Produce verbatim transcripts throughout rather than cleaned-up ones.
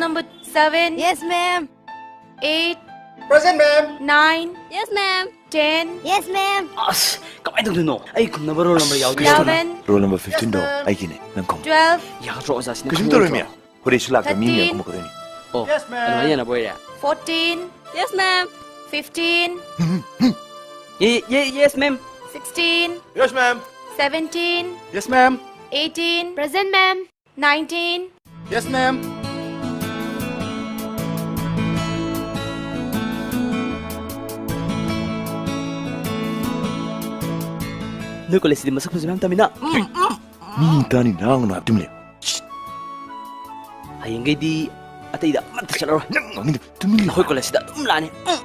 Number seven, Yes, ma'am. eight, Present, ma'am. nine, Yes, ma'am. ten, Yes, ma'am. ꯑꯁ, ꯀꯃꯥꯏꯅ ꯇꯧꯗꯣꯏꯅꯣ? ꯑꯩ ꯈꯨꯝꯅꯕ ꯔꯣꯜ ꯅꯝꯕꯔ ꯌꯥꯎꯗꯦ꯫ eleven, ꯔꯣꯜ ꯅꯝꯕꯔ ꯐꯤꯐꯇꯤꯟꯗꯣ Yes, ma'am. ꯑꯩꯒꯤꯅꯦ, ꯅꯪ ꯈꯨꯝꯃꯨ꯫ twelve, ꯌꯥꯗ꯭ꯔꯣ ꯑꯣꯖꯥꯁꯤꯅ? ꯀꯩꯁꯨꯝ ꯇꯧꯔꯣꯏ, ꯃꯤ꯫ ꯍꯣꯔꯦꯟ ꯁꯤ ꯂꯥꯛꯇ ꯃꯤꯅ Thirteen. ꯀꯨꯝꯃꯛꯀꯗꯣꯏꯅꯤ꯫ ꯑꯣ, Yes, ma'am. ꯑꯗꯨꯃꯥꯏꯅ ꯌꯥꯅꯕ ꯑꯣꯏꯔꯦ꯫ fourteen, Yes, ma'am. fifteen, Ye- ye- yes, ma'am. sixteen, Yes, ma'am. seventeen, Yes, ma'am. eighteen, Present, ma'am. nineteen, Yes, ma'am. ꯅꯣꯏ ꯀꯣꯂꯦꯖꯁꯤꯗꯤ ꯃꯁꯛ ꯐꯖꯕ ꯌꯥꯝ ꯇꯝꯃꯤꯅ꯫ ꯎꯝ, ꯎꯝ꯫ ꯃꯤ ꯇꯥꯅꯤ ꯂꯥꯡꯒꯅꯨ ꯍꯥꯏꯕꯗꯨꯝ ꯂꯩ꯫ ꯍꯌꯦꯡꯈꯩꯗꯤ ꯑꯇꯩꯗ ꯑꯃꯠꯇ ꯆꯠꯂꯔꯣꯏ꯫ ꯅꯪ ꯉꯥꯡꯉꯤꯗꯣ ꯇꯨꯃꯤꯟ ꯂꯩꯌꯨ꯫ ꯅꯈꯣꯏ ꯀꯣꯂꯦꯖꯁꯤꯗ ꯑꯗꯨꯝ ꯂꯥꯛꯑꯅꯤ꯫ ꯎꯝ꯫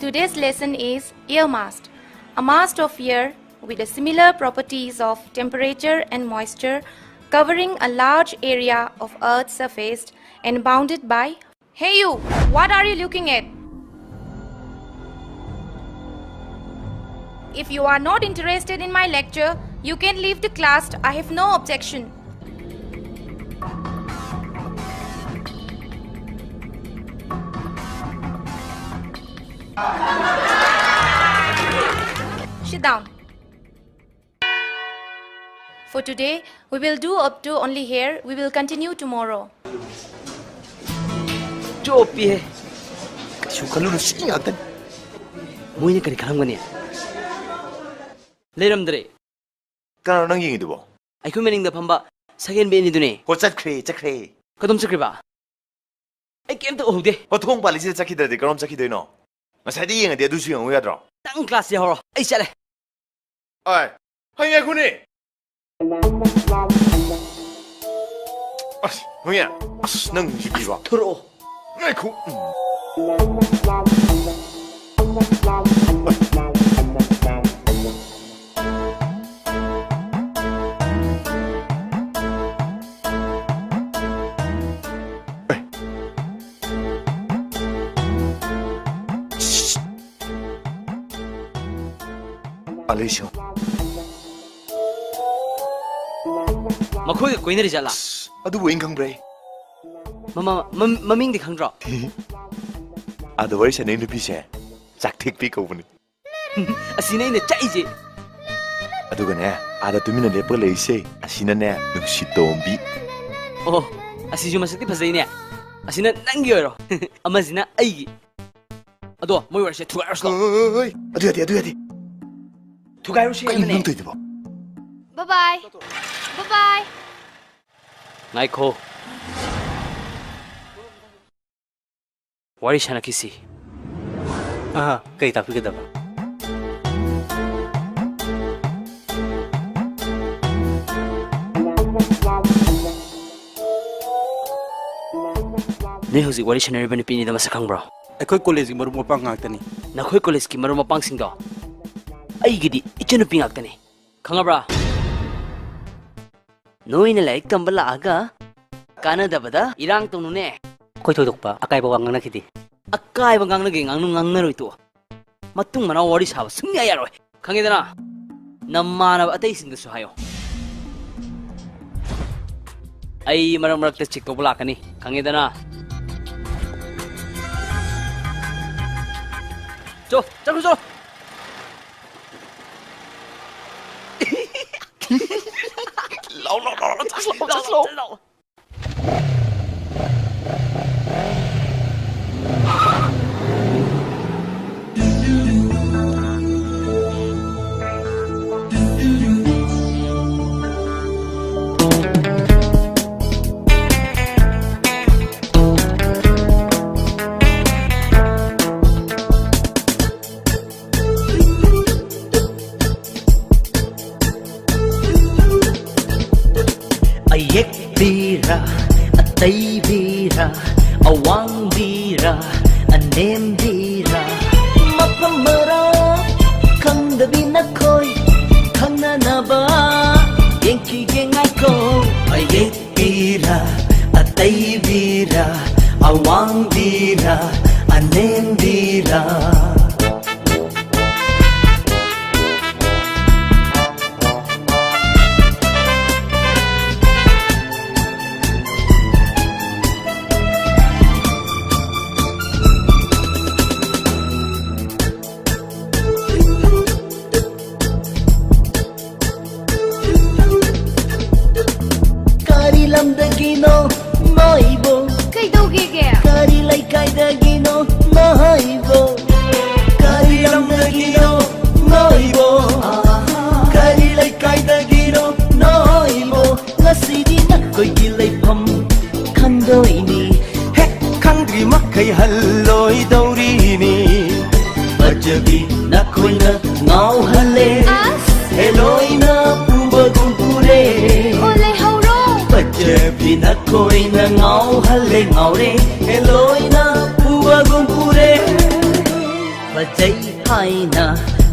Today's lesson is air mast, a mast of air with the similar properties of temperature and moisture, covering a large area of Earth's surface and bounded by. Hey you, what are you looking at? If you are not interested in my lecture, you can leave the class. I have no objection. Sit down. For today, we will do up to only here. We will continue tomorrow. ꯆꯣꯞꯄꯤꯍꯦ꯫ ꯀꯩꯁꯨ ꯈꯜꯂꯨꯅꯨ, ꯁꯤ ꯉꯥꯛꯇꯅꯤ꯫ ꯃꯣꯏꯅ ꯀꯔꯤ ꯈꯜꯂꯝꯒꯅꯤ? ꯂꯩꯔꯝꯗ꯭ꯔꯦ꯫ ꯀꯅꯥꯅꯣ ꯅꯪ ꯌꯦꯡꯉꯤꯗꯨꯕꯣ? ꯑꯩꯈꯣꯏ ꯃꯅꯤꯡꯗ ꯐꯝꯕ ꯁꯒꯦꯟ ꯕꯦꯟꯅꯤꯗꯨꯅꯦ꯫ ꯍꯣ, ꯆꯠꯈ꯭ꯔꯦ, ꯆꯠꯈ꯭ꯔꯦ꯫ ꯀꯗꯣꯝ ꯆꯠꯈ꯭ꯔꯤꯕ? ꯑꯩ ꯀꯩꯝꯇ ꯎꯍꯧꯗꯦ꯫ ꯍꯣ, ꯊꯣꯡ ꯄꯥꯜꯂꯤꯁꯤꯗ ꯆꯠꯈꯤꯗ꯭ꯔꯗꯤ ꯀꯔꯣꯝ ꯆꯠꯈꯤꯗꯣꯏꯅꯣ? ꯉꯁꯥꯏꯗꯤ ꯌꯦꯡꯉꯗꯤ ꯑꯗꯨꯁꯨ ꯌꯦꯡꯉꯨ ꯌꯥꯗ꯭ꯔꯣ? ꯅꯪ ꯀ꯭ꯂꯥꯁ ꯌꯥꯍꯧꯔꯣ, ꯑꯩ ꯆꯠꯂꯦ꯫ ꯑꯥꯏ, ꯍꯩ, ꯉꯥꯏꯈꯣꯅꯦ꯫ ꯑꯁ, ꯍꯨꯏꯌꯥ, ꯑꯁ, ꯅꯪ ꯁꯤꯗꯤꯕ꯫ ꯊꯣꯔꯛꯑꯣ꯫ ꯉꯥꯏꯈꯣ꯫ ꯑꯂꯤꯁꯣ꯫ ꯑꯩꯈꯣꯏꯒ ꯀꯣꯏꯅꯔꯤ ꯖꯥꯠꯂꯥ? ꯑꯁ, ꯑꯗꯨꯕꯨ ꯑꯩꯅ ꯈꯪꯕ꯭ꯔꯥ? ꯃꯃ-, ꯃꯝ-, ꯃꯃꯤꯡꯗꯤ ꯈꯪꯗ꯭ꯔꯣ? ꯑꯥꯗ ꯋꯥꯔꯤ ꯁꯥꯟꯅꯩ ꯅꯨꯄꯤꯁꯦ ꯆꯥꯛꯊꯦꯛꯄꯤ ꯀꯧꯕꯅꯤ꯫ ꯑꯁꯤꯅꯦ ꯑꯩꯅ ꯆꯥꯛꯏꯁꯦ꯫ ꯑꯗꯨꯒꯅꯦ, ꯑꯥꯗ ꯇꯨꯃꯤꯟꯅ ꯂꯦꯞꯄꯒ ꯂꯩꯔꯤꯁꯦ, ꯑꯁꯤꯅꯅꯦ, ꯅꯨꯡꯁꯤꯇꯣꯝꯕꯤ꯫ ꯑꯣ, ꯑꯁꯤꯁꯨ ꯃꯁꯛꯇꯤ ꯐꯖꯩꯅꯦ꯫ ꯑꯁꯤꯅ ꯅꯪꯒꯤ ꯑꯣꯏꯔꯣ꯫ ꯑꯃꯁꯤꯅ ꯑꯩꯒꯤ꯫ ꯑꯗꯣ, ꯃꯣꯏ ꯋꯥꯔꯤꯁꯦ ꯊꯨꯒꯥꯏꯔꯁꯤ ꯂꯥꯎ꯫ ꯑꯣꯏ, ꯑꯣꯏ, ꯑꯣꯏ, ꯑꯗꯨ ꯌꯥꯗꯦ, ꯑꯗꯨ ꯌꯥꯗꯦ꯫ ꯊꯨꯒꯥꯏꯔꯨꯁꯤ ꯀꯩꯅꯣ ꯍꯥꯏꯕꯅꯦ꯫ ꯅꯪ ꯇꯧꯔꯤꯗꯨꯕꯣ? Bye bye. Bye bye. ꯉꯥꯏꯈꯣ꯫ ꯋꯥꯔꯤ ꯁꯥꯟꯅꯈꯤꯁꯤ꯫ ꯑꯥ, ꯀꯩ ꯇꯥꯛꯄꯤꯒꯗꯕ? ꯅꯣꯏ ꯍꯧꯖꯤꯛ ꯋꯥꯔꯤ ꯁꯥꯟꯅꯔꯤꯕ ꯅꯨꯄꯤꯅꯤꯗꯣ ꯃꯁꯛ ꯈꯪꯕ꯭ꯔꯣ? ꯑꯩꯈꯣꯏ ꯀꯣꯂꯦꯖꯀꯤ ꯃꯔꯨꯞ ꯃꯄꯥꯡ ꯉꯥꯛꯇꯅꯤ꯫ ꯅꯈꯣꯏ ꯀꯣꯂꯦꯖꯀꯤ ꯃꯔꯨꯞ ꯃꯄꯥꯡꯁꯤꯡꯗꯣ ꯑꯩꯒꯤꯗꯤ ꯏꯆꯟꯅꯨꯄꯤ ꯉꯥꯛꯇꯅꯤ꯫ ꯈꯪꯉꯕ꯭ꯔꯥ? ꯅꯣꯏꯅ ꯂꯥꯏꯔꯤꯛ ꯇꯝꯕ ꯂꯥꯛꯑꯒ ꯀꯥꯟꯅꯗꯕꯗ ꯏꯔꯥꯡ ꯇꯧꯅꯨꯅꯦ꯫ ꯑꯩꯈꯣꯏ ꯊꯣꯏꯗꯣꯛꯄ ꯑꯀꯥꯏꯕ ꯋꯥ ꯉꯥꯡꯅꯈꯤꯗꯦ꯫ ꯑꯀꯥꯏꯕ ꯉꯥꯡꯅꯒꯦ ꯉꯥꯡꯅꯨ, ꯉꯥꯡꯅꯔꯣꯏ ꯇꯣꯛꯑꯣ꯫ ꯃꯇꯨꯡ ꯃꯅꯥꯎ ꯋꯥꯔꯤ ꯁꯥꯕ ꯁꯨꯡꯌꯥ ꯌꯥꯔꯣꯏ꯫ ꯈꯪꯉꯦꯗꯅ? ꯅꯃꯥꯟꯅꯕ ꯑꯇꯩꯁꯤꯡꯗꯁꯨ ꯍꯥꯏꯌꯣ꯫ ꯑꯩ ꯃꯔꯛ ꯃꯔꯛꯇ ꯆꯦꯛ ꯇꯧꯕ ꯂꯥꯛꯀꯅꯤ꯫ ꯈꯪꯉꯦꯗꯅ? ꯆꯣ, ꯆꯠꯈ꯭ꯔꯣ, ꯆꯠꯈ꯭ꯔꯣ꯫ ꯂꯥꯎ, ꯂꯥꯎ, ꯂꯥꯎ, ꯂꯥꯎ, ꯆꯠꯈ꯭ꯔꯣ, ꯆꯠꯈ꯭ꯔꯣ꯫ ꯑꯌꯦꯛꯄꯤꯔ, ꯑꯇꯩꯕꯤꯔ, ꯑꯋꯥꯡꯕꯤꯔ, ꯑꯅꯦꯝꯕꯤꯔ, ꯃꯐꯝ ꯃꯔꯥ ꯈꯪꯗꯕꯤ ꯅꯈꯣꯏ ꯈꯪꯅꯅꯕ ꯌꯦꯡꯈꯤꯒꯦ ꯉꯥꯏꯈꯣ꯫ ꯑꯌꯦꯛꯄꯤꯔ, ꯑꯇꯩꯕꯤꯔ, ꯑꯋꯥꯡꯕꯤꯔ, ꯑꯅꯦꯝꯕꯤꯔ꯫ ꯀꯣꯏꯅ ꯉꯥꯎꯍꯜꯂꯦ ꯉꯥꯎꯔꯦ, ꯍꯦ ꯂꯣꯏꯅ ꯄꯨꯕꯒꯨꯝ ꯄꯨꯔꯦ꯫ ꯐꯖꯩ ꯍꯥꯏꯅ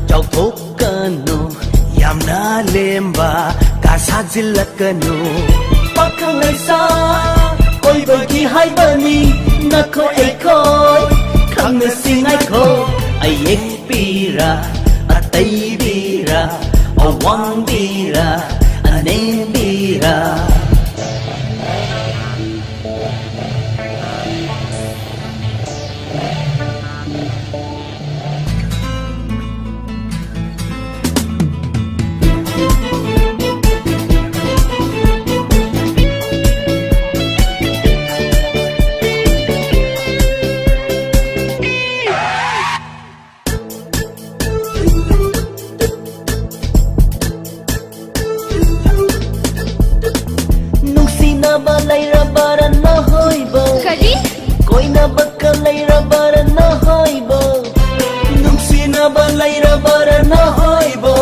ꯆꯥꯎꯊꯣꯛꯀꯅꯨ, ꯌꯥꯝꯅ ꯂꯦꯝꯕ ꯀꯥ ꯁꯥꯖꯤꯜꯂꯛꯀꯅꯨ꯫ ꯄꯥꯈꯪ ꯂꯩꯁꯥ ꯑꯣꯏꯕꯒꯤ ꯍꯥꯏꯕꯅꯤ, ꯅꯈꯣꯏ ꯑꯩꯈꯣꯏ ꯈꯪꯅꯁꯤ ꯉꯥꯏꯈꯣ꯫ ꯑꯌꯦꯛꯄꯤꯔ, ꯑꯇꯩꯕꯤꯔ, ꯑꯋꯥꯡꯕꯤꯔ, ꯑꯅꯦꯝꯕꯤꯔ꯫ ꯅꯨꯡꯁꯤꯅꯕ ꯂꯩꯔꯕꯔꯥ ꯅꯍꯣꯏꯕꯣ? ꯀꯔꯤ? ꯀꯣꯏꯅꯕꯀ ꯂꯩꯔꯕꯔꯥ ꯅꯍꯣꯏꯕꯣ? ꯅꯨꯡꯁꯤꯅꯕ ꯂꯩꯔꯕꯔꯥ ꯅꯍꯣꯏꯕꯣ?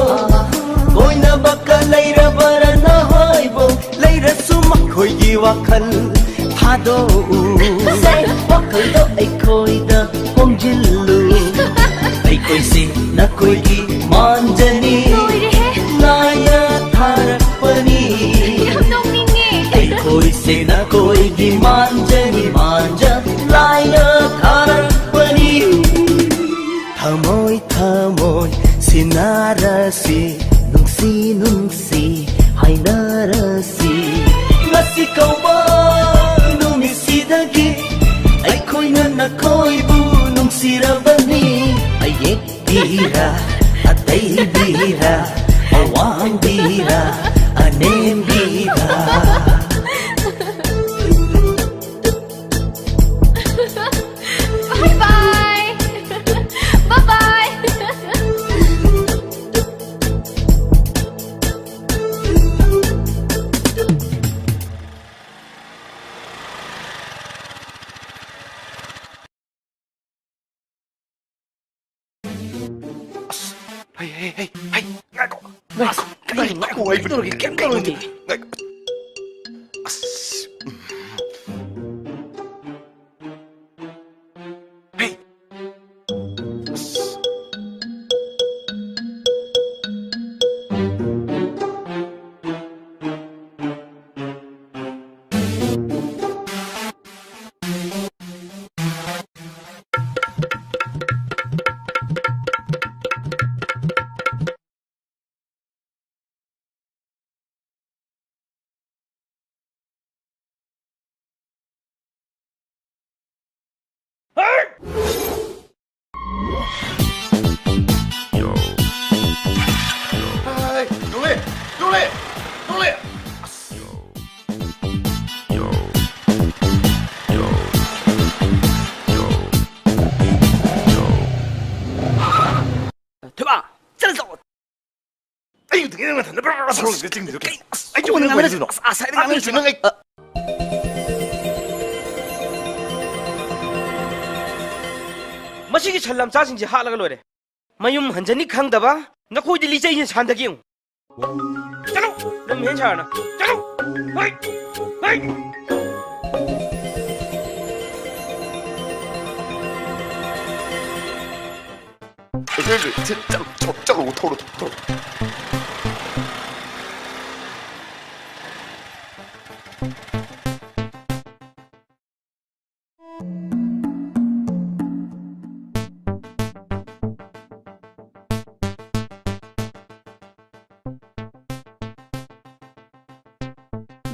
ꯀꯣꯏꯅꯕꯀ ꯂꯩꯔꯕꯔꯥ ꯅꯍꯣꯏꯕꯣ? ꯂꯩꯔꯁꯨ ꯃꯈꯣꯏꯒꯤ ꯋꯥꯈꯜ ꯊꯥꯗꯣꯛꯎ꯫ ꯁꯦ, ꯋꯥꯈꯜꯗꯣ ꯑꯩꯈꯣꯏꯗ ꯈꯣꯝꯖꯤꯜꯂꯨ꯫ ꯑꯩꯈꯣꯏꯁꯦ ꯅꯈꯣꯏꯒꯤ ꯃꯥꯟꯖꯅꯤ꯫ ꯂꯣꯏꯔꯦꯍꯦ꯫ ꯂꯥꯏꯅ ꯊꯥꯔꯛꯄꯅꯤ꯫ ꯌꯥꯝ ꯅꯣꯛꯅꯤꯡꯉꯦ꯫ ꯑꯩꯈꯣꯏꯁꯦ ꯅꯈꯣꯏꯒꯤ ꯃꯥꯟꯖꯅꯤ, ꯃꯥꯟꯖ ꯂꯥꯏꯅ ꯊꯥꯔꯛꯄꯅꯤ꯫ ꯊꯃꯣꯏ ꯊꯃꯣꯏ ꯁꯤꯟꯅꯔꯁꯤ, ꯅꯨꯡꯁꯤ ꯅꯨꯡꯁꯤ ꯍꯥꯏꯅꯔꯁꯤ꯫ ꯉꯁꯤ ꯀꯧꯕ ꯅꯨꯃꯤꯠꯁꯤꯗꯒꯤ ꯑꯩꯈꯣꯏꯅ ꯅꯈꯣꯏꯕꯨ ꯅꯨꯡꯁꯤꯔꯕꯅꯤ꯫ ꯑꯌꯦꯛꯄꯤꯔ, ꯑꯇꯩꯕꯤꯔ, ꯑꯋꯥꯡꯕꯤꯔ, ꯑꯅꯦꯝꯕꯤꯔ꯫ Bye bye. Bye bye. ꯑꯁ, ꯍꯩ, ꯍꯩ, ꯍꯩ, ꯍꯩ, ꯉꯥꯏꯈꯣ꯫ ꯉꯥꯏꯈꯣ, ꯑꯁ, ꯀꯔꯤ ꯉꯥꯏꯈꯣ, ꯉꯥꯏꯈꯣ, ꯀꯩꯗꯧꯔꯒꯦ? ꯀꯩꯝ ꯇꯧꯔꯣꯏꯗꯤ꯫ ꯉꯥꯏꯈꯣ꯫ ꯑꯁ, ꯎꯝ꯫ ꯅꯪ ꯅꯊꯟꯗ ꯕ꯭ꯔꯥ ꯕ꯭ꯔꯥ ꯊꯧꯔꯒ ꯆꯤꯡꯗꯨꯗ ꯀꯩ? ꯑꯁ, ꯑꯩ ꯆꯨꯝꯅ ꯉꯥꯡꯅꯁꯤ꯫ ꯑꯁ, ꯑꯁ, ꯍꯥꯏꯗꯤ ꯉꯥꯡꯅꯁꯤ꯫ ꯅꯪ ꯑꯩ ꯃꯁꯤꯒꯤ ꯁꯟ ꯂꯝꯆꯥꯁꯤꯡꯁꯦ ꯍꯥꯠꯂꯒ ꯂꯣꯏꯔꯦ꯫ ꯃꯌꯨꯝ ꯍꯟꯖꯅꯤ ꯈꯪꯗꯕ ꯅꯈꯣꯏꯗꯤ ꯂꯤꯆꯩꯁꯤꯅ ꯁꯥꯟꯗꯒꯦ ꯌꯦꯡꯉꯨ꯫ ꯆꯠꯂꯣ! ꯅꯪ ꯍꯦꯟ ꯁꯥꯔꯅ꯫ ꯆꯠꯂꯣ! ꯍꯩ! ꯍꯩ! ꯆꯠꯂꯣ, ꯆꯠꯂꯣ, ꯊꯧꯔꯣ, ꯊꯧꯔꯣ꯫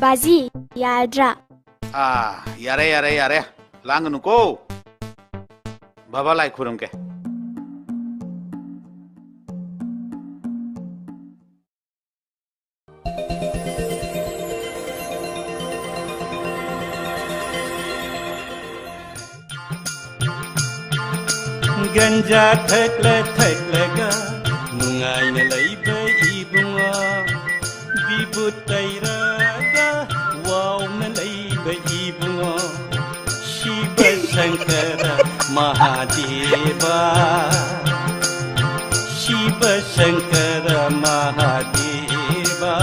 ꯕꯥꯖꯤ, ꯌꯥꯔꯗ꯭ꯔꯥ? ꯑꯥ, ꯌꯥꯔꯦ, ꯌꯥꯔꯦ, ꯌꯥꯔꯦ꯫ ꯂꯥꯡꯒꯅꯨꯀꯣ꯫ ꯕꯥꯕꯥ ꯂꯥꯏ ꯈꯨꯔꯨꯝꯒꯦ꯫ ꯒꯟꯖꯥ ꯊꯛꯂ ꯊꯛꯂꯒ ꯅꯨꯡꯉꯥꯏꯅ ꯂꯩꯕ ꯏꯕꯨꯡꯉꯣ, ꯕꯤꯕꯨꯠ ꯇꯩꯔꯒ ꯋꯥꯎꯅ ꯂꯩꯕ ꯏꯕꯨꯡꯉꯣ, ꯁꯤꯕ ꯁꯪꯀꯔ ꯃꯍꯥꯗꯦꯕ, ꯁꯤꯕ ꯁꯪꯀꯔ ꯃꯍꯥꯗꯦꯕ꯫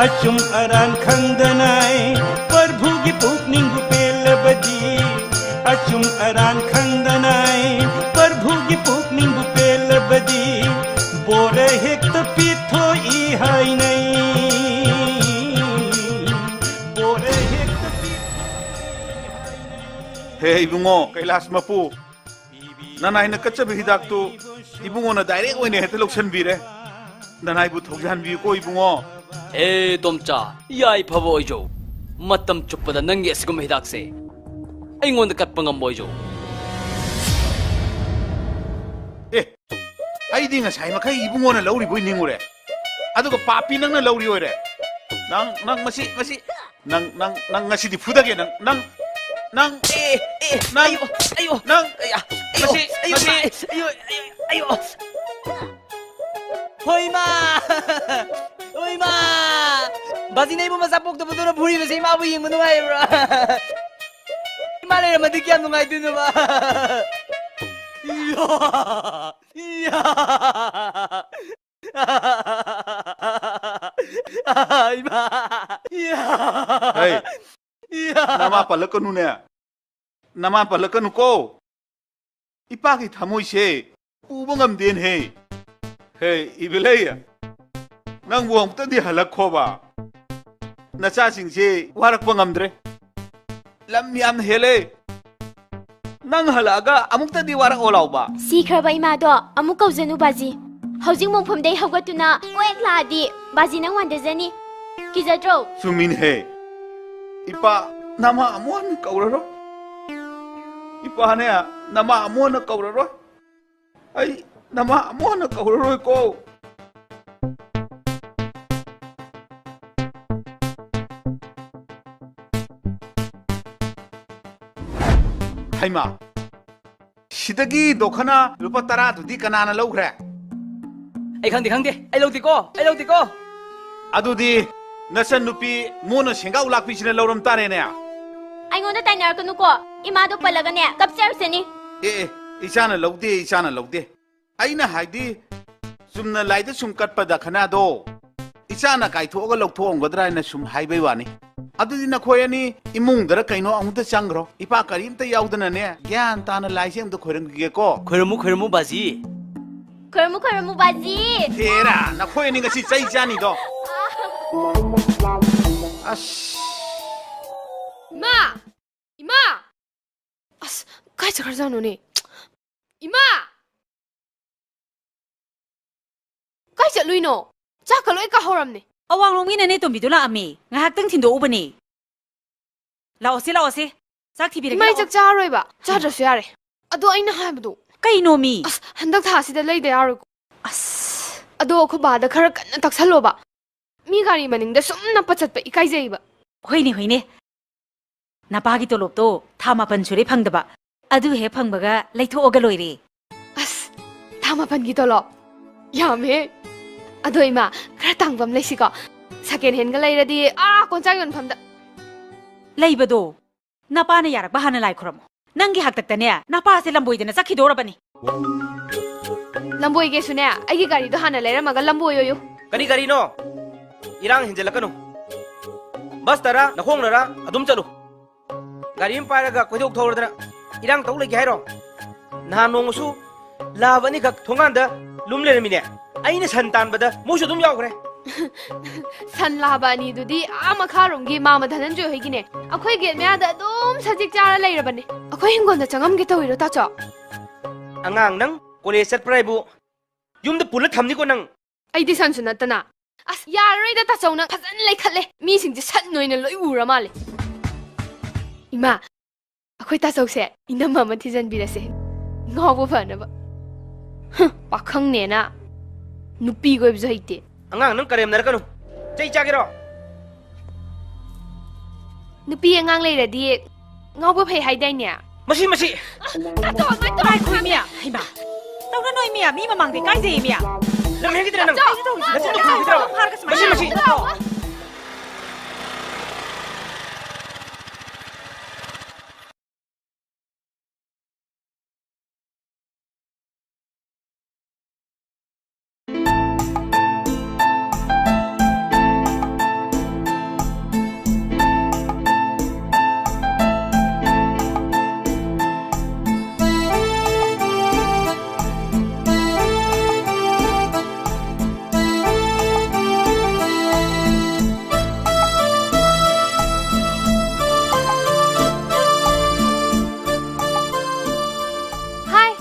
ꯑꯆꯨꯝ ꯑꯔꯥꯟ ꯈꯪꯗꯅ ꯑꯩ ꯄ꯭ꯔꯚꯨꯒꯤ ꯄꯨꯛꯅꯤꯡꯕꯨ ꯄꯦꯜꯂꯕꯗꯤ, ꯑꯆꯨꯝ ꯑꯔꯥꯟ ꯈꯪꯗꯅ ꯑꯩ ꯄ꯭ꯔꯚꯨꯒꯤ ꯄꯨꯛꯅꯤꯡꯕꯨ ꯄꯦꯜꯂꯕꯗꯤ, ꯕꯣꯔ ꯍꯦꯛꯇ ꯄꯤꯊꯣꯛꯏ ꯍꯥꯏꯅꯩ, ꯕꯣꯔ ꯍꯦꯛꯇ ꯄꯤꯊꯣꯛꯏ ꯍꯥꯏꯅꯩ꯫ ꯍꯦ ꯏꯕꯨꯡꯉꯣ ꯀꯩꯂꯥꯁ ꯃꯄꯨ, ꯅꯅꯥꯏꯅ ꯀꯠꯆꯕ ꯍꯤꯗꯥꯛꯇꯨ ꯏꯕꯨꯡꯉꯣꯅ direct ꯑꯣꯏꯅ ꯍꯦꯛꯇ ꯂꯧꯁꯟꯕꯤꯔꯦ꯫ ꯅꯅꯥꯏꯕꯨ ꯊꯧꯖꯥꯟꯕꯤꯌꯨꯀꯣ ꯏꯕꯨꯡꯉꯣ꯫ ꯑꯦ ꯇꯣꯝꯆꯥ, ꯌꯥꯏꯐꯕ ꯑꯣꯏꯖꯧ꯫ ꯃꯇꯝ ꯆꯨꯞꯄꯗ ꯅꯪꯒꯤ ꯑꯁꯤꯒꯨꯝꯕ ꯍꯤꯗꯥꯛꯁꯦ ꯑꯩꯉꯣꯟꯗ ꯀꯠꯄ ꯉꯝꯕ ꯑꯣꯏꯖꯧ꯫ ꯑꯦ, ꯑꯩꯗꯤ ꯉꯁꯥꯏ ꯃꯈꯩ ꯏꯕꯨꯡꯉꯣꯅ ꯂꯧꯔꯤꯕꯣꯏ ꯅꯤꯡꯉꯨꯔꯦ꯫ ꯑꯗꯨꯒ ꯄꯥꯄꯤ ꯅꯪꯅ ꯂꯧꯔꯤ ꯑꯣꯏꯔꯦ꯫ ꯅꯪ, ꯅꯪ ꯃꯁꯤ, ꯃꯁꯤ, ꯅꯪ, ꯅꯪ, ꯅꯪ ꯉꯁꯤꯗꯤ ꯐꯨꯗꯒꯦ ꯅꯪ, ꯅꯪ, ꯅꯪ, ꯑꯦ, ꯑꯦ, ꯅꯪ, ꯑꯌꯣ, ꯑꯌꯣ, ꯅꯪ, ꯑꯌꯥ, ꯑꯌꯣ, ꯃꯁꯤ, ꯑꯌꯣ, ꯃꯁꯤ꯫ ꯑꯌꯣ, ꯑꯌꯣ, ꯑꯌꯣ꯫ ꯍꯣꯏ, ꯏꯃꯥ! ꯍꯣꯏ, ꯏꯃꯥ! ꯕꯥꯖꯤꯅ ꯑꯩꯕꯨ ꯃꯆꯥ ꯄꯣꯛꯇꯕꯗꯧꯅ ꯐꯨꯔꯤꯕꯁꯦ ꯏꯃꯥꯕꯨ ꯌꯦꯡꯕ ꯅꯨꯡꯉꯥꯏꯕ꯭ꯔꯥ? ꯏꯃꯥ ꯂꯩꯔꯝꯃꯗꯤ ꯀꯌꯥꯝ ꯅꯨꯡꯉꯥꯏꯗꯣꯏꯅꯣꯕ? ꯏꯌꯥ! ꯏꯌꯥ! ꯏꯃꯥ! ꯏꯌꯥ! ꯍꯩ! ꯏꯌꯥ! ꯅꯃꯥ ꯄꯜꯂꯛꯀꯅꯨꯅꯦ꯫ ꯅꯃꯥ ꯄꯜꯂꯛꯀꯅꯨꯀꯣ꯫ ꯏꯄꯥꯒꯤ ꯊꯃꯣꯏꯁꯦ ꯄꯨꯕ ꯉꯝꯗꯦꯅꯦꯍꯦ꯫ ꯍꯦ, ꯏꯕꯦꯂꯩ, ꯅꯪꯕꯨ ꯑꯃꯨꯛꯇꯗꯤ ꯍꯜꯂꯛꯈꯣꯕ꯫ ꯅꯆꯥꯁꯤꯡꯁꯦ ꯋꯥꯔꯛꯄ ꯉꯝꯗ꯭ꯔꯦ꯫ ꯂꯝ ꯌꯥꯝꯅ ꯍꯦꯜꯂꯦ꯫ ꯅꯪ ꯍꯜꯂꯛꯑꯒ ꯑꯃꯨꯛꯇꯗꯤ ꯋꯥꯔꯛꯑꯣ ꯂꯥꯎꯕ꯫ ꯁꯤꯈ꯭ꯔꯕ ꯏꯃꯥꯗꯣ ꯑꯃꯨꯛ ꯀꯧꯖꯅꯨ ꯕꯥꯖꯤ꯫ ꯍꯧꯖꯤꯛ ꯃꯣꯡꯐꯝꯗꯩ ꯍꯧꯒꯠꯇꯨꯅ ꯀꯣꯏ ꯂꯥꯛꯑꯗꯤ ꯕꯥꯖꯤ ꯅꯪ ꯋꯥꯟꯗꯖꯅꯤ꯫ ꯀꯤꯖꯗ꯭ꯔꯣ? ꯆꯨꯝꯃꯤꯅꯦꯍꯦ꯫ ꯏꯄꯥ, ꯅꯃꯥ ꯑꯃꯨꯛ ꯍꯟꯅ ꯀꯧꯔꯔꯣꯏ꯫ ꯏꯄꯥꯅꯦ, ꯅꯃꯥ ꯑꯃꯨꯛ ꯍꯟꯅ ꯀꯧꯔꯔꯣꯏ꯫ ꯑꯩ ꯅꯃꯥ ꯑꯃꯨꯛ ꯍꯟꯅ ꯀꯧꯔꯔꯣꯏꯀꯣ꯫ ꯍꯩꯃꯥ, ꯁꯤꯗꯒꯤ ꯗꯣꯈꯅ ꯂꯨꯄꯥ ꯇꯔꯥꯗꯨꯗꯤ ꯀꯅꯥꯅ ꯂꯧꯈ꯭ꯔꯦ? ꯑꯩ ꯈꯪꯗꯦ, ꯈꯪꯗꯦ꯫ ꯑꯩ ꯂꯧꯗꯦꯀꯣ, ꯑꯩ ꯂꯧꯗꯦꯀꯣ꯫ ꯑꯗꯨꯗꯤ ꯅꯆꯟ ꯅꯨꯄꯤ ꯃꯣꯟꯅ ꯁꯦꯡꯒꯥꯎ ꯂꯥꯛꯄꯤꯁꯤꯅ ꯂꯧꯔꯝ ꯇꯥꯔꯦꯅꯦ꯫ ꯑꯩꯉꯣꯟꯗ ꯇꯥꯏꯅꯔꯛꯀꯅꯨꯀꯣ꯫ ꯏꯃꯥꯗꯣ ꯄꯜꯂꯒꯅꯦ ꯀꯞꯆꯔꯛꯁꯅꯤ꯫ ꯑꯦ, ꯑꯦ, ꯏꯆꯥꯅ ꯂꯧꯗꯦ, ꯏꯆꯥꯅ ꯂꯧꯗꯦ꯫ ꯑꯩꯅ ꯍꯥꯏꯗꯤ, ꯆꯨꯝꯅ ꯂꯥꯏꯗ ꯁꯨꯝ ꯀꯠꯄ ꯗꯈꯅꯥꯗꯣ ꯏꯆꯥꯅ ꯀꯥꯏꯊꯣꯛꯑꯒ ꯂꯧꯊꯣꯛꯑꯝꯒꯗ꯭ꯔꯥ ꯍꯥꯏꯅ ꯁꯨꯝ ꯍꯥꯏꯕꯩ ꯋꯥꯅꯤ꯫ ꯑꯗꯨꯗꯤ ꯅꯈꯣꯏ ꯑꯅꯤ ꯏꯃꯨꯡꯗꯔ ꯀꯩꯅꯣ ꯑꯃꯨꯛꯇ ꯆꯪꯈ꯭ꯔꯣ꯫ ꯏꯄꯥ ꯀꯔꯤꯝꯇ ꯌꯥꯎꯗꯅꯅꯦ, ꯒ꯭ꯌꯥꯟ ꯇꯥꯅ ꯂꯥꯏꯁꯦ ꯑꯃꯨꯛꯇ ꯈꯣꯏꯔꯝꯈꯤꯒꯦꯀꯣ꯫ ꯈꯣꯏꯔꯝꯃꯨ, ꯈꯣꯏꯔꯝꯃꯨ, ꯕꯥꯖꯤ꯫ ꯈꯣꯏꯔꯝꯃꯨ, ꯈꯣꯏꯔꯝꯃꯨ, ꯕꯥꯖꯤ꯫ ꯍꯦꯔꯥ, ꯅꯈꯣꯏ ꯑꯅꯤ ꯉꯁꯤ ꯆꯩ ꯆꯥꯅꯤꯗꯣ꯫ ꯑꯁ꯫ ꯏꯃꯥ! ꯏꯃꯥ! ꯑꯁ, ꯀꯥꯏ ꯆꯠꯈ꯭ꯔꯖꯥꯠꯅꯣꯅꯦ? ꯏꯃꯥ! ꯀꯥꯏ ꯆꯠꯂꯨꯏꯅꯣ? ꯆꯥꯛꯀ ꯂꯣꯏ ꯀꯥꯍꯧꯔꯝꯅꯦ꯫ ꯑꯋꯥꯡꯂꯣꯝꯒꯤ ꯅꯅꯦ ꯇꯣꯝꯕꯤꯗꯣ ꯂꯥꯛꯑꯝꯃꯦ꯫ ꯉꯥꯏꯍꯥꯛꯇꯪ ꯊꯤꯟꯗꯣꯛꯎꯕꯅꯦ꯫ ꯂꯥꯛꯑꯣꯁꯦ, ꯂꯥꯛꯑꯣꯁꯦ꯫ ꯆꯥꯛ ꯊꯤꯕꯤꯔꯒꯦ, ꯏꯃꯥ, ꯑꯩ ꯂꯥꯛꯑꯣ꯫ ꯆꯥꯛ ꯆꯥꯔꯔꯣꯏꯕ꯫ ꯆꯥꯗ꯭ꯔꯁꯨ ꯌꯥꯔꯦ꯫ ꯑꯗꯣ ꯑꯩꯅ ꯍꯥꯏꯕꯗꯣ꯫ ꯀꯩꯅꯣꯃꯤ? ꯑꯁ, ꯍꯟꯗꯛ ꯊꯥꯁꯤꯗ ꯂꯩꯗ ꯌꯥꯔꯣꯏꯀꯣ꯫ ꯑꯁ꯫ ꯑꯗꯣ ꯑꯩꯈꯣꯏ ꯕꯥꯗ ꯈꯔ ꯀꯟꯅ ꯇꯛꯁꯜꯂꯣꯕ꯫ ꯃꯤ ꯒꯥꯔꯤ ꯃꯅꯤꯡꯗ ꯁꯨꯝ ꯅꯞꯄ ꯆꯠꯄ ꯏꯀꯥꯏꯖꯩꯕ꯫ ꯍꯣꯏꯅꯦ, ꯍꯣꯏꯅꯦ꯫ ꯅꯄꯥꯒꯤ ꯇꯣꯂꯣꯞꯇꯣ ꯊꯥ ꯃꯥꯄꯟ ꯁꯨꯔꯦ ꯐꯪꯗꯕ꯫ ꯑꯗꯨ ꯍꯦꯛ ꯐꯪꯕꯒ ꯂꯩꯊꯣꯛꯑꯒ ꯂꯣꯏꯔꯦ꯫ ꯑꯁ, ꯊꯥ ꯃꯥꯄꯟꯒꯤ ꯇꯣꯂꯣꯞ? ꯌꯥꯝꯃꯦ꯫ ꯑꯗꯣ ꯏꯃꯥ, ꯈꯔ ꯇꯥꯡꯕ ꯑꯃ ꯂꯩꯁꯤꯀꯣ? ꯁꯦꯀꯦꯟ ꯍꯦꯟꯒ ꯂꯩꯔꯗꯤ ꯑꯥ ꯀꯣꯟꯆꯥꯛ ꯌꯣꯟꯐꯝꯗ꯫ ꯂꯩꯕꯗꯣ ꯅꯄꯥꯅ ꯌꯥꯔꯛꯄ ꯍꯥꯟꯅ ꯂꯥꯏ ꯈꯨꯔꯝꯃꯣ꯫ ꯅꯪꯒꯤ ꯍꯥꯛꯇꯛꯇꯅꯦ ꯅꯄꯥꯁꯦ ꯂꯝꯕꯣꯏꯗꯅ ꯆꯠꯈꯤꯗꯧꯔꯕꯅꯤ꯫ ꯂꯝꯕꯣꯏꯒꯦꯁꯨꯅꯦ, ꯑꯩꯒꯤ ꯒꯥꯔꯤꯗꯣ ꯍꯥꯟꯅ ꯂꯩꯔꯝꯃꯒ ꯂꯝꯕꯣꯏꯌꯣꯌꯨ꯫ ꯀꯔꯤ ꯒꯥꯔꯤꯅꯣ? ꯏꯔꯥꯡ ꯍꯦꯟꯖꯜꯂꯛꯀꯅꯨ꯫ ꯕꯁꯇꯔꯥ, ꯅꯈꯣꯡꯅꯔꯥ, ꯑꯗꯨꯝ ꯆꯠꯂꯨ꯫ ꯒꯥꯔꯤ ꯑꯃ ꯄꯥꯏꯔꯒ ꯀꯣꯏꯊꯣꯛ ꯊꯧꯔꯗꯅ ꯏꯔꯥꯡ ꯇꯧ ꯂꯩꯒꯦ ꯍꯥꯏꯔꯣ? ꯅꯍꯥꯟ ꯅꯣꯡꯃꯁꯨ ꯂꯥꯕ ꯑꯅꯤꯈꯛ ꯊꯣꯡꯒꯥꯟꯗ ꯂꯨꯝ ꯂꯩꯔꯝꯃꯤꯅꯦ꯫ ꯑꯩꯅ ꯁꯟ ꯇꯥꯟꯕꯗ ꯃꯣꯏꯁꯨ ꯑꯗꯨꯝ ꯌꯥꯎꯈ꯭ꯔꯦ꯫ ꯁꯟ ꯂꯥꯕ ꯑꯅꯤꯗꯨꯗꯤ ꯑꯥ ꯃꯈꯥꯔꯣꯝꯒꯤ ꯃꯥꯃ ꯙꯅꯟꯖꯣꯏ ꯍꯣꯏꯒꯤꯅꯦ꯫ ꯑꯩꯈꯣꯏ ꯒꯦꯠ ꯃꯌꯥꯗ ꯑꯗꯨꯝ ꯁꯖꯤꯛ ꯆꯥꯔ ꯂꯩꯔꯕꯅꯦ꯫ ꯑꯩꯈꯣꯏ ꯍꯤꯡꯒꯣꯜꯗ ꯆꯪꯉꯝꯒꯦ ꯇꯧꯔꯤꯔꯣ, ꯇꯥꯆꯧ? ꯑꯉꯥꯡ ꯅꯪ ꯀꯣꯂꯦꯖ ꯆꯠꯄ꯭ꯔꯥ ꯍꯥꯏꯕꯨ? ꯌꯨꯝꯗ ꯄꯨꯜꯂ ꯊꯝꯅꯤꯀꯣ ꯅꯪ꯫ ꯑꯩꯗꯤ ꯁꯟꯁꯨ ꯅꯠꯇꯅ꯫ ꯑꯁ, ꯌꯥꯔꯔꯣꯏꯗ, ꯇꯥꯆꯧꯅ ꯐꯖꯅ ꯂꯩꯈꯠꯂꯦ꯫ ꯃꯤꯁꯤꯡꯁꯦ ꯁꯟ ꯑꯣꯏꯅ ꯂꯣꯏ ꯎꯔ ꯃꯥꯜꯂꯦ꯫ ꯏꯃꯥ, ꯑꯩꯈꯣꯏ ꯇꯥꯆꯧꯁꯦ ꯏꯅꯝꯃ ꯑꯃ ꯊꯤꯖꯤꯟꯕꯤꯔꯁꯦ, ꯉꯥꯎꯕ ꯐꯅꯕ꯫ ꯍꯨꯝ, ꯄꯥꯈꯪꯅꯦꯅ ꯅꯨꯄꯤ ꯀꯣꯏꯕꯁꯨ ꯍꯩꯇꯦ꯫ ꯑꯉꯥꯡ ꯅꯪ ꯀꯔꯦꯝꯅꯔꯛꯀꯅꯨ꯫ ꯆꯩ ꯆꯥꯒꯦꯔꯣ? ꯅꯨꯄꯤ ꯑꯉꯥꯡ ꯂꯩꯔꯗꯤ ꯉꯥꯎꯕ ꯐꯩ ꯍꯥꯏꯗꯥꯏꯅꯦ? ꯃꯁꯤ, ꯃꯁꯤ! ꯉꯥꯏꯈꯣ, ꯏꯃꯤ꯫ ꯍꯩꯃꯥ! ꯇꯧꯔꯅꯨ, ꯏꯃꯤ꯫ ꯃꯤ ꯃꯃꯥꯡꯗ ꯏꯀꯥꯏꯖꯩ, ꯏꯃꯤ꯫ ꯂꯝ ꯍꯦꯟꯈꯤꯗ꯭ꯔꯦ ꯅꯪ꯫ ꯅꯆꯤꯟꯗꯣ ꯈꯨꯝꯈꯤꯗ꯭ꯔꯣ? ꯐꯥꯔꯒ ꯁꯨꯃꯥꯏꯅ ꯃꯁꯤ, ꯃꯁꯤ! ꯇꯧꯔꯅꯨ꯫ ꯍꯥꯏ꯫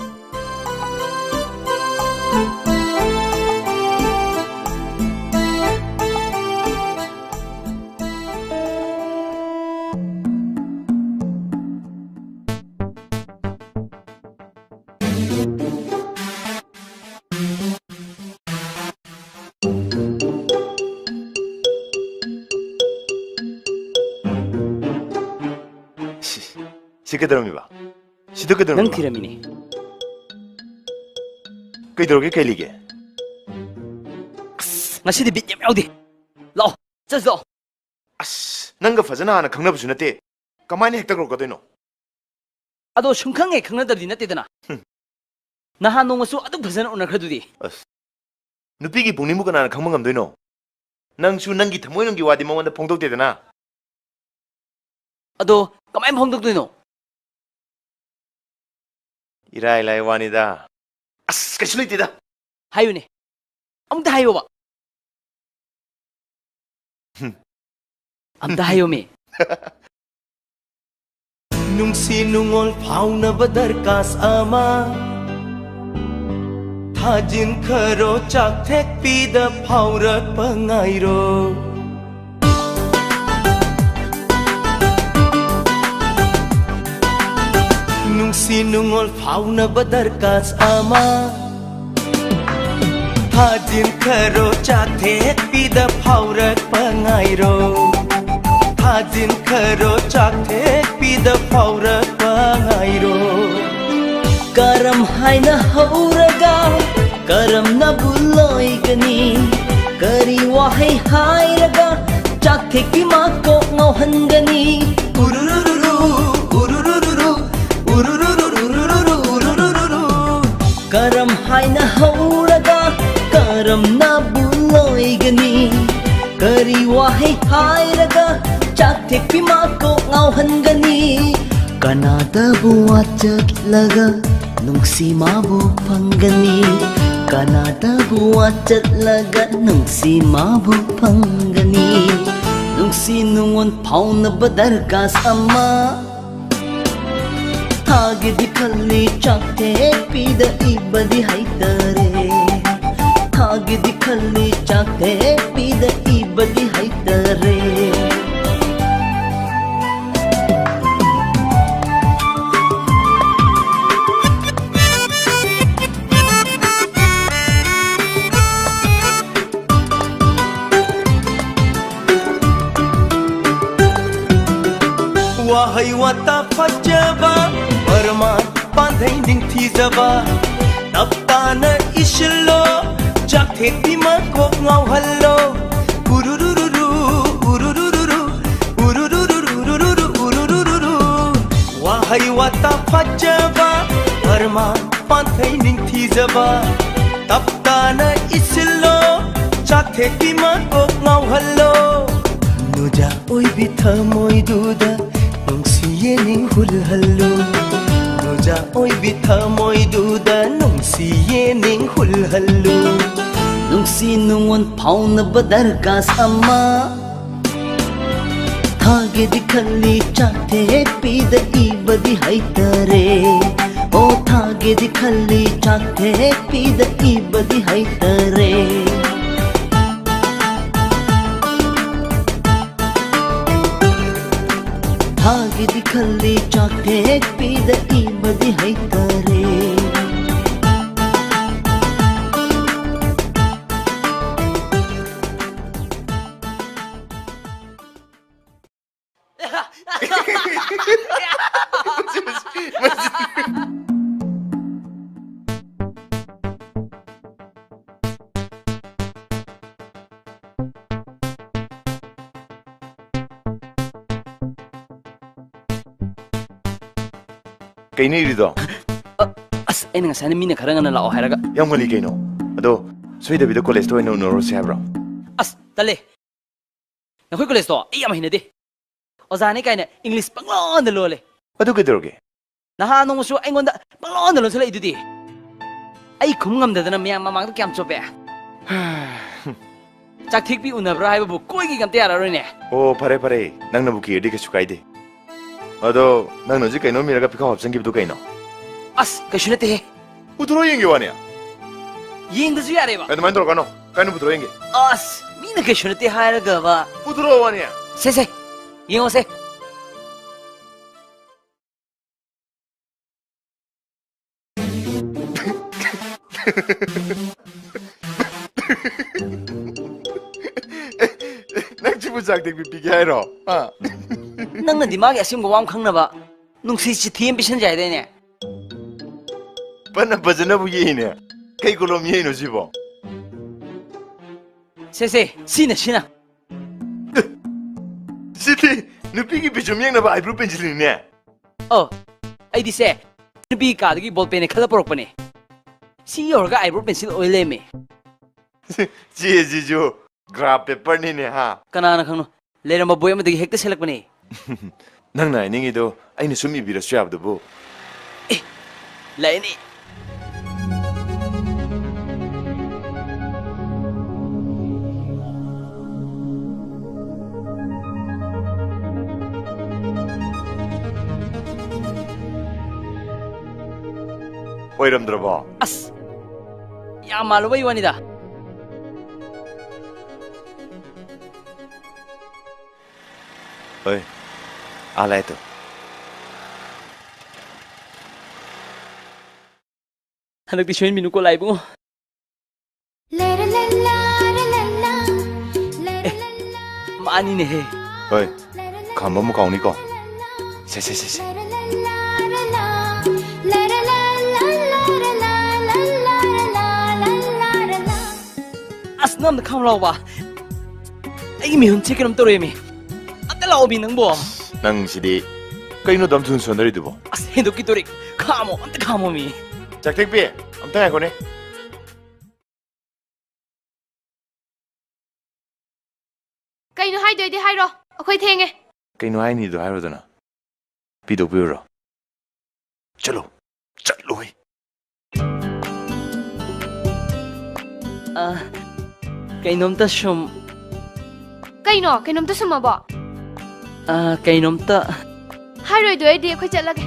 ꯁꯤ, ꯁꯤ ꯀꯩꯗꯧꯔꯝꯃꯤꯕ? ꯁꯤꯗ ꯀꯩꯗꯧꯔꯝꯃꯤꯕ? ꯅꯪ ꯊꯤꯔꯝꯃꯤꯅꯦ꯫ ꯀꯩꯗꯧꯔꯒꯦ, ꯀꯩ ꯂꯩꯒꯦ? ꯉꯁꯤꯗꯤ ꯕꯤꯠ ꯌꯥꯝ ꯌꯥꯎꯗꯦ꯫ ꯂꯥꯛꯑꯣ, ꯆꯠꯁꯤ ꯂꯥꯛꯑꯣ꯫ ꯑꯁ, ꯅꯪꯒ ꯐꯖꯅ ꯍꯥꯟꯅ ꯈꯪꯅꯕꯁꯨ ꯅꯠꯇꯦ, ꯀꯃꯥꯏꯅ ꯍꯦꯛꯇ ꯀꯧꯔꯛꯀꯗꯣꯏꯅꯣ? ꯑꯗꯣ ꯁꯨꯝ ꯈꯪꯉꯦ ꯈꯪꯅꯗꯕꯗꯤ ꯅꯠꯇꯦꯗꯅ꯫ ꯍꯨꯝ꯫ ꯅꯍꯥꯟ ꯅꯣꯡꯃꯁꯨ ꯑꯗꯨꯛ ꯐꯖꯅ ꯎꯅꯈ꯭ꯔꯗꯨꯗꯤ꯫ ꯑꯁ, ꯅꯨꯄꯤꯒꯤ ꯄꯨꯛꯅꯤꯡꯕꯨ ꯀꯅꯥꯅ ꯈꯪꯕ ꯉꯝꯗꯣꯏꯅꯣ? ꯅꯪꯁꯨ ꯅꯪꯒꯤ ꯊꯃꯣꯏꯅꯨꯡꯒꯤ ꯋꯥꯗꯤ ꯃꯉꯣꯟꯗ ꯐꯣꯡꯗꯣꯛꯇꯦꯗꯅ꯫ ꯑꯗꯣ ꯀꯃꯥꯏꯅ ꯐꯣꯡꯗꯣꯛꯇꯣꯏꯅꯣ? ꯏꯔꯥꯏ ꯂꯥꯏ ꯋꯥꯅꯤꯗ꯫ ꯑꯁ, ꯀꯩꯁꯨ ꯂꯩꯇꯦꯗ꯫ ꯍꯥꯏꯌꯨꯅꯦ, ꯑꯃꯨꯛꯇ ꯍꯥꯏꯌꯣꯕ꯫ ꯍꯨꯝ꯫ ꯑꯝꯇ ꯍꯥꯏꯌꯣꯃꯤ꯫ ꯅꯨꯡꯁꯤ ꯅꯨꯡꯉꯣꯜ ꯐꯥꯎꯅꯕ ꯗꯔꯀꯥꯁ ꯑꯃ, ꯊꯥꯖꯤꯟꯈꯔꯣ ꯆꯥꯛꯊꯦꯛꯄꯤꯗ ꯐꯥꯎꯔꯛꯄ ꯉꯥꯏꯔꯣ꯫ ꯅꯨꯡꯁꯤ ꯅꯨꯡꯉꯣꯜ ꯐꯥꯎꯅꯕ ꯗꯔꯀꯥꯁ ꯑꯃ, ꯊꯥꯖꯤꯟꯈꯔꯣ ꯆꯥꯛꯊꯦꯛꯄꯤꯗ ꯐꯥꯎꯔꯛꯄ ꯉꯥꯏꯔꯣ꯫ ꯊꯥꯖꯤꯟꯈꯔꯣ ꯆꯥꯛꯊꯦꯛꯄꯤꯗ ꯐꯥꯎꯔꯛꯄ ꯉꯥꯏꯔꯣ꯫ ꯀꯔꯝ ꯍꯥꯏꯅ ꯍꯧꯔꯒ ꯀꯔꯝꯅꯕꯨ ꯂꯣꯏꯒꯅꯤ? ꯀꯔꯤ ꯋꯥꯍꯩ ꯍꯥꯏꯔꯒ ꯆꯥꯛꯊꯦꯛꯄꯤ ꯃꯥ ꯀꯣꯛ ꯉꯥꯎꯍꯟꯒꯅꯤ? ꯎꯔꯨꯔꯨꯔꯨꯔꯨ, ꯎꯔꯨꯔꯨꯔꯨꯔꯨ, ꯎꯔꯨꯔꯨꯔꯨꯔꯨ꯫ ꯀꯔꯝ ꯍꯥꯏꯅ ꯍꯧꯔꯒ ꯀꯔꯝꯅꯕꯨ ꯂꯣꯏꯒꯅꯤ? ꯀꯔꯤ ꯋꯥꯍꯩ ꯍꯥꯏꯔꯒ ꯆꯥꯛꯊꯦꯛꯄꯤ ꯃꯥ ꯀꯣꯛ ꯉꯥꯎꯍꯟꯒꯅꯤ? ꯀꯅꯥꯗꯕꯨ ꯋꯥꯆꯠꯂꯒ ꯅꯨꯡꯁꯤ ꯃꯥꯕꯨ ꯐꯪꯒꯅꯤ? ꯀꯅꯥꯗꯕꯨ ꯋꯥꯆꯠꯂꯒ ꯅꯨꯡꯁꯤ ꯃꯥꯕꯨ ꯐꯪꯒꯅꯤ? ꯅꯨꯡꯁꯤ ꯅꯨꯡꯉꯣꯟ ꯐꯥꯎꯅꯕ ꯗꯔꯀꯥꯁ ꯑꯃ꯫ ꯊꯥꯒꯦꯗꯤ ꯈꯜꯂꯤ ꯆꯥꯛꯊꯦꯛꯄꯤꯗ ꯏꯕꯗꯤ ꯍꯩꯇꯔꯦ꯫ ꯊꯥꯒꯦꯗꯤ ꯈꯜꯂꯤ ꯆꯥꯛꯊꯦꯛꯄꯤꯗ ꯏꯕꯗꯤ ꯍꯩꯇꯔꯦ꯫ ꯋꯥꯍꯩ ꯋꯥꯇꯥ ꯐꯖꯕ, ꯄꯔꯃꯥꯟ ꯄꯥꯟꯊꯩ ꯅꯤꯡꯊꯤꯖꯕ, ꯇꯞ ꯇꯥꯅ ꯏꯁꯤꯜꯂꯣ, ꯆꯥꯛ ꯊꯦꯛꯄꯤ ꯃꯀꯣꯛ ꯉꯥꯎꯍꯜꯂꯣ꯫ ꯎꯔꯨꯔꯨꯔꯨꯔꯨ, ꯎꯔꯨꯔꯨꯔꯨꯔꯨ, ꯎꯔꯨꯔꯨꯔꯨꯔꯨ, ꯎꯔꯨꯔꯨꯔꯨꯔꯨ꯫ ꯋꯥꯍꯩ ꯋꯥꯇꯥ ꯐꯖꯕ, ꯄꯔꯃꯥꯟ ꯄꯥꯟꯊꯩ ꯅꯤꯡꯊꯤꯖꯕ꯫ ꯇꯞ ꯇꯥꯅ ꯏꯁꯤꯜꯂꯣ, ꯆꯥꯛ ꯊꯦꯛꯄꯤ ꯃꯀꯣꯛ ꯉꯥꯎꯍꯜꯂꯣ꯫ ꯅꯨꯖꯥ ꯑꯣꯏꯕꯤ ꯊꯃꯣꯏꯗꯨꯗ ꯅꯨꯡꯁꯤ ꯌꯦꯅꯤꯡ ꯍꯨꯜꯍꯜꯂꯨ꯫ ꯅꯨꯖꯥ ꯑꯣꯏꯕꯤ ꯊꯃꯣꯏꯗꯨꯗ ꯅꯨꯡꯁꯤ ꯌꯦꯅꯤꯡ ꯍꯨꯜꯍꯜꯂꯨ꯫ ꯅꯨꯡꯁꯤ ꯅꯨꯡꯉꯣꯟ ꯐꯥꯎꯅꯕ ꯗꯔꯀꯥꯁ ꯑꯃ꯫ ꯊꯥꯒꯦꯗꯤ ꯈꯜꯂꯤ ꯆꯥꯛ ꯊꯦꯛꯄꯤꯗ ꯏꯕꯗꯤ ꯍꯩꯇꯔꯦ꯫ ꯑꯣ ꯊꯥꯒꯦꯗꯤ ꯈꯜꯂꯤ ꯆꯥꯛ ꯊꯦꯛꯄꯤꯗ ꯏꯕꯗꯤ ꯍꯩꯇꯔꯦ꯫ ꯊꯥꯒꯦꯗꯤ ꯈꯜꯂꯤ ꯆꯥꯛ ꯊꯦꯛꯄꯤꯗ ꯏꯕꯗꯤ ꯍꯩꯇꯔꯦ꯫ ꯀꯩꯅꯣ ꯏꯔꯤꯗꯣ? ꯑ, ꯑꯁ, ꯑꯩꯅ ꯉꯁꯥꯏꯅ ꯃꯤꯅ ꯈꯔ ꯉꯟꯅ ꯂꯥꯛꯑꯣ ꯍꯥꯏꯔꯒ꯫ ꯌꯥꯝ ꯉꯜꯂꯤ ꯀꯩꯅꯣ꯫ ꯑꯗꯣ ꯁꯣꯏꯗꯕꯤꯗ ꯀꯣꯂꯦꯖꯇ ꯑꯣꯏꯅ ꯎꯅꯔꯨꯁꯦ ꯍꯥꯏꯕ꯭ꯔꯣ? ꯑꯁ, ꯇꯜꯂꯦ꯫ ꯅꯈꯣꯏ ꯀꯣꯂꯦꯖꯇꯣ ꯑꯩ ꯌꯥꯝ ꯍꯩꯅꯗꯦ꯫ ꯑꯣꯖꯥꯅꯤ ꯀꯥꯏꯅ ꯏꯪꯂꯤꯁ ꯄꯪꯂꯣꯟꯗ ꯂꯣꯜꯂꯦ꯫ ꯑꯗꯨ ꯀꯩꯗꯧꯔꯒꯦ? ꯅꯍꯥꯟ ꯅꯣꯡꯃꯁꯨ ꯑꯩꯉꯣꯟꯗ ꯄꯪꯂꯣꯟꯗ ꯂꯣꯟꯁꯤꯜꯂꯛꯏꯗꯨꯗꯤ꯫ ꯑꯩ ꯈꯨꯝ ꯉꯝꯗꯗꯅ ꯃꯌꯥꯝ ꯃꯃꯥꯡꯗ ꯀꯌꯥꯝ ꯆꯣꯞꯄꯦ꯫ ꯆꯥꯛꯊꯦꯛꯄꯤ ꯎꯅꯕ꯭ꯔꯥ ꯍꯥꯏꯕꯕꯨ ꯀꯣꯏꯒꯤꯒ ꯑꯝꯇ ꯌꯥꯔꯛꯑꯔꯣꯏꯅꯦ꯫ ꯑꯣ, ꯐꯔꯦ, ꯐꯔꯦ꯫ ꯅꯪꯅꯕꯨ ꯀꯤꯔꯗꯤ ꯀꯩꯁꯨ ꯀꯥꯏꯗꯦ꯫ ꯑꯗꯣ, ꯅꯪꯅ ꯍꯧꯖꯤꯛ ꯀꯩꯅꯣꯝ ꯏꯔꯒ ꯄꯤꯈꯥꯎ ꯍꯥꯞꯆꯤꯟꯈꯤꯕꯗꯨ ꯀꯩꯅꯣ? ꯑꯁ, ꯀꯩꯁꯨ ꯅꯠꯇꯦꯍꯦ꯫ ꯄꯨꯊꯣꯔꯛꯑꯣ ꯌꯦꯡꯒꯦ ꯋꯥꯅꯤ꯫ ꯌꯦꯡꯗꯁꯨ ꯌꯥꯔꯦꯕ꯫ ꯑꯦ, ꯑꯗꯨꯃꯥꯏꯅ ꯇꯧꯔꯛꯀꯅꯣ꯫ ꯀꯥꯏꯅ ꯄꯨꯊꯣꯔꯛꯑꯣ ꯌꯦꯡꯒꯦ꯫ ꯑꯁ, ꯃꯤꯅ ꯀꯩꯁꯨ ꯅꯠꯇꯦ ꯍꯥꯏꯔꯒꯕ꯫ ꯄꯨꯊꯣꯔꯛꯑꯣ ꯋꯥꯅꯤ꯫ ꯁꯦ, ꯁꯦ, ꯌꯦꯡꯉꯣꯁꯦ꯫ ꯅꯪ ꯁꯤꯕꯨ ꯆꯥꯛ ꯊꯦꯛꯄꯤ ꯄꯤꯒꯦ ꯍꯥꯏꯔꯣ? ꯍꯥ? ꯅꯪꯅꯗꯤ ꯃꯥꯒꯤ ꯑꯁꯦꯡꯕ ꯋꯥ ꯑꯃ ꯈꯪꯅꯕ ꯅꯨꯡꯁꯤ ꯆꯤꯊꯤ ꯑꯃ ꯄꯤꯁꯟꯖꯦ ꯍꯥꯏꯗꯥꯏꯅꯦ? ꯐꯅ ꯐꯖꯅꯕꯨ ꯌꯦꯛꯏꯅꯦ꯫ ꯀꯩ ꯀꯣꯂꯣꯝ ꯌꯦꯛꯏꯅꯣ ꯁꯤꯕꯣ? ꯁꯦ, ꯁꯦ, ꯁꯤꯅ, ꯁꯤꯅ꯫ ꯁꯤꯗꯤ ꯅꯨꯄꯤꯒꯤ ꯄꯤꯖꯨꯝ ꯌꯦꯡꯅꯕ eyebrow pencilꯅꯤꯅꯦ꯫ ꯑꯣ, ꯑꯩꯗꯤ ꯁꯦ, ꯅꯨꯄꯤ ꯀꯥꯗꯒꯤ ball penꯅꯦ ꯈꯜꯂ ꯄꯨꯔꯛꯄꯅꯦ꯫ ꯁꯤ ꯌꯧꯔꯒ eyebrow pencil ꯑꯣꯏ ꯂꯩꯔꯝꯃꯦ꯫ ꯆꯦꯁꯤꯁꯨ graph paperꯅꯤꯅꯦ, ꯍꯥ? ꯀꯅꯥꯅ ꯈꯪꯅꯣ? ꯂꯩꯔꯝꯕ ꯕꯣꯏ ꯑꯃꯗꯒꯤ ꯍꯦꯛꯇ ꯁꯦꯠꯂꯛꯄꯅꯦ꯫ ꯅꯪꯅ ꯍꯥꯏꯅꯤꯡꯉꯤꯗꯣ ꯑꯩꯅ ꯁꯨꯝ ꯏꯕꯤꯔꯁꯨ ꯌꯥꯕꯗꯨꯕꯨ꯫ ꯑꯦ, ꯂꯩꯅꯤ꯫ ꯑꯣꯏꯔꯝꯗ꯭ꯔꯕꯣ? ꯑꯁ, ꯌꯥꯝ ꯃꯥꯜꯂꯨꯕꯩ ꯋꯥꯅꯤꯗ꯫ ꯍꯣꯏ, ꯑꯥ ꯂꯥꯛꯑꯦ ꯇꯨ꯫ ꯍꯟꯗꯛꯇꯤ ꯁꯣꯏꯍꯟꯕꯤꯅꯨꯀꯣ ꯂꯥꯏ ꯏꯕꯨꯡꯉꯣ꯫ ꯑꯦ, ꯃꯥꯅꯤꯅꯦꯍꯦ꯫ ꯍꯣꯏ, ꯈꯥꯝꯕ ꯑꯃꯨꯛ ꯀꯥꯎꯅꯤꯀꯣ꯫ ꯁꯦ, ꯁꯦ, ꯁꯦ, ꯁꯦ꯫ ꯑꯁ, ꯅꯪ ꯑꯝꯇ ꯈꯥꯝꯃꯨ ꯂꯥꯎꯕ꯫ ꯑꯩꯒꯤ ꯃꯤꯍꯨꯟꯁꯦ ꯀꯩꯅꯣꯝ ꯇꯧꯔꯦꯃꯤ꯫ ꯑꯝꯇ ꯂꯥꯛꯑꯣꯃꯤ ꯅꯪꯕꯣ꯫ ꯅꯪꯁꯤꯗꯤ ꯀꯩꯅꯣ ꯑꯗꯨꯝ ꯊꯨꯅ ꯁꯣꯟꯅꯔꯤꯗꯨꯕꯣ? ꯑꯁ, ꯍꯦꯟꯗꯣꯛꯀꯤꯗꯣꯔꯤ꯫ ꯈꯥꯝꯃꯣ, ꯑꯝꯇ ꯈꯥꯝꯃꯣꯃꯤ꯫ ꯆꯥꯛꯊꯦꯛꯄꯤ, ꯑꯝꯇ ꯉꯥꯏꯈꯣꯅꯦ꯫ ꯀꯩꯅꯣ ꯍꯥꯏꯗꯣꯏꯗꯤ ꯍꯥꯏꯔꯣ, ꯑꯩꯈꯣꯏ ꯊꯦꯡꯉꯦ꯫ ꯀꯩꯅꯣ ꯍꯥꯏꯅꯤꯗꯣ ꯍꯥꯏꯔꯣꯗꯅ꯫ ꯄꯤꯗꯧ ꯄꯤꯔꯨꯔꯣ꯫ ꯆꯠꯂꯣ, ꯆꯠꯂꯣꯍꯦ꯫ ꯑ, ꯀꯩꯅꯣꯝꯇ ꯁꯨꯝ꯫ ꯀꯩꯅꯣ? ꯀꯩꯅꯣꯝꯇ ꯁꯨꯝ ꯑꯕꯣ? ꯑ, ꯀꯩꯅꯣꯝꯇ꯫ ꯍꯥꯏꯔꯣꯏꯗꯣꯏ ꯑꯣꯏꯗꯤ ꯑꯩꯈꯣꯏ ꯆꯠꯂꯒꯦ꯫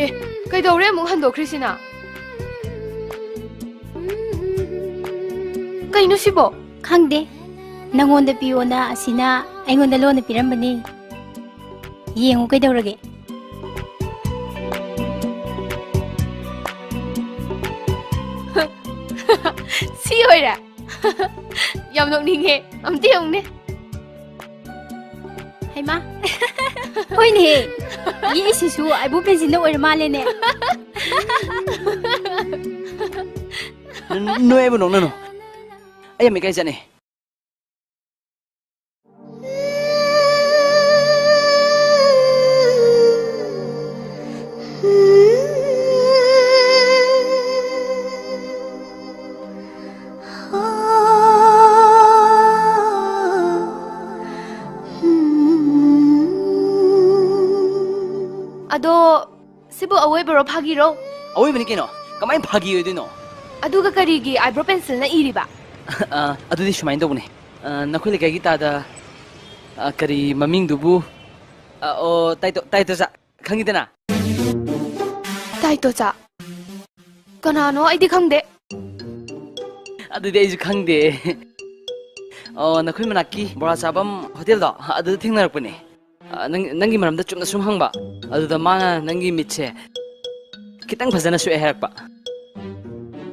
ꯑꯦ, ꯀꯩꯗꯧꯔꯦ ꯑꯃꯨꯛ ꯍꯟꯗꯣꯛꯈ꯭ꯔꯤꯁꯤꯅ? ꯀꯩꯅꯣ ꯁꯤꯕꯣ? ꯈꯪꯗꯦ꯫ ꯅꯪꯉꯣꯟꯗ ꯄꯤꯌꯣꯅ ꯑꯁꯤꯅ ꯑꯩꯉꯣꯟꯗ ꯂꯣꯟꯅ ꯄꯤꯔꯝꯕꯅꯤ꯫ ꯌꯦꯡꯉꯨ ꯀꯩꯗꯧꯔꯒꯦ꯫ ꯁꯤ ꯑꯣꯏꯔꯦ꯫ ꯌꯥꯝ ꯅꯣꯛꯅꯤꯡꯉꯦ꯫ ꯑꯝꯇ ꯌꯦꯡꯉꯨꯅꯦ꯫ ꯍꯩꯃꯥ꯫ ꯍꯣꯏꯅꯦꯍꯦ, ꯌꯦꯛꯏꯁꯤꯁꯨ eyebrow pencilꯅ ꯑꯣꯏꯔ ꯃꯥꯜꯂꯦꯅꯦ꯫ ꯅ-, ꯅꯣꯏ ꯑꯩꯕꯨ ꯅꯣꯛꯅꯅꯨ꯫ ꯑꯩ ꯌꯥꯝ ꯏꯀꯥꯏꯖꯅꯤ꯫ ꯑꯗꯣ, ꯁꯤꯕꯨ ꯑꯋꯣꯏꯕꯔꯣ, ꯐꯥꯒꯤꯔꯣ? ꯑꯋꯣꯏꯕꯅꯤ ꯀꯩꯅꯣ, ꯀꯃꯥꯏꯅ ꯐꯥꯒꯤ ꯑꯣꯏꯗꯣꯏꯅꯣ? ꯑꯗꯨꯒ ꯀꯔꯤꯒꯤ eyebrow pencilꯅ ꯏꯔꯤꯕ? ꯑ, ꯑꯗꯨꯗꯤ ꯁꯨꯃꯥꯏꯅ ꯇꯧꯕꯅꯦ꯫ ꯑ, ꯅꯈꯣꯏ ꯂꯩꯀꯥꯏꯒꯤ ꯇꯥꯗ, ꯑ, ꯀꯔꯤ ꯃꯃꯤꯡꯗꯨꯕꯨ? ꯑ, ꯑꯣ, ꯇꯥꯏꯇꯣ-, ꯇꯥꯏꯇꯣꯆꯥ, ꯈꯪꯉꯤꯗꯅ? ꯇꯥꯏꯇꯣꯆꯥ? ꯀꯅꯥꯅꯣ? ꯑꯩꯗꯤ ꯈꯪꯗꯦ꯫ ꯑꯗꯨꯗꯤ ꯑꯩꯁꯨ ꯈꯪꯗꯦ꯫ ꯑꯣ, ꯅꯈꯣꯏ ꯃꯅꯥꯛꯀꯤ ꯕꯣꯔꯥ ꯆꯥꯐꯝ ꯍꯣꯇꯦꯜꯗꯣ, ꯑꯗꯨꯗ ꯊꯦꯡꯅꯔꯛꯄꯅꯦ꯫ ꯑ, ꯅꯪ, ꯅꯪꯒꯤ ꯃꯔꯝꯗ ꯆꯨꯝꯅ ꯁꯨꯝ ꯍꯪꯕ꯫ ꯑꯗꯨꯗ ꯃꯥꯅ ꯅꯪꯒꯤ ꯃꯤꯠꯁꯦ ꯈꯤꯇꯪ ꯐꯖꯅ ꯁꯣꯛꯑꯦ ꯍꯥꯏꯔꯛꯄ꯫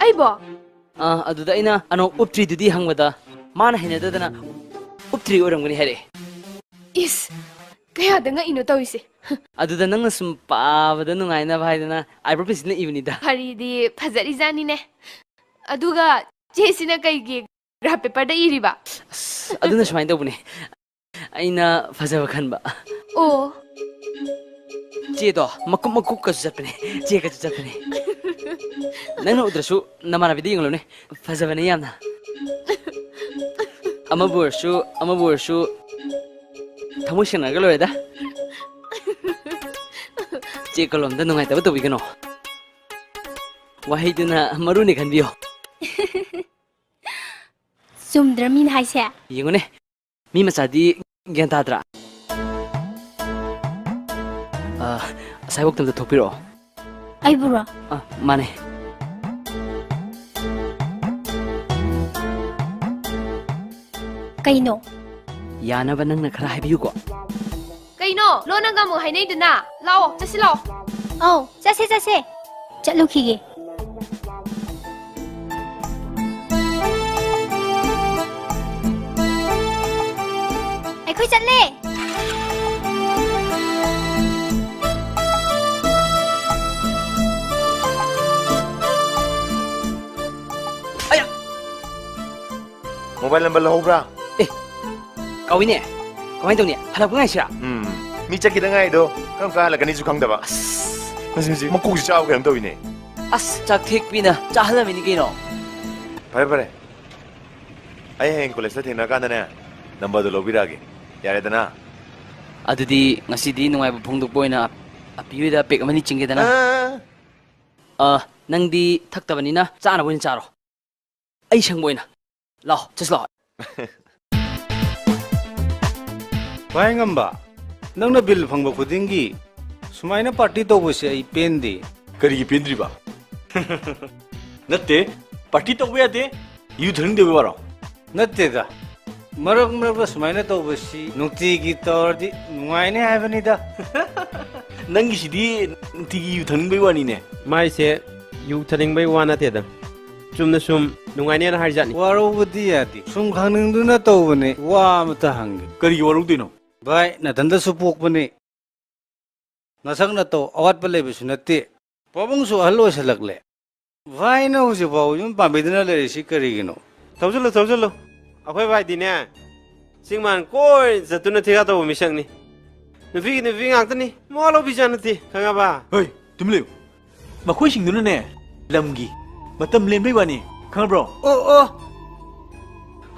ꯑꯩꯕꯣ? ꯑ, ꯑꯗꯨꯗ ꯑꯩꯅ ꯑꯅꯣꯛ ꯎꯞꯇ꯭ꯔꯤꯗꯨꯗꯤ ꯍꯪꯕꯗ, ꯃꯥꯅ ꯍꯩꯅꯗꯗꯅ ꯎꯞꯇ꯭ꯔꯤ ꯑꯣꯏꯔꯝꯒꯅꯤ ꯍꯥꯏꯔꯛꯑꯦ꯫ ꯏꯁ, ꯀꯌꯥꯗ ꯉꯛꯏꯅꯣ ꯇꯧꯔꯤꯁꯦ꯫ ꯑꯗꯨꯗ ꯅꯪꯅ ꯁꯨꯝ ꯄꯥꯕꯗ ꯅꯨꯡꯉꯥꯏꯅꯕ ꯍꯥꯏꯗꯅ eyebrow pencilꯅ ꯏꯕꯅꯤꯗ꯫ ꯐꯔꯤꯗꯤ ꯐꯖꯔꯤꯖꯥꯠꯅꯤꯅꯦ꯫ ꯑꯗꯨꯒ ꯆꯦꯁꯤꯅ ꯀꯩꯒꯤ graph paperꯗ ꯏꯔꯤꯕ? ꯑꯁ, ꯑꯗꯨꯅ ꯁꯨꯃꯥꯏꯅ ꯇꯧꯕꯅꯦ꯫ ꯑꯩꯅ ꯐꯖꯕ ꯈꯟꯕ꯫ ꯑꯣ꯫ ꯆꯦꯗꯣ ꯃꯀꯨꯞ ꯃꯀꯨꯞꯀꯁꯨ ꯆꯠꯄꯅꯦ, ꯆꯦꯒꯁꯨ ꯆꯠꯄꯅꯦ꯫ ꯅꯪꯅ ꯎꯗ꯭ꯔꯁꯨ ꯅꯃꯥꯟꯅꯕꯤꯗ ꯌꯦꯡꯍꯜꯂꯨꯅꯦ, ꯐꯖꯕꯅꯦ ꯌꯥꯝꯅ꯫ ꯑꯃꯕꯨ ꯑꯣꯏꯔꯁꯨ, ꯑꯃꯕꯨ ꯑꯣꯏꯔꯁꯨ, ꯊꯃꯣꯏ ꯁꯦꯡꯅꯔꯒ ꯂꯣꯏꯔꯦꯗ꯫ ꯆꯦ ꯀꯣꯂꯣꯝꯗ ꯅꯨꯡꯉꯥꯏꯇꯕ ꯇꯧꯕꯤꯒꯅꯣ꯫ ꯋꯥꯍꯩꯗꯨꯅ ꯃꯔꯨꯅꯤ ꯈꯟꯕꯤꯌꯣ꯫ ꯆꯨꯝꯗ꯭ꯔ ꯃꯤꯅ ꯍꯥꯏꯁꯦ? ꯌꯦꯡꯉꯨꯅꯦ, ꯃꯤ ꯃꯆꯥꯗꯤ ꯒ꯭ꯌꯥꯟ ꯇꯥꯗ꯭ꯔꯥ? ꯑ, ꯑꯁꯥꯏꯕꯣꯛꯇ ꯑꯝꯇ ꯊꯣꯛꯄꯤꯔꯛꯑꯣ꯫ ꯑꯩꯕꯨꯔꯣ? ꯑ, ꯃꯥꯅꯦ꯫ ꯀꯩꯅꯣ? ꯌꯥꯅꯕ ꯅꯪꯅ ꯈꯔ ꯍꯥꯏꯕꯤꯌꯨꯀꯣ꯫ ꯀꯩꯅꯣ? ꯂꯣꯟꯅꯒ ꯑꯃꯨꯛ ꯍꯥꯏꯅꯩꯗꯨꯅ? ꯂꯥꯛꯑꯣ, ꯆꯠꯁꯤ ꯂꯥꯛꯑꯣ꯫ ꯑꯧ, ꯆꯠꯁꯦ, ꯆꯠꯁꯦ꯫ ꯆꯠꯂꯨꯈꯤꯒꯦ꯫ ꯑꯩꯈꯣꯏ ꯆꯠꯂꯦ꯫ ꯃꯣꯕꯥꯏꯜ ꯅꯝꯕꯔ ꯂꯧꯍꯧꯕ꯭ꯔꯥ? ꯀꯥꯎꯏꯅꯦ꯫ ꯀꯃꯥꯏꯅ ꯇꯧꯅꯤ? ꯍꯜꯂꯛꯄ ꯉꯥꯏꯁꯤꯔꯥ? ꯎꯝ, ꯃꯤ ꯆꯠꯈꯤꯗ ꯉꯥꯏꯗꯣ ꯀꯔꯝ ꯀꯥꯟ ꯍꯜꯂꯛꯀꯅꯤꯁꯨ ꯈꯪꯗꯕ꯫ ꯃꯁꯤ, ꯃꯁꯤ ꯃꯀꯣꯛꯁꯤ ꯆꯥꯕ ꯀꯩꯅꯣꯝ ꯇꯧꯋꯤꯅꯦ꯫ ꯑꯁ, ꯆꯥꯛ ꯊꯦꯛꯄꯤꯅ ꯆꯥꯍꯜꯂꯝꯃꯤꯅꯤ ꯀꯩꯅꯣ꯫ ꯐꯔꯦ ꯐꯔꯦ, ꯑꯩ ꯍꯌꯦꯡ ꯀꯣꯂꯦꯖꯇ ꯊꯦꯡꯅꯔꯀꯥꯟꯗꯅꯦ, ꯅꯝꯕꯔꯗꯣ ꯂꯧꯕꯤꯔꯛꯑꯒꯦ, ꯌꯥꯔꯦꯗꯅ? ꯑꯗꯨꯗꯤ ꯉꯁꯤꯗꯤ ꯅꯨꯡꯉꯥꯏꯕ ꯐꯣꯡꯗꯣꯛꯄ ꯑꯣꯏꯅ ꯑꯄꯤ ꯍꯣꯏꯗ ꯄꯦꯛ ꯑꯃꯅꯤ ꯆꯤꯡꯒꯦꯗꯅ꯫ ꯑꯥ, ꯑ, ꯅꯪꯗꯤ ꯊꯛꯇꯕꯅꯤꯅ ꯆꯥꯅꯕ ꯑꯣꯏꯅ ꯆꯥꯔꯣ꯫ ꯑꯩ ꯁꯪꯕ ꯑꯣꯏꯅ꯫ ꯂꯥꯛꯑꯣ, ꯆꯠꯁꯤ ꯂꯥꯛꯑꯣ꯫ ꯚꯥꯏ ꯉꯝꯕ, ꯅꯪꯅ ꯕꯤꯜ ꯐꯪꯕ ꯈꯨꯗꯤꯡꯒꯤ ꯁꯨꯃꯥꯏꯅ ꯄꯥꯔꯇꯤ ꯇꯧꯕꯁꯦ ꯑꯩ ꯄꯦꯟꯗꯦ꯫ ꯀꯔꯤꯒꯤ ꯄꯦꯟꯗ꯭ꯔꯤꯕ? ꯅꯠꯇꯦ, ꯄꯥꯔꯇꯤ ꯇꯧꯕ ꯌꯥꯗꯦ, ꯌꯨ ꯊꯛꯅꯤꯡꯗꯕꯩ ꯋꯥꯔꯣ? ꯅꯠꯇꯦꯗ, ꯃꯔꯛ ꯃꯔꯛꯇ ꯁꯨꯃꯥꯏꯅ ꯇꯧꯕꯁꯤ ꯅꯨꯡꯇꯤꯒꯤ ꯇꯧꯔꯗꯤ ꯅꯨꯡꯉꯥꯏꯅꯤ ꯍꯥꯏꯕꯅꯤꯗ꯫ ꯅꯪꯒꯤꯁꯤꯗꯤ ꯅꯨꯡꯇꯤꯒꯤ ꯌꯨ ꯊꯛꯅꯤꯡꯕꯩ ꯋꯥꯅꯤꯅꯦ꯫ ꯃꯥꯏꯁꯦ ꯌꯨ ꯊꯛꯅꯤꯡꯕꯩ ꯋꯥ ꯅꯠꯇꯦꯗ, ꯆꯨꯝꯅ ꯁꯨꯝ ꯅꯨꯡꯉꯥꯏꯅꯦꯅ ꯍꯥꯏꯖꯥꯠꯅꯤ꯫ ꯋꯥꯔꯧꯕꯗꯤ ꯌꯥꯗꯦ, ꯁꯨꯝ ꯈꯪꯅꯤꯡꯗꯨꯅ ꯇꯧꯕꯅꯦ꯫ ꯋꯥ ꯑꯃꯇ ꯍꯪꯒꯦ꯫ ꯀꯔꯤꯒꯤ ꯋꯥꯔꯧꯗꯣꯏꯅꯣ? ꯚꯥꯏ, ꯅꯊꯟꯗꯁꯨ ꯄꯣꯛꯄꯅꯤ, ꯅꯁꯛ ꯅꯇꯧ ꯑꯋꯥꯠꯄ ꯂꯩꯕꯁꯨ ꯅꯠꯇꯦ, ꯄꯥꯕꯨꯡꯁꯨ ꯑꯍꯜ ꯑꯣꯏꯁꯜꯂꯛꯂꯦ꯫ ꯚꯥꯏꯅ ꯍꯧꯖꯤꯛꯐꯥꯎ ꯌꯨꯝ ꯄꯥꯟꯕꯤꯗꯅ ꯂꯩꯔꯤꯁꯤ ꯀꯔꯤꯒꯤꯅꯣ? ꯊꯧꯖꯜꯂꯨ, ꯊꯧꯖꯜꯂꯨ꯫ ꯑꯩꯈꯣꯏ ꯚꯥꯏꯗꯤꯅꯦ, ꯆꯤꯡ ꯃꯥꯟ ꯀꯣꯏ ꯆꯠꯇꯨꯅ ꯊꯤꯒꯥ ꯇꯧꯕ ꯃꯤꯁꯛꯅꯤ꯫ ꯅꯨꯄꯤꯒꯤ ꯅꯨꯄꯤ ꯉꯥꯛꯇꯅꯤ, ꯃꯋꯥ ꯂꯧꯕꯤꯖꯥ ꯅꯠꯇꯦ, ꯈꯪꯉꯕ? ꯍꯣꯏ, ꯇꯨꯃꯤꯟ ꯂꯩꯌꯨ꯫ ꯃꯈꯣꯏꯁꯤꯡꯗꯨꯅꯅꯦ, ꯂꯝꯒꯤ ꯃꯇꯝ ꯂꯦꯟꯕꯩ ꯋꯥꯅꯤ, ꯈꯪꯉꯕ꯭ꯔꯣ? ꯑꯣ ꯑꯣ,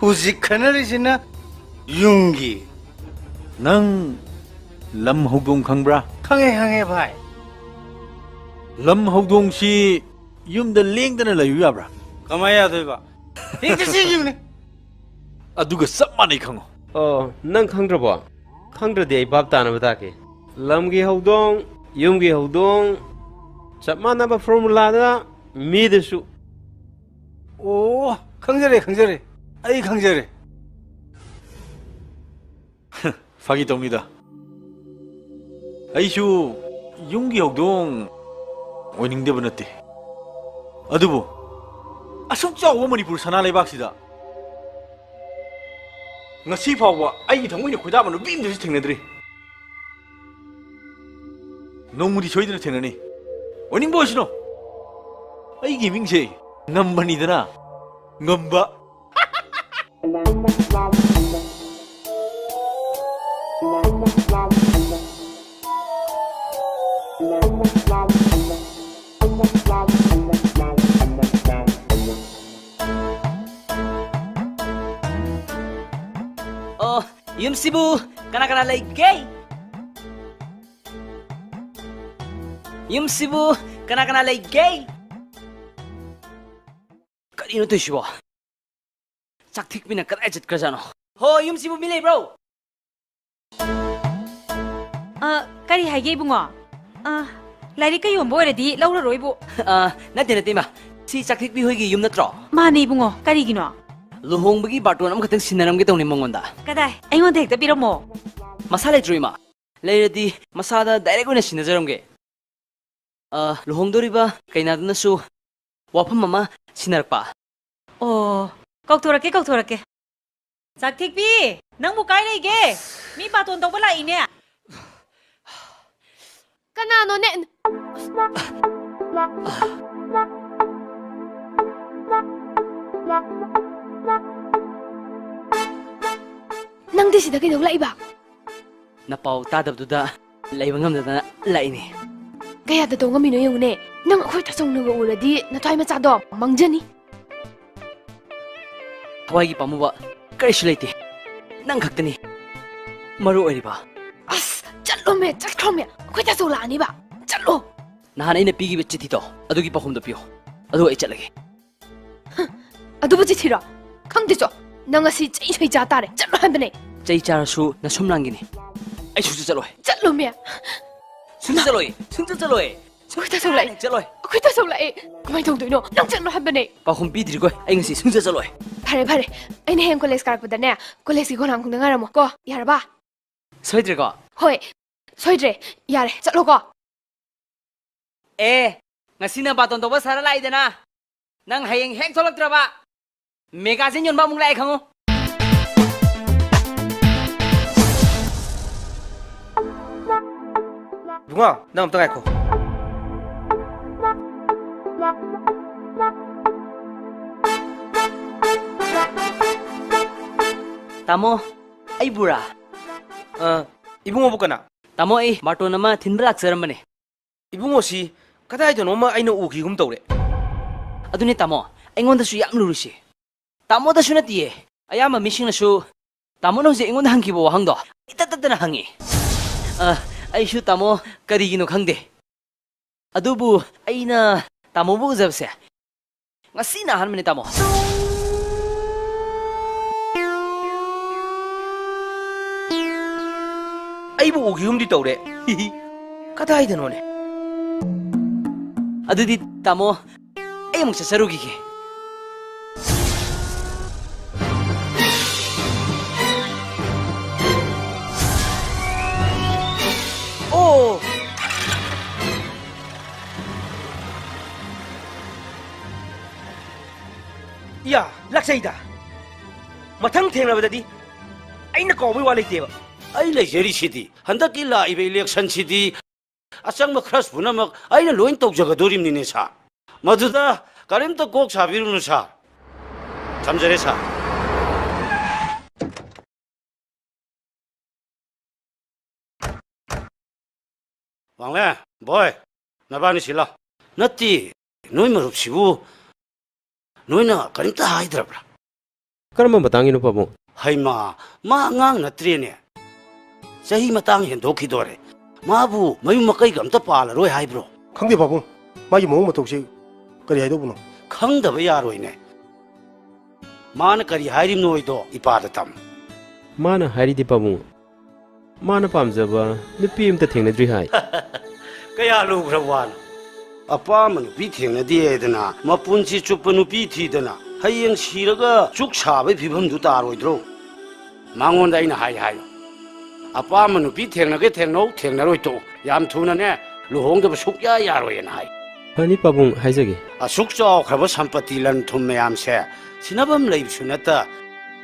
ꯍꯧꯖꯤꯛ ꯈꯟꯅꯔꯤꯁꯤꯅ ꯌꯨꯝꯒꯤ꯫ ꯅꯪ ꯂꯝ ꯍꯧꯗꯣꯡ ꯈꯪꯕ꯭ꯔꯥ? ꯈꯪꯉꯦ ꯈꯪꯉꯦ ꯚꯥꯏ꯫ ꯂꯝ ꯍꯧꯗꯣꯡꯁꯤ ꯌꯨꯝꯗ ꯂꯦꯡꯗꯅ ꯂꯩꯌꯨ ꯌꯥꯕ꯭ꯔꯥ? ꯀꯃꯥꯏ ꯌꯥꯗꯣꯏꯕ? ꯍꯦꯛꯇ ꯆꯦꯟꯈꯤꯕꯅꯦ꯫ ꯑꯗꯨꯒ ꯆꯞ ꯃꯥꯟꯅꯩ, ꯈꯪꯉꯣ꯫ ꯑꯣ, ꯅꯪ ꯈꯪꯗ꯭ꯔꯕꯣ? ꯈꯪꯗ꯭ꯔꯗꯤ ꯑꯩ ꯚꯥꯞ ꯇꯥꯅꯕ ꯇꯥꯛꯀꯦ꯫ ꯂꯝꯒꯤ ꯍꯧꯗꯣꯡ, ꯌꯨꯝꯒꯤ ꯍꯧꯗꯣꯡ, ꯆꯞ ꯃꯥꯟꯅꯕ ꯐꯣꯔꯃꯨꯂꯥꯗ ꯃꯤꯗꯁꯨ꯫ ꯑꯣ, ꯈꯪꯖꯔꯦ ꯈꯪꯖꯔꯦ, ꯑꯩ ꯈꯪꯖꯔꯦ꯫ ꯐꯥꯒꯤ ꯇꯧꯅꯤꯗ꯫ ꯑꯩꯁꯨ ꯌꯨꯝꯒꯤ ꯍꯧꯗꯣꯡ ꯑꯣꯏꯅꯤꯡꯗꯕ ꯅꯠꯇꯦ, ꯑꯗꯨꯕꯨ ꯑꯁꯨꯛ ꯆꯥꯎꯕ ꯃꯅꯤꯄꯨꯔ ꯁꯅꯥ ꯂꯩꯕꯥꯛꯁꯤꯗ ꯉꯁꯤ ꯐꯥꯎꯕ ꯑꯩꯒꯤ ꯊꯃꯣꯏꯅ ꯈꯣꯏꯗꯥꯕ ꯅꯨꯄꯤ ꯑꯃꯗꯁꯨ ꯊꯦꯡꯅꯗ꯭ꯔꯤ꯫ ꯅꯣꯡꯃꯗꯤ ꯁꯣꯏꯗꯅ ꯊꯦꯡꯅꯅꯤ꯫ ꯑꯣꯏꯅꯤꯡꯕ ꯑꯣꯏꯁꯅꯨ꯫ ꯑꯩꯒꯤ ꯃꯤꯡꯁꯦ ꯉꯝꯕꯅꯤꯗꯅ꯫ ꯉꯝꯕ꯫ ꯑꯣ, ꯌꯨꯝꯁꯤꯕꯨ ꯀꯅꯥ ꯀꯅꯥ ꯂꯩꯒꯦ? ꯌꯨꯝꯁꯤꯕꯨ ꯀꯅꯥ ꯀꯅꯥ ꯂꯩꯒꯦ? ꯀꯔꯤꯅꯣ ꯇꯧꯏꯁꯤꯕꯣ? ꯆꯥꯛ ꯊꯤꯛꯄꯤꯅ ꯀꯗꯥꯏ ꯆꯠꯈ꯭ꯔꯖꯥꯠꯅꯣ? ꯍꯣ, ꯌꯨꯝꯁꯤꯕꯨ ꯃꯤ ꯂꯩꯕ꯭ꯔꯣ? ꯑ, ꯀꯔꯤ ꯍꯥꯏꯒꯦ, ꯏꯕꯨꯡꯉꯣ? ꯑ, ꯂꯥꯏꯔꯤꯛꯀ ꯌꯣꯟꯕ ꯑꯣꯏꯔꯗꯤ ꯂꯧꯔꯔꯣꯏꯕꯨ꯫ ꯑ, ꯅꯠꯇꯦ, ꯅꯠꯇꯦ, ꯏꯃꯥ꯫ ꯁꯤ ꯆꯥꯛ ꯊꯤꯛꯄꯤ ꯍꯣꯏꯒꯤ ꯌꯨꯝ ꯅꯠꯇ꯭ꯔꯣ? ꯃꯥꯅꯦ, ꯏꯕꯨꯡꯉꯣ꯫ ꯀꯔꯤꯒꯤꯅꯣ? ꯂꯨꯍꯣꯡꯕꯒꯤ ꯕꯥꯔꯇꯣꯟ ꯑꯃꯈꯛꯇꯪ ꯁꯤꯟꯅꯔꯝꯒꯦ ꯇꯧꯅꯤ ꯃꯉꯣꯟꯗ꯫ ꯀꯗꯥꯏ? ꯑꯩꯉꯣꯟꯗ ꯍꯦꯛꯇ ꯄꯤꯔꯝꯃꯣ꯫ ꯃꯁꯥ ꯂꯩꯇ꯭ꯔꯣ, ꯏꯃꯥ? ꯂꯩꯔꯗꯤ ꯃꯁꯥꯗ ꯗꯥꯏꯔꯦꯛ ꯑꯣꯏꯅ ꯁꯤꯟꯅꯖꯔꯝꯒꯦ꯫ ꯑ, ꯂꯨꯍꯣꯡꯗꯣꯔꯤꯕ ꯀꯩꯅꯥꯗꯨꯅꯁꯨ ꯋꯥꯐꯝ ꯑꯃ ꯁꯤꯟꯅꯔꯛꯄ꯫ ꯑꯣ, ꯀꯧꯊꯣꯔꯛꯀꯦ, ꯀꯧꯊꯣꯔꯛꯀꯦ꯫ ꯆꯥꯛꯊꯤꯛꯄꯤ, ꯅꯪꯕꯨ ꯀꯥꯏ ꯂꯩꯒꯦ? ꯃꯤ ꯕꯥꯇꯣꯟ ꯇꯧꯕ ꯂꯥꯛꯏꯅꯦ꯫ ꯀꯅꯥꯅꯣꯅꯦ? ꯅꯪꯗꯤ ꯁꯤꯗ ꯀꯩꯗꯧ ꯂꯥꯛꯏꯕ? ꯅꯄꯥꯎ ꯇꯥꯗꯕꯗꯨꯗ ꯂꯩꯕ ꯉꯝꯗꯗꯅ ꯂꯥꯛꯏꯅꯦ꯫ ꯀꯌꯥꯗ ꯇꯧ ꯉꯝꯃꯤꯅꯣ ꯌꯦꯡꯉꯨꯅꯦ꯫ ꯅꯪ ꯑꯩꯈꯣꯏ ꯇꯥꯆꯧꯅꯒ ꯎꯔꯗꯤ ꯅꯊ꯭ꯋꯥꯏ ꯃꯆꯥꯗꯣ ꯃꯥꯡꯖꯅꯤ꯫ ꯊꯋꯥꯏꯒꯤ ꯄꯥꯝꯃꯨꯕ ꯀꯔꯤꯁꯨ ꯂꯩꯇꯦ꯫ ꯅꯪ ꯈꯛꯇꯅꯤ ꯃꯔꯨ ꯑꯣꯏꯔꯤꯕ꯫ ꯑꯁ, ꯆꯠꯂꯣꯃꯦ, ꯆꯠꯈ꯭ꯔꯣꯃꯦ꯫ ꯑꯩꯈꯣꯏ ꯇꯥꯆꯧ ꯂꯥꯛꯑꯅꯤꯕ꯫ ꯆꯠꯂꯣ꯫ ꯅꯍꯥꯟ ꯑꯩꯅ ꯄꯤꯈꯤꯕ ꯆꯤꯊꯤꯗꯣ, ꯑꯗꯨꯒꯤ ꯄꯥꯎꯈꯨꯝꯗꯣ ꯄꯤꯌꯣ꯫ ꯑꯗꯨꯒ ꯑꯩ ꯆꯠꯂꯒꯦ꯫ ꯑꯗꯨꯕꯨ ꯆꯤꯊꯤꯔꯣ? ꯈꯪꯗꯦ ꯆꯣ꯫ ꯅꯪ ꯉꯁꯤ ꯆꯩ ꯁꯣꯏ ꯆꯥ ꯇꯥꯔꯦ꯫ ꯆꯠꯂꯣ ꯍꯥꯏꯕꯅꯦ꯫ ꯆꯩ ꯆꯥꯔꯁꯨ ꯅꯁꯨꯝ ꯂꯥꯡꯒꯤꯅꯤ꯫ ꯑꯩ ꯁꯨꯡꯆꯠ ꯆꯠꯂꯣꯏ꯫ ꯆꯠꯂꯣꯃꯦ꯫ ꯁꯨꯡꯆꯠ ꯆꯠꯂꯣꯏ꯫ ꯁꯨꯡꯆꯠ ꯆꯠꯂꯣꯏ꯫ ꯑꯩꯈꯣꯏ ꯇꯥꯆꯧ ꯂꯥꯛꯑꯦ꯫ ꯆꯠꯂꯣꯏ꯫ ꯑꯩꯈꯣꯏ ꯇꯥꯆꯧ ꯂꯥꯛꯑꯦ꯫ ꯀꯃꯥꯏꯅ ꯇꯧꯗꯣꯏꯅꯣ? ꯅꯪ ꯆꯠꯂꯣ ꯍꯥꯏꯕꯅꯦ꯫ ꯄꯥꯎꯈꯨꯝ ꯄꯤꯗ꯭ꯔꯤꯈꯣꯏ ꯑꯩ ꯉꯁꯤ ꯁꯨꯡꯆꯠ ꯆꯠꯂꯣꯏ꯫ ꯐꯔꯦ, ꯐꯔꯦ꯫ ꯑꯩꯅ ꯍꯌꯦꯡ ꯀꯣꯂꯦꯖ ꯀꯥꯔꯛꯄꯗꯅꯦ, ꯀꯣꯂꯦꯖꯀꯤ ꯈꯣꯡꯅꯥꯡꯈꯣꯡꯗ ꯉꯥꯏꯔꯝꯃꯣ ꯀꯣ꯫ ꯌꯥꯔꯕ? ꯁꯣꯏꯗ꯭ꯔꯦꯀꯣ? ꯍꯣꯏ꯫ ꯁꯣꯏꯗ꯭ꯔꯦ꯫ ꯌꯥꯔꯦ, ꯆꯠꯂꯣꯀꯣ꯫ ꯑꯦ, ꯉꯁꯤꯅ ꯕꯥꯇꯣꯟ ꯇꯧꯕ ꯁꯥꯔ ꯂꯥꯛꯏꯗꯅ꯫ ꯅꯪ ꯍꯌꯦꯡ ꯍꯦꯛ ꯊꯣꯛꯂꯛꯇ꯭ꯔꯕ, ꯃꯦꯒꯥꯖꯤꯟ ꯌꯣꯟꯕ ꯑꯃꯨꯛ ꯂꯥꯛꯑꯦ ꯈꯪꯉꯨ꯫ ꯏꯕꯨꯡꯉꯣ, ꯅꯪ ꯑꯝꯇ ꯉꯥꯏꯈꯣ꯫ ꯇꯥꯃꯣ, ꯑꯩꯕꯨꯔꯥ? ꯑ, ꯏꯕꯨꯡꯉꯣꯕꯨ ꯀꯅꯥ? ꯇꯥꯃꯣ, ꯑꯩ ꯕꯥꯔꯇꯣꯟ ꯑꯃ ꯊꯤꯟꯕ ꯂꯥꯛꯆꯔꯝꯕꯅꯦ꯫ ꯏꯕꯨꯡꯉꯣꯁꯤ ꯀꯗꯥꯏꯗꯅꯣꯃ ꯑꯩꯅ ꯎꯈꯤꯒꯨꯝ ꯇꯧꯔꯦ꯫ ꯑꯗꯨꯅꯦ ꯇꯥꯃꯣ, ꯑꯩꯉꯣꯟꯗꯁꯨ ꯌꯥꯝ ꯂꯨꯔꯤꯁꯦ꯫ ꯇꯥꯃꯣꯗꯁꯨ ꯅꯠꯇꯤꯌꯦ, ꯑꯌꯥꯝꯕ ꯃꯤꯁꯤꯡꯅꯁꯨ ꯇꯥꯃꯣꯅ ꯍꯧꯖꯤꯛ ꯑꯩꯉꯣꯟꯗ ꯍꯪꯈꯤꯕ ꯋꯥꯍꯪꯗꯣ ꯑꯩ ꯇꯠ ꯇꯠꯇꯅ ꯍꯪꯉꯤ꯫ ꯑ, ꯑꯩꯁꯨ ꯇꯥꯃꯣ ꯀꯔꯤꯒꯤꯅꯣ ꯈꯪꯗꯦ, ꯑꯗꯨꯕꯨ ꯑꯩꯅ ꯇꯥꯃꯣꯕꯨ ꯎꯖꯕꯁꯦ ꯉꯁꯤꯅ ꯑꯍꯥꯟꯕꯅꯤ, ꯇꯥꯃꯣ꯫ ꯑꯩꯕꯨ ꯎꯈꯤꯒꯨꯝꯗꯤ ꯇꯧꯔꯦ꯫ ꯀꯗꯥꯏꯗꯅꯣꯅꯦ? ꯑꯗꯨꯗꯤ, ꯇꯥꯃꯣ, ꯑꯩ ꯑꯃꯨꯛ ꯆꯠꯆꯔꯨꯈꯤꯒꯦ꯫ ꯑꯣ! ꯏꯌꯥ, ꯂꯥꯛꯆꯩꯗ꯫ ꯃꯊꯪ ꯊꯦꯡꯅꯕꯗꯗꯤ ꯑꯩꯅ ꯀꯥꯎꯕꯩ ꯋꯥ ꯂꯩꯇꯦꯕ꯫ ꯑꯩ ꯂꯩꯖꯔꯤꯁꯤꯗꯤ, ꯍꯟꯗꯛꯀꯤ ꯂꯥꯛꯏꯕ ꯏꯂꯦꯛꯁꯟꯁꯤꯗꯤ ꯑꯆꯪꯕ ꯈꯔꯁ ꯄꯨꯝꯅꯃꯛ ꯑꯩꯅ ꯂꯣꯏ ꯇꯧꯖꯒꯗꯣꯔꯤꯕꯅꯤꯅꯦ, ꯁꯥꯔ꯫ ꯃꯗꯨꯗ ꯀꯔꯤꯝꯇ ꯀꯣꯛ ꯁꯥꯕꯤꯔꯨꯅꯨ, ꯁꯥꯔ꯫ ꯊꯝꯖꯔꯦ, ꯁꯥꯔ꯫ ꯋꯥꯡꯂꯦ, ꯕꯣꯏ, ꯅꯕꯥꯅꯤ ꯁꯤꯜꯂꯣ꯫ ꯅꯠꯇꯦ, ꯅꯣꯏ ꯃꯔꯨꯞꯁꯤꯕꯨ ꯅꯣꯏꯅ ꯀꯔꯤꯝꯇ ꯍꯥꯏꯗ꯭ꯔꯕ꯭ꯔꯥ? ꯀꯔꯝꯕ ꯃꯇꯥꯡꯒꯤꯅꯣ, ꯄꯥꯕꯨꯡ? ꯍꯩꯃꯥ, ꯃꯥ ꯑꯉꯥꯡ ꯅꯠꯇ꯭ꯔꯦꯅꯦ꯫ ꯆꯍꯤ ꯃꯇꯥꯡ ꯍꯦꯟꯗꯣꯛꯈꯤꯗꯣꯔꯦ꯫ ꯃꯥꯕꯨ ꯃꯌꯨꯝ ꯃꯀꯩꯒ ꯑꯝꯇ ꯄꯥꯜꯂꯔꯣꯏ ꯍꯥꯏꯕ꯭ꯔꯣ? ꯈꯪꯗꯦ, ꯄꯥꯕꯨꯡ꯫ ꯃꯥꯒꯤ ꯃꯑꯣꯡ ꯃꯇꯧꯁꯤ ꯀꯔꯤ ꯍꯥꯏꯗꯧꯕꯅꯣ? ꯈꯪꯗꯕ ꯌꯥꯔꯣꯏꯅꯦ꯫ ꯃꯥꯅ ꯀꯔꯤ ꯍꯥꯏꯔꯤꯕꯅꯣ ꯍꯥꯏꯗꯣ ꯏꯄꯥꯗ ꯇꯝ꯫ ꯃꯥꯅ ꯍꯥꯏꯔꯤꯗꯤ, ꯄꯥꯕꯨꯡ, ꯃꯥꯅ ꯄꯥꯝꯖꯕ ꯅꯨꯄꯤ ꯑꯝꯇ ꯊꯦꯡꯅꯗ꯭ꯔꯤ ꯍꯥꯏ꯫ ꯀꯌꯥ ꯂꯨꯈ꯭ꯔꯕ ꯋꯥꯅꯣ? ꯑꯄꯥꯝꯕ ꯅꯨꯄꯤ ꯊꯦꯡꯅꯗꯦ ꯍꯥꯏꯗꯅ ꯃꯄꯨꯟꯁꯤ ꯆꯨꯞꯄ ꯅꯨꯄꯤ ꯊꯤꯗꯅ ꯍꯌꯦꯡ ꯁꯤꯔꯒ ꯆꯨꯛ ꯁꯥꯕꯒꯤ ꯐꯤꯕꯝꯗꯨ ꯇꯥꯔꯣꯏꯗ꯭ꯔꯣ? ꯃꯉꯣꯟꯗ ꯑꯩꯅ ꯍꯥꯏ ꯍꯥꯏꯌꯨ꯫ ꯑꯄꯥꯝꯕ ꯅꯨꯄꯤ ꯊꯦꯡꯅꯒꯦ ꯊꯦꯡꯅꯧ, ꯊꯦꯡꯅꯔꯣꯏ ꯇꯣꯛꯎ꯫ ꯌꯥꯝ ꯊꯨꯅꯅꯦ, ꯂꯨꯍꯣꯡꯗꯕ ꯁꯨꯛꯌꯥ ꯌꯥꯔꯣꯏꯅ ꯍꯥꯏ꯫ ꯐꯅꯤ ꯄꯥꯕꯨꯡ, ꯍꯥꯏꯖꯒꯦ꯫ ꯑꯁꯨꯛ ꯆꯥꯎꯈ꯭ꯔꯕ ꯁꯝꯄꯇꯤ ꯂꯟ ꯊꯨꯝ ꯃꯌꯥꯝꯁꯦ ꯁꯤꯟꯅꯐꯝ ꯂꯩꯕꯁꯨ ꯅꯠꯇ,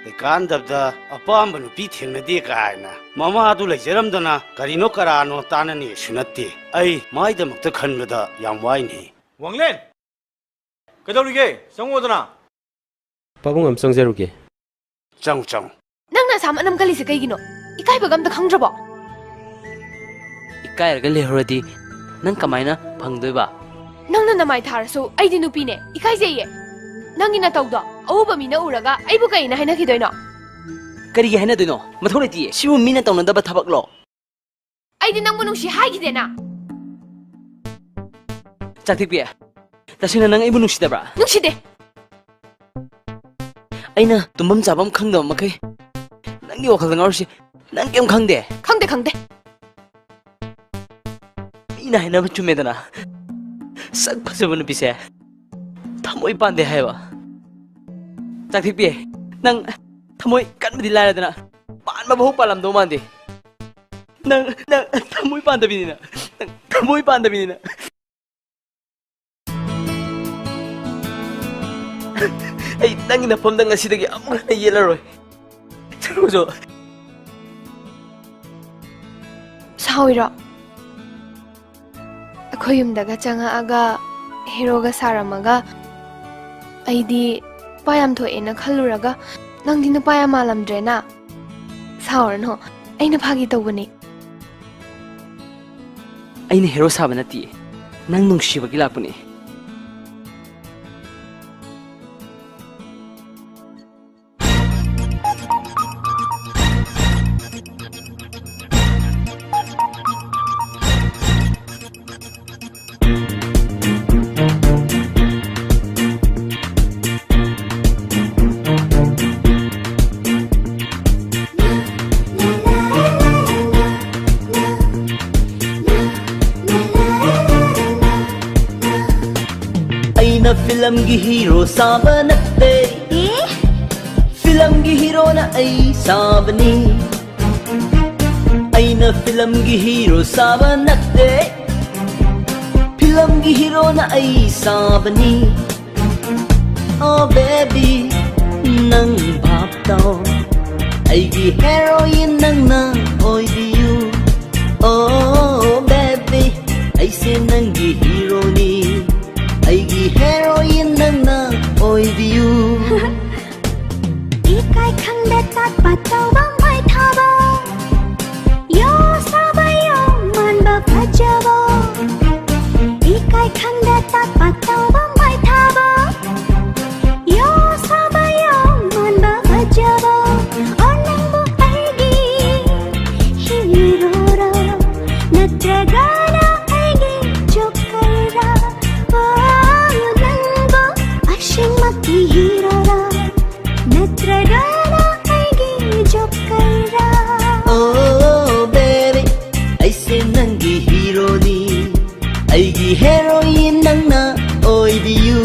ꯂꯩꯀꯥꯟꯗꯕꯗ ꯑꯄꯥꯝꯕ ꯅꯨꯄꯤ ꯊꯦꯡꯅꯗꯦ ꯀꯥꯏꯅ ꯃꯃꯥꯗꯨ ꯂꯩꯖꯔꯝꯗꯅ ꯀꯔꯤꯅꯣ ꯀꯔꯥꯅꯣ ꯇꯥꯅꯅꯤꯁꯨ ꯅꯠꯇꯦ꯫ ꯑꯩ ꯃꯥꯏꯗꯃꯛꯇ ꯈꯟꯕꯗ ꯌꯥꯝ ꯋꯥꯏꯅꯦ꯫ ꯋꯥꯡꯂꯦꯟ! ꯀꯩꯗꯧꯔꯤꯒꯦ? ꯆꯪꯉꯛꯑꯣꯗꯅ꯫ ꯄꯥꯕꯨꯡ, ꯑꯝ ꯆꯪꯖꯔꯨꯒꯦ꯫ ꯆꯪꯉꯨ, ꯆꯪꯉꯨ꯫ ꯅꯪ ꯅꯪꯅ ꯑꯁꯥꯝ ꯑꯅꯝ ꯀꯜꯂꯤꯁꯦ ꯀꯩꯒꯤꯅꯣ? ꯏꯀꯥꯏꯕꯒ ꯑꯝꯇ ꯈꯪꯗ꯭ꯔꯕꯣ? ꯏꯀꯥꯏꯔꯒ ꯂꯩꯍꯧꯔꯗꯤ ꯅꯪ ꯀꯃꯥꯏꯅ ꯐꯪꯗꯣꯏꯕ? ꯅꯪꯅ ꯅꯃꯥꯏ ꯊꯥꯔꯁꯨ ꯑꯩꯗꯤ ꯅꯨꯄꯤꯅꯦ, ꯏꯀꯥꯏꯖꯩꯌꯦ꯫ ꯅꯪꯒꯤ ꯅꯇꯧꯗꯣ ꯑꯎꯕ ꯃꯤꯅ ꯎꯔꯒ ꯑꯩꯕꯨ ꯀꯩꯅ ꯍꯥꯏꯅꯈꯤꯗꯣꯏꯅꯣ? ꯀꯔꯤꯒꯤ ꯍꯥꯏꯅꯗꯣꯏꯅꯣ? ꯃꯊꯧ ꯂꯩꯇꯤꯌꯦ꯫ ꯁꯤꯕꯨ ꯃꯤꯅ ꯇꯧꯅꯗꯕ ꯊꯕꯛꯂꯣ? ꯑꯩꯗꯤ ꯅꯪꯕꯨ ꯅꯨꯡꯁꯤ ꯍꯥꯏꯈꯤꯗꯦꯅ꯫ ꯆꯥꯛꯊꯤꯛꯄꯤ, ꯇꯁꯦꯡꯅ ꯅꯪ ꯑꯩꯕꯨ ꯅꯨꯡꯁꯤꯗꯕ꯭ꯔꯥ? ꯅꯨꯡꯁꯤꯗꯦ꯫ ꯑꯩꯅ ꯇꯨꯝꯐꯝ ꯆꯥꯐꯝ ꯈꯪꯗꯕ ꯃꯈꯩ ꯅꯪꯒꯤ ꯋꯥꯈꯜꯗ ꯉꯥꯎꯔꯤꯁꯤ ꯅꯪ ꯀꯩꯝ ꯈꯪꯗꯦ? ꯈꯪꯗꯦ, ꯈꯪꯗꯦ꯫ ꯃꯤꯅ ꯍꯥꯏꯅꯕ ꯆꯨꯝꯃꯦꯗꯅ, ꯁꯛ ꯐꯖꯕ ꯅꯨꯄꯤꯁꯦ ꯊꯃꯣꯏ ꯄꯥꯟꯗꯦ ꯍꯥꯏꯕ꯫ ꯆꯥꯛꯊꯤꯛꯄꯤ, ꯅꯪ ꯊꯃꯣꯏ ꯀꯟꯕꯗꯤ ꯂꯥꯏꯔꯗꯅ, ꯄꯥꯟꯕ ꯐꯥꯎ ꯄꯥꯜꯂꯝꯗꯧ ꯃꯥꯟꯗꯦ꯫ ꯅꯪ, ꯅꯪ ꯊꯃꯣꯏ ꯄꯥꯟꯗꯕꯤꯅꯤꯅ, ꯅꯪ ꯊꯃꯣꯏ ꯄꯥꯟꯗꯕꯤꯅꯤꯅ꯫ ꯑꯩ ꯅꯪꯒꯤ ꯅꯐꯝꯗ ꯉꯁꯤꯗꯒꯤ ꯑꯃꯨꯛ ꯍꯟꯅ ꯌꯦꯠꯂꯔꯣꯏ꯫ ꯆꯠꯈ꯭ꯔꯣ꯫ ꯁꯥꯎꯏꯔꯣ? ꯑꯩꯈꯣꯏ ꯌꯨꯝꯗꯒ ꯆꯪꯉꯛꯑꯒ ꯍꯦꯔꯣꯒ ꯁꯥꯔꯝꯃꯒ ꯑꯩꯗꯤ ꯅꯨꯄꯥ ꯌꯥꯝ ꯊꯣꯛꯑꯦꯅ ꯈꯜꯂꯨꯔꯒ ꯅꯪꯗꯤ ꯅꯨꯄꯥ ꯌꯥꯝ ꯃꯥꯜꯂꯝꯗ꯭ꯔꯦꯅ꯫ ꯁꯥꯎꯔꯅꯣ, ꯑꯩꯅ ꯐꯥꯒꯤ ꯇꯧꯕꯅꯦ꯫ ꯑꯩꯅ ꯍꯦꯔꯣ ꯁꯥꯕ ꯅꯠꯇꯤꯌꯦ, ꯅꯪ ꯅꯨꯡꯁꯤꯕꯒꯤ ꯂꯥꯛꯄꯅꯦ꯫ ꯑꯩꯅ ꯐꯤꯂꯝꯒꯤ ꯍꯤꯔꯣ ꯁꯥꯕ ꯅꯠꯇꯦ꯫ ꯑꯦ? ꯐꯤꯂꯝꯒꯤ ꯍꯤꯔꯣꯅ ꯑꯩ ꯁꯥꯕꯅꯤ꯫ ꯑꯩꯅ ꯐꯤꯂꯝꯒꯤ ꯍꯤꯔꯣ ꯁꯥꯕ ꯅꯠꯇꯦ꯫ ꯐꯤꯂꯝꯒꯤ ꯍꯤꯔꯣꯅ ꯑꯩ ꯁꯥꯕꯅꯤ꯫ Oh baby, ꯅꯪ ꯚꯥꯞ ꯇꯥꯎ, ꯑꯩꯒꯤ heroine ꯅꯪꯅ ꯑꯣꯏꯕꯤꯌꯨ꯫ Oh baby, ꯑꯩꯁꯦ ꯅꯪꯒꯤ ꯍꯤꯔꯣꯅꯤ, ꯑꯩꯒꯤ heroine ꯅꯪꯅ ꯑꯣꯏꯕꯤꯌꯨ꯫ ꯏꯀꯥꯏ ꯈꯪꯗ ꯆꯠꯄ ꯇꯧꯕ ꯃꯥꯏ ꯊꯥꯕ, ꯌꯣ ꯁꯥꯕ ꯌꯣ ꯃꯥꯟꯕ ꯐꯖꯕ, ꯏꯀꯥꯏ ꯈꯪꯗ ꯇꯥꯠꯄ ꯇꯧꯕ ꯃꯥꯏ ꯊꯥꯕ, ꯌꯣ ꯁꯥꯕ ꯌꯣ ꯃꯥꯟꯕ ꯐꯖꯕ, ꯑꯣ ꯅꯪꯕꯨ ꯑꯩꯒꯤ ꯍꯤꯔꯣꯔꯣ, ꯅꯠꯇ꯭ꯔꯒꯅ ꯑꯩꯒꯤ ꯖꯣꯀꯔꯔꯥ? ꯑꯣ ꯅꯪꯕꯨ ꯑꯁꯦꯡꯃꯛꯀꯤ ꯍꯤꯔꯣꯔꯣ, ꯅꯠꯇ꯭ꯔꯒꯅ ꯑꯩꯒꯤ ꯖꯣꯀꯔꯔꯥ? ꯑꯣ ꯕꯦꯕꯤ, ꯑꯩꯁꯦ ꯅꯪꯒꯤ ꯍꯤꯔꯣꯅꯤ, ꯑꯩꯒꯤ ꯍꯦꯔꯣꯏꯟ ꯅꯪꯅ ꯑꯣꯏꯕꯤꯌꯨ꯫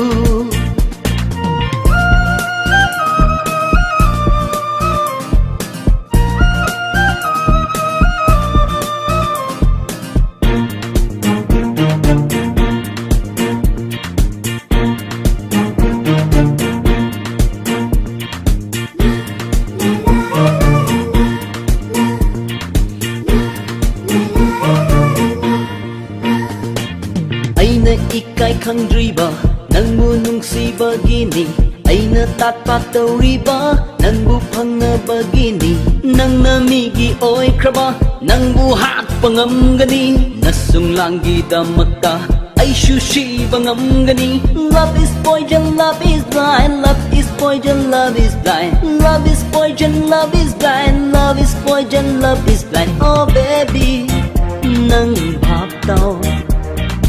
ꯑꯩꯅ ꯏꯀꯥꯏ ꯈꯪꯗ꯭ꯔꯤꯕ ꯅꯪꯕꯨ ꯅꯨꯡꯁꯤꯕꯒꯤꯅꯤ, ꯑꯩꯅ ꯇꯥꯠꯄ ꯇꯧꯔꯤꯕ ꯅꯪꯕꯨ ꯐꯪꯅꯕꯒꯤꯅꯤ꯫ ꯅꯪꯅ ꯃꯤꯒꯤ ꯑꯣꯏꯈ꯭ꯔꯕ ꯅꯪꯕꯨ ꯍꯥꯠꯄ ꯉꯝꯒꯅꯤ, ꯅꯁꯨꯡ ꯂꯥꯡꯒꯤꯗꯃꯛꯇ ꯑꯩꯁꯨ ꯁꯤꯕ ꯉꯝꯒꯅꯤ꯫ Love is poison, love is blind, love is poison, love is blind, love is poison, love is blind, love is poison, love is blind. Oh baby, ꯅꯪ ꯚꯥꯞ ꯇꯧ,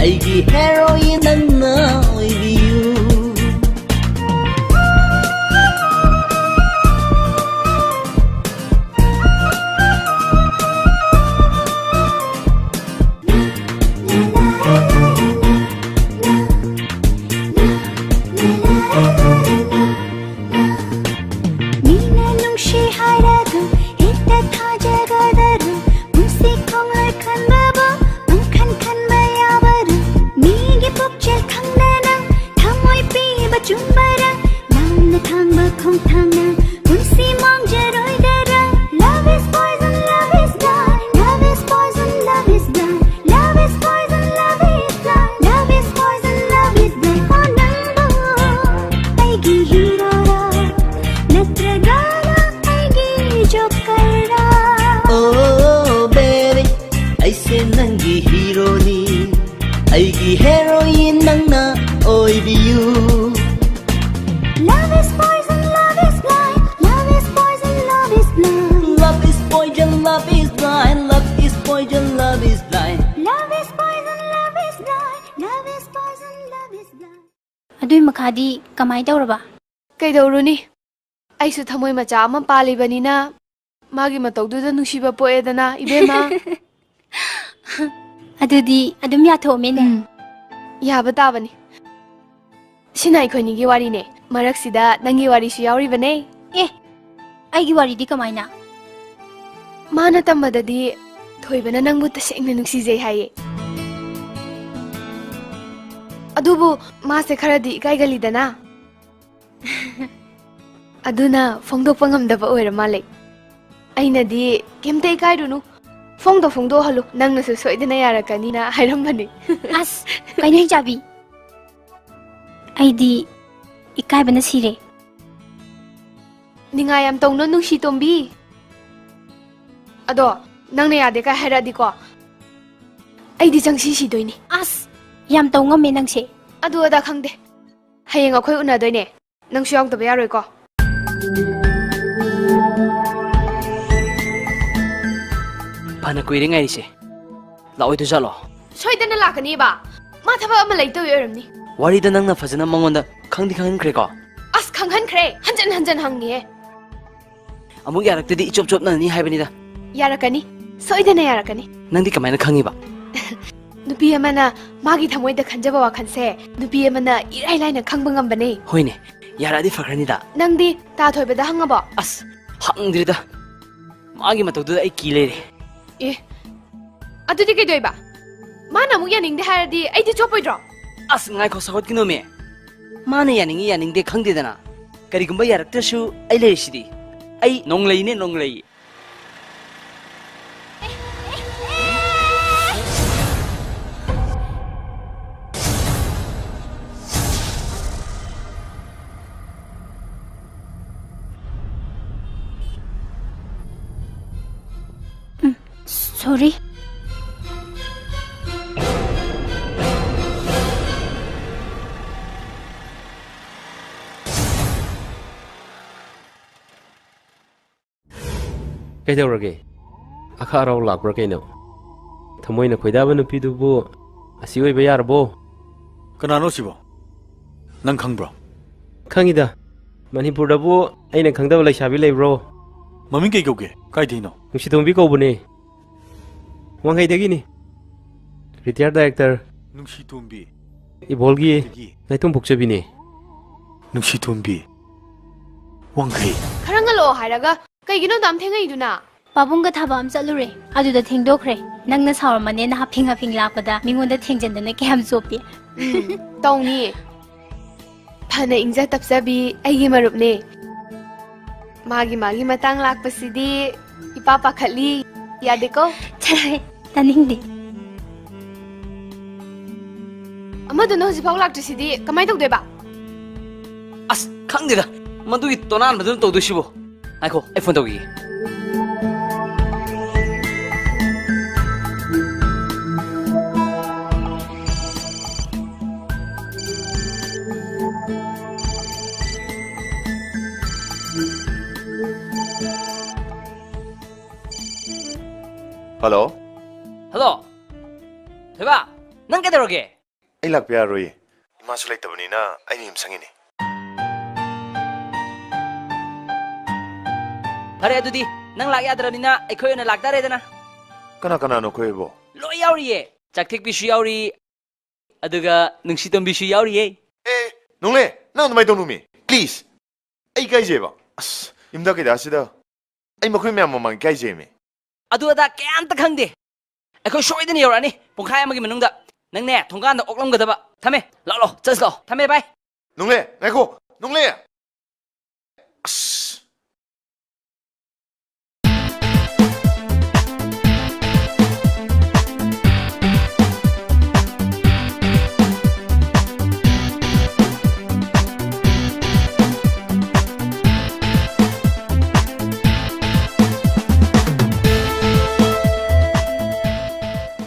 ꯑꯩꯒꯤ ꯍꯦꯔꯣꯏꯟ ꯅꯪꯅ ꯑꯣꯏꯕꯤꯌꯨ꯫ ꯃꯤꯅ ꯅꯨꯡꯁꯤ ꯍꯥꯏꯔꯒ ꯍꯦꯛꯇ ꯊꯥꯖꯒꯗꯔꯣ? ꯄꯨꯟꯁꯤ ꯈꯣꯡꯂꯣꯏ ꯈꯟꯕꯕꯨ ꯄꯪꯈꯟ ꯈꯟꯕ ꯌꯥꯕꯔꯣ? ꯃꯤꯒꯤ ꯄꯨꯛꯆꯦꯜ ꯈꯪꯗꯅ ꯈꯥꯗꯤ ꯀꯃꯥꯏ ꯇꯧꯔꯕ? ꯀꯩꯗꯧꯔꯨꯅꯤ? ꯑꯩꯁꯨ ꯊꯃꯣꯏ ꯃꯆꯥ ꯑꯃ ꯄꯥꯜꯂꯤꯕꯅꯤꯅ, ꯃꯥꯒꯤ ꯃꯇꯧꯗꯨꯗ ꯅꯨꯡꯁꯤꯕ ꯄꯣꯛꯑꯦꯗꯅ, ꯏꯕꯦꯝꯃ꯫ ꯑꯗꯨꯗꯤ ꯑꯗꯨꯝ ꯌꯥꯊꯣꯛꯑꯝꯃꯦꯅꯦ꯫ ꯎꯝ, ꯌꯥꯕ ꯇꯥꯕꯅꯤ꯫ ꯁꯤꯅ ꯑꯩꯈꯣꯏꯅꯤꯒꯤ ꯋꯥꯔꯤꯅꯦ꯫ ꯃꯔꯛꯁꯤꯗ ꯅꯪꯒꯤ ꯋꯥꯔꯤꯁꯨ ꯌꯥꯎꯔꯤꯕꯅꯦ꯫ ꯑꯦ, ꯑꯩꯒꯤ ꯋꯥꯔꯤꯗꯤ ꯀꯃꯥꯏꯅ? ꯃꯥꯅ ꯇꯝꯕꯗꯗꯤ ꯊꯣꯏꯕꯅ ꯅꯪꯕꯨ ꯇꯁꯦꯡꯅ ꯅꯨꯡꯁꯤꯖꯩ ꯍꯥꯏꯌꯦ꯫ ꯑꯗꯨꯕꯨ ꯃꯥꯁꯦ ꯈꯔꯗꯤ ꯏꯀꯥꯏꯒꯜꯂꯤꯗꯅ꯫ ꯑꯗꯨꯅ ꯐꯣꯡꯗꯣꯛꯄ ꯉꯝꯗꯕ ꯑꯣꯏꯔ ꯃꯥꯜꯂꯦ꯫ ꯑꯩꯅꯗꯤ, "ꯀꯩꯝꯇ ꯏꯀꯥꯏꯔꯨꯅꯨ, ꯐꯣꯡꯗꯣꯛ ꯐꯣꯡꯗꯣꯛꯍꯜꯂꯨ, ꯅꯪꯅꯁꯨ ꯁꯣꯏꯗꯅ ꯌꯥꯔꯛꯀꯅꯤꯅ" ꯍꯥꯏꯔꯝꯕꯅꯤ꯫ ꯑꯁ, ꯀꯩꯅꯣ ꯍꯤꯡꯆꯥꯕꯤ? ꯑꯩꯗꯤ ꯏꯀꯥꯏꯕꯅ ꯁꯤꯔꯦ꯫ ꯅꯤꯡꯉꯥꯏ ꯌꯥꯝ ꯇꯧꯅꯣ, ꯅꯨꯡꯁꯤ ꯇꯣꯝꯕꯤ꯫ ꯑꯗꯣ ꯅꯪꯅ ꯌꯥꯗꯦ ꯀꯥꯏ ꯍꯥꯏꯔꯛꯑꯗꯤꯀꯣ, ꯑꯩꯗꯤ ꯆꯪꯁꯤ ꯁꯤꯗꯣꯏꯅꯤ꯫ ꯑꯁ, ꯌꯥꯝ ꯇꯧ ꯉꯝꯃꯦ ꯅꯪꯁꯦ꯫ ꯑꯗꯨ ꯑꯗꯥ ꯈꯪꯗꯦ, ꯍꯌꯦꯡ ꯑꯩꯈꯣꯏ ꯎꯅꯗꯣꯏꯅꯦ, ꯅꯪꯁꯨ ꯌꯥꯎꯗꯕ ꯌꯥꯔꯣꯏꯀꯣ꯫ ꯐꯅ ꯀꯨꯏꯔꯦ ꯉꯥꯏꯔꯤꯁꯦ, ꯂꯥꯛꯑꯣꯏꯗꯣꯏꯖꯥꯠꯂꯣ? ꯁꯣꯏꯗꯅ ꯂꯥꯛꯀꯅꯤꯕ, ꯃꯥ ꯊꯕꯛ ꯑꯃ ꯂꯩꯇꯧꯔꯤ ꯑꯣꯏꯔꯝꯅꯤ꯫ ꯋꯥꯔꯤꯗ ꯅꯪꯅ ꯐꯖꯅ ꯃꯉꯣꯟꯗ ꯈꯪꯗꯤ ꯈꯪꯍꯟꯈ꯭ꯔꯦꯀꯣ? ꯑꯁ, ꯈꯪꯍꯟꯈ꯭ꯔꯦ, ꯍꯟꯖꯟ ꯍꯟꯖꯟ ꯍꯪꯉꯤꯍꯦ꯫ ꯑꯃꯨꯛ ꯌꯥꯔꯛꯇꯗꯤ ꯏꯆꯣꯞ ꯆꯣꯞꯅꯅꯤ ꯍꯥꯏꯕꯅꯤꯗ꯫ ꯌꯥꯔꯛꯀꯅꯤ, ꯁꯣꯏꯗꯅ ꯌꯥꯔꯛꯀꯅꯤ꯫ ꯅꯪꯗꯤ ꯀꯃꯥꯏꯅ ꯈꯪꯉꯤꯕ? ꯅꯨꯄꯤ ꯑꯃꯅ ꯃꯥꯒꯤ ꯊꯃꯣꯏꯗ ꯈꯟꯖꯕ ꯋꯥꯈꯜꯁꯦ ꯅꯨꯄꯤ ꯑꯃꯅ ꯏꯔꯥꯏ ꯂꯥꯏꯅ ꯈꯪꯕ ꯉꯝꯕꯅꯦ꯫ ꯍꯣꯏꯅꯦ, ꯌꯥꯔꯛꯑꯗꯤ ꯐꯈ꯭ꯔꯅꯤꯗ꯫ ꯅꯪꯗꯤ ꯇꯥ ꯊꯣꯏꯕꯗ ꯍꯪꯉꯕꯣ? ꯑꯁ, ꯍꯪꯗ꯭ꯔꯤꯗ꯫ ꯃꯥꯒꯤ ꯃꯇꯧꯗꯨꯗ ꯑꯩ ꯀꯤ ꯂꯩꯔꯦ꯫ ꯑꯦ, ꯑꯗꯨꯗꯤ ꯀꯩꯗꯧꯏꯕ? ꯃꯥꯅ ꯑꯃꯨꯛ ꯌꯥꯅꯤꯡꯗꯦ ꯍꯥꯏꯔꯗꯤ ꯑꯩꯗꯤ ꯆꯣꯞꯄꯣꯏꯗ꯭ꯔꯣ? ꯑꯁ, ꯉꯥꯏꯈꯣ, ꯁꯥꯎꯒꯠꯀꯅꯣꯃꯦ꯫ ꯃꯥꯅ ꯌꯥꯅꯤꯡꯉꯤ ꯌꯥꯅꯤꯡꯗꯦ ꯈꯪꯗꯦꯗꯅ꯫ ꯀꯔꯤꯒꯨꯝꯕ ꯌꯥꯔꯛꯇ꯭ꯔꯁꯨ ꯑꯩ ꯂꯩꯔꯤꯁꯤꯗꯤ꯫ ꯑꯩ ꯅꯣꯡꯂꯩꯅꯦ, ꯅꯣꯡꯂꯩ꯫ ꯎꯝ, ꯁꯣꯔꯤ꯫ ꯀꯩꯗꯧꯔꯒꯦ? ꯑꯈꯥ ꯑꯔꯥꯎ ꯂꯥꯛꯄ꯭ꯔꯥ ꯀꯩꯅꯣ? ꯊꯃꯣꯏꯅ ꯈꯣꯏꯗꯥꯕ ꯅꯨꯄꯤꯗꯨꯕꯨ ꯑꯁꯤ ꯑꯣꯏꯕ ꯌꯥꯔꯕꯣ? ꯀꯅꯥꯅꯣ ꯁꯤꯕꯣ? ꯅꯪ ꯈꯪꯕ꯭ꯔꯣ? ꯈꯪꯉꯤꯗ꯫ ꯃꯅꯤꯄꯨꯔꯗꯕꯨ ꯑꯩꯅ ꯈꯪꯗꯕ ꯂꯩꯁꯥꯕꯤ ꯂꯩꯕ꯭ꯔꯣ? ꯃꯃꯤꯡ ꯀꯩ ꯀꯧꯒꯦ? ꯀꯥꯏꯗꯩꯅꯣ? ꯅꯨꯡꯁꯤꯇꯣꯝꯕꯤ ꯀꯧꯕꯅꯦ꯫ ꯋꯥꯡꯈꯩꯗꯒꯤꯅꯤ꯫ Retired director. ꯅꯨꯡꯁꯤꯇꯣꯝꯕꯤ꯫ ꯏꯕꯣꯜꯒꯤ꯫ ꯀꯩꯗꯒꯤ? ꯅꯥꯏꯇꯣꯝ ꯄꯣꯛꯆꯕꯤꯅꯦ꯫ ꯅꯨꯡꯁꯤꯇꯣꯝꯕꯤ꯫ ꯋꯥꯡꯈꯩ꯫ ꯈꯔ ꯉꯜꯂꯛꯑꯣ ꯍꯥꯏꯔꯒ ꯀꯩꯒꯤꯅꯣ ꯑꯗꯨꯝ ꯊꯦꯡꯉꯛꯏꯗꯨꯅ? ꯄꯥꯕꯨꯡꯒ ꯊꯥꯕ ꯑꯃ ꯆꯠꯂꯨꯔꯦ, ꯑꯗꯨꯗ ꯊꯦꯡꯗꯣꯛꯈ꯭ꯔꯦ꯫ ꯅꯪꯅ ꯁꯥꯎꯔꯝꯃꯅꯦꯅ ꯍꯥꯐꯤꯡ ꯍꯥꯐꯤꯡ ꯂꯥꯛꯄꯗ ꯃꯤꯉꯣꯟꯗ ꯊꯦꯡꯖꯟꯗꯅ ꯀꯌꯥꯝ ꯆꯣꯞꯄꯤ꯫ ꯎꯝ, ꯇꯧꯅꯤꯌꯦ꯫ ꯐꯅ ꯏꯪꯖ ꯇꯞꯆꯕꯤ ꯑꯩꯒꯤ ꯃꯔꯨꯞꯅꯦ꯫ ꯃꯥꯒꯤ ꯃꯥꯒꯤ ꯃꯇꯥꯡ ꯂꯥꯛꯄꯁꯤꯗꯤ ꯏꯄꯥ ꯄꯥꯈꯠꯂꯤ꯫ ꯌꯥꯗꯦꯀꯣ? ꯆꯠꯂꯣꯍꯦ, ꯇꯥꯅꯤꯡꯗꯦ꯫ ꯑꯃꯗꯨꯅ ꯍꯧꯖꯤꯛꯐꯥꯎ ꯂꯥꯛꯇ꯭ꯔꯤꯁꯤꯗꯤ ꯀꯃꯥꯏꯅ ꯇꯧꯗꯣꯏꯕ? ꯑꯁ, ꯈꯪꯗꯦꯗ, ꯃꯗꯨꯒꯤ ꯇꯣꯅꯥꯟꯕꯗꯨꯅ ꯇꯧꯗꯣꯏꯁꯤꯕꯣ꯫ ꯉꯥꯏꯈꯣ, ꯑꯩ ꯐꯣꯟ ꯇꯧꯈꯤꯒꯦ꯫ ꯍꯜꯂꯣ꯫ ꯍꯜꯂꯣ꯫ ꯊꯣꯏꯕ, ꯅꯪ ꯀꯩꯗꯧꯔꯒꯦ? ꯑꯩ ꯂꯥꯛꯄ ꯌꯥꯔꯣꯏꯌꯦ꯫ ꯏꯃꯥꯁꯨ ꯂꯩꯇꯕꯅꯤꯅ ꯑꯩꯅ ꯌꯨꯝ ꯁꯪꯉꯤꯅꯦ꯫ ꯐꯔꯦ, ꯑꯗꯨꯗꯤ ꯅꯪ ꯂꯥꯛ ꯌꯥꯗ꯭ꯔꯕꯅꯤꯅ ꯑꯩꯈꯣꯏ ꯑꯣꯏꯅ ꯂꯥꯛꯇꯥꯔꯦꯗꯅ꯫ ꯀꯅꯥ ꯀꯅꯥꯅꯣ ꯑꯩꯈꯣꯏꯕꯣ? ꯂꯣꯏ ꯌꯥꯎꯔꯤꯌꯦ꯫ ꯆꯥꯛꯊꯦꯛꯄꯤꯁꯨ ꯌꯥꯎꯔꯤ, ꯑꯗꯨꯒ ꯅꯨꯡꯁꯤꯇꯣꯝꯕꯤꯁꯨ ꯌꯥꯎꯔꯤꯌꯦ꯫ ꯑꯦ, ꯅꯣꯡꯂꯦ, ꯅꯪ ꯑꯗꯨꯃꯥꯏꯅ ꯇꯧꯅꯨꯃꯤ꯫ Please꯫ ꯑꯩ ꯏꯀꯥꯏꯖꯩꯕ꯫ ꯑꯁ, ꯌꯨꯝꯗ ꯀꯩꯗ ꯁꯤꯗ ꯑꯩ ꯃꯈꯣꯏ ꯃꯌꯥꯝ ꯃꯃꯥꯡ ꯏꯀꯥꯏꯖꯩꯃꯤ꯫ ꯑꯗꯨ ꯑꯗꯥ ꯀꯩꯝꯇ ꯈꯪꯗꯦ꯫ ꯑꯩꯈꯣꯏ ꯁꯣꯏꯗꯅ ꯌꯧꯔꯛꯑꯅꯤ ꯄꯨꯡꯈꯥꯏ ꯑꯃꯒꯤ ꯃꯅꯨꯡꯗ꯫ ꯅꯪꯅꯦ ꯊꯣꯡꯒꯥꯟꯗ ꯑꯣꯛꯂꯝꯒꯗꯕ꯫ ꯊꯝꯃꯦ, ꯂꯥꯛꯂꯣ, ꯆꯠꯁꯤꯂꯣ꯫ ꯊꯝꯃꯦ, bye꯫ ꯅꯣꯡꯂꯦ, ꯉꯥꯏꯈꯣ, ꯅꯣꯡꯂꯦ꯫ ꯑꯁ꯫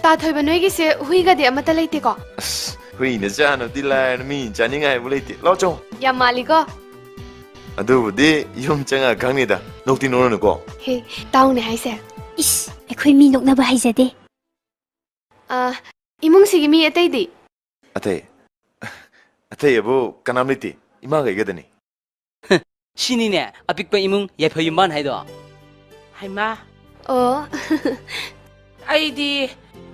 ꯇꯥ ꯊꯣꯏꯕ, ꯅꯣꯏꯒꯤꯁꯦ ꯍꯨꯏꯒꯗꯤ ꯑꯃꯠꯇ ꯂꯩꯇꯦꯀꯣ? ꯑꯁ, ꯍꯨꯏꯅ ꯆꯥꯅꯕꯗꯤ ꯂꯥꯏꯔꯅ ꯃꯤ ꯆꯥꯅꯤꯡꯉꯥꯏꯕꯨ ꯂꯩꯇꯦ꯫ ꯂꯥꯛꯑꯣ ꯆꯪꯉꯣ꯫ ꯌꯥꯝ ꯃꯥꯜꯂꯤꯀꯣ? ꯑꯗꯨꯕꯨꯗꯤ ꯌꯨꯝ ꯆꯪꯉꯒ ꯈꯪꯅꯤꯗ꯫ ꯅꯣꯛꯇꯤ ꯅꯣꯛꯔꯅꯨꯀꯣ꯫ ꯍꯦ, ꯇꯥꯎꯅꯦ ꯍꯥꯏꯁꯦ꯫ ꯏꯁ, ꯑꯩꯈꯣꯏ ꯃꯤ ꯅꯣꯛꯅꯕ ꯍꯩꯖꯗꯦ꯫ ꯑ, ꯏꯃꯨꯡꯁꯤꯒꯤ ꯃꯤ ꯑꯇꯩꯗꯤ? ꯑꯇꯩ? ꯑꯇꯩ ꯑꯕꯨ ꯀꯅꯥꯝ ꯂꯩꯇꯦ, ꯏꯃꯥꯒ ꯑꯩꯒꯗꯅꯤ꯫ ꯁꯤꯅꯤꯅꯦ ꯑꯄꯤꯛꯄ ꯏꯃꯨꯡ ꯌꯥꯏꯐ ꯌꯨꯝꯕꯥꯟ ꯍꯥꯏꯗꯣ꯫ ꯍꯩꯃꯥ, ꯑꯣ꯫ ꯑꯩꯗꯤ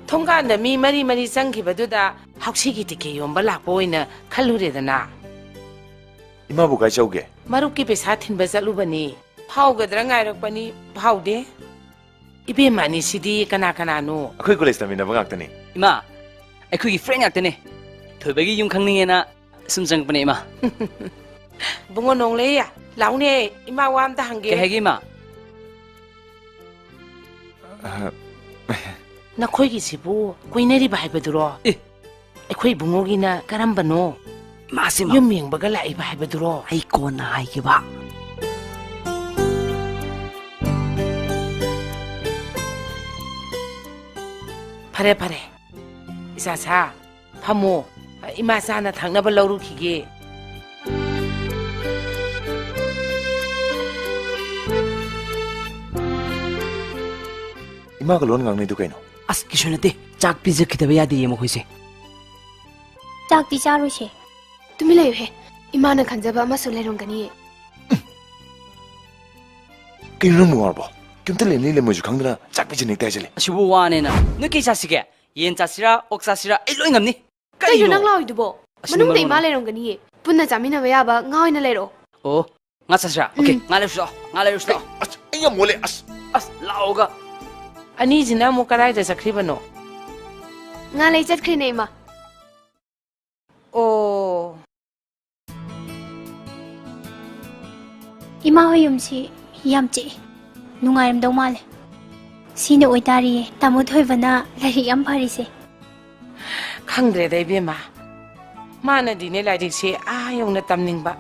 ꯊꯣꯡꯒꯥꯟꯗ ꯃꯤ ꯃꯔꯤ ꯃꯔꯤ ꯆꯪꯈꯤꯕꯗꯨꯗ ꯍꯥꯎꯁꯤꯒꯤ ꯇꯤꯀꯦꯠ ꯌꯣꯟꯕ ꯂꯥꯛꯄ ꯑꯣꯏꯅ ꯈꯜꯂꯨꯔꯦꯗꯅ꯫ ꯏꯃꯥꯕꯨ ꯀꯥꯏ ꯆꯧꯒꯦ? ꯃꯔꯨꯞꯀꯤ ꯄꯩꯁꯥ ꯊꯤꯟꯕ ꯆꯠꯂꯨꯕꯅꯤ꯫ ꯐꯥꯎꯒꯗ꯭ꯔꯥ ꯉꯥꯏꯔꯛꯄꯅꯤ, ꯐꯥꯎꯗꯦ꯫ ꯏꯕꯦꯝꯃ ꯑꯅꯤꯁꯤꯗꯤ ꯀꯅꯥ ꯀꯅꯥꯅꯣ? ꯑꯩꯈꯣꯏ ꯀꯣꯂꯦꯖ ꯇꯝꯃꯤꯟꯅꯕ ꯉꯥꯛꯇꯅꯤ꯫ ꯏꯃꯥ, ꯑꯩꯈꯣꯏꯒꯤ ꯐ꯭ꯔꯦꯟ ꯉꯥꯛꯇꯅꯦ꯫ ꯊꯣꯏꯕꯒꯤ ꯌꯨꯝ ꯈꯪꯅꯤꯡꯉꯦꯅ ꯁꯨꯝ ꯆꯪꯉꯛꯄꯅꯦ, ꯏꯃꯥ꯫ ꯕꯨꯡꯉꯣ ꯅꯣꯡꯂꯩ, ꯂꯥꯎꯅꯦ, ꯏꯃꯥ ꯋꯥ ꯑꯝꯇ ꯍꯪꯒꯦ꯫ ꯀꯩ ꯍꯥꯏꯒꯦ, ꯏꯃꯥ? ꯑ, ꯅꯈꯣꯏꯒꯤꯁꯤꯕꯨ ꯀꯣꯏꯅꯔꯤꯕ ꯍꯥꯏꯕꯗꯨꯔꯣ? ꯑꯦ꯫ ꯑꯩꯈꯣꯏ ꯏꯕꯨꯡꯉꯣꯒꯤꯅ ꯀꯔꯝꯕꯅꯣ? ꯃꯥꯁꯤ ꯃꯥ- ꯌꯨꯝ ꯌꯦꯡꯕꯒ ꯂꯥꯛꯏꯕ ꯍꯥꯏꯕꯗꯨꯔꯣ? ꯑꯩ ꯀꯣꯟꯅ ꯍꯥꯏꯒꯦꯕ꯫ ꯐꯔꯦ, ꯐꯔꯦ꯫ ꯏꯆꯥꯁꯥ, ꯐꯝꯃꯣ꯫ ꯏꯃꯥ ꯆꯥꯅ ꯊꯛꯅꯕ ꯂꯧꯔꯨꯈꯤꯒꯦ꯫ ꯏꯃꯥꯒ ꯂꯣꯟ ꯉꯥꯡꯅꯩꯗꯨ ꯀꯩꯅꯣ? ꯑꯁ, ꯀꯩꯁꯨ ꯅꯠꯇꯦ꯫ ꯆꯥꯛ ꯄꯤꯖꯈꯤꯗꯕ ꯌꯥꯗꯦꯌꯦ ꯃꯈꯣꯏꯁꯦ꯫ ꯆꯥꯛꯇꯤ ꯆꯥꯔꯣꯏꯁꯦ꯫ ꯇꯨꯃꯤꯟ ꯂꯩꯌꯨꯍꯦ꯫ ꯏꯃꯥꯅ ꯈꯟꯖꯕ ꯑꯃꯁꯨ ꯂꯩꯔꯝꯒꯅꯤꯌꯦ꯫ ꯀꯩꯅꯣ ꯅꯪꯕꯨ ꯉꯥꯎꯔꯕꯣ? ꯀꯩꯝꯇ ꯂꯩꯅꯤ ꯂꯩꯃꯣꯏꯁꯨ ꯈꯪꯗꯅ ꯆꯥꯛ ꯄꯤꯖꯅꯤ ꯍꯦꯛꯇ ꯍꯥꯏꯖꯜꯂꯦ꯫ ꯑꯁꯤꯕꯨ ꯋꯥꯅꯦꯅ꯫ ꯅꯣꯏ ꯀꯩ ꯆꯥꯁꯤꯒꯦ? ꯌꯦꯟ ꯆꯥꯁꯤꯔꯥ? ꯑꯣꯛ ꯆꯥꯁꯤꯔꯥ? ꯑꯩ ꯂꯣꯏ ꯉꯝꯅꯤ꯫ ꯀꯩꯅꯣ ꯀꯔꯤꯅꯣ? ꯅꯪ ꯂꯥꯎꯔꯤꯗꯨꯕꯣ? ꯑꯁ, ꯃꯅꯨꯡꯗ ꯅꯪ ꯏꯃꯥ ꯂꯣꯏ- ꯂꯩꯔꯝꯒꯅꯤꯌꯦ꯫ ꯄꯨꯟꯅ ꯆꯥꯃꯤꯟꯅꯕ ꯌꯥꯕ ꯉꯥ ꯑꯣꯏꯅ ꯂꯩꯔꯛꯑꯣ꯫ ꯑꯣ, ꯉꯥ ꯆꯥꯁꯤꯔꯥ? ꯑꯣꯀꯦ, ꯎꯝ꯫ ꯉꯥ ꯂꯩꯔꯨꯁꯤ ꯂꯥꯛꯑꯣ꯫ ꯉꯥ ꯂꯩꯔꯨꯁꯤ ꯂꯥꯛꯑꯣ꯫ ꯑꯁ, ꯑꯩ ꯌꯥꯝ ꯃꯣꯠꯂꯦ, ꯑꯁ꯫ ꯑꯁ, ꯂꯥꯛꯑꯣꯒ꯫ ꯑꯅꯤꯁꯤꯅ ꯑꯃꯨꯛ ꯀꯗꯥꯏꯗ ꯆꯠꯈ꯭ꯔꯤꯕꯅꯣ? ꯉꯥ ꯂꯩ ꯆꯠꯈ꯭ꯔꯤꯅꯦ, ꯏꯃꯥ꯫ ꯑꯣ꯫ ꯏꯃꯥ ꯍꯣꯏ ꯌꯨꯝꯁꯤ ꯌꯥꯝ ꯆꯤꯛꯏ꯫ ꯅꯨꯡꯉꯥꯏꯔꯝꯗꯧ ꯃꯥꯜꯂꯦ꯫ ꯁꯤꯅ ꯑꯣꯏꯇꯥꯔꯤꯌꯦ ꯇꯥꯃꯣ ꯊꯣꯏꯕꯅ ꯂꯥꯏꯔꯤꯛ ꯌꯥꯝ ꯐꯔꯤꯁꯦ꯫ ꯈꯪꯗ꯭ꯔꯦꯗ ꯏꯕꯦꯝꯃ, ꯃꯥꯅꯗꯤꯅꯦ ꯂꯥꯏꯔꯤꯛꯁꯦ ꯑꯥ ꯌꯧꯅ ꯇꯝꯅꯤꯡꯕ,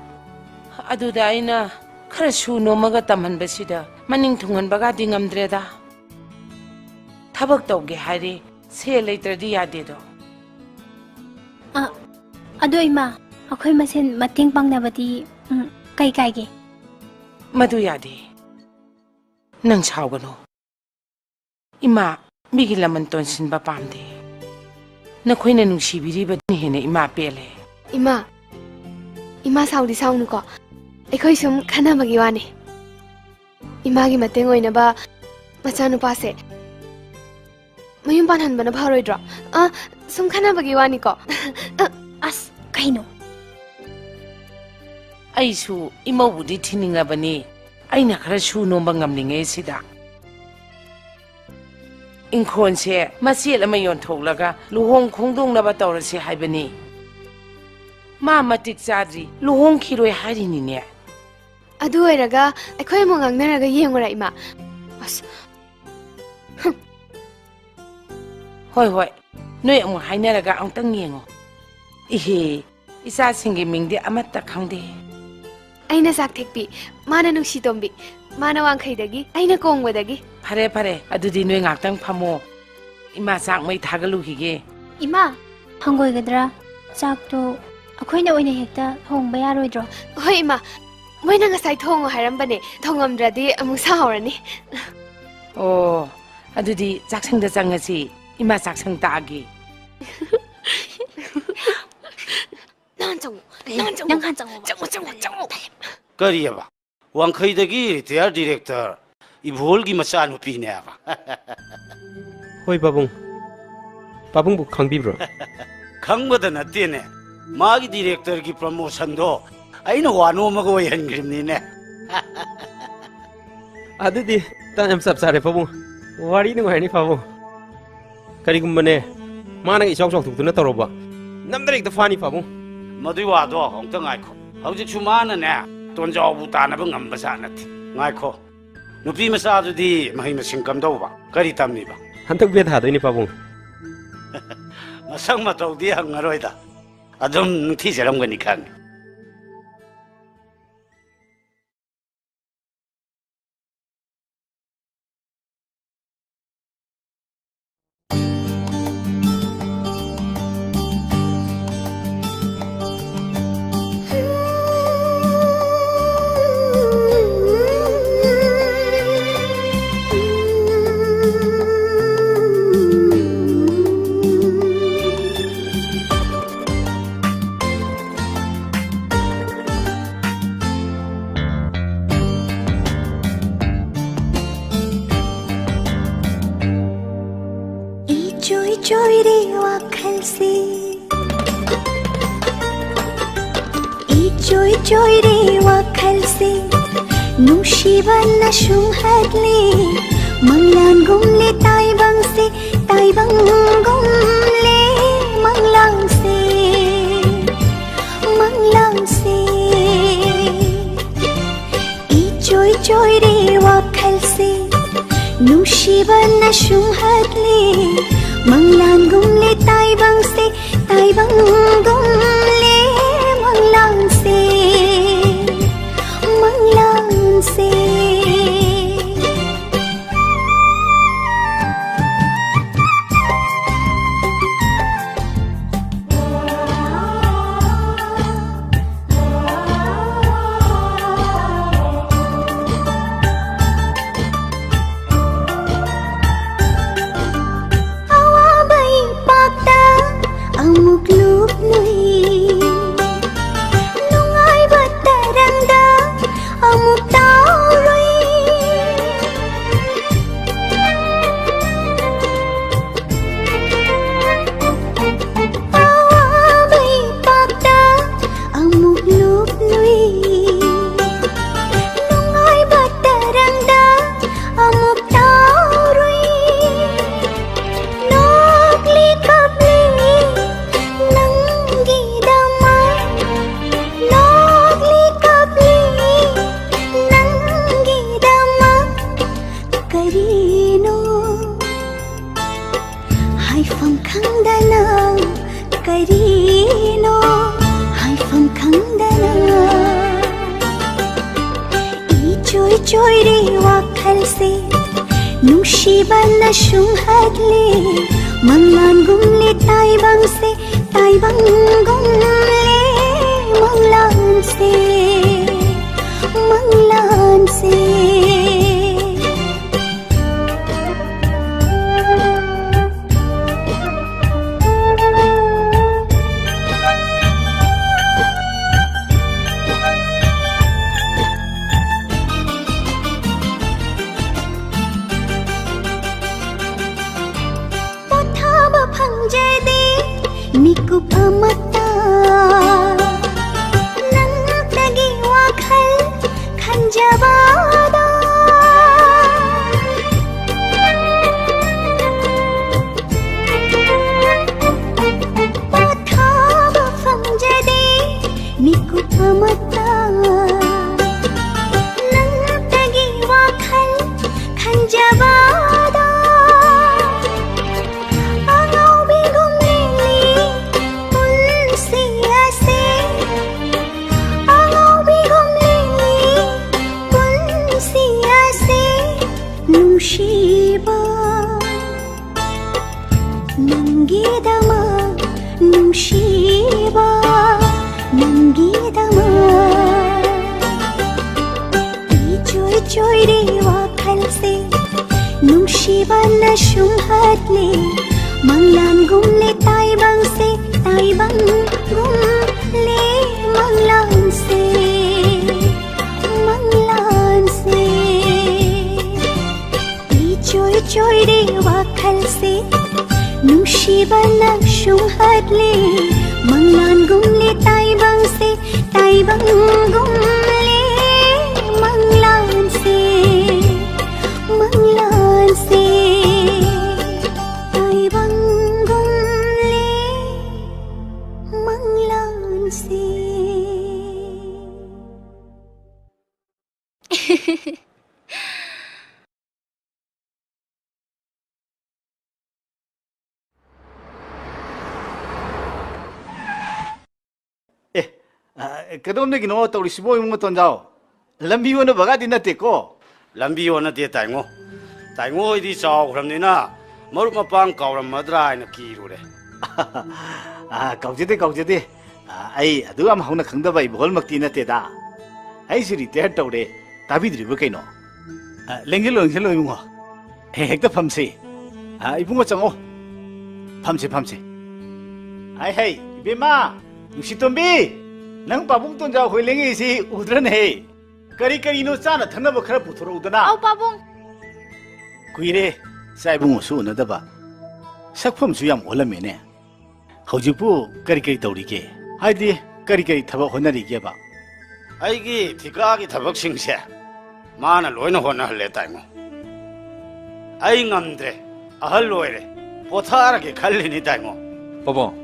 ꯑꯗꯨꯗ ꯑꯩꯅ ꯈꯔ ꯁꯨ ꯅꯣꯝꯃꯒ ꯇꯝꯍꯟꯕꯁꯤꯗ ꯃꯅꯤꯡ ꯊꯨꯡꯍꯟꯕꯒꯗꯤ ꯉꯝꯗ꯭ꯔꯦꯗ꯫ ꯊꯕꯛ ꯇꯧꯒꯦ ꯍꯥꯏꯔꯦ, ꯁꯦꯜ ꯂꯩꯇ꯭ꯔꯗꯤ ꯌꯥꯗꯦꯗꯣ꯫ ꯑ, ꯑꯗꯣ ꯏꯃꯥ, ꯑꯩꯈꯣꯏ ꯃꯁꯦꯟ ꯃꯇꯦꯡ ꯄꯥꯡꯅꯕꯗꯤ, ꯎꯝ, ꯀꯩ ꯀꯥꯏꯒꯦ? ꯃꯗꯨ ꯌꯥꯗꯦ꯫ ꯅꯪ ꯁꯥꯎꯒꯅꯨ꯫ ꯏꯃꯥ, ꯃꯤꯒꯤ ꯂꯃꯟ ꯇꯣꯟꯁꯤꯟꯕ ꯄꯥꯝꯗꯦ꯫ ꯅꯈꯣꯏꯅ ꯅꯨꯡꯁꯤꯕꯤꯔꯤꯕꯗꯨꯅ ꯍꯦꯟꯅ ꯏꯃꯥ ꯄꯦꯜꯂꯦ꯫ ꯏꯃꯥ, ꯏꯃꯥ ꯁꯥꯎꯗꯤ ꯁꯥꯎꯅꯨꯀꯣ, ꯑꯩꯈꯣꯏ ꯁꯨꯝ ꯈꯟꯅꯕꯒꯤ ꯋꯥꯅꯤ꯫ ꯏꯃꯥꯒꯤ ꯃꯇꯦꯡ ꯑꯣꯏꯅꯕ ꯃꯆꯥꯅꯨꯄꯥꯁꯦ ꯃꯌꯨꯝ ꯄꯥꯟꯍꯟꯕꯅ ꯐꯔꯣꯏꯗ꯭ꯔꯣ? ꯑ, ꯁꯨꯝ ꯈꯟꯅꯕꯒꯤ ꯋꯥꯅꯤꯀꯣ꯫ ꯑ, ꯑꯁ, ꯀꯩꯅꯣ? ꯑꯩꯁꯨ ꯏꯃꯧꯕꯨꯗꯤ ꯊꯤꯅꯤꯡꯉꯕꯅꯤ, ꯑꯩꯅ ꯈꯔ ꯁꯨ ꯅꯣꯝꯕ ꯉꯝꯂꯤꯉꯩ ꯁꯤꯗ꯫ ꯏꯪꯈꯣꯜꯁꯦ ꯃꯆꯦꯠ ꯑꯃ ꯌꯣꯟꯊꯣꯛꯂꯒ ꯂꯨꯍꯣꯡ ꯈꯣꯡꯗꯣꯡꯅꯕ ꯇꯧꯔꯁꯤ ꯍꯥꯏꯕꯅꯤ꯫ ꯃꯥ ꯃꯇꯤꯛ ꯆꯥꯗ꯭ꯔꯤ, ꯂꯨꯍꯣꯡꯈꯤꯔꯣꯏ ꯍꯥꯏꯔꯤꯅꯤꯅꯦ꯫ ꯑꯗꯨ ꯑꯣꯏꯔꯒ ꯑꯩꯈꯣꯏ ꯑꯃꯨꯛ ꯉꯥꯡꯅꯔꯒ ꯌꯦꯡꯉꯨꯔꯥ, ꯏꯃꯥ? ꯑꯁ, ꯍꯨꯝ꯫ ꯍꯣꯏ, ꯍꯣꯏ, ꯅꯣꯏ ꯑꯃꯨꯛ ꯍꯥꯏꯅꯔꯒ ꯑꯃꯨꯛꯇꯪ ꯌꯦꯡꯉꯣ꯫ ꯏꯍꯦ, ꯏꯆꯥꯁꯤꯡꯒꯤ ꯃꯤꯡꯗꯤ ꯑꯃꯠꯇ ꯈꯪꯗꯦ꯫ ꯑꯩꯅ ꯆꯥꯛꯊꯦꯛꯄꯤ, ꯃꯥꯅ ꯅꯨꯡꯁꯤꯇꯣꯝꯕꯤ, ꯃꯥꯅ ꯋꯥꯡꯈꯩꯗꯒꯤ, ꯑꯩꯅ ꯀꯣꯡꯕꯗꯒꯤ꯫ ꯐꯔꯦ, ꯐꯔꯦ, ꯑꯗꯨꯗꯤ ꯅꯣꯏ ꯉꯥꯛꯇꯪ ꯐꯝꯃꯣ, ꯏꯃꯥ ꯆꯥꯛ ꯃꯩ ꯊꯥꯒꯠꯂꯨꯈꯤꯒꯦ꯫ ꯏꯃꯥ! ꯍꯪꯒꯣꯏꯒꯗ꯭ꯔꯥ? ꯆꯥꯛꯇꯣ ꯑꯩꯈꯣꯏꯅ ꯑꯣꯏꯅ ꯍꯦꯛꯇ ꯊꯣꯡꯕ ꯌꯥꯔꯣꯏꯗ꯭ꯔꯣ? ꯍꯣꯏ, ꯏꯃꯥ, ꯃꯣꯏꯅ ꯉꯁꯥꯏ ꯊꯣꯡꯉꯣ ꯍꯥꯏꯔꯝꯕꯅꯦ, ꯊꯣꯡꯉꯝꯗ꯭ꯔꯗꯤ ꯑꯃꯨꯛ ꯁꯥꯎꯔꯅꯤ꯫ ꯑꯣ, ꯑꯗꯨꯗꯤ ꯆꯥꯛꯁꯪꯗ ꯆꯪꯉꯁꯤ, ꯏꯃꯥ ꯆꯥꯛꯁꯪ ꯇꯥꯛꯑꯒꯦ꯫ ꯅꯪ ꯆꯪꯉꯣ, ꯅꯪ ꯆꯪꯉꯣ꯫ ꯅꯪ ꯍꯥꯟ ꯆꯪꯉꯣ꯫ ꯆꯪꯉꯣ, ꯆꯪꯉꯣ, ꯆꯪꯉꯣ꯫ ꯀꯔꯤꯑꯕ? ꯋꯥꯡꯈꯩꯗꯒꯤ ꯔꯤꯇꯥꯌꯔ ꯗꯤꯔꯦꯛꯇꯔ ꯏꯕꯣꯜꯒꯤ ꯃꯆꯥꯅꯨꯄꯤꯅꯦꯕ꯫ ꯍꯣꯏ, ꯄꯥꯕꯨꯡ꯫ ꯄꯥꯕꯨꯡꯕꯨ ꯈꯪꯕꯤꯕ꯭ꯔꯣ? ꯈꯪꯕꯗ ꯅꯠꯇꯦꯅꯦ, ꯃꯥꯒꯤ ꯗꯤꯔꯦꯛꯇꯔꯒꯤ ꯄ꯭ꯔꯃꯣꯁꯟꯗꯣ ꯑꯩꯅ ꯋꯥꯅꯣꯝꯃꯒ ꯑꯣꯏꯍꯟꯈ꯭ꯔꯤꯕꯅꯤꯅꯦ꯫ ꯑꯗꯨꯗꯤ ꯇꯥꯟ ꯌꯥꯝ ꯆꯞ ꯆꯥꯔꯦ, ꯄꯥꯕꯨꯡ꯫ ꯋꯥꯔꯤ ꯅꯨꯡꯉꯥꯏꯔꯅꯤ, ꯄꯥꯕꯨꯡ꯫ ꯀꯔꯤꯒꯨꯝꯕꯅꯦ, ꯃꯥꯅ ꯏꯆꯥꯎ ꯆꯥꯎꯊꯣꯛꯇꯨꯅ ꯇꯧꯔꯕ, ꯅꯝꯗꯅ ꯍꯦꯛꯇ ꯐꯥꯅꯤ, ꯄꯥꯕꯨꯡ꯫ ꯃꯗꯨꯏ ꯋꯥꯗꯣ ꯑꯃꯨꯛꯇ ꯉꯥꯏꯈꯣ꯫ ꯍꯧꯖꯤꯛꯁꯨ ꯃꯥꯅꯅꯦ, ꯇꯣꯟꯖꯥꯎꯕꯨ ꯇꯥꯟꯅꯕ ꯉꯝꯕ ꯖꯥꯠ ꯅꯠꯇꯦ꯫ ꯉꯥꯏꯈꯣ, ꯅꯨꯄꯤ ꯃꯆꯥꯗꯨꯗꯤ ꯃꯍꯩ ꯃꯁꯤꯡ ꯀꯝꯗꯧꯕ? ꯀꯔꯤ ꯇꯝꯃꯤꯕ? ꯍꯟꯗꯛ ꯕꯦꯠ ꯊꯥꯗꯣꯏꯅꯦ, ꯄꯥꯕꯨꯡ꯫ ꯃꯁꯛ ꯃꯇꯧꯗꯤ ꯍꯪꯉꯔꯣꯏꯗ, ꯑꯗꯨꯝ ꯅꯤꯡꯊꯤꯖꯔꯝꯒꯅꯤ ꯈꯪꯉꯤ꯫ ꯏꯆꯣꯏꯔꯦ ꯋꯥꯈꯜꯁꯦ, ꯏꯆꯣꯏ ꯆꯣꯏꯔꯦ ꯋꯥꯈꯜꯁꯦ, ꯅꯨꯡꯁꯤꯕꯅ ꯁꯨꯝꯍꯠꯂꯦ꯫ ꯃꯪꯂꯥꯟꯒꯨꯝꯂꯦ ꯇꯥꯏꯕꯪꯁꯦ, ꯇꯥꯏꯕꯪꯒꯨꯝꯂꯦ ꯃꯪꯂꯥꯟꯁꯦ, ꯃꯪꯂꯥꯟꯁꯦ꯫ ꯏꯆꯣꯏ ꯆꯣꯏꯔꯦ ꯋꯥꯈꯜꯁꯦ, ꯅꯨꯡꯁꯤꯕꯅ ꯁꯨꯝꯍꯠꯂꯦ꯫ ꯃꯪꯂꯥꯟꯒꯨꯝꯂꯦ ꯇꯥꯏꯕꯪꯁꯦ, ꯇꯥꯏꯕꯪꯒꯨꯝꯂꯦ ꯃꯪꯂꯥꯟꯁꯦ, ꯃꯪꯂꯥꯟꯁꯦ꯫ ꯑꯋꯥꯕ ꯏꯄꯥꯛꯇ ꯑꯃꯨꯛ ꯂꯨꯞꯂꯨꯏ, ꯅꯨꯡꯉꯥꯏꯕ ꯇꯔꯪꯗ ꯑꯃꯨꯛ ꯇꯥꯎꯔꯨꯏ꯫ ꯑꯋꯥꯕ ꯏꯄꯥꯛꯇ ꯑꯃꯨꯛ ꯂꯨꯞꯂꯨꯏ, ꯅꯨꯡꯉꯥꯏꯕ ꯇꯔꯪꯗ ꯑꯃꯨꯛ ꯇꯥꯎꯔꯨꯏ꯫ ꯅꯣꯛꯂꯤ ꯀꯞꯂꯤ ꯅꯪꯒꯤꯗꯃꯛ, ꯅꯣꯛꯂꯤ ꯀꯞꯂꯤ ꯅꯪꯒꯤꯗꯃꯛ꯫ ꯀꯔꯤꯅꯣ ꯍꯥꯏꯐꯝ ꯈꯪꯗꯅ, ꯀꯔꯤꯅꯣ ꯍꯥꯏꯐꯝ ꯈꯪꯗꯅ꯫ ꯏꯆꯣꯏ ꯆꯣꯏꯔꯦ ꯋꯥꯈꯜꯁꯦ, ꯅꯨꯡꯁꯤꯕꯅ ꯁꯨꯝꯍꯠꯂꯦ꯫ ꯃꯪꯂꯥꯟꯒꯨꯝꯂꯦ ꯇꯥꯏꯕꯪꯁꯦ, ꯇꯥꯏꯕꯪꯒꯨꯝꯂꯦ ꯃꯪꯂꯥꯟꯁꯦ, ꯃꯪꯂꯥꯟꯁꯦ꯫ ꯄꯣꯊꯥꯕ ꯑꯃꯠꯇ ꯅꯪꯇꯒꯤ ꯋꯥꯈꯜ ꯈꯟꯖꯕꯗꯣ꯫ ꯄꯣꯊꯥꯕ ꯐꯪꯖꯗꯦ ꯃꯤꯀꯨꯞ ꯑꯃꯠꯇ ꯅꯪꯇꯒꯤ ꯋꯥꯈꯜ ꯈꯟꯖꯕꯗꯣ꯫ ꯑꯉꯥꯎꯕꯤꯒꯨꯝ ꯂꯦꯜꯂꯤ ꯄꯨꯟꯁꯤ ꯑꯁꯤ, ꯑꯉꯥꯎꯕꯤꯒꯨꯝ ꯂꯦꯜꯂꯤ ꯄꯨꯟꯁꯤ ꯑꯁꯤ꯫ ꯅꯨꯡꯁꯤꯕ ꯅꯪꯒꯤꯗꯃꯛ, ꯅꯨꯡꯁꯤꯕ ꯅꯪꯒꯤꯗꯃꯛ꯫ ꯏꯆꯣꯏ ꯆꯣꯏꯔꯤ ꯋꯥꯈꯜꯁꯦ ꯅꯨꯡꯁꯤꯕꯅ ꯁꯨꯝꯍꯠꯂꯦ꯫ ꯃꯪꯂꯥꯟꯒꯨꯝꯂꯦ ꯇꯥꯏꯕꯪꯁꯦ, ꯇꯥꯏꯕꯪꯒꯨꯝꯂꯦ ꯃꯪꯂꯥꯟꯁꯦ, ꯃꯪꯂꯥꯟꯁꯦ꯫ ꯏꯆꯣꯏ ꯆꯣꯏꯔꯦ ꯋꯥꯈꯜꯁꯦ, ꯅꯨꯡꯁꯤꯕꯅ ꯁꯨꯝꯍꯠꯂꯦ꯫ ꯃꯪꯂꯥꯟꯒꯨꯝꯂꯦ ꯇꯥꯏꯕꯪꯁꯦ, ꯇꯥꯏꯕꯪꯒꯨꯝꯂꯦ ꯃꯪꯂꯥꯟꯁꯦ, ꯃꯪꯂꯥꯟꯁꯦ꯫ ꯇꯥꯏꯕꯪꯒꯨꯝꯂꯦ ꯃꯪꯂꯥꯟꯁꯦ꯫ ꯑꯦ, ꯑ, ꯀꯗꯣꯝꯗꯒꯤꯅꯣ ꯇꯧꯔꯤꯁꯤꯕꯣ, ꯏꯕꯨꯡꯉꯣ ꯇꯣꯟꯖꯥꯎ? ꯂꯝꯕꯤ ꯑꯣꯟꯅꯕꯒꯗꯤ ꯅꯠꯇꯦꯀꯣ? ꯂꯝꯕꯤ ꯑꯣꯟꯅꯗꯦ, ꯇꯥꯏꯉꯣ꯫ ꯇꯥꯏꯉꯣ ꯍꯣꯏꯗꯤ ꯆꯥꯎꯈ꯭ꯔꯕꯅꯤꯅ ꯃꯔꯨꯞ ꯃꯄꯥꯡ ꯀꯥꯎꯔꯝꯃꯗ꯭ꯔꯥ ꯍꯥꯏꯅ ꯀꯤꯔꯨꯔꯦ꯫ ꯑ, ꯀꯥꯎꯖꯗꯦ, ꯀꯥꯎꯖꯗꯦ꯫ ꯑ, ꯑꯩ ꯑꯗꯨ ꯌꯥꯝ ꯍꯧꯅ ꯈꯪꯗꯕ ꯏꯕꯣꯍꯜꯃꯛꯇꯤ ꯅꯠꯇꯦꯗ꯫ ꯑꯩꯁꯨ ꯔꯤꯇꯥꯌꯔ ꯇꯧꯔꯦ꯫ ꯇꯥꯕꯤꯗ꯭ꯔꯤꯕ ꯀꯩꯅꯣ? ꯑ, ꯂꯦꯡꯁꯤꯜꯂꯣ, ꯂꯦꯡꯁꯤꯜꯂꯣ, ꯏꯕꯨꯡꯉꯣ꯫ ꯍꯦ, ꯍꯦꯛꯇ ꯐꯝꯁꯤ꯫ ꯑ, ꯏꯕꯨꯡꯉꯣ, ꯆꯪꯉꯣ꯫ ꯐꯝꯁꯤ, ꯐꯝꯁꯤ꯫ ꯍꯥꯏ, ꯍꯩ, ꯏꯕꯦꯝꯃ, ꯅꯨꯡꯁꯤꯇꯣꯝꯕꯤ, ꯅꯪ ꯄꯥꯕꯨꯡ ꯇꯣꯟꯖꯥꯎ ꯍꯣꯏ ꯂꯦꯡꯉꯛꯏꯁꯤ ꯎꯗ꯭ꯔꯅꯦꯍꯦ? ꯀꯔꯤ ꯀꯔꯤꯅꯣ ꯆꯥꯅ ꯊꯛꯅꯕ ꯈꯔ ꯄꯨꯊꯣꯔꯛꯎꯗꯅ꯫ ꯑꯧ, ꯄꯥꯕꯨꯡ꯫ ꯀꯨꯏꯔꯦ ꯏꯆꯥ ꯏꯕꯨꯡꯉꯣꯁꯨ ꯎꯅꯗꯕ꯫ ꯁꯛꯐꯝꯁꯨ ꯌꯥꯝ ꯑꯣꯜꯂꯝꯃꯦꯅꯦ꯫ ꯍꯧꯖꯤꯛꯄꯨ ꯀꯔꯤ ꯀꯔꯤ ꯇꯧꯔꯤꯒꯦ? ꯍꯥꯏꯗꯤ, ꯀꯔꯤ ꯀꯔꯤ ꯊꯕꯛ ꯍꯣꯠꯅꯔꯤꯒꯦꯕ? ꯑꯩꯒꯤ ꯊꯤꯀꯥꯒꯤ ꯊꯕꯛꯁꯤꯡꯁꯦ ꯃꯥꯅ ꯂꯣꯏꯅ ꯍꯣꯠꯅꯍꯜꯂꯦ, ꯇꯥꯏꯉꯣ꯫ ꯑꯩ ꯉꯝꯗ꯭ꯔꯦ, ꯑꯍꯜ ꯑꯣꯏꯔꯦ, ꯄꯣꯊꯥꯔꯒꯦ ꯈꯜꯂꯤꯅꯤ, ꯇꯥꯏꯉꯣ꯫ ꯄꯥꯕꯨꯡ,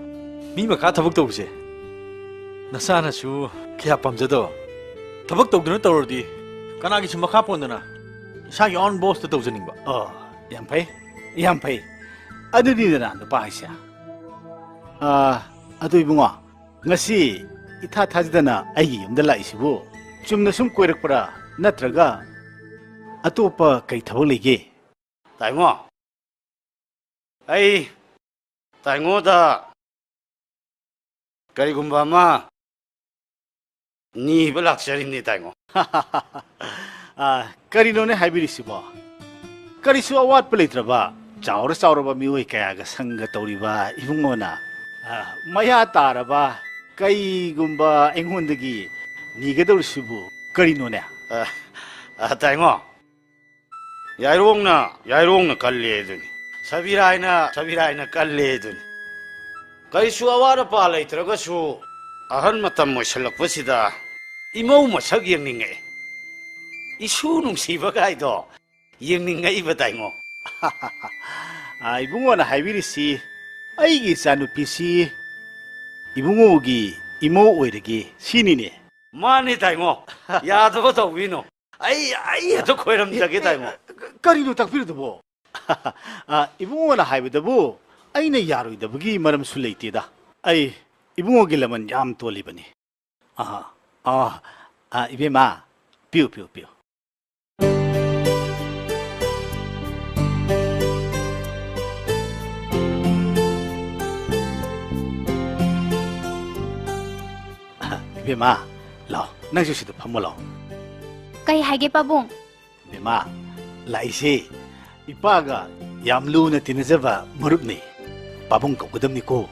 ꯃꯤ ꯃꯈꯥ ꯊꯕꯛ ꯇꯧꯕꯁꯦ ꯅꯆꯥꯅꯁꯨ ꯀꯌꯥ ꯄꯥꯝꯖꯗꯕ꯫ ꯊꯕꯛ ꯇꯧꯗꯨꯅ ꯇꯧꯔꯗꯤ ꯀꯅꯥꯒꯤꯁꯨ ꯃꯈꯥ ꯄꯣꯟꯗꯅ ꯏꯁꯥꯒꯤ own bossꯇ ꯇꯧꯖꯅꯤꯡꯕ꯫ ꯑꯣ, ꯌꯥꯝ ꯐꯩ, ꯌꯥꯝ ꯐꯩ꯫ ꯑꯗꯨꯅꯤꯗꯅ ꯅꯨꯄꯥ ꯍꯥꯏꯁꯦ꯫ ꯑꯥ, ꯑꯗꯨ ꯏꯕꯨꯡꯉꯣ, ꯉꯁꯤ ꯏꯊꯥ ꯊꯥꯖꯗꯅ ꯑꯩꯒꯤ ꯌꯨꯝꯗ ꯂꯥꯛꯏꯁꯤꯕꯨ ꯆꯨꯝꯅ ꯁꯨꯝ ꯀꯣꯏꯔꯛꯄ꯭ꯔꯥ, ꯅꯠꯇ꯭ꯔꯒ ꯑꯇꯣꯞꯄ ꯀꯩ ꯊꯕꯛ ꯂꯩꯒꯦ? ꯇꯥꯏꯉꯣ, ꯑꯩ ꯇꯥꯏꯉꯣꯗ ꯀꯔꯤꯒꯨꯝꯕ ꯑꯃ ꯅꯤꯕ ꯂꯥꯛꯆꯔꯤꯕꯅꯤ, ꯇꯥꯏꯉꯣ꯫ ꯑꯥ, ꯀꯔꯤꯅꯣꯅꯦ ꯍꯥꯏꯕꯤꯔꯤꯁꯤꯕꯣ? ꯀꯔꯤꯁꯨ ꯑꯋꯥꯠꯄ ꯂꯩꯇ꯭ꯔꯕ ꯆꯥꯎꯔ ꯆꯥꯎꯔꯕ ꯃꯤꯑꯣꯏ ꯀꯌꯥꯒ ꯁꯪꯒ ꯇꯧꯔꯤꯕ ꯏꯕꯨꯡꯉꯣꯅ, ꯑꯥ, ꯃꯌꯥ ꯇꯥꯔꯕ ꯀꯩꯒꯨꯝꯕ ꯑꯩꯉꯣꯟꯗꯒꯤ ꯅꯤꯒꯗꯧꯔꯤꯁꯤꯕꯨ ꯀꯔꯤꯅꯣꯅꯦ? ꯑꯥ, ꯑꯥ, ꯇꯥꯏꯉꯣ, ꯌꯥꯏꯔꯣꯡꯅ ꯌꯥꯏꯔꯣꯡꯅ ꯀꯜꯂꯦ ꯑꯗꯨꯅꯤ, ꯁꯕꯤꯔꯥꯏꯅ ꯁꯕꯤꯔꯥꯏꯅ ꯀꯜꯂꯦ ꯑꯗꯨꯅꯤ꯫ ꯀꯔꯤꯁꯨ ꯑꯋꯥꯠ ꯑꯄꯥ ꯂꯩꯇ꯭ꯔꯒꯁꯨ ꯑꯍꯜ ꯃꯇꯝ ꯑꯣꯏꯁꯜꯂꯛꯄꯁꯤꯗ ꯏꯃꯧ ꯃꯁꯛ ꯌꯦꯡꯅꯤꯡꯉꯛꯑꯦ꯫ ꯏꯁꯨ ꯅꯨꯡꯁꯤꯕ ꯀꯥꯏꯗꯣ ꯌꯦꯡꯅꯤꯡꯉꯛꯏꯕ, ꯇꯥꯏꯉꯣ꯫ ꯑꯥ, ꯏꯕꯨꯡꯉꯣꯅ ꯍꯥꯏꯕꯤꯔꯤꯁꯤ ꯑꯩꯒꯤ ꯏꯆꯥꯅꯨꯄꯤꯁꯤ ꯏꯕꯨꯡꯉꯣꯒꯤ ꯏꯃꯧ ꯑꯣꯏꯔꯒꯦ ꯁꯤꯅꯤꯅꯦ꯫ ꯃꯥꯅꯤ, ꯇꯥꯏꯉꯣ꯫ ꯌꯥꯗꯕ ꯇꯧꯕꯤꯅꯣ꯫ ꯑꯩ, ꯑꯩ ꯍꯦꯛꯇ ꯈꯣꯏꯔꯝꯖꯒꯦ, ꯇꯥꯏꯉꯣ꯫ ꯀ-, ꯀꯔꯤꯅꯣ ꯇꯥꯛꯄꯤꯔꯤꯗꯨꯕꯣ? ꯑꯥ, ꯏꯕꯨꯡꯉꯣꯅ ꯍꯥꯏꯕꯗꯕꯨ ꯑꯩꯅ ꯌꯥꯔꯣꯏꯗꯕꯒꯤ ꯃꯔꯝꯁꯨ ꯂꯩꯇꯦꯗ꯫ ꯑꯩ ꯏꯕꯨꯡꯉꯣꯒꯤ ꯂꯃꯟ ꯌꯥꯝ ꯇꯣꯜꯂꯤꯕꯅꯤ꯫ ꯑꯍꯥ, ꯑꯥ, ꯑꯥ, ꯏꯕꯦꯝꯃ, ꯄꯤꯌꯨ, ꯄꯤꯌꯨ, ꯄꯤꯌꯨ꯫ ꯏꯕꯦꯝꯃ, ꯂꯥꯎ, ꯅꯪꯁꯨ ꯁꯤꯗ ꯐꯝꯃꯣ ꯂꯥꯎ꯫ ꯀꯩ ꯍꯥꯏꯒꯦ ꯄꯥꯕꯨꯡ? ꯏꯕꯦꯝꯃ, ꯂꯥꯛꯏꯁꯦ ꯏꯄꯥꯒ ꯌꯥꯝ ꯂꯨꯅ ꯇꯤꯟꯅꯖꯕ ꯃꯔꯨꯞꯅꯤ꯫ ꯄꯥꯕꯨꯡ ꯀꯧꯒꯗꯕꯅꯤꯀꯣ꯫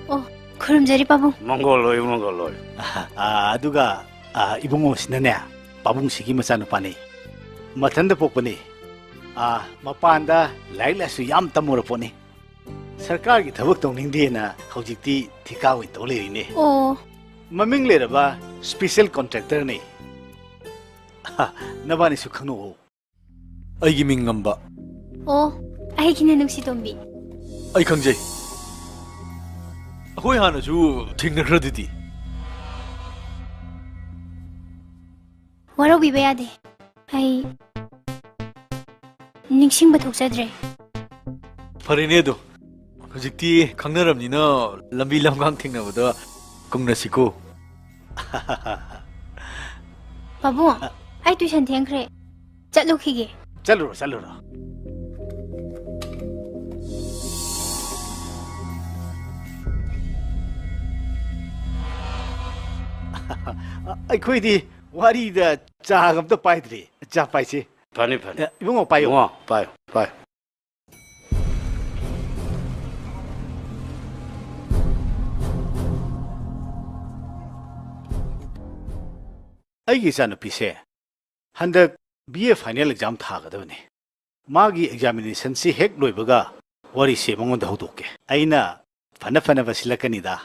ꯑꯣ, ꯈꯨꯔꯨꯝꯖꯔꯤ ꯄꯥꯕꯨꯡ꯫ ꯃꯪꯒꯣꯜ ꯑꯣꯏꯌꯨ, ꯃꯪꯒꯣꯜ ꯑꯣꯏꯌꯨ꯫ ꯑꯥ, ꯑꯗꯨꯒ, ꯑꯥ, ꯏꯕꯨꯡꯉꯣꯁꯤꯅꯅꯦ, ꯄꯥꯕꯨꯡꯁꯤꯒꯤ ꯃꯆꯥꯅꯨꯄꯥꯅꯤ꯫ ꯃꯊꯟꯇ ꯄꯣꯛꯄꯅꯤ꯫ ꯑꯥ, ꯃꯄꯥꯟꯗ ꯂꯥꯏꯔꯤꯛ ꯂꯥꯏꯁꯨ ꯌꯥꯝ ꯇꯝꯃꯨꯔ ꯄꯣꯠꯅꯤ꯫ ꯁꯔꯀꯥꯔꯒꯤ ꯊꯕꯛ ꯇꯧꯅꯤꯡꯗꯦꯅ ꯍꯧꯖꯤꯛꯇꯤ ꯊꯤꯀꯥ ꯑꯣꯏꯅ ꯇꯧ ꯂꯩꯔꯤꯅꯦ꯫ ꯑꯣ꯫ ꯃꯃꯤꯡ ꯂꯩꯔꯕ special contractorꯅꯦ꯫ ꯅꯕꯥꯅꯤꯁꯨ ꯈꯪꯅꯧ꯫ ꯑꯩꯒꯤ ꯃꯤꯡ ꯉꯝꯕ꯫ ꯑꯣ, ꯑꯩꯒꯤꯅ ꯅꯨꯡꯁꯤꯇꯣꯝꯕꯤ꯫ ꯑꯩ ꯈꯪꯖꯩ꯫ ꯑꯩꯈꯣꯏ ꯍꯥꯟꯅꯁꯨ ꯊꯦꯡꯅꯈ꯭ꯔꯗꯨꯗꯤ꯫ ꯋꯥꯔꯧꯕꯤꯕ ꯌꯥꯗꯦ꯫ ꯑꯩ ꯅꯤꯡꯁꯤꯡꯕ ꯊꯣꯛꯆꯗ꯭ꯔꯦ꯫ ꯐꯔꯦꯅꯦ ꯑꯗꯣ꯫ ꯍꯧꯖꯤꯛꯇꯤ ꯈꯪꯅꯔꯕꯅꯤꯅ ꯂꯝꯕꯤ ꯂꯝꯒꯥꯡ ꯊꯦꯡꯅꯕꯗ ꯀꯨꯝꯅꯁꯤꯀꯣ꯫ ꯄꯥꯕꯨꯡ, ꯑꯩ tuition ꯊꯦꯡꯈ꯭ꯔꯦ꯫ ꯆꯠꯂꯨꯈꯤꯒꯦ꯫ ꯆꯠꯂꯨꯔꯣ, ꯆꯠꯂꯨꯔꯣ꯫ ꯑꯩꯈꯣꯏꯗꯤ ꯋꯥꯔꯤꯗ ꯆꯥꯒ ꯑꯝꯇ ꯄꯥꯏꯗ꯭ꯔꯤ꯫ ꯆꯥ ꯄꯥꯏꯁꯤ꯫ ꯐꯅꯤ, ꯐꯅꯤ꯫ ꯑꯦ, ꯏꯕꯨꯡꯉꯣ, ꯄꯥꯏꯌꯨ꯫ ꯏꯕꯨꯡꯉꯣ, ꯄꯥꯏꯌꯨ, ꯄꯥꯏꯌꯨ꯫ ꯑꯩꯒꯤ ꯏꯆꯥꯅꯨꯄꯤꯁꯦ ꯍꯟꯗꯛ B A final exam ꯊꯥꯒꯗꯕꯅꯤ꯫ ꯃꯥꯒꯤ examinationꯁꯤ ꯍꯦꯛ ꯂꯣꯏꯕꯒ ꯋꯥꯔꯤꯁꯦ ꯃꯉꯣꯟꯗ ꯍꯧꯗꯣꯛꯀꯦ꯫ ꯑꯩꯅ ꯐꯅ ꯐꯅꯕ ꯁꯤꯜꯂꯛꯀꯅꯤꯗ꯫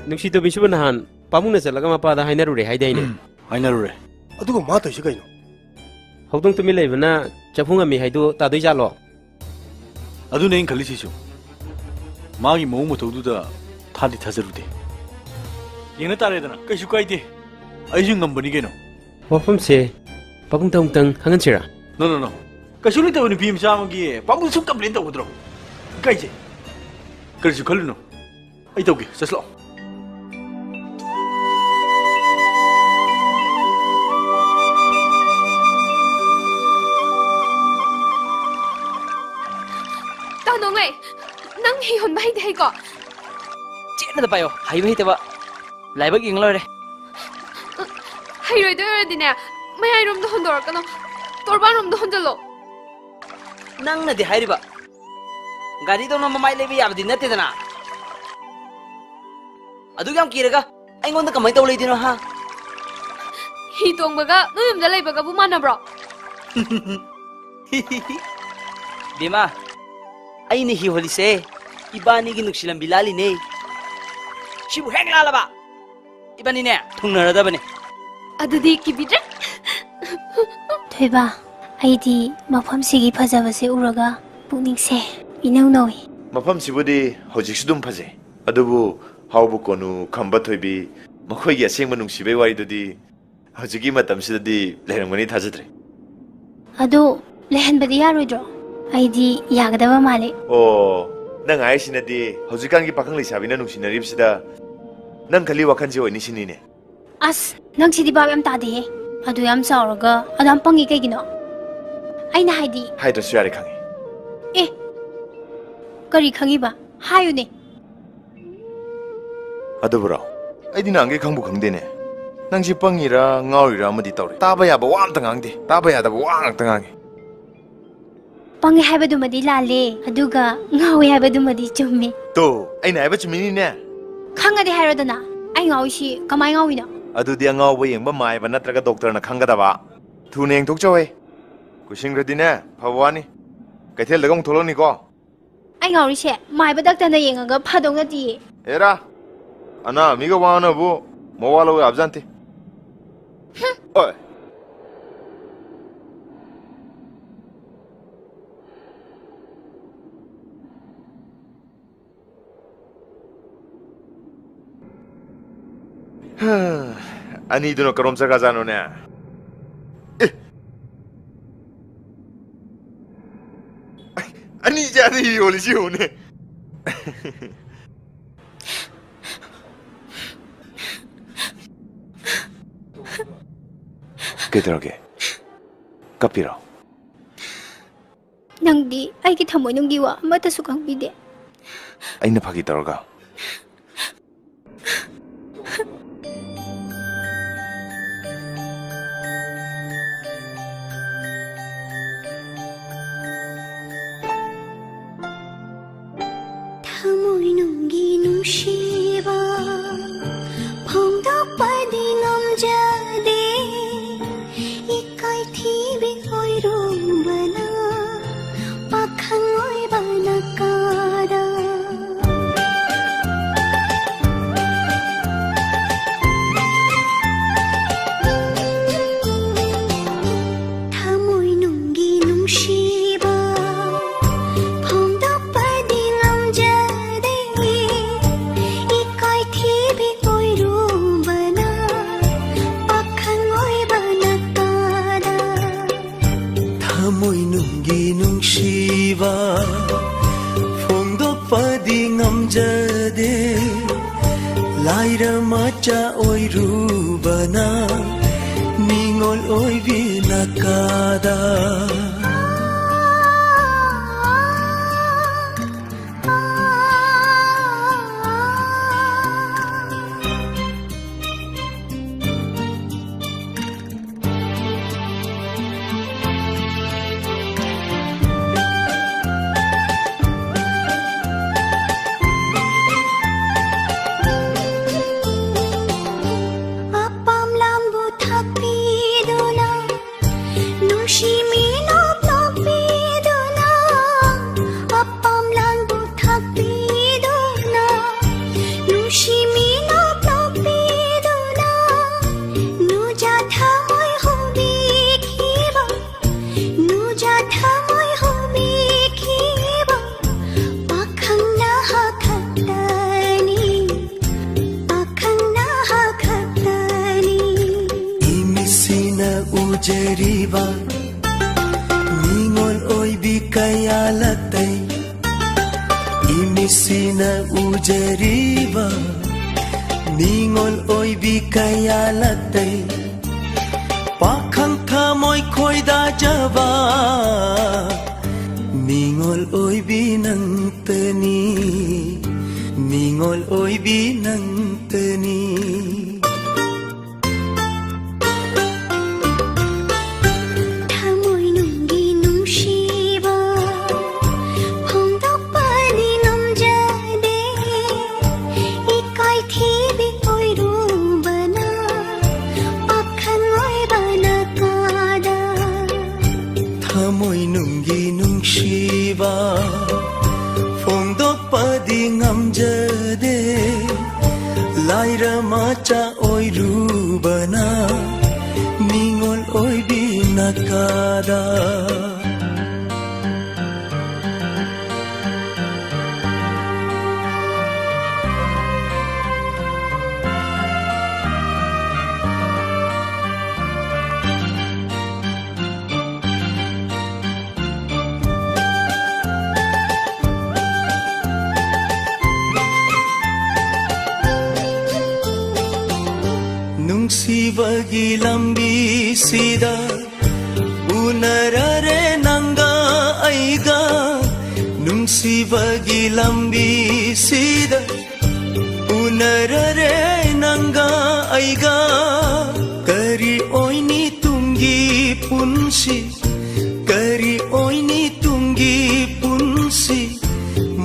ꯅꯨꯡꯁꯤꯇꯣꯝꯕꯤꯁꯤꯕꯨ ꯅꯍꯥꯟ ꯄꯥꯕꯨꯡꯅ ꯆꯠꯂꯒ ꯃꯄꯥꯗ ꯍꯥꯏꯅꯔꯨꯔꯦ ꯍꯥꯏꯗꯥꯏꯅꯦ? ꯎꯝ, ꯍꯥꯏꯅꯔꯨꯔꯦ꯫ ꯑꯗꯨꯒ ꯃꯥ ꯇꯧꯔꯤꯁꯦ ꯀꯩꯅꯣ? ꯍꯧꯗꯣꯡ ꯇꯨꯃꯤꯟ ꯂꯩꯕꯅ ꯆꯐꯨ ꯉꯝꯃꯤ ꯍꯥꯏꯗꯣ ꯇꯥꯗꯣꯏꯖꯥꯠꯂꯣ? ꯑꯗꯨꯅꯦ ꯑꯩꯅ ꯈꯜꯂꯤꯁꯤꯁꯨ꯫ ꯃꯥꯒꯤ ꯃꯑꯣꯡ ꯃꯇꯧꯗꯨꯗ ꯊꯥꯗꯤ ꯊꯥꯖꯔꯨꯗꯦ꯫ ꯌꯦꯡꯅ ꯇꯥꯔꯦꯗꯅ, ꯀꯩꯁꯨ ꯀꯥꯏꯗꯦ꯫ ꯑꯩꯁꯨ ꯉꯝꯕꯅꯤ ꯀꯩꯅꯣ꯫ ꯋꯥꯐꯝꯁꯦ ꯄꯥꯕꯨꯡꯗ ꯑꯃꯨꯛꯇꯪ ꯈꯪꯍꯟꯁꯤꯔꯥ? No, no, no. ꯀꯩꯁꯨ ꯂꯩꯇꯕ ꯅꯨꯄꯤ ꯃꯆꯥ ꯑꯃꯒꯤ ꯄꯥꯕꯨꯡꯗ ꯁꯨꯝ complain ꯇꯧꯒꯗ꯭ꯔꯣ? ꯏꯀꯥꯏꯖꯩ꯫ ꯀꯔꯤꯁꯨ ꯈꯜꯂꯨꯅꯨ꯫ ꯑꯩ ꯇꯧꯒꯦ, ꯆꯠꯁꯤꯂꯥꯛꯑꯣ꯫ ꯅꯣꯡꯂꯩ, ꯅꯪ ꯍꯤ ꯍꯣꯟꯕ ꯍꯩꯗꯤ ꯍꯩꯀꯣ? ꯆꯦꯠꯅꯗ ꯄꯥꯏꯌꯣ, ꯍꯩꯕ ꯍꯩꯇꯕ ꯂꯥꯏꯕꯛ ꯌꯦꯡ ꯂꯣꯏꯔꯦ꯫ ꯍꯩꯔꯣꯏꯗꯣꯏ ꯑꯣꯏꯔꯗꯤꯅꯦ, ꯃꯌꯥꯏꯔꯣꯝꯗ ꯍꯣꯟꯗꯣꯔꯛꯀꯅꯣ, ꯇꯣꯔꯕꯥꯟꯔꯣꯝꯗ ꯍꯣꯟꯖꯜꯂꯣ꯫ ꯅꯪꯅꯗꯤ ꯍꯥꯏꯔꯤꯕ, ꯒꯥꯔꯤꯗꯧꯅ ꯃꯃꯥꯏ ꯂꯩꯕ ꯌꯥꯕꯗꯤ ꯅꯠꯇꯦꯗꯅ꯫ ꯑꯗꯨꯛ ꯌꯥꯝ ꯀꯤꯔꯒ ꯑꯩꯉꯣꯟꯗ ꯀꯃꯥꯏ ꯇꯧ ꯂꯩꯗꯣꯏꯅꯣ, ꯍꯥ? ꯍꯤ ꯇꯣꯡꯕꯒ ꯅꯣꯏ ꯌꯨꯝꯗ ꯂꯩꯕꯒꯕꯨ ꯃꯥꯟꯅꯕ꯭ꯔꯣ? ꯕꯦꯝꯃ, ꯑꯩꯅ ꯍꯤ ꯍꯣꯜꯂꯤꯁꯦ ꯏꯕꯥꯅꯤꯒꯤ ꯅꯨꯡꯁꯤ ꯂꯝꯕꯤ ꯂꯥꯜꯂꯤꯅꯦ꯫ ꯁꯤꯕꯨ ꯍꯦꯛ ꯂꯥꯜꯂꯕ, ꯏꯕꯥꯅꯤꯅꯦ ꯊꯨꯡꯅꯔꯗꯕꯅꯦ꯫ ꯑꯗꯨꯗꯤ ꯀꯤꯕꯤꯗ꯭ꯔꯦ꯫ ꯊꯣꯏꯕ, ꯑꯩꯗꯤ ꯃꯐꯝꯁꯤꯒꯤ ꯐꯖꯕꯁꯦ ꯎꯔꯒ ꯄꯨꯛꯅꯤꯡꯁꯦ ꯏꯅꯧ ꯅꯧꯏ꯫ ꯃꯐꯝꯁꯤꯕꯨꯗꯤ ꯍꯧꯖꯤꯛꯁꯨ ꯑꯗꯨꯝ ꯐꯖꯩ, ꯑꯗꯨꯕꯨ ꯍꯥꯎꯕ ꯀꯣꯅꯨ, ꯈꯝꯕ ꯊꯣꯏꯕꯤ, ꯃꯈꯣꯏꯒꯤ ꯑꯁꯦꯡꯕ ꯅꯨꯡꯁꯤꯕꯩ ꯋꯥꯔꯤꯗꯨꯗꯤ ꯍꯧꯖꯤꯛꯀꯤ ꯃꯇꯝꯁꯤꯗꯗꯤ ꯂꯩꯔꯝꯒꯅꯤ ꯊꯥꯖꯗ꯭ꯔꯦ꯫ ꯑꯗꯨ ꯂꯩꯍꯟꯕꯗꯤ ꯌꯥꯔꯣꯏꯗ꯭ꯔꯣ? ꯑꯩꯗꯤ ꯌꯥꯒꯗꯕ ꯃꯥꯜꯂꯦ꯫ ꯑꯣ, ꯅꯪ ꯍꯥꯏꯁꯤꯅꯗꯤ ꯍꯧꯖꯤꯛꯀꯥꯟꯒꯤ ꯄꯥꯈꯪ ꯂꯩꯁꯥꯕꯤꯅ ꯅꯨꯡꯁꯤꯅꯔꯤꯕꯁꯤꯗ ꯅꯪ ꯈꯜꯂꯤ ꯋꯥꯈꯜꯁꯦ ꯑꯣꯏꯅꯤ ꯁꯤꯅꯤꯅꯦ꯫ ꯑꯁ, ꯅꯪ ꯁꯤꯗꯤ ꯚꯥꯞ ꯌꯥꯝ ꯇꯥꯗꯦꯍꯦ꯫ ꯑꯗꯨ ꯌꯥꯝ ꯆꯥꯎꯔꯒ ꯑꯗꯨ ꯌꯥꯝ ꯄꯪꯉꯤ ꯀꯩꯒꯤꯅꯣ? ꯑꯩꯅ ꯍꯥꯏꯗꯤ ꯍꯥꯏꯗ꯭ꯔꯁꯨ ꯌꯥꯔꯦ, ꯈꯪꯉꯤ꯫ ꯑꯦ, ꯀꯔꯤ ꯈꯪꯉꯤꯕ? ꯍꯥꯏꯌꯨꯅꯦ꯫ ꯑꯗꯨꯕꯨꯔꯣ? ꯑꯩꯗꯤ ꯅꯍꯥꯟꯈꯩ ꯈꯪꯕꯨ ꯈꯪꯗꯦꯅꯦ꯫ ꯅꯪꯁꯤ ꯄꯪꯉꯤꯔꯥ ꯉꯥꯎꯔꯤꯔꯥ ꯑꯃꯗꯤ ꯇꯧꯔꯦ꯫ ꯇꯥꯕ ꯌꯥꯕ ꯋꯥ ꯑꯝꯇ ꯉꯥꯡꯗꯦ, ꯇꯥꯕ ꯌꯥꯗꯕ ꯋꯥ ꯉꯥꯛꯇ ꯉꯥꯡꯉꯤ꯫ ꯄꯪꯉꯦ ꯍꯥꯏꯕꯗꯨꯃꯗꯤ ꯂꯥꯜꯂꯦ, ꯑꯗꯨꯒ ꯉꯥꯎꯋꯦ ꯍꯥꯏꯕꯗꯨꯃꯗꯤ ꯆꯨꯝꯃꯦ꯫ ꯇꯣ, ꯑꯩꯅ ꯍꯥꯏꯕ ꯆꯨꯝꯃꯤꯅꯤꯅꯦ꯫ ꯈꯪꯉꯗꯤ ꯍꯥꯏꯔꯣꯗꯅ, ꯑꯩ ꯉꯥꯎꯔꯤꯁꯤ ꯀꯃꯥꯏ ꯉꯥꯎꯔꯤꯅꯣ? ꯑꯗꯨꯗꯤ ꯑꯉꯥꯎꯕ ꯌꯦꯡꯕ ꯃꯥꯏꯕ ꯅꯠꯇ꯭ꯔꯒ ꯗꯣꯛꯇꯔꯅ ꯈꯪꯒꯗꯕ꯫ ꯊꯨꯅ ꯌꯦꯡꯊꯣꯛꯆꯧꯍꯦ꯫ ꯀꯨꯏꯁꯤꯟꯈ꯭ꯔꯗꯤꯅꯦ, ꯐꯕ ꯋꯥꯅꯤ꯫ ꯀꯩꯊꯦꯜꯗꯒ ꯑꯃꯨꯛ ꯊꯣꯛꯂꯛꯅꯤꯀꯣ꯫ ꯑꯩ ꯉꯥꯎꯔꯤꯁꯦ ꯃꯥꯏꯕ ꯗꯥꯛꯇꯔꯅ ꯌꯦꯡꯉꯒ ꯐꯗꯧ ꯅꯠꯇꯤꯌꯦ꯫ ꯑꯦꯔꯥ, ꯑꯅꯥꯕ ꯃꯤꯒ ꯋꯥꯅꯕꯨ ꯃꯋꯥ ꯂꯧ ꯌꯥꯕꯖꯥꯠ ꯅꯠꯇꯦ꯫ ꯍꯣꯏ꯫ ꯑꯅꯤꯗꯨꯅ ꯀꯔꯣꯝ ꯆꯠꯈ꯭ꯔꯖꯥꯠꯅꯣꯅꯦ? ꯑꯦ! ꯑꯅꯤ ꯆꯥꯗ ꯌꯣꯜꯂꯤꯁꯤ ꯌꯦꯡꯉꯨꯅꯦ꯫ ꯀꯩꯗꯧꯔꯒꯦ? ꯀꯞꯄꯤꯔꯣ? ꯅꯪꯗꯤ ꯑꯩꯒꯤ ꯊꯃꯣꯏꯅꯨꯡꯒꯤ ꯋꯥ ꯑꯃꯠꯇꯁꯨ ꯈꯪꯕꯤꯗꯦ꯫ ꯑꯩꯅ ꯐꯥꯒꯤ ꯇꯧꯔꯒ꯫ ꯊꯃꯣꯏꯅꯨꯡꯒꯤ ꯅꯨꯡꯁꯤꯕ ꯐꯣꯡꯗꯣꯛꯄꯗꯤ ꯉꯝꯖꯗꯦ꯫ ꯏꯀꯥꯏ ꯊꯤꯕꯤ ꯑꯣꯏꯔꯨꯕꯅ ꯄꯥꯈꯪ ꯑꯣꯏꯕꯅ ꯀꯥꯗ꯫ ꯊꯃꯣꯏꯅꯨꯡꯒꯤ ꯅꯨꯡꯁꯤꯕ ꯐꯣꯡꯗꯣꯛꯄꯗꯤ ꯉꯝꯖꯗꯦ꯫ ꯏꯀꯥꯏ ꯊꯤꯕꯤ ꯑꯣꯏꯔꯨꯕꯅ ꯄꯥꯈꯪ ꯑꯣꯏꯕꯅ ꯀꯥꯗ꯫ ꯊꯃꯣꯏꯅꯨꯡꯒꯤ ꯅꯨꯡꯁꯤꯕ ꯐꯣꯡꯗꯣꯛꯄꯗꯤ ꯉꯝꯖꯗꯦ꯫ ꯂꯥꯏꯔ ꯃꯆꯥ ꯑꯣꯏꯔꯨꯕꯅ ꯅꯤꯉꯣꯜ ꯑꯣꯏꯕꯤꯅ ꯀꯥꯗ꯫ ꯑꯄꯥꯝ ꯂꯥꯡꯕꯨ ꯊꯥꯛꯄꯤꯗꯨꯅ, ꯅꯨꯡꯁꯤ ꯃꯤꯅꯣꯛ ꯅꯣꯛꯄꯤꯗꯨꯅ, ꯑꯄꯥꯝ ꯂꯥꯡꯕꯨ ꯊꯥꯛꯄꯤꯗꯨꯅ, ꯅꯨꯡꯁꯤ ꯃꯤꯅꯣꯛ ꯅꯣꯛꯄꯤꯗꯨꯅ, ꯅꯨꯡꯖꯥ ꯊꯃꯣꯏ ꯍꯨꯕꯤꯈꯤꯕ, ꯅꯨꯡꯖꯥ ꯊꯃꯣꯏ ꯍꯨꯕꯤꯈꯤꯕ, ꯄꯥꯈꯪ ꯅꯍꯥ ꯈꯛꯇꯅꯤ, ꯄꯥꯈꯪ ꯅꯍꯥ ꯈꯛꯇꯅꯤ꯫ ꯏꯃꯤꯠꯁꯤꯅ ꯎꯖꯔꯤꯕ ꯅꯤꯉꯣꯜ ꯑꯣꯏꯕꯤ ꯀꯌꯥ ꯂꯥꯛꯇꯩ꯫ ꯏꯃꯤꯠꯁꯤꯅ ꯎꯖꯔꯤꯕ ꯅꯤꯉꯣꯜ ꯑꯣꯏꯕꯤ ꯀꯌꯥ ꯂꯥꯛꯇꯩ꯫ ꯄꯥꯈꯪ ꯊꯃꯣꯏ ꯈꯣꯏꯗꯥꯖꯕ ꯅꯤꯡꯉꯣꯜ ꯑꯣꯏꯕꯤ ꯅꯪꯇꯅꯤ, ꯅꯤꯡꯉꯣꯜ ꯑꯣꯏꯕꯤ ꯅꯪꯇꯅꯤ꯫ ꯊꯃꯣꯏꯅꯨꯡꯒꯤ ꯅꯨꯡꯁꯤꯕ ꯐꯣꯡꯗꯣꯛꯄꯗꯤ ꯉꯝꯖꯗꯦ꯫ ꯏꯀꯥꯏ ꯊꯤꯕꯤ ꯑꯣꯏꯔꯨꯕꯅ ꯄꯥꯈꯪ ꯑꯣꯏꯕꯅ ꯀꯥꯗ꯫ ꯊꯃꯣꯏꯅꯨꯡꯒꯤ ꯅꯨꯡꯁꯤꯕ ꯐꯣꯡꯗꯣꯛꯄꯗꯤ ꯉꯝꯖꯗꯦ꯫ ꯂꯥꯏꯔ ꯃꯆꯥ ꯑꯣꯏꯔꯨꯕꯅ ꯅꯤꯡꯉꯣꯜ ꯑꯣꯏꯕꯤꯅ ꯀꯥꯗ꯫ ꯅꯨꯡꯁꯤꯕꯒꯤ ꯂꯝꯕꯤꯁꯤꯗ ꯎꯅꯔꯔꯦ ꯅꯪꯒ ꯑꯩꯒ꯫ ꯅꯨꯡꯁꯤꯕꯒꯤ ꯂꯝꯕꯤꯁꯤꯗ ꯎꯅꯔꯔꯦ ꯅꯪꯒ ꯑꯩꯒ꯫ ꯀꯔꯤ ꯑꯣꯏꯅꯤ ꯇꯨꯡꯒꯤ ꯄꯨꯟꯁꯤ? ꯀꯔꯤ ꯑꯣꯏꯅꯤ ꯇꯨꯡꯒꯤ ꯄꯨꯟꯁꯤ?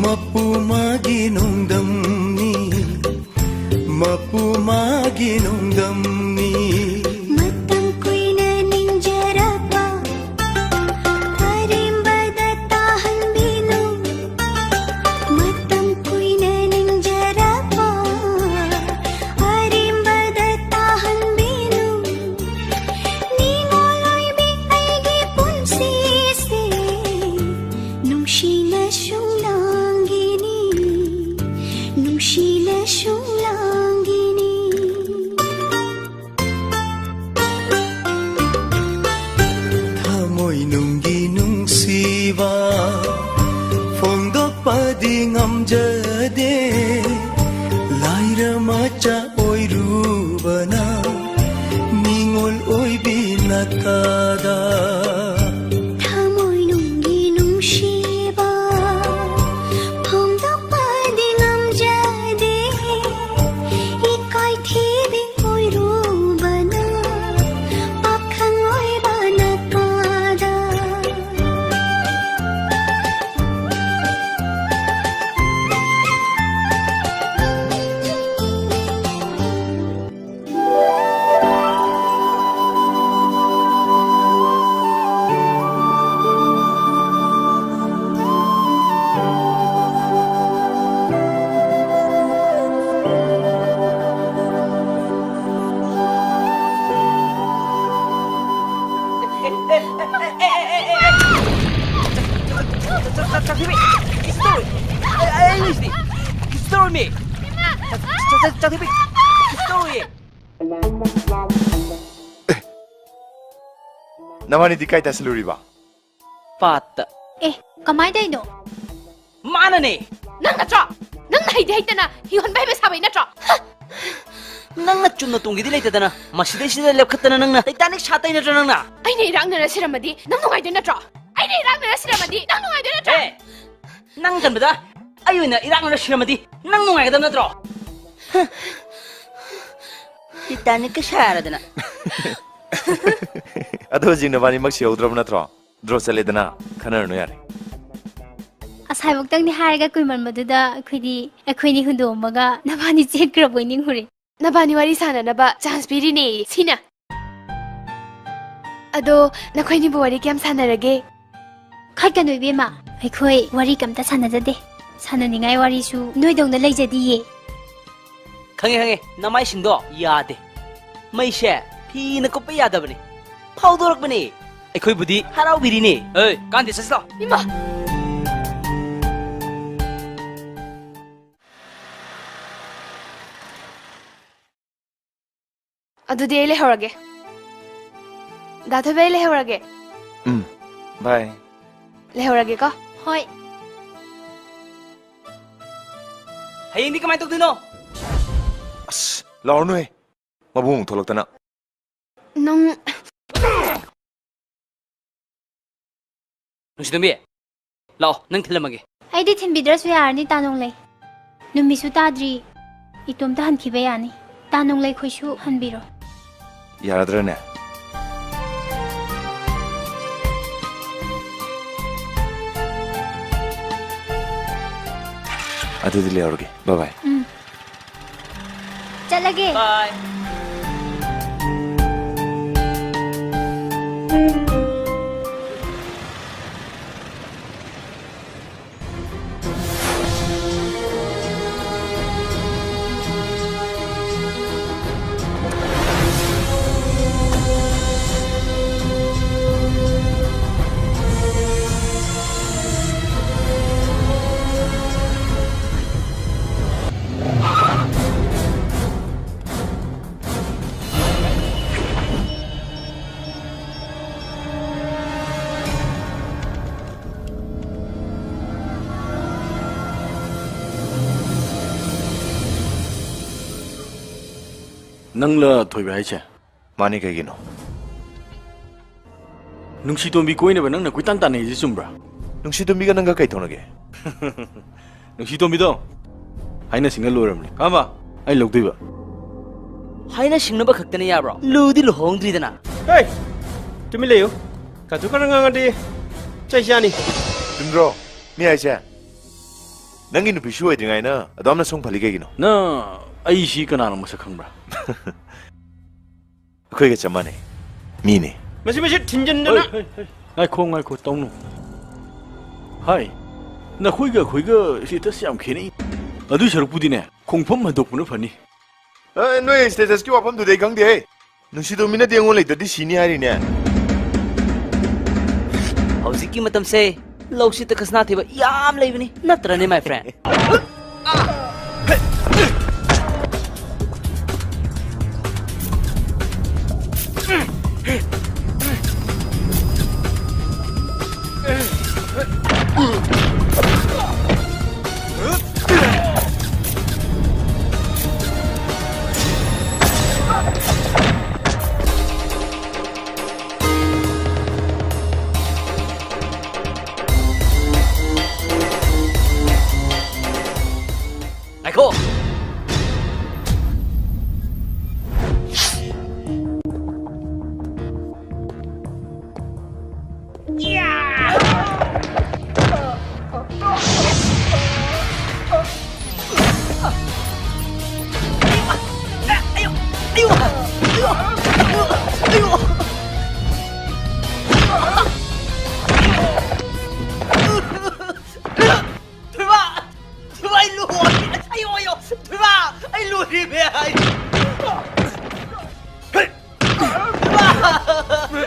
ꯃꯄꯨ ꯃꯥꯒꯤ ꯅꯣꯡꯗꯝꯅꯤ, ꯃꯄꯨ ꯃꯥꯒꯤ ꯅꯣꯡꯗꯝꯅꯤ꯫ ꯃꯇꯝ ꯀꯨꯏꯅ ꯅꯤꯡꯖꯔꯛꯄ ꯑꯔꯦꯝꯕꯗ ꯇꯥꯍꯟꯕꯤꯅꯨ꯫ ꯃꯇꯝ ꯀꯨꯏꯅ ꯅꯤꯡꯖꯔꯛꯄ ꯑꯔꯦꯝꯕꯗ ꯇꯥꯍꯟꯕꯤꯅꯨ꯫ ꯅꯤꯡꯉꯣꯜ ꯑꯣꯏꯕꯤ ꯑꯩꯒꯤ ꯄꯨꯟꯁꯤꯁꯦ ꯅꯨꯡꯁꯤꯅ ꯁꯨꯝ ꯂꯥꯡꯒꯤꯅꯤ, ꯅꯨꯡꯁꯤꯅ ꯁꯨꯝ ꯂꯥꯡꯒꯤꯅꯤ꯫ ꯊꯃꯣꯏꯅꯨꯡꯒꯤ ꯅꯨꯡꯁꯤꯕ ꯐꯣꯡꯗꯣꯛꯄꯗꯤ ꯉꯝꯖꯗꯦ꯫ ꯂꯥꯏꯔ ꯃꯆꯥ ꯑꯣꯏꯔꯨꯕꯅ ꯅꯤꯡꯉꯣꯜ ꯑꯣꯏꯕꯤꯅ ꯀꯥꯗ꯫ ꯊꯃꯣꯏꯅꯨꯡꯒꯤ ꯅꯨꯡꯁꯤ ꯆꯥꯛꯊꯤꯕꯤ, ꯀꯤꯁ ꯇꯧꯔꯤ꯫ ꯑꯩ, ꯑꯩ ꯂꯩꯁꯤꯗꯤ꯫ ꯀꯤꯁ ꯇꯧꯔꯝꯃꯤ꯫ ꯆꯥꯛ-, ꯆꯥꯛ-, ꯆꯥꯛꯊꯤꯕꯤ, ꯀꯤꯁ ꯇꯧꯔꯤ꯫ ꯅꯕꯥꯅꯤꯗꯤ ꯀꯥꯏ ꯇꯥꯁꯜꯂꯨꯔꯤꯕ? ꯄꯥꯠꯇ꯫ ꯑꯦ, ꯀꯃꯥꯏ ꯇꯧꯔꯤꯅꯣ? ꯃꯥꯅꯅꯦ! ꯅꯪ ꯅꯠꯇ꯭ꯔꯣ? ꯅꯪꯅ ꯍꯩꯗꯤ ꯍꯩꯇꯅ ꯍꯤ ꯍꯣꯟꯕ ꯍꯩꯕ ꯁꯥꯕꯩ ꯅꯠꯇ꯭ꯔꯣ? ꯍ! ꯅꯪꯅ ꯆꯨꯝꯅ ꯇꯣꯡꯒꯦꯗꯤ ꯂꯩꯇꯗꯅ ꯃꯁꯤꯗꯩꯁꯤꯗ ꯂꯦꯞꯈꯠꯇꯅ ꯅꯪꯅ Titanic ꯁꯥꯠꯇꯩ ꯅꯠꯇ꯭ꯔꯣ ꯅꯪꯅ? ꯑꯩꯅ ꯏꯔꯥꯛꯅꯔ ꯁꯤꯔꯝꯃꯗꯤ ꯅꯪ ꯅꯨꯡꯉꯥꯏꯗꯣꯏ ꯅꯠꯇ꯭ꯔꯣ? ꯑꯩꯅ ꯏꯔꯥꯛꯅꯔ ꯁꯤꯔꯝꯃꯗꯤ ꯅꯪ ꯅꯨꯡꯉꯥꯏꯗꯣꯏ ꯅꯠꯇ꯭ꯔꯣ? ꯑꯦ! ꯅꯪ ꯀꯟꯕꯗ ꯑꯩ ꯑꯣꯏꯅ ꯏꯔꯥꯛꯅꯔ ꯁꯤꯔꯝꯃꯗꯤ ꯅꯪ ꯅꯨꯡꯉꯥꯏꯒꯗꯕ ꯅꯠꯇ꯭ꯔꯣ? ꯍ! Titanicꯀ ꯁꯥꯔꯗꯅ꯫ ꯑꯗꯣ ꯍꯧꯖꯤꯛ ꯅꯕꯥꯅꯤꯃꯛ ꯁꯤꯍꯧꯗ꯭ꯔꯕ ꯅꯠꯇ꯭ꯔꯣ? Draw ꯆꯠꯂꯦꯗꯅ, ꯈꯟꯅꯔꯅꯨ ꯌꯥꯔꯦ꯫ ꯑꯁꯥꯏꯕꯣꯛꯇꯪꯗꯤ ꯍꯥꯏꯔꯒ ꯀꯨꯏꯃꯟꯕꯗꯨꯗ ꯑꯩꯈꯣꯏꯗꯤ, ꯑꯩꯈꯣꯏꯅꯤ ꯍꯨꯟꯗꯣꯛꯑꯝꯃꯒ ꯅꯕꯥꯅꯤ ꯆꯦꯟꯈ꯭ꯔꯕꯣꯏ ꯅꯤꯡꯉꯨꯔꯦ꯫ ꯅꯕꯥꯅꯤ ꯋꯥꯔꯤ ꯁꯥꯟꯅꯅꯕ chance ꯄꯤꯔꯤꯅꯦ ꯁꯤꯅ꯫ ꯑꯗꯣ ꯅꯈꯣꯏꯅꯤꯕꯨ ꯋꯥꯔꯤ ꯀꯌꯥꯝ ꯁꯥꯟꯅꯔꯒꯦ? ꯈꯠꯀꯅꯨ ꯏꯕꯦꯝꯃ, ꯑꯩꯈꯣꯏ ꯋꯥꯔꯤ ꯀꯝꯇ ꯁꯥꯟꯅꯖꯗꯦ꯫ ꯁꯥꯟꯅꯅꯤꯡꯉꯥꯏ ꯋꯥꯔꯤꯁꯨ ꯅꯣꯏꯗꯧꯅ ꯂꯩꯖꯗꯤꯌꯦ꯫ ꯈꯪꯉꯦ, ꯈꯪꯉꯦ, ꯅꯃꯥꯏꯁꯤꯡꯗꯣ ꯌꯥꯗꯦ꯫ ꯃꯩꯁꯦ ꯐꯤꯅ ꯀꯨꯞꯄ ꯌꯥꯗꯕꯅꯤ, ꯐꯥꯎꯗꯣꯔꯛꯄꯅꯤ꯫ ꯑꯩꯈꯣꯏꯕꯨꯗꯤ ꯍꯔꯥꯎꯕꯤꯔꯤꯅꯦ꯫ ꯑꯦ, ꯀꯥꯟꯗꯦ, ꯆꯠꯁꯤ ꯂꯥꯎ꯫ ꯏꯃꯥ! ꯑꯗꯨꯗꯤ ꯑꯩ ꯂꯩꯍꯧꯔꯒꯦ꯫ ꯗꯥ ꯊꯣꯏꯕ, ꯑꯩ ꯂꯩꯍꯧꯔꯒꯦ꯫ ꯎꯝ, bye꯫ ꯂꯩꯍꯧꯔꯒꯦꯀꯣ꯫ ꯍꯣꯏ꯫ ꯍꯌꯦꯡꯗꯤ ꯀꯃꯥꯏ ꯇꯧꯗꯣꯏꯅꯣ? ꯑꯁ, ꯂꯥꯎꯔꯅꯨꯍꯦ꯫ ꯃꯕꯨꯡ ꯑꯃꯨꯛ ꯊꯣꯛꯂꯛꯇꯅ꯫ ꯅꯪ ꯅꯨꯡꯁꯤꯇꯣꯝꯕꯤ, ꯂꯥꯛꯑꯣ, ꯅꯪ ꯊꯤꯜꯂꯝꯃꯒꯦ꯫ ꯑꯩꯗꯤ ꯊꯤꯟꯕꯤꯗ꯭ꯔꯁꯨ ꯌꯥꯔꯅꯤ, ꯇꯥ ꯅꯣꯡꯂꯩ꯫ ꯅꯨꯃꯤꯠꯁꯨ ꯇꯥꯗ꯭ꯔꯤ, ꯏꯇꯣꯝꯇ ꯍꯟꯈꯤꯕ ꯌꯥꯅꯤ꯫ ꯇꯥ ꯅꯣꯡꯂꯩ ꯈꯣꯏꯁꯨ ꯍꯟꯕꯤꯔꯣ꯫ ꯌꯥꯔꯗ꯭ꯔꯅꯦ? ꯑꯗꯨꯗꯤ ꯂꯩꯍꯧꯔꯒꯦ꯫ Bye bye꯫ ꯎꯝ꯫ ꯆꯠꯂꯒꯦ꯫ Bye꯫ ꯅꯪꯂ ꯊꯣꯏꯕ ꯍꯥꯏꯁꯦ? ꯃꯥꯅꯤ, ꯀꯩꯒꯤꯅꯣ? ꯅꯨꯡꯁꯤꯇꯣꯝꯕꯤ ꯀꯣꯏꯅꯕ ꯅꯪꯅ ꯀꯣꯏꯇꯥꯟ ꯇꯥꯟꯅꯩꯁꯦ ꯆꯨꯝꯕ꯭ꯔꯥ? ꯅꯨꯡꯁꯤꯇꯣꯝꯕꯤꯒ ꯅꯪꯒ ꯀꯩ ꯇꯧꯅꯒꯦ? ꯅꯨꯡꯁꯤꯇꯣꯝꯕꯤꯗꯣ ꯍꯥꯏꯅ ꯁꯤꯡꯅ ꯂꯣꯏꯔꯕꯅꯤ꯫ ꯀꯔꯝꯕ? ꯑꯩ ꯂꯧꯗꯣꯏꯕ꯫ ꯍꯥꯏꯅ ꯁꯤꯡꯅꯕ ꯈꯛꯇꯅ ꯌꯥꯕ꯭ꯔꯣ? ꯂꯨꯗꯤ ꯂꯨꯍꯣꯡꯗ꯭ꯔꯤꯗꯅ꯫ ꯍꯦ! ꯇꯨꯃꯤꯟ ꯂꯩꯌꯨ꯫ ꯀꯥꯇꯨ ꯀꯥꯔꯟ ꯉꯥꯡꯉꯗꯤ ꯆꯩ ꯆꯥꯅꯤ꯫ ꯆꯨꯝꯗ꯭ꯔꯣ ꯃꯤ ꯍꯥꯏꯁꯦ? ꯅꯪꯒꯤ ꯅꯨꯄꯤꯁꯨ ꯑꯣꯏꯗ꯭ꯔꯤꯉꯥꯏꯅ ꯑꯗꯨꯝꯅ ꯁꯣꯡ ꯐꯜꯂꯤ ꯀꯩꯒꯤꯅꯣ? ꯅꯪ ꯑꯩꯁꯤ ꯀꯅꯥꯅꯣ ꯃꯁꯛ ꯈꯪꯕ꯭ꯔꯥ? ꯑꯩꯈꯣꯏꯒ ꯆꯞ ꯃꯥꯟꯅꯩ꯫ ꯃꯤꯅꯦ꯫ ꯃꯁꯤ, ꯃꯁꯤ ꯊꯤꯟꯖꯤꯟꯗꯅ꯫ ꯍꯩ, ꯍꯩ, ꯍꯩ꯫ ꯉꯥꯏꯈꯣ, ꯉꯥꯏꯈꯣ, ꯇꯧꯅꯨ꯫ ꯍꯥꯏ, ꯅꯈꯣꯏꯒ ꯑꯩꯈꯣꯏꯒ status ꯌꯥꯝ ꯈꯦꯠꯅꯩ꯫ ꯑꯗꯨꯏ ꯁꯔꯨꯛꯄꯨꯗꯤꯅꯦ, ꯈꯣꯡꯐꯝ ꯍꯟꯗꯣꯛꯄꯅ ꯐꯅꯤ꯫ ꯑꯦ, ꯅꯣꯏ status ꯀꯤ ꯋꯥꯐꯝꯗꯨꯗꯤ ꯑꯩ ꯈꯪꯗꯦꯍꯦ꯫ ꯅꯨꯡꯁꯤꯗꯣ ꯃꯤꯅꯗꯤ ꯑꯩꯉꯣꯟ ꯂꯩꯇ꯭ꯔꯗꯤ ꯁꯤꯅꯤ ꯍꯥꯏꯔꯤꯅꯦ꯫ ꯍꯧꯖꯤꯛꯀꯤ ꯃꯇꯝꯁꯦ ꯂꯧꯁꯤꯠꯇ ꯈꯁꯅꯥ ꯊꯤꯕ ꯌꯥꯝ ꯂꯩꯕꯅꯤ, ꯅꯠꯇ꯭ꯔꯅꯦ, my friend? ꯉꯥꯏꯈꯣ! ꯊꯣꯏꯕ! ꯊꯣꯏꯕ, ꯑꯩ ꯂꯣꯏꯔꯦ! ꯑꯁ, ꯑꯌꯣ, ꯑꯌꯣ! ꯊꯣꯏꯕ, ꯑꯩ ꯂꯣꯏꯔꯦꯃꯦ! ꯑꯩ, ꯊꯣꯏꯕ!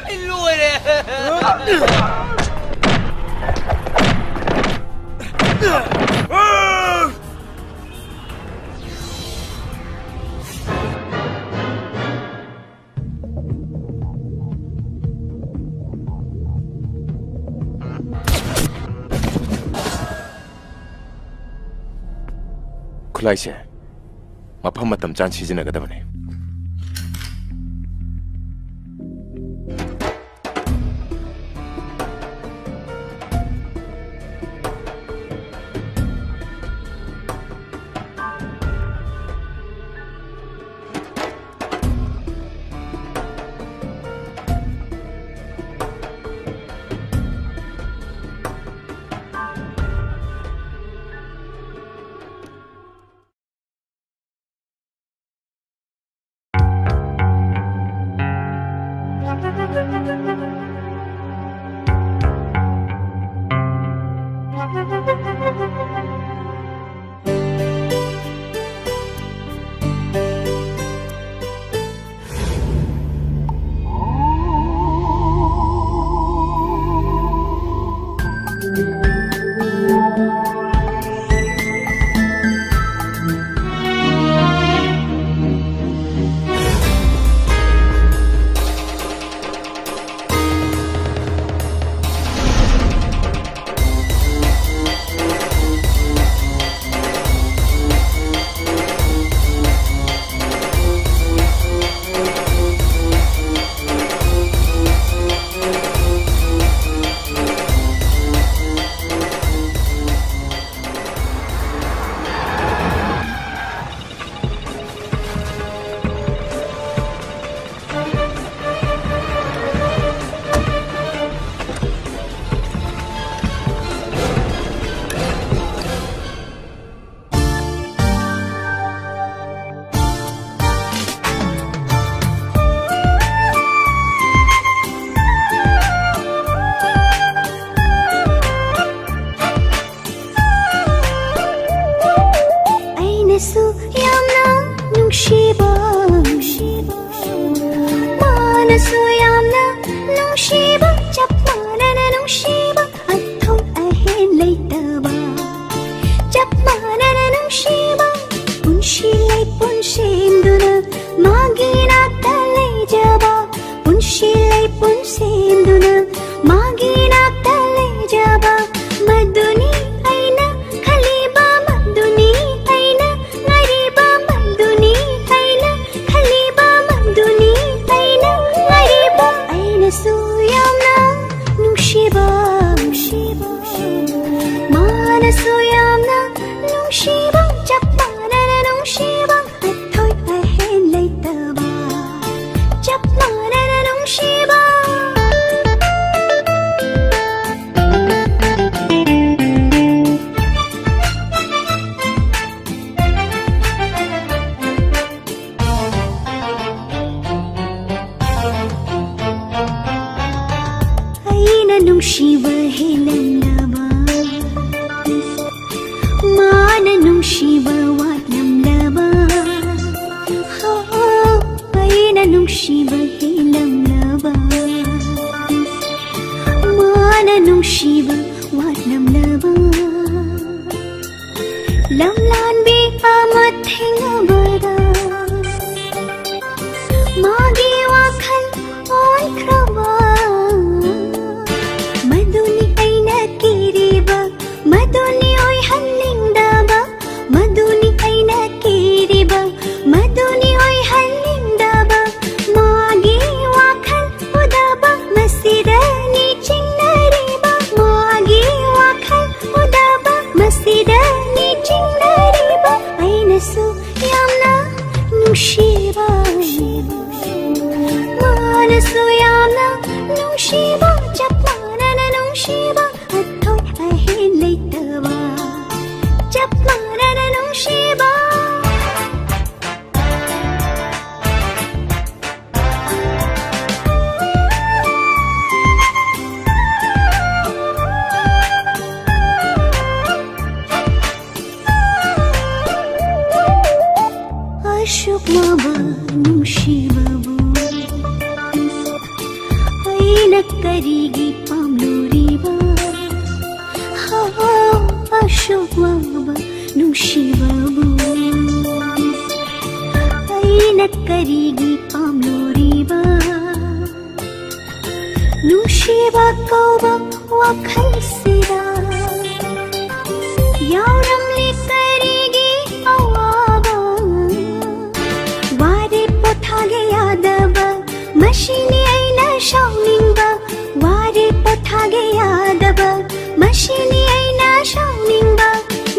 ꯑꯩ ꯂꯣꯏꯔꯦ! ꯈꯨꯠꯂꯥꯏꯁꯦ ꯃꯐꯝ ꯃꯇꯝ ꯆꯥꯅ ꯁꯤꯖꯤꯟꯅꯒꯗꯕꯅꯤ꯫ ꯅꯨꯡꯁꯤꯕ ꯍꯦꯜꯂꯝꯂꯕ, ꯃꯥꯅ ꯅꯨꯡꯁꯤꯕ ꯋꯥꯠꯂꯝꯂꯕ, ꯍꯣ, ꯑꯩꯅ ꯅꯨꯡꯁꯤꯕ ꯍꯦꯜꯂꯝꯂꯕ, ꯃꯥꯅ ꯅꯨꯡꯁꯤꯕ ꯋꯥꯠꯂꯝꯂꯕ꯫ ꯂꯝꯂꯥꯟꯕꯤ ꯑꯃ ꯊꯦꯡꯅꯕꯗ ꯃꯥꯒꯤ ꯋꯥꯈꯜ ꯑꯣꯏꯈ꯭ꯔꯕ꯫ ꯃꯗꯨꯅꯤ ꯑꯩꯅ ꯀꯤꯔꯤꯕ, ꯃꯗꯨꯅꯤ ꯑꯣꯏꯍꯟꯅꯤꯡꯗꯕ, ꯃꯗꯨꯅꯤ ꯑꯩꯅ ꯀꯤꯔꯤꯕ, ꯃꯗꯨꯅꯤ ꯑꯣꯏꯍꯟꯅꯤꯡꯗꯕ꯫ ꯃꯥꯒꯤ ꯋꯥꯈꯜ ꯎꯗꯕ ꯃꯁꯤꯗꯅꯤ ꯆꯤꯡꯅꯔꯤꯕ, ꯃꯥꯒꯤ ꯋꯥꯈꯜ ꯎꯗꯕ ꯃꯁꯤꯗꯅꯤ ꯆꯤꯡꯅꯔꯤꯕ꯫ ꯑꯩꯅꯁꯨ ꯌꯥꯝꯅ ꯅꯨꯡꯁꯤꯕ, ꯃꯥꯅꯁꯨ ꯌꯥꯝꯅ ꯅꯨꯡꯁꯤꯕ, ꯆꯞ ꯃꯥꯟꯅꯅ ꯅꯨꯡꯁꯤꯕ, ꯑꯊꯣꯏ ꯑꯍꯦꯟ ꯂꯩꯇꯕ, ꯆꯞ ꯃꯥꯟꯅꯅ ꯅꯨꯡꯁꯤꯕ꯫ ꯑꯁꯨꯛ ꯋꯥꯕ ꯅꯨꯡꯁꯤꯕꯕꯨ ꯑꯩꯅ ꯀꯔꯤꯒꯤ ꯄꯥꯝꯂꯨꯔꯤꯕ? ꯍꯣ, ꯑꯁꯨꯛ ꯋꯥꯕ ꯅꯨꯡꯁꯤꯕꯕꯨ ꯑꯩꯅ ꯀꯔꯤꯒꯤ ꯄꯥꯝꯂꯨꯔꯤꯕ? ꯅꯨꯡꯁꯤꯕ ꯀꯧꯕ ꯋꯥꯈꯜꯁꯤꯗ ꯌꯥꯎꯔꯝꯂꯤ ꯀꯔꯤꯒꯤ ꯑꯋꯥꯕ? ꯋꯥꯔꯦ ꯄꯣꯊꯥꯒꯦ ꯌꯥꯗꯕ, ꯃꯁꯤꯅꯤ ꯑꯩꯅ ꯁꯥꯎꯅꯤꯡꯕ꯫ ꯋꯥꯔꯦ ꯄꯣꯊꯥꯒꯦ ꯌꯥꯗꯕ, ꯃꯁꯤꯅꯤ ꯑꯩꯅ ꯁꯥꯎꯅꯤꯡꯕ꯫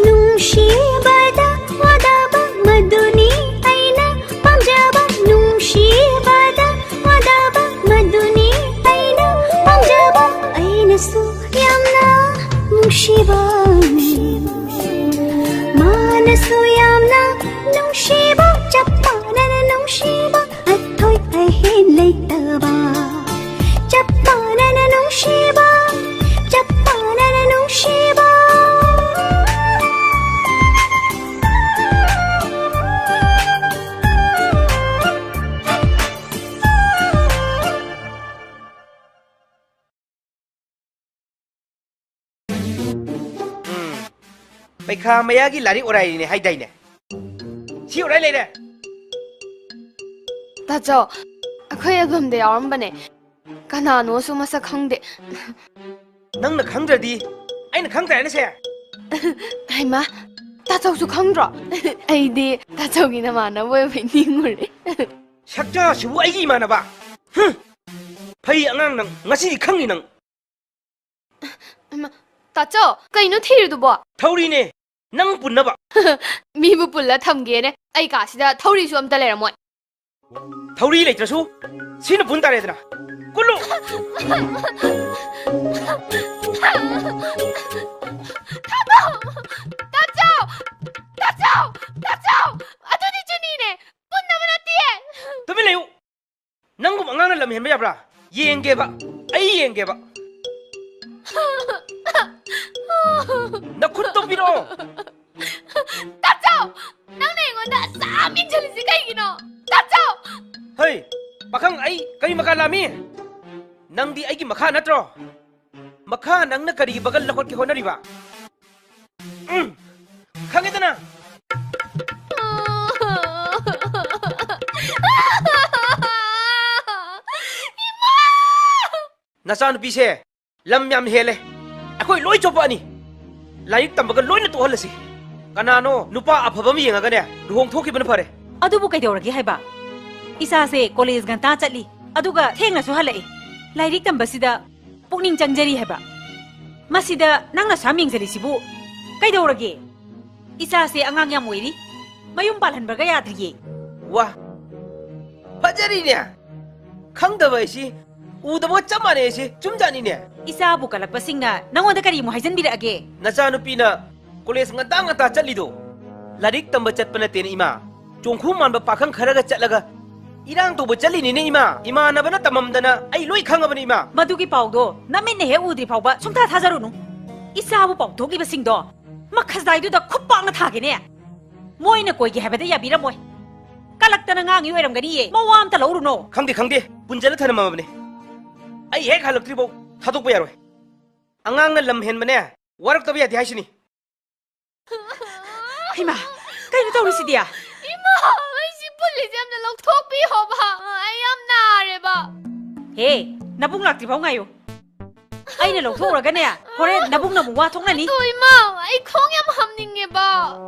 ꯅꯨꯡꯁꯤꯕꯗ ꯋꯥꯗꯕ, ꯃꯗꯨꯅꯤ ꯑꯩꯅ ꯄꯥꯝꯖꯕ꯫ ꯅꯨꯡꯁꯤꯕꯗ ꯋꯥꯗꯕ, ꯃꯗꯨꯅꯤ ꯑꯩꯅ ꯄꯥꯝꯖꯕ꯫ ꯑꯩꯅꯁꯨ ꯌꯥꯝꯅ ꯅꯨꯡꯁꯤꯕ, ꯃꯥꯅꯁꯨ ꯌꯥꯝꯅ ꯅꯨꯡꯁꯤꯕ, ꯆꯞ ꯃꯥꯟꯅꯅ ꯅꯨꯡꯁꯤꯕ, ꯑꯊꯣꯏ ꯑꯍꯦꯟ ꯂꯩꯇꯕ, ꯆꯞ ꯃꯥꯟꯅꯅ ꯅꯨꯡꯁꯤꯕ꯫ ꯄꯩꯈꯥ ꯃꯌꯥꯒꯤ ꯂꯥꯏꯔꯤꯛ ꯑꯣꯔꯥꯏꯔꯤꯅꯦ ꯍꯥꯏꯗꯥꯏꯅꯦ? ꯁꯤ ꯑꯣꯔꯥꯏ ꯂꯩꯔꯦ꯫ ꯇꯥꯆꯧ, ꯑꯩꯈꯣꯏ ꯑꯦꯜꯕꯝꯗ ꯌꯥꯎꯔꯝꯕꯅꯦ꯫ ꯀꯅꯥꯅꯣꯁꯨ ꯃꯁꯛ ꯈꯪꯗꯦ꯫ ꯅꯪꯅ ꯈꯪꯗ꯭ꯔꯗꯤ ꯑꯩꯅ ꯈꯪꯗ꯭ꯔꯦꯅꯦ ꯁꯦ꯫ ꯍꯩꯃꯥ, ꯇꯥꯆꯧꯁꯨ ꯈꯪꯗ꯭ꯔꯣ? ꯑꯩꯗꯤ ꯇꯥꯆꯧꯒꯤ ꯅꯃꯥꯟꯅꯕ ꯑꯣꯏꯕꯩ ꯅꯤꯡꯉꯨꯔꯦ꯫ ꯁꯛꯇꯥꯁꯤꯕꯨ ꯑꯩꯒꯤ ꯏꯃꯥꯟꯅꯕ? ꯍꯨꯝ! ꯐꯩ ꯑꯉꯥꯡ ꯅꯪ, ꯉꯁꯤꯗꯤ ꯈꯪꯅꯤ ꯅꯪ꯫ ꯍꯩꯃꯥ, ꯇꯥꯆꯧ, ꯀꯩꯅꯣ ꯊꯤꯔꯤꯗꯨꯕꯣ? ꯊꯧꯔꯤꯅꯦ, ꯅꯪ ꯄꯨꯟꯅꯕ꯫ ꯃꯤꯕꯨ ꯄꯨꯜꯂ ꯊꯝꯒꯦꯅꯦ, ꯑꯩ ꯀꯥꯁꯤꯗ ꯊꯧꯔꯤꯁꯨ ꯑꯝꯇ ꯂꯩꯔꯝꯃꯣꯏ꯫ ꯊꯧꯔꯤ ꯂꯩꯇ꯭ꯔꯁꯨ ꯁꯤꯅ ꯄꯨꯟ ꯇꯥꯔꯦꯗꯅ꯫ ꯀꯨꯜꯂꯨ! ꯇꯥꯆꯧ! ꯇꯥꯆꯧ! ꯇꯥꯆꯧ! ꯇꯥꯆꯧ! ꯑꯗꯨꯗꯤ ꯆꯤꯅꯤꯅꯦ! ꯄꯨꯟꯅꯕ ꯅꯠꯇꯤꯌꯦ! ꯇꯨꯃꯤꯟ ꯂꯩꯌꯨ! ꯅꯪꯒꯨꯝꯕ ꯑꯉꯥꯡꯅ ꯂꯝ ꯍꯦꯟꯕ ꯌꯥꯕ꯭ꯔꯥ? ꯌꯦꯡꯒꯦꯕ꯫ ꯑꯩ ꯌꯦꯡꯒꯦꯕ꯫ ꯅꯈꯨꯠꯇꯣ ꯄꯤꯔꯛꯑꯣ꯫ ꯇꯥꯆꯧ! ꯅꯪꯅ ꯑꯩꯉꯣꯟꯗ ꯑꯁꯥꯝ ꯏꯟꯁꯤꯜꯂꯤꯁꯤ ꯀꯩꯒꯤꯅꯣ? ꯇꯥꯆꯧ! ꯍꯩ, ꯄꯥꯈꯪ, ꯑꯩ ꯀꯔꯤ ꯃꯈꯥ ꯂꯥꯝꯃꯤ? ꯅꯪꯗꯤ ꯑꯩꯒꯤ ꯃꯈꯥ ꯅꯠꯇ꯭ꯔꯣ? ꯃꯈꯥ ꯅꯪꯅ ꯀꯔꯤꯒꯤ ꯕꯒꯜ ꯂꯧꯈꯠꯀꯦ ꯍꯣꯠꯅꯔꯤꯕ? ꯎꯝ, ꯈꯪꯉꯦꯗꯅ꯫ ꯏꯃꯥ! ꯅꯆꯥꯅꯨꯄꯤꯁꯦ ꯂꯝ ꯌꯥꯝ ꯍꯦꯜꯂꯦ꯫ ꯑꯩꯈꯣꯏ ꯂꯣꯏ ꯆꯣꯞꯄꯛꯑꯅꯤ꯫ ꯂꯥꯏꯔꯤꯛ ꯇꯝꯕꯒ ꯂꯣꯏꯅ ꯇꯣꯛꯍꯜꯂꯁꯤ꯫ ꯀꯅꯥꯅꯣ ꯅꯨꯄꯥ ꯑꯐꯕ ꯑꯃ ꯌꯦꯡꯉꯒꯅꯦ ꯂꯨꯍꯣꯡ ꯊꯣꯛꯈꯤꯕꯅ ꯐꯔꯦ꯫ ꯑꯗꯨꯕꯨ ꯀꯩꯗꯧꯔꯒꯦ ꯍꯥꯏꯕ? ꯏꯆꯥꯁꯦ ꯀꯣꯂꯦꯖ ꯉꯟꯇꯥ ꯆꯠꯂꯤ, ꯑꯗꯨꯒ ꯊꯦꯡꯅꯁꯨ ꯍꯜꯂꯛꯏ꯫ ꯂꯥꯏꯔꯤꯛ ꯇꯝꯕꯁꯤꯗ ꯄꯨꯛꯅꯤꯡ ꯆꯪꯖꯔꯤ ꯍꯥꯏꯕ꯫ ꯃꯁꯤꯗ ꯅꯪꯅ ꯁꯨꯝ ꯌꯦꯡꯖꯔꯤꯁꯤꯕꯨ ꯀꯩꯗꯧꯔꯒꯦ? ꯏꯆꯥꯁꯦ ꯑꯉꯥꯡ ꯌꯥꯝ ꯑꯣꯏꯔꯤ, ꯃꯌꯨꯝ ꯄꯥꯜꯍꯟꯕꯒ ꯌꯥꯗ꯭ꯔꯤꯌꯦ꯫ ꯋꯥ, ꯐꯖꯔꯤꯅꯦ! ꯈꯪꯗꯕ ꯑꯩꯁꯤ ꯎꯗꯕꯒ ꯆꯞ ꯃꯥꯟꯅꯩ ꯑꯩꯁꯤ꯫ ꯆꯨꯝꯖꯥꯠꯅꯤꯅꯦ꯫ ꯏꯆꯥꯕꯨ ꯀꯜꯂꯛꯄꯁꯤꯡꯅ ꯅꯪꯉꯣꯟꯗ ꯀꯔꯤ ꯑꯃꯨꯛ ꯍꯥꯏꯖꯟꯕꯤꯔꯛꯑꯒꯦ? ꯅꯆꯥꯅꯨꯄꯤꯅ ꯀꯣꯂꯦꯖ ꯉꯟꯇꯥ ꯉꯟꯇꯥ ꯆꯠꯂꯤꯗꯣ ꯂꯥꯏꯔꯤꯛ ꯇꯝꯕ ꯆꯠꯄ ꯅꯠꯇꯦꯅꯦ ꯏꯃꯥ꯫ ꯆꯣꯡꯈꯨ ꯃꯥꯟꯕ ꯄꯥꯈꯪ ꯈꯔꯒ ꯆꯠꯂꯒ ꯏꯔꯥꯡ ꯇꯧꯕ ꯆꯠꯂꯤꯅꯤꯅꯦ ꯏꯃꯥ꯫ ꯏꯃꯥꯟꯅꯕꯅ ꯇꯝꯃꯝꯗꯅ ꯑꯩ ꯂꯣꯏ ꯈꯪꯉꯕꯅꯤ ꯏꯃꯥ꯫ ꯃꯗꯨꯒꯤ ꯄꯥꯎꯗꯣ ꯅꯃꯤꯠꯅ ꯍꯦꯛ ꯎꯗ꯭ꯔꯤ ꯐꯥꯎꯕ ꯁꯨꯡꯊꯥ ꯊꯥꯖꯔꯨꯅꯨ꯫ ꯏꯆꯥꯕꯨ ꯄꯥꯎꯊꯣꯛꯂꯤꯕꯁꯤꯡꯗꯣ ꯃꯈꯖꯥꯏꯗꯨꯗ ꯈꯨꯄꯥꯛꯅ ꯊꯥꯒꯦꯅꯦ꯫ ꯃꯣꯏꯅ ꯀꯣꯏꯒꯦ ꯍꯥꯏꯕꯗ ꯌꯥꯕꯤꯔꯝꯃꯣꯏ꯫ ꯀꯂꯛꯇꯅ ꯉꯥꯡꯉꯤ ꯑꯣꯏꯔꯝꯒꯅꯤꯌꯦ꯫ ꯃꯋꯥ ꯑꯝꯇ ꯂꯧꯔꯨꯅꯣ꯫ ꯈꯪꯗꯦ, ꯈꯪꯗꯦ꯫ ꯄꯨꯟꯖꯜꯂ ꯊꯅꯝꯃꯕꯅꯦ꯫ ꯑꯩ ꯍꯦꯛ ꯍꯜꯂꯛꯇ꯭ꯔꯤꯐꯥꯎ ꯊꯥꯗꯣꯛꯄ ꯌꯥꯔꯣꯏ꯫ ꯑꯉꯥꯡꯅ ꯂꯝ ꯍꯦꯟꯕꯅꯦ, ꯋꯥꯔꯛꯇꯕ ꯌꯥꯗꯦ ꯍꯥꯏꯁꯤꯅꯤ꯫ ꯏꯃꯥ, ꯀꯩꯅꯣ ꯇꯧꯔꯤꯁꯤꯗꯤ? ꯏꯃꯥ, ꯑꯩ ꯁꯤ ꯄꯨꯜꯂꯤꯁꯦ ꯑꯝꯇ ꯂꯧꯊꯣꯛꯄꯤꯌꯣꯕ꯫ ꯑꯩ ꯌꯥꯝ ꯅꯥꯔꯦꯕ꯫ ꯍꯦ, ꯅꯕꯨꯡ ꯂꯥꯛꯇ꯭ꯔꯤꯐꯥꯎ ꯉꯥꯏꯌꯨ꯫ ꯑꯩꯅ ꯂꯧꯊꯣꯛꯎꯔꯒꯅꯦ, ꯍꯣꯔꯦꯟ ꯅꯕꯨꯡꯅ ꯑꯃꯨꯛ ꯋꯥ ꯊꯣꯛꯅꯅꯤ꯫ ꯑꯗꯣ ꯏꯃꯥ, ꯑꯩ ꯈꯣꯡ ꯌꯥꯝ ꯍꯥꯝꯅꯤꯡꯉꯦꯕ꯫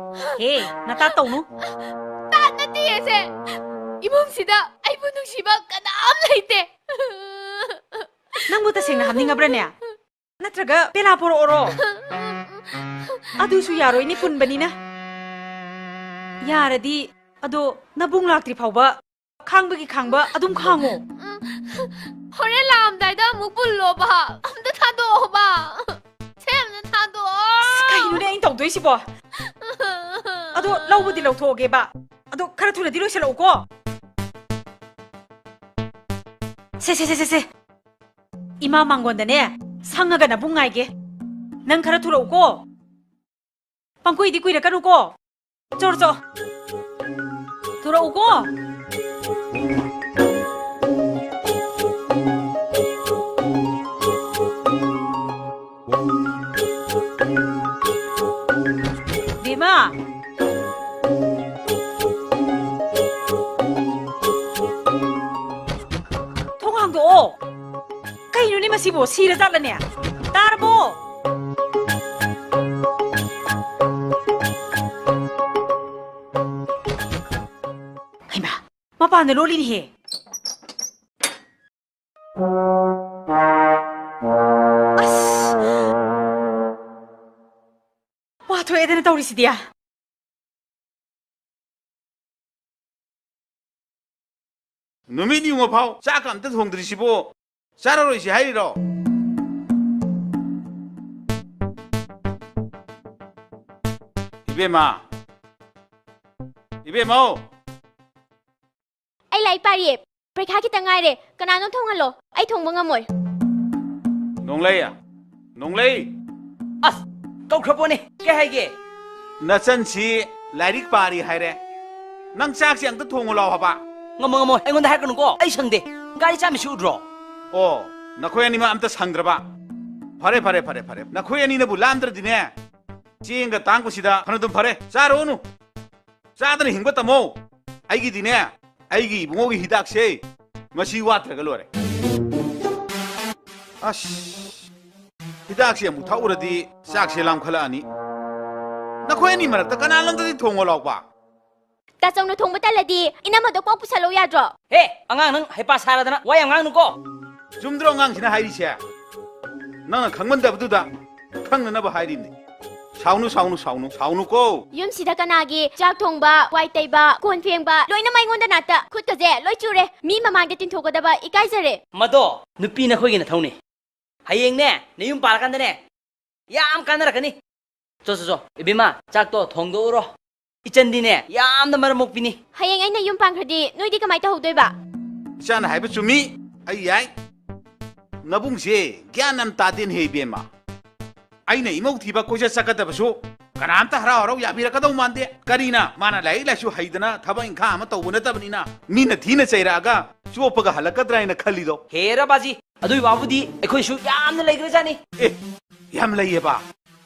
ꯍꯦ, ꯅꯇꯥ ꯇꯧꯅꯨ꯫ ꯇꯥꯠ ꯅꯠꯇꯤꯌꯦ ꯁꯦ꯫ ꯏꯃꯨꯡꯁꯤꯗ ꯑꯩꯕꯨ ꯅꯨꯡꯁꯤꯕ ꯀꯅꯥꯝ ꯂꯩꯇꯦ꯫ ꯅꯪꯕꯨ ꯇꯁꯦꯡꯅ ꯍꯥꯝꯅꯤꯡꯉꯕ꯭ꯔꯅꯦ? ꯅꯠꯇ꯭ꯔꯒ ꯄꯦꯂꯥ ꯄꯣꯔꯛꯑꯣꯔꯣ? ꯑꯗꯨꯁꯨ ꯌꯥꯔꯣꯏꯅꯦ, ꯄꯨꯟꯕꯅꯤꯅ꯫ ꯌꯥꯔꯗꯤ, ꯑꯗꯣ ꯅꯕꯨꯡ ꯂꯥꯛꯇ꯭ꯔꯤ ꯐꯥꯎꯕ ꯈꯥꯡꯕꯒꯤ ꯈꯥꯡꯕ ꯑꯗꯨꯝ ꯈꯥꯡꯉꯣ꯫ ꯍꯣꯔꯦꯟ ꯂꯥꯛꯑꯝꯗꯥꯏꯗ ꯑꯃꯨꯛ ꯄꯨꯜꯂꯣꯕ꯫ ꯑꯝꯇ ꯊꯥꯗꯣꯛꯑꯣꯕ꯫ ꯁꯦ, ꯑꯝꯇ ꯊꯥꯗꯣꯛꯑꯣ꯫ ꯑꯁ, ꯀꯩꯅꯣꯅꯦ ꯑꯩꯅ ꯇꯧꯗꯣꯏꯁꯤꯕꯣ? ꯑꯗꯣ ꯂꯧꯕꯗꯤ ꯂꯧꯊꯣꯛꯑꯒꯦꯕ꯫ ꯑꯗꯣ ꯈꯔ ꯊꯨꯅꯗꯤ ꯂꯣꯏꯁꯤꯜꯂꯛꯎꯀꯣ꯫ ꯁꯦ, ꯁꯦ, ꯁꯦ, ꯁꯦ, ꯁꯦ꯫ ꯏꯃꯥ ꯃꯥꯡꯒꯣꯟꯗꯅꯦ ꯁꯪꯉꯒ ꯅꯕꯨꯡ ꯉꯥꯏꯒꯦ꯫ ꯅꯪ ꯈꯔ ꯊꯨꯔꯛꯎꯀꯣ꯫ ꯄꯪꯀꯨꯏꯗꯤ ꯀꯨꯏꯔꯛꯀꯅꯨꯀꯣ꯫ ꯆꯣꯔ ꯆꯣ꯫ ꯊꯨꯔꯛꯎꯀꯣ꯫ ꯕꯦꯝꯃ꯫ ꯊꯣꯡ ꯍꯥꯡꯗꯣꯛꯑꯣ꯫ ꯀꯩꯅꯣꯅꯦ ꯃꯁꯤꯕꯣ? ꯁꯤꯔꯖꯥꯠꯂꯅꯦ? ꯇꯥꯔꯕꯣ? ꯍꯩꯃꯥ, ꯃꯄꯥꯟꯗ ꯂꯣꯠꯂꯤꯅꯦꯍꯦ꯫ ꯑꯁ! ꯋꯥ ꯊꯣꯛꯑꯦꯗꯅ ꯇꯧꯔꯤꯁꯤꯗꯤ꯫ ꯅꯨꯃꯤꯠ ꯌꯨꯡꯉꯐꯥꯎ ꯆꯥꯛꯀ ꯑꯝꯇ ꯊꯣꯡꯗ꯭ꯔꯤꯁꯤꯕꯨ ꯆꯥꯔꯔꯣꯏꯁꯤ ꯍꯥꯏꯔꯤꯔꯣ? ꯏꯕꯦꯝꯃ! ꯏꯕꯦꯝꯃꯧ! ꯑꯩ ꯂꯥꯏꯔꯤꯛ ꯄꯥꯔꯤꯌꯦ꯫ ꯄꯔꯤꯈꯥ ꯈꯤꯇꯪ ꯉꯥꯏꯔꯦ꯫ ꯀꯅꯥꯅꯣ ꯊꯣꯡꯍꯜꯂꯣ꯫ ꯑꯩ ꯊꯣꯡꯕ ꯉꯝꯃꯣꯏ꯫ ꯅꯣꯡꯂꯩ! ꯅꯣꯡꯂꯩ! ꯑꯁ! ꯀꯧꯈ꯭ꯔꯄꯣꯠꯅꯤ꯫ ꯀꯩ ꯍꯥꯏꯒꯦ? ꯅꯆꯟꯁꯤ ꯂꯥꯏꯔꯤꯛ ꯄꯥꯔꯤ ꯍꯥꯏꯔꯦ꯫ ꯅꯪ ꯆꯥꯛꯁꯦ ꯑꯝꯇ ꯊꯣꯡꯉꯨ ꯂꯥꯎ ꯍꯥꯏꯕ꯫ ꯉꯝꯃꯣꯏ, ꯉꯝꯃꯣꯏ꯫ ꯑꯩꯉꯣꯟꯗ ꯍꯥꯏꯔꯛꯀꯅꯨꯀꯣ꯫ ꯑꯩ ꯁꯪꯗꯦ꯫ ꯒꯥꯔꯤ ꯆꯥꯝꯃꯤꯁꯤ ꯎꯗ꯭ꯔꯣ? ꯑꯣ, ꯅꯈꯣꯏ ꯑꯅꯤꯃꯛ ꯑꯝꯇ ꯁꯪꯗ꯭ꯔꯕ? ꯐꯔꯦ, ꯐꯔꯦ, ꯐꯔꯦ, ꯐꯔꯦ꯫ ꯅꯈꯣꯏ ꯑꯅꯤꯅꯕꯨ ꯂꯥꯝꯗ꯭ꯔꯗꯤꯅꯦ, ꯆꯦꯡꯒ ꯇꯥꯡꯕꯁꯤꯗ ꯐꯅꯗꯨꯝ ꯐꯔꯦ, ꯆꯥꯔꯨꯅꯨ꯫ ꯆꯥꯗꯅ ꯍꯤꯡꯕ ꯇꯝꯃꯣ꯫ ꯑꯩꯒꯤꯗꯤꯅꯦ, ꯑꯩꯒꯤ ꯏꯕꯨꯡꯉꯣꯒꯤ ꯍꯤꯗꯥꯛꯁꯦ ꯃꯁꯤ ꯋꯥꯠꯇ꯭ꯔꯒ ꯂꯣꯏꯔꯦ꯫ ꯑꯁ, ꯍꯤꯗꯥꯛꯁꯦ ꯑꯃꯨꯛ ꯊꯛꯎꯔꯗꯤ ꯆꯥꯛꯁꯦ ꯂꯥꯝꯈꯠꯂꯛꯑꯅꯤ꯫ ꯅꯈꯣꯏ ꯑꯅꯤ ꯃꯔꯛꯇ ꯀꯅꯥꯅꯣꯝꯗꯗꯤ ꯊꯣꯡꯉꯣ ꯂꯥꯎꯕ꯫ ꯇꯥꯆꯧꯅ ꯊꯣꯡꯕ ꯇꯜꯂꯗꯤ ꯏꯅꯝꯃꯗꯣ ꯀꯣꯛ ꯄꯨꯁꯜꯂꯧ ꯌꯥꯗ꯭ꯔꯣ? ꯍꯦ, ꯑꯉꯥꯡ, ꯅꯪ ꯍꯩꯄꯥ ꯁꯥꯔꯗꯅ ꯋꯥ ꯌꯥꯝ ꯉꯥꯡꯅꯨꯀꯣ꯫ ꯆꯨꯝꯗ꯭ꯔꯣ ꯑꯉꯥꯡꯁꯤꯅ ꯍꯥꯏꯔꯤꯁꯦ? ꯅꯪꯅ ꯈꯪꯃꯟꯗꯕꯗꯨꯗ ꯈꯪꯅꯅꯕ ꯍꯥꯏꯔꯤꯕꯅꯤ꯫ ꯁꯥꯎꯅꯨ, ꯁꯥꯎꯅꯨ, ꯁꯥꯎꯅꯨ, ꯁꯥꯎꯅꯨꯀꯣ꯫ ꯌꯨꯝꯁꯤꯗ ꯀꯅꯥꯒꯤ ꯆꯥꯛ ꯊꯣꯡꯕ, ꯋꯥꯏ ꯇꯩꯕ, ꯀꯣꯟ ꯐꯦꯡꯕ ꯂꯣꯏꯅꯃꯛ ꯑꯩꯉꯣꯟꯗ ꯅꯥꯠꯇ꯫ ꯈꯨꯠꯀꯁꯦ ꯂꯣꯏ ꯆꯨꯔꯦ꯫ ꯃꯤ ꯃꯃꯥꯡꯗ ꯇꯤꯟꯊꯣꯛꯀꯗꯕ ꯏꯀꯥꯏꯖꯔꯦ꯫ ꯃꯗꯣ ꯅꯨꯄꯤ ꯅꯈꯣꯏꯒꯤ ꯅꯊꯧꯅꯤ꯫ ꯍꯌꯦꯡꯅꯦ, ꯅꯌꯨꯝ ꯄꯥꯜꯂꯀꯥꯟꯗꯅꯦ, ꯌꯥꯝ ꯀꯥꯟꯅꯔꯛꯀꯅꯤ꯫ ꯆꯣ, ꯆꯣ, ꯆꯣ, ꯏꯕꯦꯝꯃ, ꯆꯥꯛꯇꯣ ꯊꯣꯡꯗꯣꯛꯎꯔꯣ꯫ ꯏꯆꯟꯗꯤꯅꯦ, ꯌꯥꯝꯅ ꯃꯔꯝ ꯃꯣꯛꯄꯤꯅꯤ꯫ ꯍꯌꯦꯡ ꯑꯩꯅ ꯌꯨꯝ ꯄꯥꯟꯈ꯭ꯔꯗꯤ ꯅꯣꯏꯗꯤ ꯀꯃꯥꯏ ꯇꯧꯍꯧꯗꯣꯏꯕ? ꯏꯆꯥꯅ ꯍꯥꯏꯕ ꯆꯨꯝꯃꯤ, ꯑꯩ ꯌꯥꯏ꯫ ꯅꯕꯨꯡꯁꯦ ꯒ꯭ꯌꯥꯟ ꯌꯥꯝ ꯇꯥꯗꯦꯅꯦꯍꯦ, ꯏꯕꯦꯝꯃ꯫ ꯑꯩꯅ ꯏꯃꯧ ꯊꯤꯕ ꯀꯣꯏꯆꯠ ꯆꯠꯀꯗꯕꯁꯨ ꯀꯅꯥꯝꯇ ꯍꯔꯥꯎ ꯍꯔꯥꯎ ꯌꯥꯕꯤꯔꯛꯀꯗꯧ ꯃꯥꯟꯗꯦ꯫ ꯀꯔꯤꯅ? ꯃꯥꯅ ꯂꯥꯏꯔꯤꯛ ꯂꯥꯏꯁꯨ ꯍꯩꯗꯅ ꯊꯕꯛ ꯏꯪꯈꯥꯡ ꯑꯃ ꯇꯧꯕ ꯅꯠꯇꯕꯅꯤꯅ, ꯃꯤꯅ ꯊꯤꯅ ꯆꯩꯔꯛꯑꯒ ꯆꯣꯞꯄꯒ ꯍꯜꯂꯛꯀꯗ꯭ꯔꯥ ꯍꯥꯏꯅ ꯈꯜꯂꯤꯗꯣ? ꯍꯦꯔꯥ ꯕꯥꯖꯤ, ꯑꯗꯨꯒꯤ ꯋꯥꯕꯨꯗꯤ ꯑꯩꯈꯣꯏꯁꯨ ꯌꯥꯝꯅ ꯂꯩꯈ꯭ꯔꯖꯥꯠꯅꯤ꯫ ꯑꯦ, ꯌꯥꯝ ꯂꯩꯌꯦꯕ?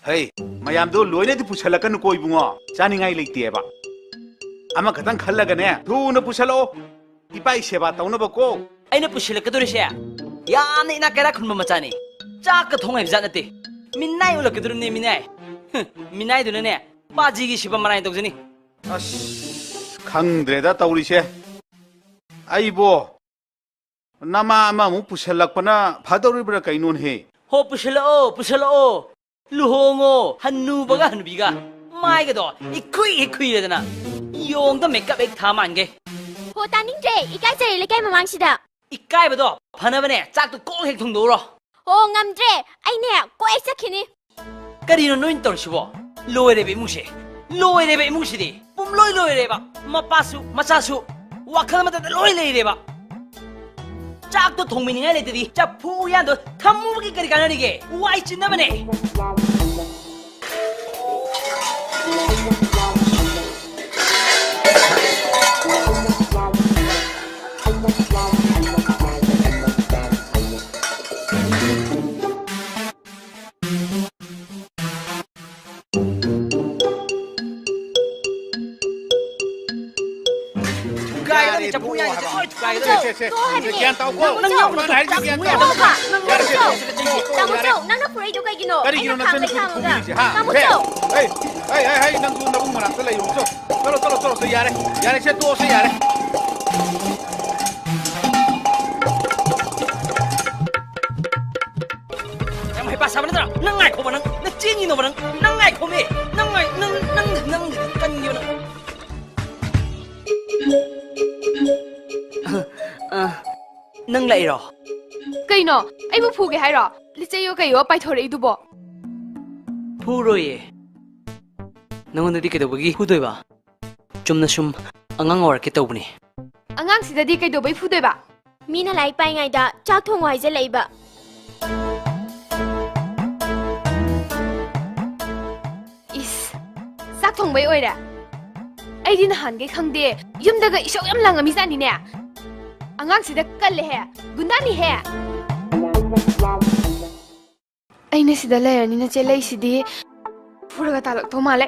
ꯍꯩ, ꯃꯌꯥꯝꯗꯣ ꯂꯣꯏꯅꯗꯤ ꯄꯨꯁꯜꯂꯛꯀꯅꯨꯀꯣ ꯏꯕꯨꯡꯉꯣ, ꯆꯥꯅꯤꯡꯉꯥꯏ ꯂꯩꯇꯦꯕ꯫ ꯑꯃꯈꯛꯇꯪ ꯈꯜꯂꯒꯅꯦ, ꯊꯨꯅ ꯄꯨꯁꯜꯂꯛꯑꯣ꯫ ꯏꯄꯥꯒꯤ ꯁꯦꯕꯥ ꯇꯧꯅꯕꯀꯣ꯫ ꯑꯩꯅ ꯄꯨꯁꯤꯜꯂꯛꯀꯗꯧꯔꯤꯁꯦ ꯌꯥꯝꯅ ꯏꯅꯥꯛ ꯀꯩꯔꯥꯛ ꯈꯨꯟꯕ ꯃꯆꯥꯅꯤ꯫ ꯆꯥꯛꯀ ꯊꯣꯡ ꯍꯩꯕ ꯖꯥꯠ ꯅꯠꯇꯦ꯫ ꯃꯤꯅꯥꯏ ꯑꯣꯜꯂꯛꯀꯗꯧꯔꯤꯕꯅꯦ, ꯃꯤꯅꯥꯏ꯫ ꯍꯨꯝ, ꯃꯤꯅꯥꯏꯗꯨꯅꯅꯦ, ꯄꯥꯖꯤꯒꯤ ꯁꯤꯕ ꯃꯔꯥꯏꯅ ꯇꯧꯖꯅꯤ꯫ ꯑꯁ, ꯈꯪꯗ꯭ꯔꯦꯗ ꯇꯧꯔꯤꯁꯦ꯫ ꯑꯩꯕꯣ, ꯅꯃꯥ ꯑꯃꯃꯨꯛ ꯄꯨꯁꯜꯂꯛꯄꯅ ꯐꯗꯧꯔꯤꯕ꯭ꯔꯥ ꯀꯩꯅꯣꯅꯦꯍꯦ? ꯍꯣ, ꯄꯨꯁꯜꯂꯛꯑꯣ, ꯄꯨꯁꯜꯂꯛꯑꯣ꯫ ꯂꯨꯍꯣꯡꯉꯣ, ꯍꯟꯅꯨꯕꯒ ꯍꯟꯅꯨꯕꯤꯒ꯫ ꯃꯥꯏꯒꯗꯣ ꯏꯈꯨꯏ ꯍꯦꯛ ꯈꯨꯏꯔꯗꯅ, ꯌꯣꯡꯗ ꯃꯦꯀꯞ ꯍꯦꯛ ꯊꯥ ꯃꯥꯟꯒꯦ꯫ ꯍꯣ, ꯇꯥꯅꯤꯡꯗ꯭ꯔꯦ, ꯏꯀꯥꯏꯖꯔꯦ ꯂꯩꯀꯥꯏ ꯃꯃꯥꯡꯁꯤꯗ꯫ ꯏꯀꯥꯏꯕꯗꯣ ꯐꯅꯕꯅꯦ, ꯆꯥꯛꯇꯣ ꯀꯣꯛ ꯍꯦꯛ ꯊꯣꯡꯗꯣꯛꯎꯔꯣ꯫ ꯍꯣ, ꯉꯝꯗ꯭ꯔꯦ, ꯑꯩꯅꯦ ꯀꯣꯛ ꯍꯦꯛ ꯆꯠꯈꯤꯅꯤ꯫ ꯀꯔꯤꯅꯣ ꯅꯣꯏꯅ ꯇꯧꯔꯤꯁꯤꯕꯣ? ꯂꯣꯏꯔꯦꯕ ꯏꯃꯨꯡꯁꯦ, ꯂꯣꯏꯔꯦꯕ ꯏꯃꯨꯡꯁꯤꯗꯤ꯫ ꯄꯨꯝꯂꯣꯏ ꯂꯣꯏꯔꯦꯕ꯫ ꯃꯄꯥꯁꯨ ꯃꯆꯥꯁꯨ ꯋꯥꯈꯜ ꯑꯃꯠꯇꯗ ꯂꯣꯏ ꯂꯩꯔꯦꯕ꯫ ꯆꯥꯛꯇꯣ ꯊꯣꯡꯕꯤꯅꯤꯡꯉꯥꯏ ꯂꯩꯇ꯭ꯔꯗꯤ ꯆꯐꯨ ꯎꯌꯥꯟꯗꯣ ꯊꯝꯃꯨꯕꯒꯤ ꯀꯔꯤ ꯀꯥꯟꯅꯔꯤꯒꯦ? ꯋꯥꯏ ꯆꯤꯟꯅꯕꯅꯦ꯫ ꯆꯐꯨ ꯌꯥꯏꯔꯤꯁꯦ ꯂꯣꯏ ꯊꯨꯒꯥꯏꯒꯗꯧꯔꯦ꯫ ꯁꯦ, ꯁꯦ, ꯁꯦ, ꯁꯦ, ꯒ꯭ꯌꯥꯟ ꯇꯥꯎꯀꯣ꯫ ꯅꯪ ꯅꯪ ꯅꯪ ꯍꯥꯏꯔꯤꯁꯦ ꯒ꯭ꯌꯥꯟ ꯇꯥꯎ꯫ ꯇꯥꯃꯣ ꯆꯧ, ꯌꯥꯔꯦ, ꯁꯦ, ꯇꯥꯃꯣ ꯁꯦ, ꯁꯦ, ꯆꯧ, ꯁꯦ, ꯅꯪꯅ ꯐꯨꯔꯛꯏꯗꯣ ꯀꯩꯒꯤꯅꯣ? ꯀꯔꯤꯒꯤꯅꯣ ꯑꯩꯅ ꯅꯆꯟ ꯈꯥꯡꯕꯩ ꯅꯨꯄꯤꯗꯨ ꯈꯥꯡꯉꯒ꯫ ꯐꯨꯕꯤꯔꯤꯁꯦ, ꯍꯥ? ꯇꯥꯃꯣ ꯍꯦ, ꯆꯧ꯫ ꯍꯩ, ꯍꯩ, ꯍꯩ, ꯍꯩ, ꯅꯪꯁꯨ ꯅꯕꯨꯡ ꯃꯅꯥꯛꯇ ꯂꯩꯔꯨ ꯆꯣ꯫ ꯆꯠꯂꯣ, ꯆꯠꯂꯣ, ꯆꯠꯂꯣ, ꯆꯠꯂꯣ, ꯌꯥꯔꯦ, ꯌꯥꯔꯦ, ꯁꯦ, ꯇꯣꯛꯑꯣ, ꯁꯦ, ꯌꯥꯔꯦ꯫ ꯌꯥꯝ ꯍꯩꯄꯥ ꯁꯥꯕ ꯅꯠꯇ꯭ꯔꯥ? ꯅꯪ ꯉꯥꯏꯈꯣꯕ, ꯅꯪ, ꯅꯪ ꯆꯦꯟꯈꯤꯅꯣꯕ, ꯅꯪ, ꯅꯪ ꯉꯥꯏꯈꯣꯃꯦ, ꯅꯪ ꯉꯥꯏ-, ꯅꯪ, ꯅꯪ, ꯅꯪ ꯀꯟꯒꯦꯕ ꯅꯪ꯫ ꯑ, ꯅꯪ ꯂꯥꯛꯏꯔꯣ? ꯀꯩꯅꯣ? ꯑꯩꯕꯨ ꯐꯨꯒꯦ ꯍꯥꯏꯔꯣ? ꯂꯤꯆꯩꯌꯣ ꯀꯩꯌꯣ ꯄꯥꯏꯊꯣꯔꯛꯏꯗꯨꯕꯣ? ꯐꯨꯔꯣꯏꯌꯦ꯫ ꯅꯪꯉꯣꯟꯗꯗꯤ ꯀꯩꯗꯧꯕꯒꯤ ꯐꯨꯗꯣꯏꯕ? ꯆꯨꯝꯅ ꯁꯨꯝ ꯑꯉꯥꯡ ꯑꯣꯏꯔꯛꯀꯦ ꯇꯧꯕꯅꯦ꯫ ꯑꯉꯥꯡꯁꯤꯗꯗꯤ ꯀꯩꯗꯧꯕꯩ ꯐꯨꯗꯣꯏꯕ? ꯃꯤꯅ ꯂꯥꯏꯔꯤꯛ ꯄꯥꯏꯉꯩꯗ ꯆꯥꯛ ꯊꯣꯡꯉꯣ ꯍꯥꯏꯖꯜꯂꯛꯏꯕ꯫ ꯏꯁ, ꯆꯥꯛ ꯊꯣꯡꯕꯩ ꯑꯣꯏꯔꯦ? ꯑꯩꯗꯤ ꯅꯍꯥꯟꯈꯩ ꯈꯪꯗꯦ, ꯌꯨꯝꯗꯒ ꯏꯁꯧ ꯌꯥꯝ ꯂꯥꯡꯉꯝꯃꯤꯖꯥꯠꯅꯤꯅꯦ꯫ ꯑꯉꯥꯡꯁꯤꯗ ꯀꯜꯂꯦꯍꯦ, ꯒꯨꯟꯗꯥꯅꯤꯍꯦ꯫ ꯑꯩꯅ ꯁꯤꯗ ꯂꯩꯔꯅꯤꯅ ꯆꯦꯜꯂꯛꯏꯁꯤꯗꯤ ꯐꯨꯔꯒ ꯇꯥꯜꯂꯛꯇꯧ ꯃꯥꯜꯂꯦ꯫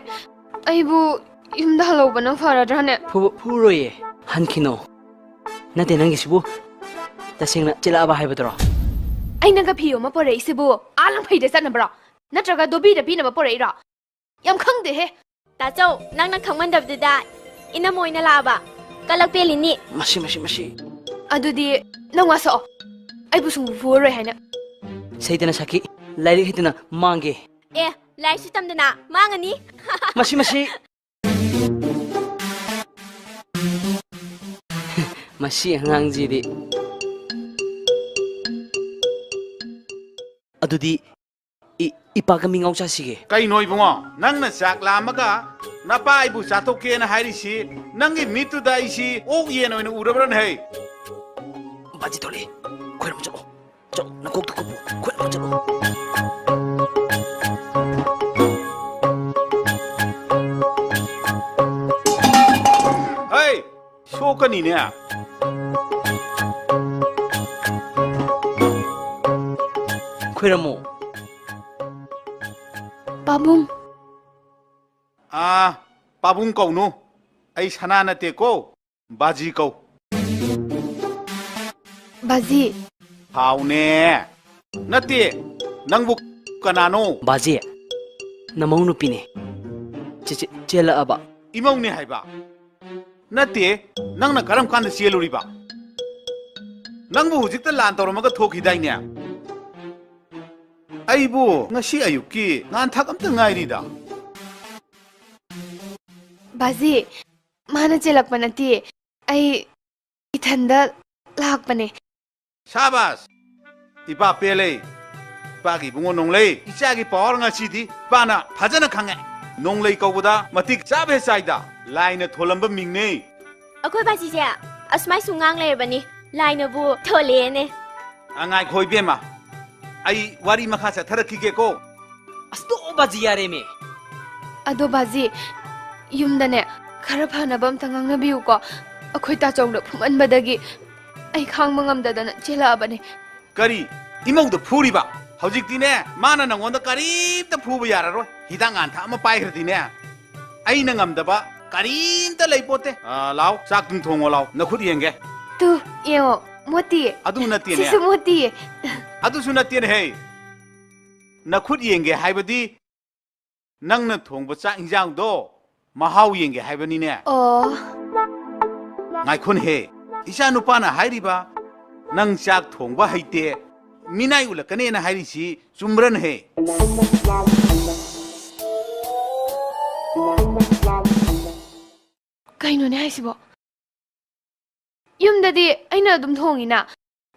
ꯑꯩꯕꯨ ꯌꯨꯝꯗ ꯍꯜꯍꯧꯕꯅ ꯐꯔꯗ꯭ꯔꯥꯅꯦ? ꯐꯨ-, ꯐꯨꯔꯣꯏꯌꯦ, ꯍꯟꯈꯤꯅꯣ꯫ ꯅꯠꯇꯦ, ꯅꯪꯒꯤꯁꯤꯕꯨ ꯇꯁꯦꯡꯅ ꯆꯦꯜꯂꯛꯑꯕ ꯍꯥꯏꯕꯗꯨꯔꯣ? ꯑꯩꯅꯒ ꯐꯤ ꯑꯃ ꯄꯣꯔꯛꯏꯁꯤꯕꯨ ꯑꯥ ꯂꯪꯐꯩꯗ ꯆꯠꯅꯕ꯭ꯔꯣ? ꯅꯠꯇ꯭ꯔꯒ ꯗꯣꯕꯤꯗ ꯄꯤꯅꯕ ꯄꯣꯔꯛꯏꯔꯣ? ꯌꯥꯝ ꯈꯪꯗꯦꯍꯦ꯫ ꯇꯥꯆꯧ, ꯅꯪꯅ ꯈꯪꯃꯟꯗꯕꯗꯨꯗ ꯏꯅꯝꯃ ꯑꯣꯏꯅ ꯂꯥꯛꯑꯕ꯫ ꯀꯂꯛ ꯄꯦꯜꯂꯤꯅꯤ꯫ ꯃꯁꯤ, ꯃꯁꯤ, ꯃꯁꯤ꯫ ꯑꯗꯨꯗꯤ ꯅꯪ ꯋꯥ ꯁꯛꯑꯣ꯫ ꯑꯩꯕꯨ ꯁꯨꯡꯐꯨ ꯐꯨꯔꯔꯣꯏ ꯍꯥꯏꯅ꯫ ꯁꯩꯇꯅ ꯁꯥꯈꯤ, ꯂꯥꯏꯔꯤꯛ ꯍꯩꯇꯅ ꯃꯥꯡꯒꯦ꯫ ꯑꯦ, ꯂꯥꯏꯔꯤꯛꯁꯨ ꯇꯝꯗꯅ ꯃꯥꯡꯉꯅꯤ꯫ ꯃꯁꯤ, ꯃꯁꯤ꯫ ꯃꯁꯤ ꯑꯉꯥꯡꯁꯤꯗꯤ꯫ ꯑꯗꯨꯗꯤ ꯏ-, ꯏꯄꯥꯒ ꯃꯤꯉꯥꯎ ꯆꯥꯁꯤꯒꯦ꯫ ꯀꯩꯅꯣ ꯏꯕꯨꯡꯉꯣ, ꯅꯪꯅ ꯆꯥꯛ ꯂꯥꯝꯃꯒ ꯅꯄꯥ ꯑꯩꯕꯨ ꯆꯥꯊꯣꯛꯀꯦꯅ ꯍꯥꯏꯔꯤꯁꯤ? ꯅꯪꯒꯤ ꯃꯤꯠꯇꯨꯗ ꯑꯩꯁꯤ ꯑꯣꯛ ꯌꯦꯟ ꯑꯣꯏꯅ ꯎꯔꯕ꯭ꯔꯅꯦ ꯍꯩ? ꯕꯥꯖꯤ ꯊꯣꯛꯂꯛꯑꯦ, ꯈꯣꯏꯔꯝ ꯆꯠꯂꯣ꯫ ꯆꯠꯂꯣ, ꯅꯀꯣꯛꯇ ꯀꯨꯞꯄꯨ, ꯈꯨꯠ ꯑꯃ ꯆꯠꯂꯣ꯫ ꯍꯩ, ꯁꯣꯛꯀꯅꯤꯅꯦ꯫ ꯈꯣꯏꯔꯝꯃꯣ꯫ ꯄꯥꯕꯨꯡ꯫ ꯑꯥ, ꯄꯥꯕꯨꯡ ꯀꯧꯅꯨ꯫ ꯑꯩ ꯁꯅꯥ ꯅꯠꯇꯦꯀꯣ꯫ ꯕꯥꯖꯤ ꯀꯧ꯫ ꯕꯥꯖꯤ꯫ ꯍꯥꯎꯅꯦ꯫ ꯅꯠꯇꯦ, ꯅꯪꯕꯨ ꯀꯅꯥꯅꯣ? ꯕꯥꯖꯤ, ꯅꯃꯧ ꯅꯨꯄꯤꯅꯦ꯫ ꯆꯦ-, ꯆꯦ-, ꯆꯦꯜꯂꯛꯑꯕ? ꯏꯃꯧꯅꯦ ꯍꯥꯏꯕ? ꯅꯠꯇꯦ, ꯅꯪꯅ ꯀꯔꯝ ꯀꯥꯟꯗ ꯆꯦꯜꯂꯨꯔꯤꯕ? ꯅꯪꯕꯨ ꯍꯧꯖꯤꯛꯇ ꯂꯥꯟ ꯇꯧꯔꯝꯃꯒ ꯊꯣꯛꯈꯤꯗꯥꯏꯅꯦ? ꯑꯩꯕꯨ ꯉꯁꯤ ꯑꯌꯨꯛꯀꯤ ꯉꯥꯟꯊꯛ ꯑꯝꯇ ꯉꯥꯏꯔꯤꯗ꯫ ꯕꯥꯖꯤ, ꯃꯥꯅ ꯆꯦꯜꯂꯛꯄ ꯅꯠꯇꯦ, ꯑꯩ ꯏꯊꯟꯗ ꯂꯥꯛꯄꯅꯦ꯫ ꯁꯥꯕꯥꯁ! ꯏꯄꯥ ꯄꯦꯜꯂꯦ꯫ ꯏꯄꯥꯒꯤ ꯏꯕꯨꯡꯉꯣ ꯅꯣꯡꯂꯩ, ꯏꯆꯥꯒꯤ ꯄꯋꯥꯔ ꯉꯁꯤꯗꯤ ꯏꯄꯥꯅ ꯐꯖꯅ ꯈꯪꯉꯦ꯫ ꯅꯣꯡꯂꯩ ꯀꯧꯕꯗ ꯃꯇꯤꯛ ꯆꯥꯕ ꯍꯦꯛ ꯆꯥꯏꯗ꯫ ꯂꯥꯏꯅ ꯊꯣꯜꯂꯝꯕ ꯃꯤꯡꯅꯦ꯫ ꯑꯩꯈꯣꯏ ꯕꯥꯖꯤꯁꯦ ꯑꯁꯨꯃꯥꯏ ꯁꯨꯝ ꯉꯥꯡ ꯂꯩꯔꯕꯅꯤ, ꯂꯥꯏꯅꯕꯨ ꯊꯣꯜꯂꯦꯅꯦ꯫ ꯑ, ꯉꯥꯏꯈꯣ ꯏꯕꯦꯝꯃ, ꯑꯩ ꯋꯥꯔꯤ ꯃꯈꯥ ꯆꯠꯊꯔꯛꯈꯤꯒꯦꯀꯣ꯫ ꯑꯁ, ꯇꯣꯛꯑꯣ ꯕꯥꯖꯤ, ꯌꯥꯔꯦꯃꯦ꯫ ꯑꯗꯣ ꯕꯥꯖꯤ, ꯌꯨꯝꯗꯅꯦ ꯈꯔ ꯐꯅꯕ ꯑꯝꯇ ꯉꯥꯡꯅꯕꯤꯌꯨꯀꯣ꯫ ꯑꯩꯈꯣꯏ ꯇꯥꯆꯧꯅ ꯐꯨꯃꯟꯕꯗꯒꯤ ꯑꯩ ꯈꯥꯡꯕ ꯉꯝꯗꯗꯅ ꯆꯦꯜꯂꯛꯑꯕꯅꯦ꯫ ꯀꯔꯤ? ꯏꯃꯧꯗ ꯐꯨꯔꯤꯕ? ꯍꯧꯖꯤꯛꯇꯤꯅꯦ, ꯃꯥꯅ ꯅꯪꯉꯣꯟꯗ ꯀꯔꯤꯝꯇ ꯐꯨꯕ ꯌꯥꯔꯔꯣꯏ꯫ ꯍꯤꯗꯥꯛ ꯉꯥꯟꯊꯛ ꯑꯃ ꯄꯥꯏꯈ꯭ꯔꯗꯤꯅꯦ, ꯑꯩꯅ ꯉꯝꯗꯕ ꯀꯔꯤꯝꯇ ꯂꯩꯄꯣꯠꯇꯦ꯫ ꯑ, ꯂꯥꯎ, ꯆꯥꯛꯇꯨꯝ ꯊꯣꯡꯉꯣ ꯂꯥꯎ, ꯅꯈꯨꯠ ꯌꯦꯡꯒꯦ꯫ ꯇꯨ, ꯌꯦꯡꯉꯣ, ꯃꯣꯇꯤ꯫ ꯑꯗꯨ ꯅꯠꯇꯦꯅꯦ꯫ ꯁꯤꯁꯨ ꯃꯣꯇꯤ꯫ ꯑꯗꯨꯁꯨ ꯅꯠꯇꯦꯅꯦꯍꯦ꯫ ꯅꯈꯨꯠ ꯌꯦꯡꯒꯦ ꯍꯥꯏꯕꯗꯤ ꯅꯪꯅ ꯊꯣꯡꯕ ꯆꯥꯛ ꯏꯟꯖꯥꯡꯗꯣ ꯃꯍꯥꯎ ꯌꯦꯡꯒꯦ ꯍꯥꯏꯕꯅꯤꯅꯦ꯫ ꯑꯣ꯫ ꯉꯥꯏꯈꯣꯅꯦꯍꯦ, ꯏꯆꯥ ꯅꯨꯄꯥꯅ ꯍꯥꯏꯔꯤꯕ ꯅꯪ ꯆꯥꯛ ꯊꯣꯡꯕ ꯍꯩꯇꯦ, ꯃꯤꯅꯥꯏ ꯎꯠꯂꯛꯀꯅꯦꯅ ꯍꯥꯏꯔꯤꯁꯤ ꯆꯨꯝꯕ꯭ꯔꯅꯦꯍꯦ? ꯀꯩꯅꯣꯅꯦ ꯍꯥꯏꯁꯤꯕꯣ? ꯌꯨꯝꯗꯗꯤ ꯑꯩꯅ ꯑꯗꯨꯝ ꯊꯣꯡꯉꯤꯅ,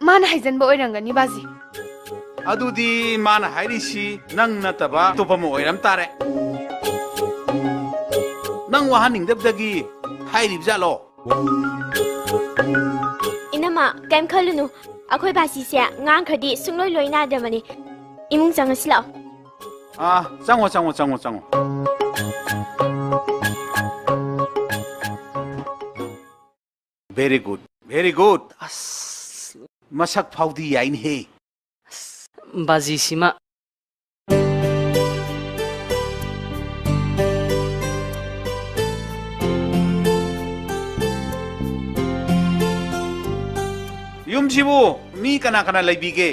ꯃꯥꯅ ꯍꯥꯏꯖꯟꯕ ꯑꯣꯏꯔꯝꯒꯅꯤ ꯕꯥꯖꯤ꯫ ꯑꯗꯨꯗꯤ ꯃꯥꯅ ꯍꯥꯏꯔꯤꯁꯤ ꯅꯪ ꯅꯠꯇꯕ ꯑꯇꯣꯞꯄ ꯑꯃ ꯑꯣꯏꯔꯝ ꯇꯥꯔꯦ꯫ ꯅꯪ ꯋꯥꯍꯟꯅꯤꯡꯗꯕꯗꯒꯤ ꯍꯥꯏꯔꯤꯕ ꯖꯥꯠꯂꯣ? ꯏꯅꯝꯃ, ꯀꯩꯝ ꯈꯜꯂꯨꯅꯨ꯫ ꯑꯩꯈꯣꯏ ꯕꯥꯖꯤꯁꯦ ꯉꯥꯡꯈ꯭ꯔꯗꯤ ꯁꯨꯡꯂꯣꯏ ꯂꯣꯏ ꯅꯥꯏꯗꯕꯅꯤ꯫ ꯏꯃꯨꯡ ꯆꯪꯉꯁꯤ ꯂꯥꯛꯑꯣ꯫ ꯑꯥ, ꯆꯪꯉꯣ, ꯆꯪꯉꯣ, ꯆꯪꯉꯣ, ꯆꯪꯉꯣ꯫ Very good, very good. ꯑꯁ, ꯃꯁꯛ ꯐꯥꯎꯗꯤ ꯌꯥꯏꯅꯦꯍꯦ꯫ ꯑꯁ, ꯕꯥꯖꯤꯁꯤꯃ꯫ ꯌꯨꯝ ꯁꯤꯕꯨ ꯃꯤ ꯀꯅꯥ ꯀꯅꯥ ꯂꯩꯕꯤꯒꯦ?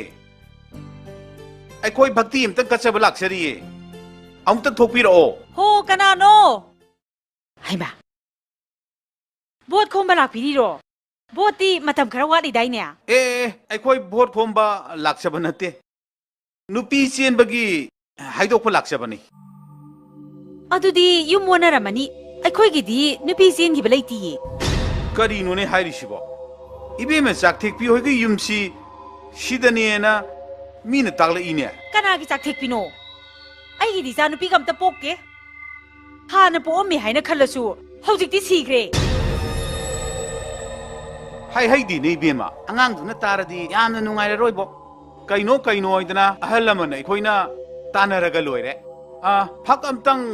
ꯑꯩꯈꯣꯏ ꯚꯛꯇꯤ ꯑꯝꯇꯪ ꯀꯠꯆꯕ ꯂꯥꯛꯆꯔꯤꯌꯦ꯫ ꯑꯃꯨꯛꯇꯪ ꯊꯣꯛꯄꯤꯔꯛꯑꯣ꯫ ꯍꯣ, ꯀꯅꯥꯅꯣ? ꯍꯩꯃꯥ, ꯚꯣꯠ ꯈꯣꯝꯕ ꯂꯥꯛꯄꯤꯔꯤꯔꯣ? ꯚꯣꯠꯇꯤ ꯃꯇꯝ ꯈꯔ ꯋꯥꯠꯂꯤꯗꯥꯏꯅꯦ? ꯑꯦ, ꯑꯦ, ꯑꯩꯈꯣꯏ ꯚꯣꯠ ꯈꯣꯝꯕ ꯂꯥꯛꯆꯕ ꯅꯠꯇꯦ꯫ ꯅꯨꯄꯤ ꯆꯦꯟꯕꯒꯤ ꯍꯥꯏꯗꯣꯛꯄ ꯂꯥꯛꯆꯕꯅꯤ꯫ ꯑꯗꯨꯗꯤ ꯌꯨꯝ ꯑꯣꯟꯅꯔꯝꯃꯅꯤ꯫ ꯑꯩꯈꯣꯏꯒꯤꯗꯤ ꯅꯨꯄꯤ ꯆꯦꯟꯈꯤꯕ ꯂꯩꯇꯤꯌꯦ꯫ ꯀꯔꯤꯅꯣꯅꯦ ꯍꯥꯏꯔꯤꯁꯤꯕꯣ? ꯏꯕꯦꯝꯃ ꯆꯥꯛꯊꯦꯛꯄꯤ ꯍꯣꯏꯒꯤ ꯌꯨꯝꯁꯤ ꯁꯤꯗꯅꯦꯅ ꯃꯤꯅ ꯇꯥꯛꯂꯛꯏꯅꯦ꯫ ꯀꯅꯥꯒꯤ ꯆꯥꯛꯊꯦꯛꯄꯤꯅꯣ? ꯑꯩꯒꯤꯗꯤ ꯏꯆꯥ ꯅꯨꯄꯤꯒ ꯑꯝꯇ ꯄꯣꯛꯇꯦ꯫ ꯍꯥꯟꯅ ꯄꯣꯛꯑꯝꯃꯦ ꯍꯥꯏꯅ ꯈꯜꯂꯁꯨ ꯍꯧꯖꯤꯛꯇꯤ ꯁꯤꯈ꯭ꯔꯦ꯫ ꯍꯥꯏ ꯍꯩꯗꯤꯅꯦ ꯏꯕꯦꯝꯃ, ꯑꯉꯥꯡꯗꯨꯅ ꯇꯥꯔꯗꯤ ꯌꯥꯝꯅ ꯅꯨꯡꯉꯥꯏꯔꯔꯣꯏꯕꯣ꯫ ꯀꯩꯅꯣ ꯀꯩꯅꯣ ꯍꯥꯏꯗꯅ ꯑꯍꯜ ꯂꯃꯟ ꯑꯩꯈꯣꯏꯅ ꯇꯥꯟꯅꯔꯒ ꯂꯣꯏꯔꯦ꯫ ꯑ, ꯐꯛ ꯑꯝꯇꯪ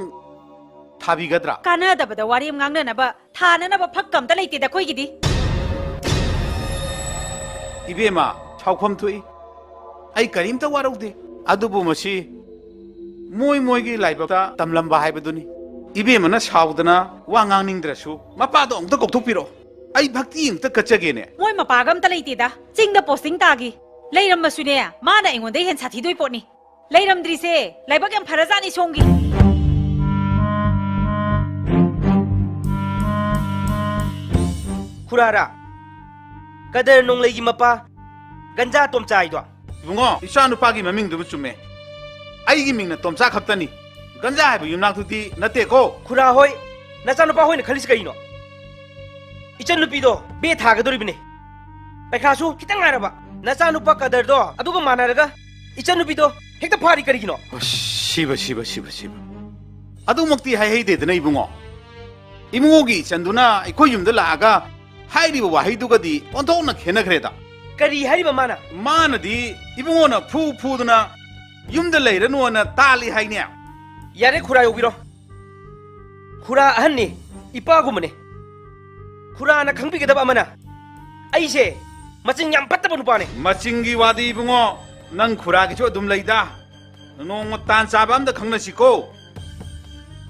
ꯊꯥꯕꯤꯒꯗ꯭ꯔꯥ? ꯀꯥꯟꯅꯗꯕꯗ ꯋꯥꯔꯦꯝ ꯉꯥꯡꯅꯅꯕ ꯊꯥꯅꯅꯕ ꯐꯛꯀ ꯑꯝꯇ ꯂꯩꯇꯦꯗ ꯑꯩꯈꯣꯏꯒꯤꯗꯤ꯫ ꯏꯕꯦꯝꯃ, ꯁꯥꯎꯐꯝ ꯊꯣꯛꯏ꯫ ꯑꯩ ꯀꯔꯤꯝꯇ ꯋꯥꯔꯧꯗꯦ꯫ ꯑꯗꯨꯕꯨ ꯃꯁꯤ ꯃꯣꯏ ꯃꯣꯏꯒꯤ ꯂꯥꯏꯕꯛꯇ ꯇꯝꯂꯝꯕ ꯍꯥꯏꯕꯗꯨꯅꯤ꯫ ꯏꯕꯦꯝꯃꯅ ꯁꯥꯎꯗꯅ ꯋꯥ ꯉꯥꯡꯅꯤꯡꯗ꯭ꯔꯁꯨ ꯃꯄꯥꯗꯣ ꯑꯃꯨꯛꯇ ꯀꯧꯊꯣꯛꯄꯤꯔꯛꯑꯣ꯫ ꯑꯩ ꯚꯛꯇꯤ ꯑꯃꯨꯛꯇ ꯀꯠꯆꯒꯦꯅꯦ꯫ ꯃꯣꯏ ꯃꯄꯥꯒ ꯑꯝꯇ ꯂꯩꯇꯦꯗ꯫ ꯆꯤꯡꯗ ꯄꯣꯁꯇꯤꯡ ꯇꯥꯈꯤ꯫ ꯂꯩꯔꯝꯃꯁꯨꯅꯦ, ꯃꯥꯅ ꯑꯩꯉꯣꯟꯗꯩ ꯍꯦꯟ ꯁꯥꯊꯤꯗꯣꯏ ꯄꯣꯠꯅꯤ꯫ ꯂꯩꯔꯝꯗ꯭ꯔꯤꯁꯦ ꯂꯥꯏꯕꯛ ꯌꯥꯝ ꯐꯔꯖꯥꯠꯅꯤ ꯁꯣꯝꯒꯤ꯫ ꯈꯨꯔꯥꯔꯥ? ꯀꯗꯔ ꯅꯣꯡꯂꯩꯒꯤ ꯃꯄꯥ ꯒꯟꯖꯥ ꯇꯣꯝꯆꯥ ꯍꯥꯏꯗꯣ? ꯏꯕꯨꯡꯉꯣ, ꯏꯆꯥ ꯅꯨꯄꯥꯒꯤ ꯃꯃꯤꯡꯗꯨꯕꯨ ꯆꯨꯝꯃꯦ꯫ ꯑꯩꯒꯤ ꯃꯤꯡꯅ ꯇꯣꯝꯆꯥ ꯈꯛꯇꯅꯤ꯫ ꯒꯟꯖꯥ ꯍꯥꯏꯕ ꯌꯨꯝꯅꯥꯛꯇꯨꯗꯤ ꯅꯠꯇꯦꯀꯣ꯫ ꯈꯨꯔꯥ ꯍꯣꯏ, ꯅꯆꯥꯅꯨꯄꯥ ꯍꯣꯏꯅ ꯈꯜꯂꯤꯁꯤ ꯀꯩꯅꯣ? ꯏꯆꯟ ꯅꯨꯄꯤꯗꯣ ꯕꯦ ꯊꯥꯒꯗꯧꯔꯤꯕꯅꯦ꯫ ꯄꯩꯈꯥꯁꯨ ꯈꯤꯇꯪ ꯉꯥꯏꯔꯕ꯫ ꯅꯆꯥꯅꯨꯄꯥ ꯀꯗꯔꯗꯣ ꯑꯗꯨꯒ ꯃꯥꯟꯅꯔꯒ ꯏꯆꯟ ꯅꯨꯄꯤꯗꯣ ꯍꯦꯛꯇ ꯐꯥꯔꯤ ꯀꯔꯤꯒꯤꯅꯣ? ꯑꯁ, ꯁꯤꯕ, ꯁꯤꯕ, ꯁꯤꯕ, ꯁꯤꯕ꯫ ꯑꯗꯨꯃꯛꯇꯤ ꯍꯥꯏꯍꯩꯗꯦꯗꯅ ꯏꯕꯨꯡꯉꯣ꯫ ꯏꯕꯨꯡꯉꯣꯒꯤ ꯏꯆꯟꯗꯨꯅ ꯑꯩꯈꯣꯏ ꯌꯨꯝꯗ ꯂꯥꯛꯑꯒ ꯍꯥꯏꯔꯤꯕ ꯋꯥꯍꯩꯗꯨꯒꯗꯤ ꯑꯣꯟꯊꯣꯛꯅ ꯈꯦꯠꯅꯈ꯭ꯔꯦꯗ꯫ ꯀꯔꯤ ꯍꯥꯏꯔꯤꯕ ꯃꯥꯅ? ꯃꯥꯅꯗꯤ ꯏꯕꯨꯡꯉꯣꯅ ꯐꯨ ꯐꯨꯗꯅ ꯌꯨꯝꯗ ꯂꯩꯔꯅꯨꯅ ꯇꯥꯜꯂꯤ ꯍꯥꯏꯅꯦ꯫ ꯌꯥꯔꯦ, ꯈꯨꯔꯥ ꯌꯧꯕꯤꯔꯣ꯫ ꯈꯨꯔꯥ ꯑꯍꯟꯅꯤ, ꯏꯄꯥꯒꯨꯝꯕꯅꯤ꯫ ꯈꯨꯔꯥꯅ ꯈꯪꯕꯤꯒꯗꯕ ꯑꯃꯅ, ꯑꯩꯁꯦ ꯃꯆꯤꯡ ꯌꯥꯝ ꯐꯠꯇꯕ ꯅꯨꯄꯥꯅꯦ꯫ ꯃꯆꯤꯡꯒꯤ ꯋꯥꯗꯤ ꯏꯕꯨꯡꯉꯣ, ꯅꯪ ꯈꯨꯔꯥꯒꯤꯁꯨ ꯑꯗꯨꯝ ꯂꯩꯗ꯫ ꯅꯣꯡꯃ ꯇꯥꯟ ꯆꯥꯕ ꯑꯝꯗ ꯈꯪꯅꯁꯤꯀꯣ꯫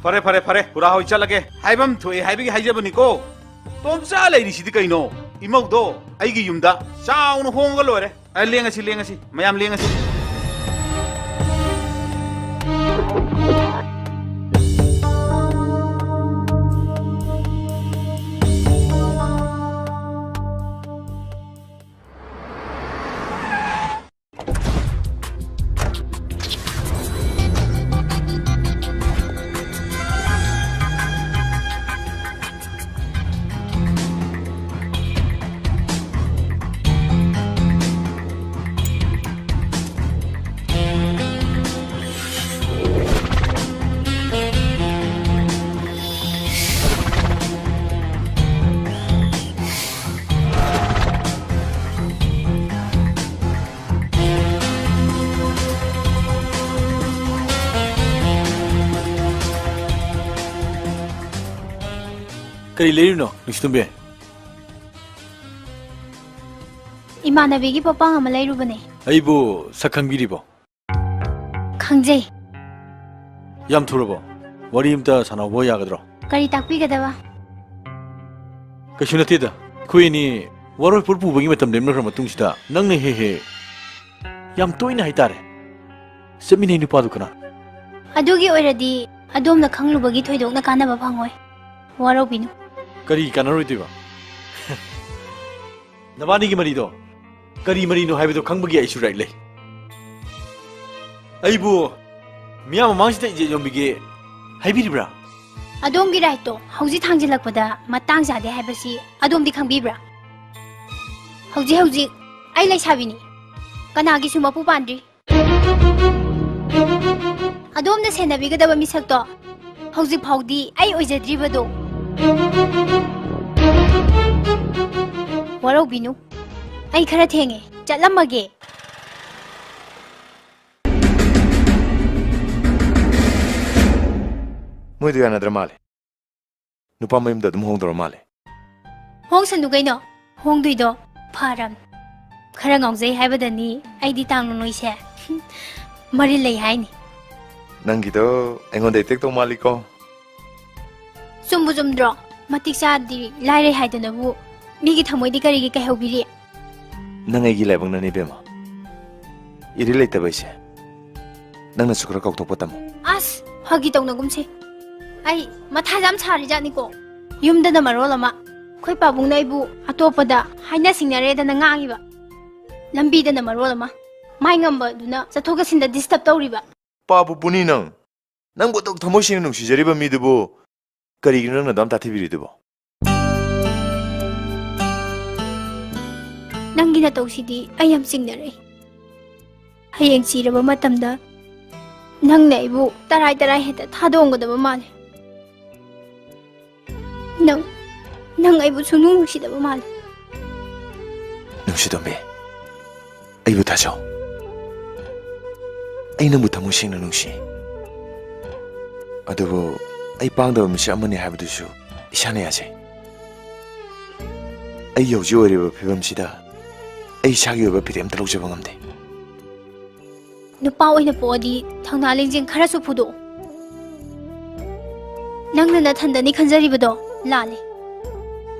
ꯐꯔꯦ, ꯐꯔꯦ, ꯐꯔꯦ, ꯈꯨꯔꯥ ꯍꯣꯏ ꯆꯠꯂꯒꯦ꯫ ꯍꯥꯏꯐꯝ ꯊꯣꯛꯑꯦ ꯍꯥꯏꯕꯒꯤ ꯍꯥꯏꯖꯕꯅꯤꯀꯣ꯫ ꯇꯣꯝꯆꯥ ꯂꯩꯔꯤꯁꯤꯗꯤ ꯀꯩꯅꯣ? ꯏꯃꯧꯗꯣ ꯑꯩꯒꯤ ꯌꯨꯝꯗ ꯆꯥꯎꯅ ꯍꯣꯡꯉꯒ ꯂꯣꯏꯔꯦ꯫ ꯑ, ꯂꯦꯡꯉꯁꯤ, ꯂꯦꯡꯉꯁꯤ, ꯃꯌꯥꯝ ꯂꯦꯡꯉꯁꯤ꯫ ꯀꯔꯤ ꯂꯩꯔꯤꯅꯣ, ꯅꯨꯡꯁꯤꯇꯣꯝꯕꯤ? ꯏꯃꯥꯟꯅꯕꯤꯒꯤ ꯄꯣꯠꯄꯥꯡ ꯑꯃ ꯂꯩꯔꯨꯕꯅꯦ꯫ ꯑꯩꯕꯨ ꯁꯛ ꯈꯪꯕꯤꯔꯤꯕꯣ? ꯈꯪꯖꯩ꯫ ꯌꯥꯝ ꯊꯨꯔꯕꯣ? ꯋꯥꯔꯤ ꯑꯝꯇ ꯁꯥꯟꯅꯍꯧꯕ ꯌꯥꯒꯗ꯭ꯔꯣ? ꯀꯔꯤ ꯇꯥꯛꯄꯤꯒꯗꯕ? ꯀꯩꯁꯨ ꯅꯠꯇꯦꯗ꯫ ꯑꯩꯈꯣꯏ ꯑꯅꯤ ꯋꯥꯔꯣꯏ ꯄꯣꯠ ꯄꯨꯕꯒꯤ ꯃꯇꯝ ꯂꯦꯞꯅꯈ꯭ꯔ ꯃꯇꯨꯡꯁꯤꯗ ꯅꯪꯅ ꯍꯦꯛ ꯍꯦꯛ, ꯌꯥꯝ ꯇꯣꯏꯅ ꯍꯥꯏꯇꯥꯔꯦ, ꯆꯠꯃꯤꯟꯅꯩ ꯅꯨꯄꯥꯗꯨ ꯀꯅꯥ? ꯑꯗꯨꯒꯤ ꯑꯣꯏꯔꯗꯤ ꯑꯗꯣꯝꯅ ꯈꯪꯂꯨꯕꯒꯤ ꯊꯣꯏꯗꯣꯛꯅ ꯀꯥꯟꯅꯕ ꯐꯪꯉꯣꯏ꯫ ꯋꯥꯔꯧꯕꯤꯅꯨ꯫ ꯀꯔꯤ ꯀꯥꯟꯅꯔꯣꯏꯗꯣꯏꯕ? ꯅꯕꯥꯅꯤꯒꯤ ꯃꯔꯤꯗꯣ ꯀꯔꯤ ꯃꯔꯤꯅꯣ ꯍꯥꯏꯕꯗꯣ ꯈꯪꯕꯒꯤ ꯑꯩꯁꯨ right ꯂꯩ꯫ ꯑꯩꯕꯨ ꯃꯤꯌꯥꯝ ꯃꯃꯥꯡꯁꯤꯗ ꯏꯖꯠ ꯌꯣꯟꯕꯤꯒꯦ ꯍꯥꯏꯕꯤꯔꯤꯕ꯭ꯔꯥ? ꯑꯗꯣꯝꯒꯤ rightꯇꯣ ꯍꯧꯖꯤꯛ ꯊꯥꯡꯖꯤꯜꯂꯛꯄꯗ ꯃꯇꯥꯡ ꯆꯥꯗꯦ ꯍꯥꯏꯕꯁꯤ ꯑꯗꯣꯝꯗꯤ ꯈꯪꯕꯤꯕ꯭ꯔꯥ? ꯍꯧꯖꯤꯛ ꯍꯧꯖꯤꯛ ꯑꯩ ꯂꯩꯁꯥꯕꯤꯅꯤ, ꯀꯅꯥꯒꯤꯁꯨ ꯃꯄꯨ ꯄꯥꯟꯗ꯭ꯔꯤ꯫ ꯑꯗꯣꯝꯅ ꯁꯦꯟꯅꯕꯤꯒꯗꯕ ꯃꯤꯁꯛꯇꯣ ꯍꯧꯖꯤꯛ ꯐꯥꯎꯗꯤ ꯑꯩ ꯑꯣꯏꯖꯗ꯭ꯔꯤꯕꯗꯣ꯫ ꯋꯥꯔꯧꯕꯤꯅꯨ, ꯑꯩ ꯈꯔ ꯊꯦꯡꯉꯦ, ꯆꯠꯂꯝꯃꯒꯦ꯫ ꯃꯣꯏꯗꯣ ꯌꯥꯅꯗ꯭ꯔ ꯃꯥꯜꯂꯦ꯫ ꯅꯨꯄꯥ ꯃꯌꯨꯝꯗ ꯑꯗꯨꯝ ꯍꯣꯡꯗꯧꯔ ꯃꯥꯜꯂꯦ꯫ ꯍꯣꯡꯁꯅꯨ ꯀꯩꯅꯣ, ꯍꯣꯡꯗꯣꯏꯗꯣ ꯐꯔꯝ꯫ ꯈꯔ ꯉꯥꯎꯖꯩ ꯍꯥꯏꯕꯗꯅꯤ ꯑꯩꯗꯤ ꯇꯥꯡꯅ ꯅꯣꯏꯁꯦ꯫ ꯃꯔꯤꯜ ꯂꯩ ꯍꯥꯏꯅꯤ꯫ ꯅꯪꯒꯤꯗꯣ ꯑꯩꯉꯣꯟꯗ ꯏꯇꯦꯛ ꯇꯧ ꯃꯥꯜꯂꯤꯀꯣ꯫ ꯆꯨꯝꯕꯨ ꯆꯨꯝꯗ꯭ꯔꯣ? ꯃꯇꯤꯛ ꯆꯥꯗꯤ ꯂꯥꯏꯔꯩ ꯍꯥꯏꯗꯅꯕꯨ ꯃꯤꯒꯤ ꯊꯃꯣꯏꯗꯤ ꯀꯔꯤꯒꯤ ꯀꯥꯏꯍꯧꯕꯤꯔꯤ? ꯅꯪ ꯑꯩꯒꯤ ꯂꯥꯏꯕꯛꯅꯅꯤ, ꯏꯕꯦꯝꯃ꯫ ꯏꯔꯩ ꯂꯩꯇꯕ ꯑꯩꯁꯦ ꯅꯪꯅꯁꯨ ꯈꯔ ꯀꯥꯎꯊꯣꯛꯄ ꯇꯝꯃꯨ꯫ ꯑꯁ, ꯐꯥꯒꯤ ꯇꯧꯅꯒꯨꯝꯁꯦ꯫ ꯑꯩ ꯃꯊꯥ ꯌꯥꯝ ꯁꯥꯔꯤꯖꯥꯠꯅꯤꯀꯣ꯫ ꯌꯨꯝꯗꯅ ꯃꯔꯣꯜ ꯑꯃ, ꯑꯩꯈꯣꯏ ꯄꯥꯕꯨꯡꯅ ꯑꯩꯕꯨ ꯑꯇꯣꯞꯄꯗ ꯍꯥꯏꯅ ꯁꯤꯡꯅꯔꯦꯗꯅ ꯉꯥꯡꯉꯤꯕ꯫ ꯂꯝꯕꯤꯗꯅ ꯃꯔꯣꯜ ꯑꯃ, ꯃꯥꯏ ꯉꯝꯕꯗꯨꯅ ꯆꯠꯊꯣꯛ ꯆꯠꯁꯤꯟꯗ ꯗꯤꯁꯇꯔꯕ ꯇꯧꯔꯤꯕ꯫ ꯄꯥꯕꯨ ꯄꯨꯅꯤ ꯅꯪ꯫ ꯅꯪꯕꯨ ꯑꯗꯨꯛ ꯊꯃꯣꯏ ꯁꯦꯡꯅ ꯅꯨꯡꯁꯤꯖꯔꯤꯕ ꯃꯤꯗꯨꯕꯨ ꯀꯔꯤꯒꯤꯅꯣ ꯅꯪꯅ ꯑꯗꯨꯝ ꯇꯥꯊꯤꯕꯤꯔꯤꯗꯨꯕꯣ? ꯅꯪꯒꯤ ꯅꯇꯧꯁꯤꯗꯤ ꯑꯩ ꯌꯥꯝ ꯆꯤꯡꯅꯔꯛꯏ꯫ ꯍꯌꯦꯡ ꯁꯤꯔꯕ ꯃꯇꯝꯗ ꯅꯪꯅ ꯑꯩꯕꯨ ꯇꯔꯥꯏ ꯇꯔꯥꯏ ꯍꯦꯛꯇ ꯊꯥꯗꯣꯛꯑꯝꯒꯗꯕ ꯃꯥꯜꯂꯦ꯫ ꯅꯪ, ꯅꯪ ꯑꯩꯕꯨ ꯁꯨꯡꯅꯨꯡ ꯅꯨꯡꯁꯤꯗꯕ ꯃꯥꯜꯂꯦ꯫ ꯅꯨꯡꯁꯤꯇꯣꯝꯕꯤ, ꯑꯩꯕꯨ ꯊꯥꯖꯧ꯫ ꯑꯩ ꯅꯪꯕꯨ ꯊꯃꯣꯏ ꯁꯦꯡꯅ ꯅꯨꯡꯁꯤ꯫ ꯑꯗꯨꯕꯨ ꯑꯩ ꯄꯥꯡꯗꯕ ꯃꯤꯁꯛ ꯑꯃꯅꯤ ꯍꯥꯏꯕꯗꯨꯁꯨ ꯏꯁꯥꯅ ꯌꯥꯖꯩ꯫ ꯑꯩꯒꯤ ꯍꯧꯖꯤꯛ ꯑꯣꯏꯔꯤꯕ ꯐꯤꯕꯝꯁꯤꯗ ꯑꯩ ꯏꯁꯥꯒꯤ ꯑꯣꯏꯕ ꯐꯤꯔꯦꯞ ꯑꯝꯇ ꯂꯧꯖꯕ ꯉꯝꯗꯦ꯫ ꯅꯨꯄꯥ ꯑꯣꯏꯅ ꯄꯣꯛꯑꯗꯤ ꯊꯧꯅꯥ ꯂꯤꯡꯖꯦꯜ ꯈꯔꯁꯨ ꯐꯨꯗꯣꯛꯎ꯫ ꯅꯪꯅ ꯅꯊꯟꯗꯅꯤ ꯈꯟꯖꯔꯤꯕꯗꯣ ꯂꯥꯜꯂꯦ꯫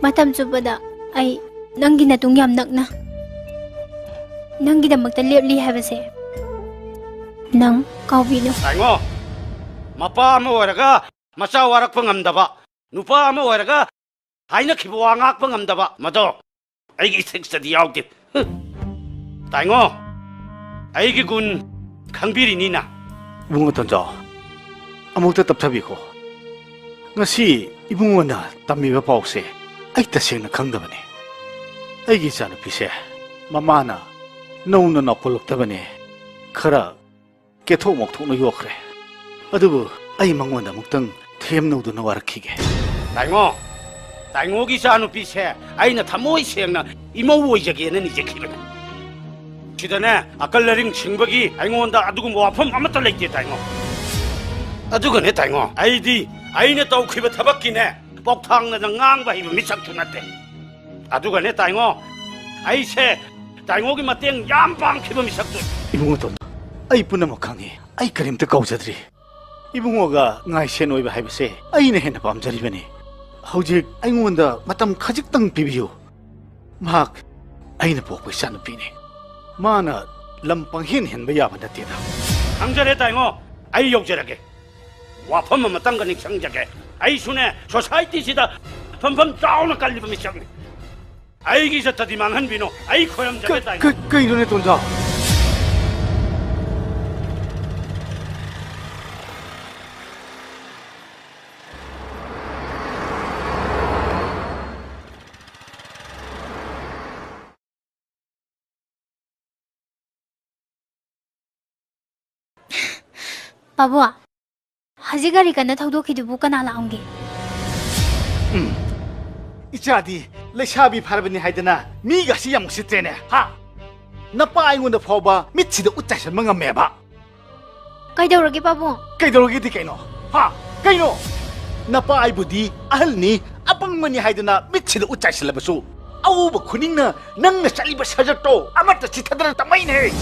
ꯃꯇꯝ ꯆꯨꯞꯄꯗ ꯑꯩ ꯅꯪꯒꯤ ꯅꯇꯨꯡ ꯌꯥꯝ ꯅꯛꯅ ꯅꯪꯒꯤꯗꯃꯛꯇ ꯂꯦꯞꯂꯤ ꯍꯥꯏꯕꯁꯦ ꯅꯪ ꯀꯥꯎꯕꯤꯅꯨ꯫ ꯇꯥꯏꯉꯣ, ꯃꯄꯥ ꯑꯃ ꯑꯣꯏꯔꯒ ꯃꯆꯥ ꯋꯥꯔꯛꯄ ꯉꯝꯗꯕ, ꯅꯨꯄꯥ ꯑꯃ ꯑꯣꯏꯔꯒ ꯍꯥꯏꯅꯈꯤꯕ ꯋꯥ ꯉꯥꯛꯄ ꯉꯝꯗꯕ, ꯃꯗꯣ ꯑꯩꯒꯤ ethicsꯇꯗꯤ ꯌꯥꯎꯗꯦ꯫ ꯍꯨꯝ꯫ ꯇꯥꯏꯉꯣ, ꯑꯩꯒꯤ ꯒꯨꯟ ꯈꯪꯕꯤꯔꯤꯅꯤꯅ? ꯏꯕꯨꯡꯉꯣ ꯇꯣꯟꯖꯥꯎ, ꯑꯃꯨꯛꯇ ꯇꯞꯊꯕꯤꯈꯣ꯫ ꯉꯁꯤ ꯏꯕꯨꯡꯉꯣꯅ ꯇꯝꯃꯤꯕ ꯄꯥꯎꯁꯦ ꯑꯩ ꯇꯁꯦꯡꯅ ꯈꯪꯗꯕꯅꯤ꯫ ꯑꯩꯒꯤ ꯏꯆꯥꯅꯨꯄꯤꯁꯦ ꯃꯃꯥꯅ ꯅꯧꯅ ꯅꯥꯎꯈꯠꯂꯛꯇꯕꯅꯦ꯫ ꯈꯔ ꯀꯦꯊꯣꯛ ꯃꯧꯊꯣꯛꯅ ꯌꯣꯛꯈ꯭ꯔꯦ꯫ ꯑꯗꯨꯕꯨ ꯑꯩ ꯃꯉꯣꯟꯗ ꯑꯃꯨꯛꯇꯪ ꯊꯦꯝꯅꯧꯗꯨꯅ ꯋꯥꯔꯛꯈꯤꯒꯦ꯫ ꯇꯥꯏꯉꯣ, ꯇꯥꯏꯉꯣꯒꯤ ꯏꯆꯥꯅꯨꯄꯤꯁꯦ ꯑꯩꯅ ꯊꯃꯣꯏ ꯁꯦꯡꯅ ꯏꯃꯧ ꯑꯣꯏꯖꯒꯦꯅ ꯅꯤꯖꯈꯤꯕꯅꯦ꯫ ꯁꯤꯗꯅꯦ, ꯑꯀꯜ ꯑꯔꯤꯡ ꯁꯤꯡꯕꯒꯤ ꯑꯩꯉꯣꯟꯗ ꯑꯗꯨꯒꯨꯝꯕ ꯋꯥꯐꯝ ꯑꯃꯠꯇ ꯂꯩꯇꯦ, ꯇꯥꯏꯉꯣ꯫ ꯑꯗꯨꯒꯅꯦ, ꯇꯥꯏꯉꯣ, ꯑꯩꯗꯤ ꯑꯩꯅ ꯇꯧꯈꯤꯕ ꯊꯕꯛꯀꯤꯅꯦ, ꯄꯥꯎꯊꯥꯡꯅꯗ ꯉꯥꯡꯕ ꯍꯩꯕ ꯃꯤꯁꯛꯁꯨ ꯅꯠꯇꯦ꯫ ꯑꯗꯨꯒꯅꯦ, ꯇꯥꯏꯉꯣ, ꯑꯩꯁꯦ ꯇꯥꯏꯉꯣꯒꯤ ꯃꯇꯦꯡ ꯌꯥꯝ ꯄꯥꯡꯈꯤꯕ ꯃꯤꯁꯛꯇꯨ꯫ ꯏꯕꯨꯡꯉꯣ ꯇꯣꯟꯗꯣ, ꯑꯩ ꯄꯨꯝꯅꯃꯛ ꯈꯪꯉꯤ꯫ ꯑꯩ ꯀꯔꯤꯝꯇ ꯀꯥꯎꯖꯗ꯭ꯔꯤ꯫ ꯏꯕꯨꯡꯉꯣꯒ ꯉꯥꯏꯁꯦꯟ ꯑꯣꯏꯕ ꯍꯥꯏꯕꯁꯦ ꯑꯩꯅ ꯍꯦꯟꯅ ꯄꯥꯝꯖꯔꯤꯕꯅꯤ꯫ ꯍꯧꯖꯤꯛ ꯑꯩꯉꯣꯟꯗ ꯃꯇꯝ ꯈꯖꯤꯛꯇꯪ ꯄꯤꯕꯤꯌꯨ꯫ ꯃꯍꯥꯛ ꯑꯩꯅ ꯄꯣꯛꯄ ꯏꯆꯥꯅꯨꯄꯤꯅꯤ꯫ ꯃꯥꯅ ꯂꯝ ꯄꯪꯍꯦꯟ ꯍꯦꯟꯕ ꯌꯥꯕ ꯅꯠꯇꯦꯗ꯫ ꯈꯪꯖꯔꯦ ꯇꯥꯏꯉꯣ, ꯑꯩ ꯌꯧꯖꯔꯒꯦ꯫ ꯋꯥꯐꯝ ꯑꯃꯇꯪꯒ ꯅꯤꯡꯁꯤꯡꯖꯒꯦ꯫ ꯑꯩꯁꯨꯅꯦ, ꯁꯣꯁꯥꯏꯇꯤꯁꯤꯗ ꯐꯝꯐꯝ ꯆꯥꯎꯅ ꯀꯜꯂꯤꯕ ꯃꯤꯁꯛꯅꯤ꯫ ꯑꯩꯒꯤ ꯏꯖꯠꯇꯗꯤ ꯃꯥꯡꯍꯟꯕꯤꯅꯨ꯫ ꯑꯩ ꯈꯣꯏꯔꯝꯖꯒꯦ ꯀ-, ꯇꯥꯏꯉꯣ꯫ ꯀ-, ꯀꯩꯅꯣꯅꯦ, ꯇꯣꯟꯖꯥꯎ? ꯄꯥꯕꯨꯡ, ꯍꯧꯖꯤꯛ ꯒꯥꯔꯤ ꯀꯟꯅ ꯊꯧꯗꯣꯛꯈꯤꯗꯨꯕꯨ ꯀꯅꯥ ꯂꯥꯛꯑꯝꯒꯦ? ꯎꯝ꯫ ꯏꯆꯥꯗꯤ ꯂꯩꯁꯥꯕꯤ ꯐꯥꯔꯕꯅꯤ ꯍꯥꯏꯗꯅ ꯃꯤꯒꯁꯤ ꯌꯥꯝ ꯎꯁꯤꯠꯇ꯭ꯔꯦꯅꯦ, ꯍꯥ? ꯅꯄꯥ ꯑꯩꯉꯣꯟꯗ ꯐꯥꯎꯕ ꯃꯤꯠꯁꯤꯗ ꯎꯠ ꯆꯥꯏꯁꯟꯕ ꯉꯝꯃꯦꯕ꯫ ꯀꯩꯗꯧꯔꯒꯦ, ꯄꯥꯕꯨꯡ? ꯀꯩꯗꯧꯔꯒꯦꯗꯤ ꯀꯩꯅꯣ? ꯍꯥ? ꯀꯩꯅꯣ? ꯅꯄꯥ ꯑꯩꯕꯨꯗꯤ ꯑꯍꯜꯅꯤ, ꯑꯄꯪꯕꯅꯤ ꯍꯥꯏꯗꯨꯅ ꯃꯤꯠꯁꯤꯗ ꯎꯠ ꯆꯥꯏꯁꯤꯜꯂꯕꯁꯨ, ꯑꯎꯕ ꯈꯨꯅꯤꯡꯅ ꯅꯪꯅ ꯆꯠꯂꯤꯕ ꯁꯖꯠꯇꯣ ꯑꯃꯠꯇ ꯆꯤꯊꯗꯅ ꯇꯝꯃꯛꯏꯅꯦ꯫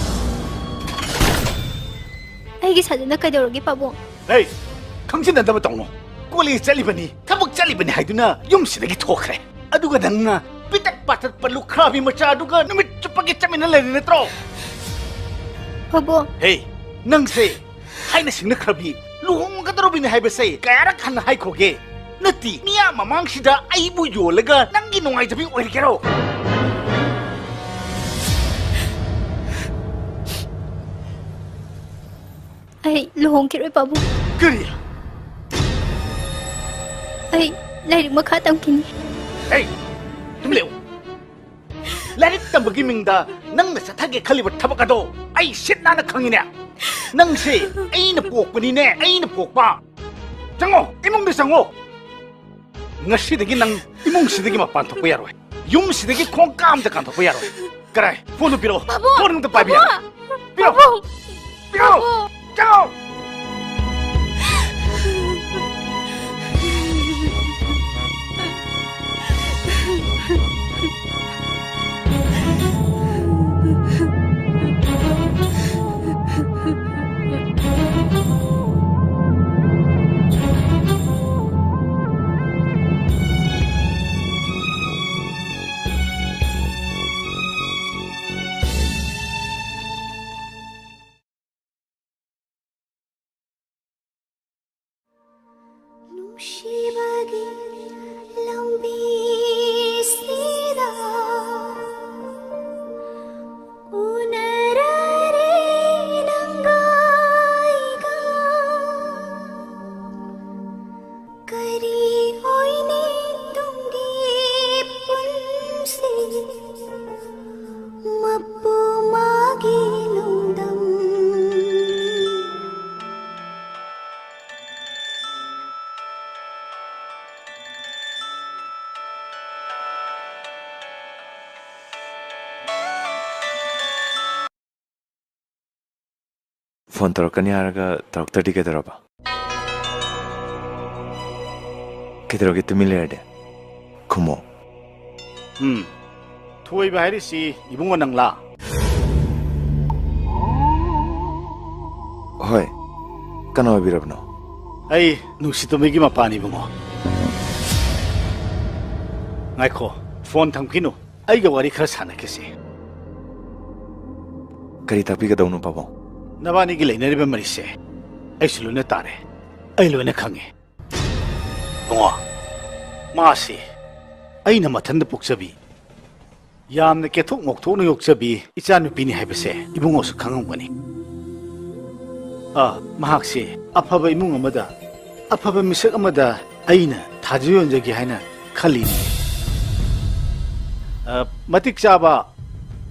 ꯑꯩꯒꯤ ꯁꯖꯠꯅ ꯀꯩꯗꯧꯔꯒꯦ, ꯄꯥꯕꯨꯡ? ꯍꯦ, ꯈꯪꯖꯤꯟꯅꯗꯕ ꯇꯧꯅꯣ꯫ ꯀꯣꯂꯦꯖ ꯆꯠꯂꯤꯕꯅꯤ, ꯊꯕꯛ ꯆꯠꯂꯤꯕꯅꯤ ꯍꯥꯏꯗꯨꯅ ꯌꯨꯝꯁꯤꯗꯒꯤ ꯊꯣꯛꯈ꯭ꯔꯦ꯫ ꯑꯗꯨꯒ ꯅꯪꯅ ꯄꯤꯇꯛ ꯄꯥꯇꯠꯄ ꯂꯨꯈ꯭ꯔꯥꯕꯤ ꯃꯆꯥ ꯑꯗꯨꯒ ꯅꯨꯃꯤꯠ ꯆꯨꯞꯄꯒꯤ ꯆꯠꯃꯤꯟꯅ ꯂꯩꯔꯤ ꯅꯠꯇ꯭ꯔꯣ? ꯄꯥꯕꯨꯡ꯫ ꯍꯦ, ꯅꯪꯁꯦ ꯊꯥꯏꯅ ꯁꯤꯡꯅꯈ꯭ꯔꯕꯤ ꯂꯨꯍꯣꯡꯒꯗꯧꯔꯕꯤꯅꯤ ꯍꯥꯏꯕꯁꯦ ꯀꯌꯥꯔꯛ ꯍꯟꯅ ꯍꯥꯏꯈ꯭ꯔꯒꯦ? ꯅꯠꯇꯦ, ꯃꯤꯌꯥꯝ ꯃꯃꯥꯡꯁꯤꯗ ꯑꯩꯕꯨ ꯌꯣꯜꯂꯒ ꯅꯪꯒꯤ ꯅꯨꯡꯉꯥꯏꯖꯕꯤ ꯑꯣꯏꯔꯒꯦꯔꯣ? ꯑꯩ ꯂꯨꯍꯣꯡꯈꯤꯔꯣꯏ, ꯄꯥꯕꯨꯡ꯫ ꯀꯔꯤ? ꯑꯩ ꯂꯥꯏꯔꯤꯛ ꯃꯈꯥ ꯇꯝꯈꯤꯅꯤ꯫ ꯍꯦ, ꯇꯨꯃꯤꯟ ꯂꯩꯌꯨ꯫ ꯂꯥꯏꯔꯤꯛ ꯇꯝꯕꯒꯤ ꯃꯤꯡꯗ ꯅꯪꯅ ꯆꯠꯊꯒꯦ ꯈꯜꯂꯤꯕ ꯊꯕꯛ ꯑꯗꯣ ꯑꯩ ꯁꯤꯠ ꯅꯥꯟꯅ ꯈꯪꯉꯤꯅꯦ꯫ ꯅꯪꯁꯦ ꯑꯩꯅ ꯄꯣꯛꯄꯅꯤꯅꯦ, ꯑꯩꯅ ꯄꯣꯛꯄ꯫ ꯆꯪꯉꯣ, ꯏꯃꯨꯡꯗ ꯆꯪꯉꯣ꯫ ꯉꯁꯤꯗꯒꯤ ꯅꯪ ꯏꯃꯨꯡꯁꯤꯗꯒꯤ ꯃꯄꯥꯟ ꯊꯣꯛꯄ ꯌꯥꯔꯣꯏ꯫ ꯌꯨꯝꯁꯤꯗꯒꯤ ꯈꯣꯡ ꯀꯥꯝꯗ ꯀꯥꯟꯊꯣꯛꯄ ꯌꯥꯔꯣꯏ꯫ ꯀꯔꯥꯏ? ꯐꯣꯟꯗꯨ ꯄꯤꯔꯛꯑꯣ꯫ ꯄꯥꯕꯨꯡ! ꯐꯣꯟ ꯑꯝꯇ ꯄꯥꯏꯕ ꯌꯥꯔꯣꯏ꯫ ꯄꯥꯕꯨꯡ! ꯄꯤꯔꯛꯑꯣ! ꯄꯥꯕꯨꯡ! ꯄꯤꯔꯛꯑꯣ! ꯆꯪꯉꯣ! ꯅꯨꯡꯁꯤꯕꯒꯤ ꯂꯝꯕꯤꯁꯤꯗ ꯎꯅꯔꯔꯦ ꯅꯪꯒ ꯑꯩꯒ꯫ ꯀꯔꯤ ꯑꯣꯏꯅꯤ ꯇꯨꯡꯒꯤ ꯄꯨꯟꯁꯤ? ꯃꯄꯨ ꯃꯥꯒꯤ ꯅꯣꯡꯗꯝ꯫ ꯐꯣꯟ ꯇꯧꯔꯛꯀꯅꯤ ꯍꯥꯏꯔꯒ ꯇꯧꯔꯛꯇ꯭ꯔꯗꯤ ꯀꯩꯗꯧꯔꯕ? ꯀꯩꯗꯧꯔꯒꯦ ꯇꯨꯃꯤꯟ ꯂꯩꯔꯗꯤ? ꯈꯨꯝꯃꯣ꯫ ꯎꯝ꯫ ꯊꯣꯏꯕ ꯍꯥꯏꯔꯤꯁꯤ ꯏꯕꯨꯡꯉꯣ ꯅꯪꯂꯥ? ꯍꯣꯏ꯫ ꯀꯅꯥ ꯑꯣꯏꯕꯤꯔꯕꯅꯣ? ꯑꯩ ꯅꯨꯡꯁꯤꯇꯣꯝꯕꯤꯒꯤ ꯃꯄꯥꯅꯤ ꯏꯕꯨꯡꯉꯣ꯫ ꯉꯥꯏꯈꯣ, ꯐꯣꯟ ꯊꯝꯈꯤꯅꯨ꯫ ꯑꯩꯒ ꯋꯥꯔꯤ ꯈꯔ ꯁꯥꯟꯅꯈꯤꯁꯤ꯫ ꯀꯔꯤ ꯇꯥꯛꯄꯤꯒꯗꯧꯅꯣ ꯄꯥꯕꯨꯡ? ꯅꯕꯥꯅꯤꯒꯤ ꯂꯩꯅꯔꯤꯕ ꯃꯔꯤꯁꯦ ꯑꯩꯁꯨ ꯂꯣꯏꯅ ꯇꯥꯔꯦ꯫ ꯑꯩ ꯂꯣꯏꯅ ꯈꯪꯉꯦ꯫ ꯏꯕꯨꯡꯉꯣ, ꯃꯥꯁꯤ ꯑꯩꯅ ꯃꯊꯟꯇ ꯄꯣꯛꯆꯕꯤ, ꯌꯥꯝꯅ ꯀꯦꯊꯣꯛ ꯃꯧꯊꯣꯛꯅ ꯌꯣꯛꯆꯕꯤ ꯏꯆꯥꯅꯨꯄꯤꯅꯤ ꯍꯥꯏꯕꯁꯦ ꯏꯕꯨꯡꯉꯣꯁꯨ ꯈꯪꯉꯝꯒꯅꯤ꯫ ꯑ, ꯃꯍꯥꯛꯁꯤ ꯑꯐꯕ ꯏꯃꯨꯡ ꯑꯃꯗ, ꯑꯐꯕ ꯃꯤꯁꯛ ꯑꯃꯗ ꯑꯩꯅ ꯊꯥꯖ ꯌꯣꯟꯖꯒꯦ ꯍꯥꯏꯅ ꯈꯜꯂꯤꯅꯤ꯫ ꯑ, ꯃꯇꯤꯛ ꯆꯥꯕ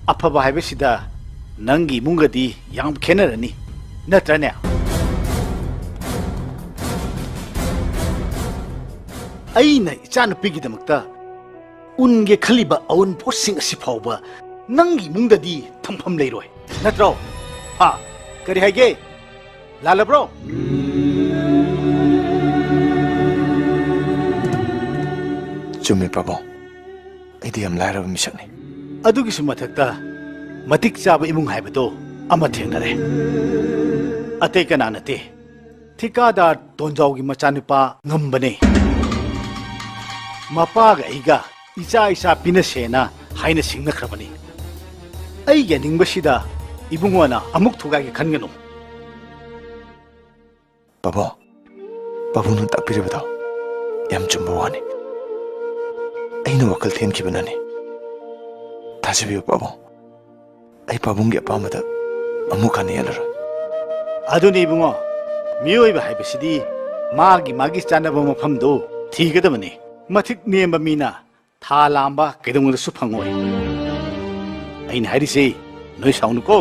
ꯑꯐꯕ ꯍꯥꯏꯕꯁꯤꯗ ꯅꯪꯒꯤ ꯏꯃꯨꯡꯒꯗꯤ ꯌꯥꯝ ꯈꯦꯠꯅꯔꯅꯤ, ꯅꯠꯇ꯭ꯔꯅꯦ? ꯑꯩꯅ ꯏꯆꯥꯅꯨꯄꯤꯒꯤꯗꯃꯛꯇ ꯎꯟꯒꯦ ꯈꯜꯂꯤꯕ ꯑꯎꯟꯄꯣꯠꯁꯤꯡ ꯑꯁꯤ ꯐꯥꯎꯕ ꯅꯪꯒꯤ ꯏꯃꯨꯡꯗꯗꯤ ꯊꯝꯐꯝ ꯂꯩꯔꯣꯏ, ꯅꯠꯇ꯭ꯔꯣ? ꯍꯥ? ꯀꯔꯤ ꯍꯥꯏꯒꯦ? ꯂꯥꯜꯂꯕ꯭ꯔꯣ? ꯆꯨꯝꯃꯤ ꯄꯥꯕꯨꯡ, ꯑꯩꯗꯤ ꯌꯥꯝ ꯂꯥꯏꯔꯕ ꯃꯤꯁꯛꯅꯤ꯫ ꯑꯗꯨꯒꯤꯁꯨ ꯃꯊꯛꯇ ꯃꯇꯤꯛ ꯆꯥꯕ ꯏꯃꯨꯡ ꯍꯥꯏꯕꯗꯣ ꯑꯃ ꯊꯦꯡꯅꯔꯦ꯫ ꯑꯇꯩ ꯀꯅꯥ ꯅꯠꯇꯦ, ꯊꯤꯀꯥꯗꯥꯔ ꯇꯣꯟꯖꯥꯎꯒꯤ ꯃꯆꯥꯅꯨꯄꯥ ꯉꯝꯕꯅꯦ꯫ ꯃꯄꯥꯒ ꯑꯩꯒ ꯏꯆꯥ ꯏꯆꯥ ꯄꯤꯅꯁꯦꯅ ꯍꯥꯏꯅ ꯁꯤꯡꯅꯈ꯭ꯔꯕꯅꯤ꯫ ꯑꯩꯒꯤ ꯑꯅꯤꯡꯕꯁꯤꯗ ꯏꯕꯨꯡꯉꯣꯅ ꯑꯃꯨꯛ ꯊꯨꯒꯥꯏꯒꯦ ꯈꯟꯒꯅꯨ꯫ ꯄꯥꯕꯨꯡ, ꯄꯥꯕꯨꯡꯅ ꯇꯥꯛꯄꯤꯔꯤꯕꯗꯣ ꯌꯥꯝ ꯆꯨꯝꯕ ꯋꯥꯅꯤ꯫ ꯑꯩꯅ ꯋꯥꯈꯜ ꯊꯦꯟꯈꯤꯕꯅꯅꯤ꯫ ꯊꯥꯖꯕꯤꯌꯨ ꯄꯥꯕꯨꯡ, ꯑꯩ ꯄꯥꯕꯨꯡꯒꯤ ꯑꯄꯥꯝꯕꯗ ꯑꯃꯨꯛ ꯍꯟꯅ ꯌꯦꯠꯂꯔꯣꯏ꯫ ꯑꯗꯨꯅꯤ ꯏꯕꯨꯡꯉꯣ, ꯃꯤꯑꯣꯏꯕ ꯍꯥꯏꯕꯁꯤꯗꯤ ꯃꯥꯒꯤ ꯃꯥꯒꯤ ꯆꯥꯟꯅꯕ ꯃꯐꯝꯗꯨ ꯊꯤꯒꯗꯕꯅꯤ꯫ ꯃꯊꯤꯛ ꯅꯦꯝꯕ ꯃꯤꯅ ꯊꯥ ꯂꯥꯝꯕ ꯀꯩꯗꯧꯉꯩꯗꯁꯨ ꯐꯪꯉꯣꯏ꯫ ꯑꯩꯅ ꯍꯥꯏꯔꯤꯁꯤ ꯅꯣꯏ ꯁꯥꯎꯅꯨꯀꯣ꯫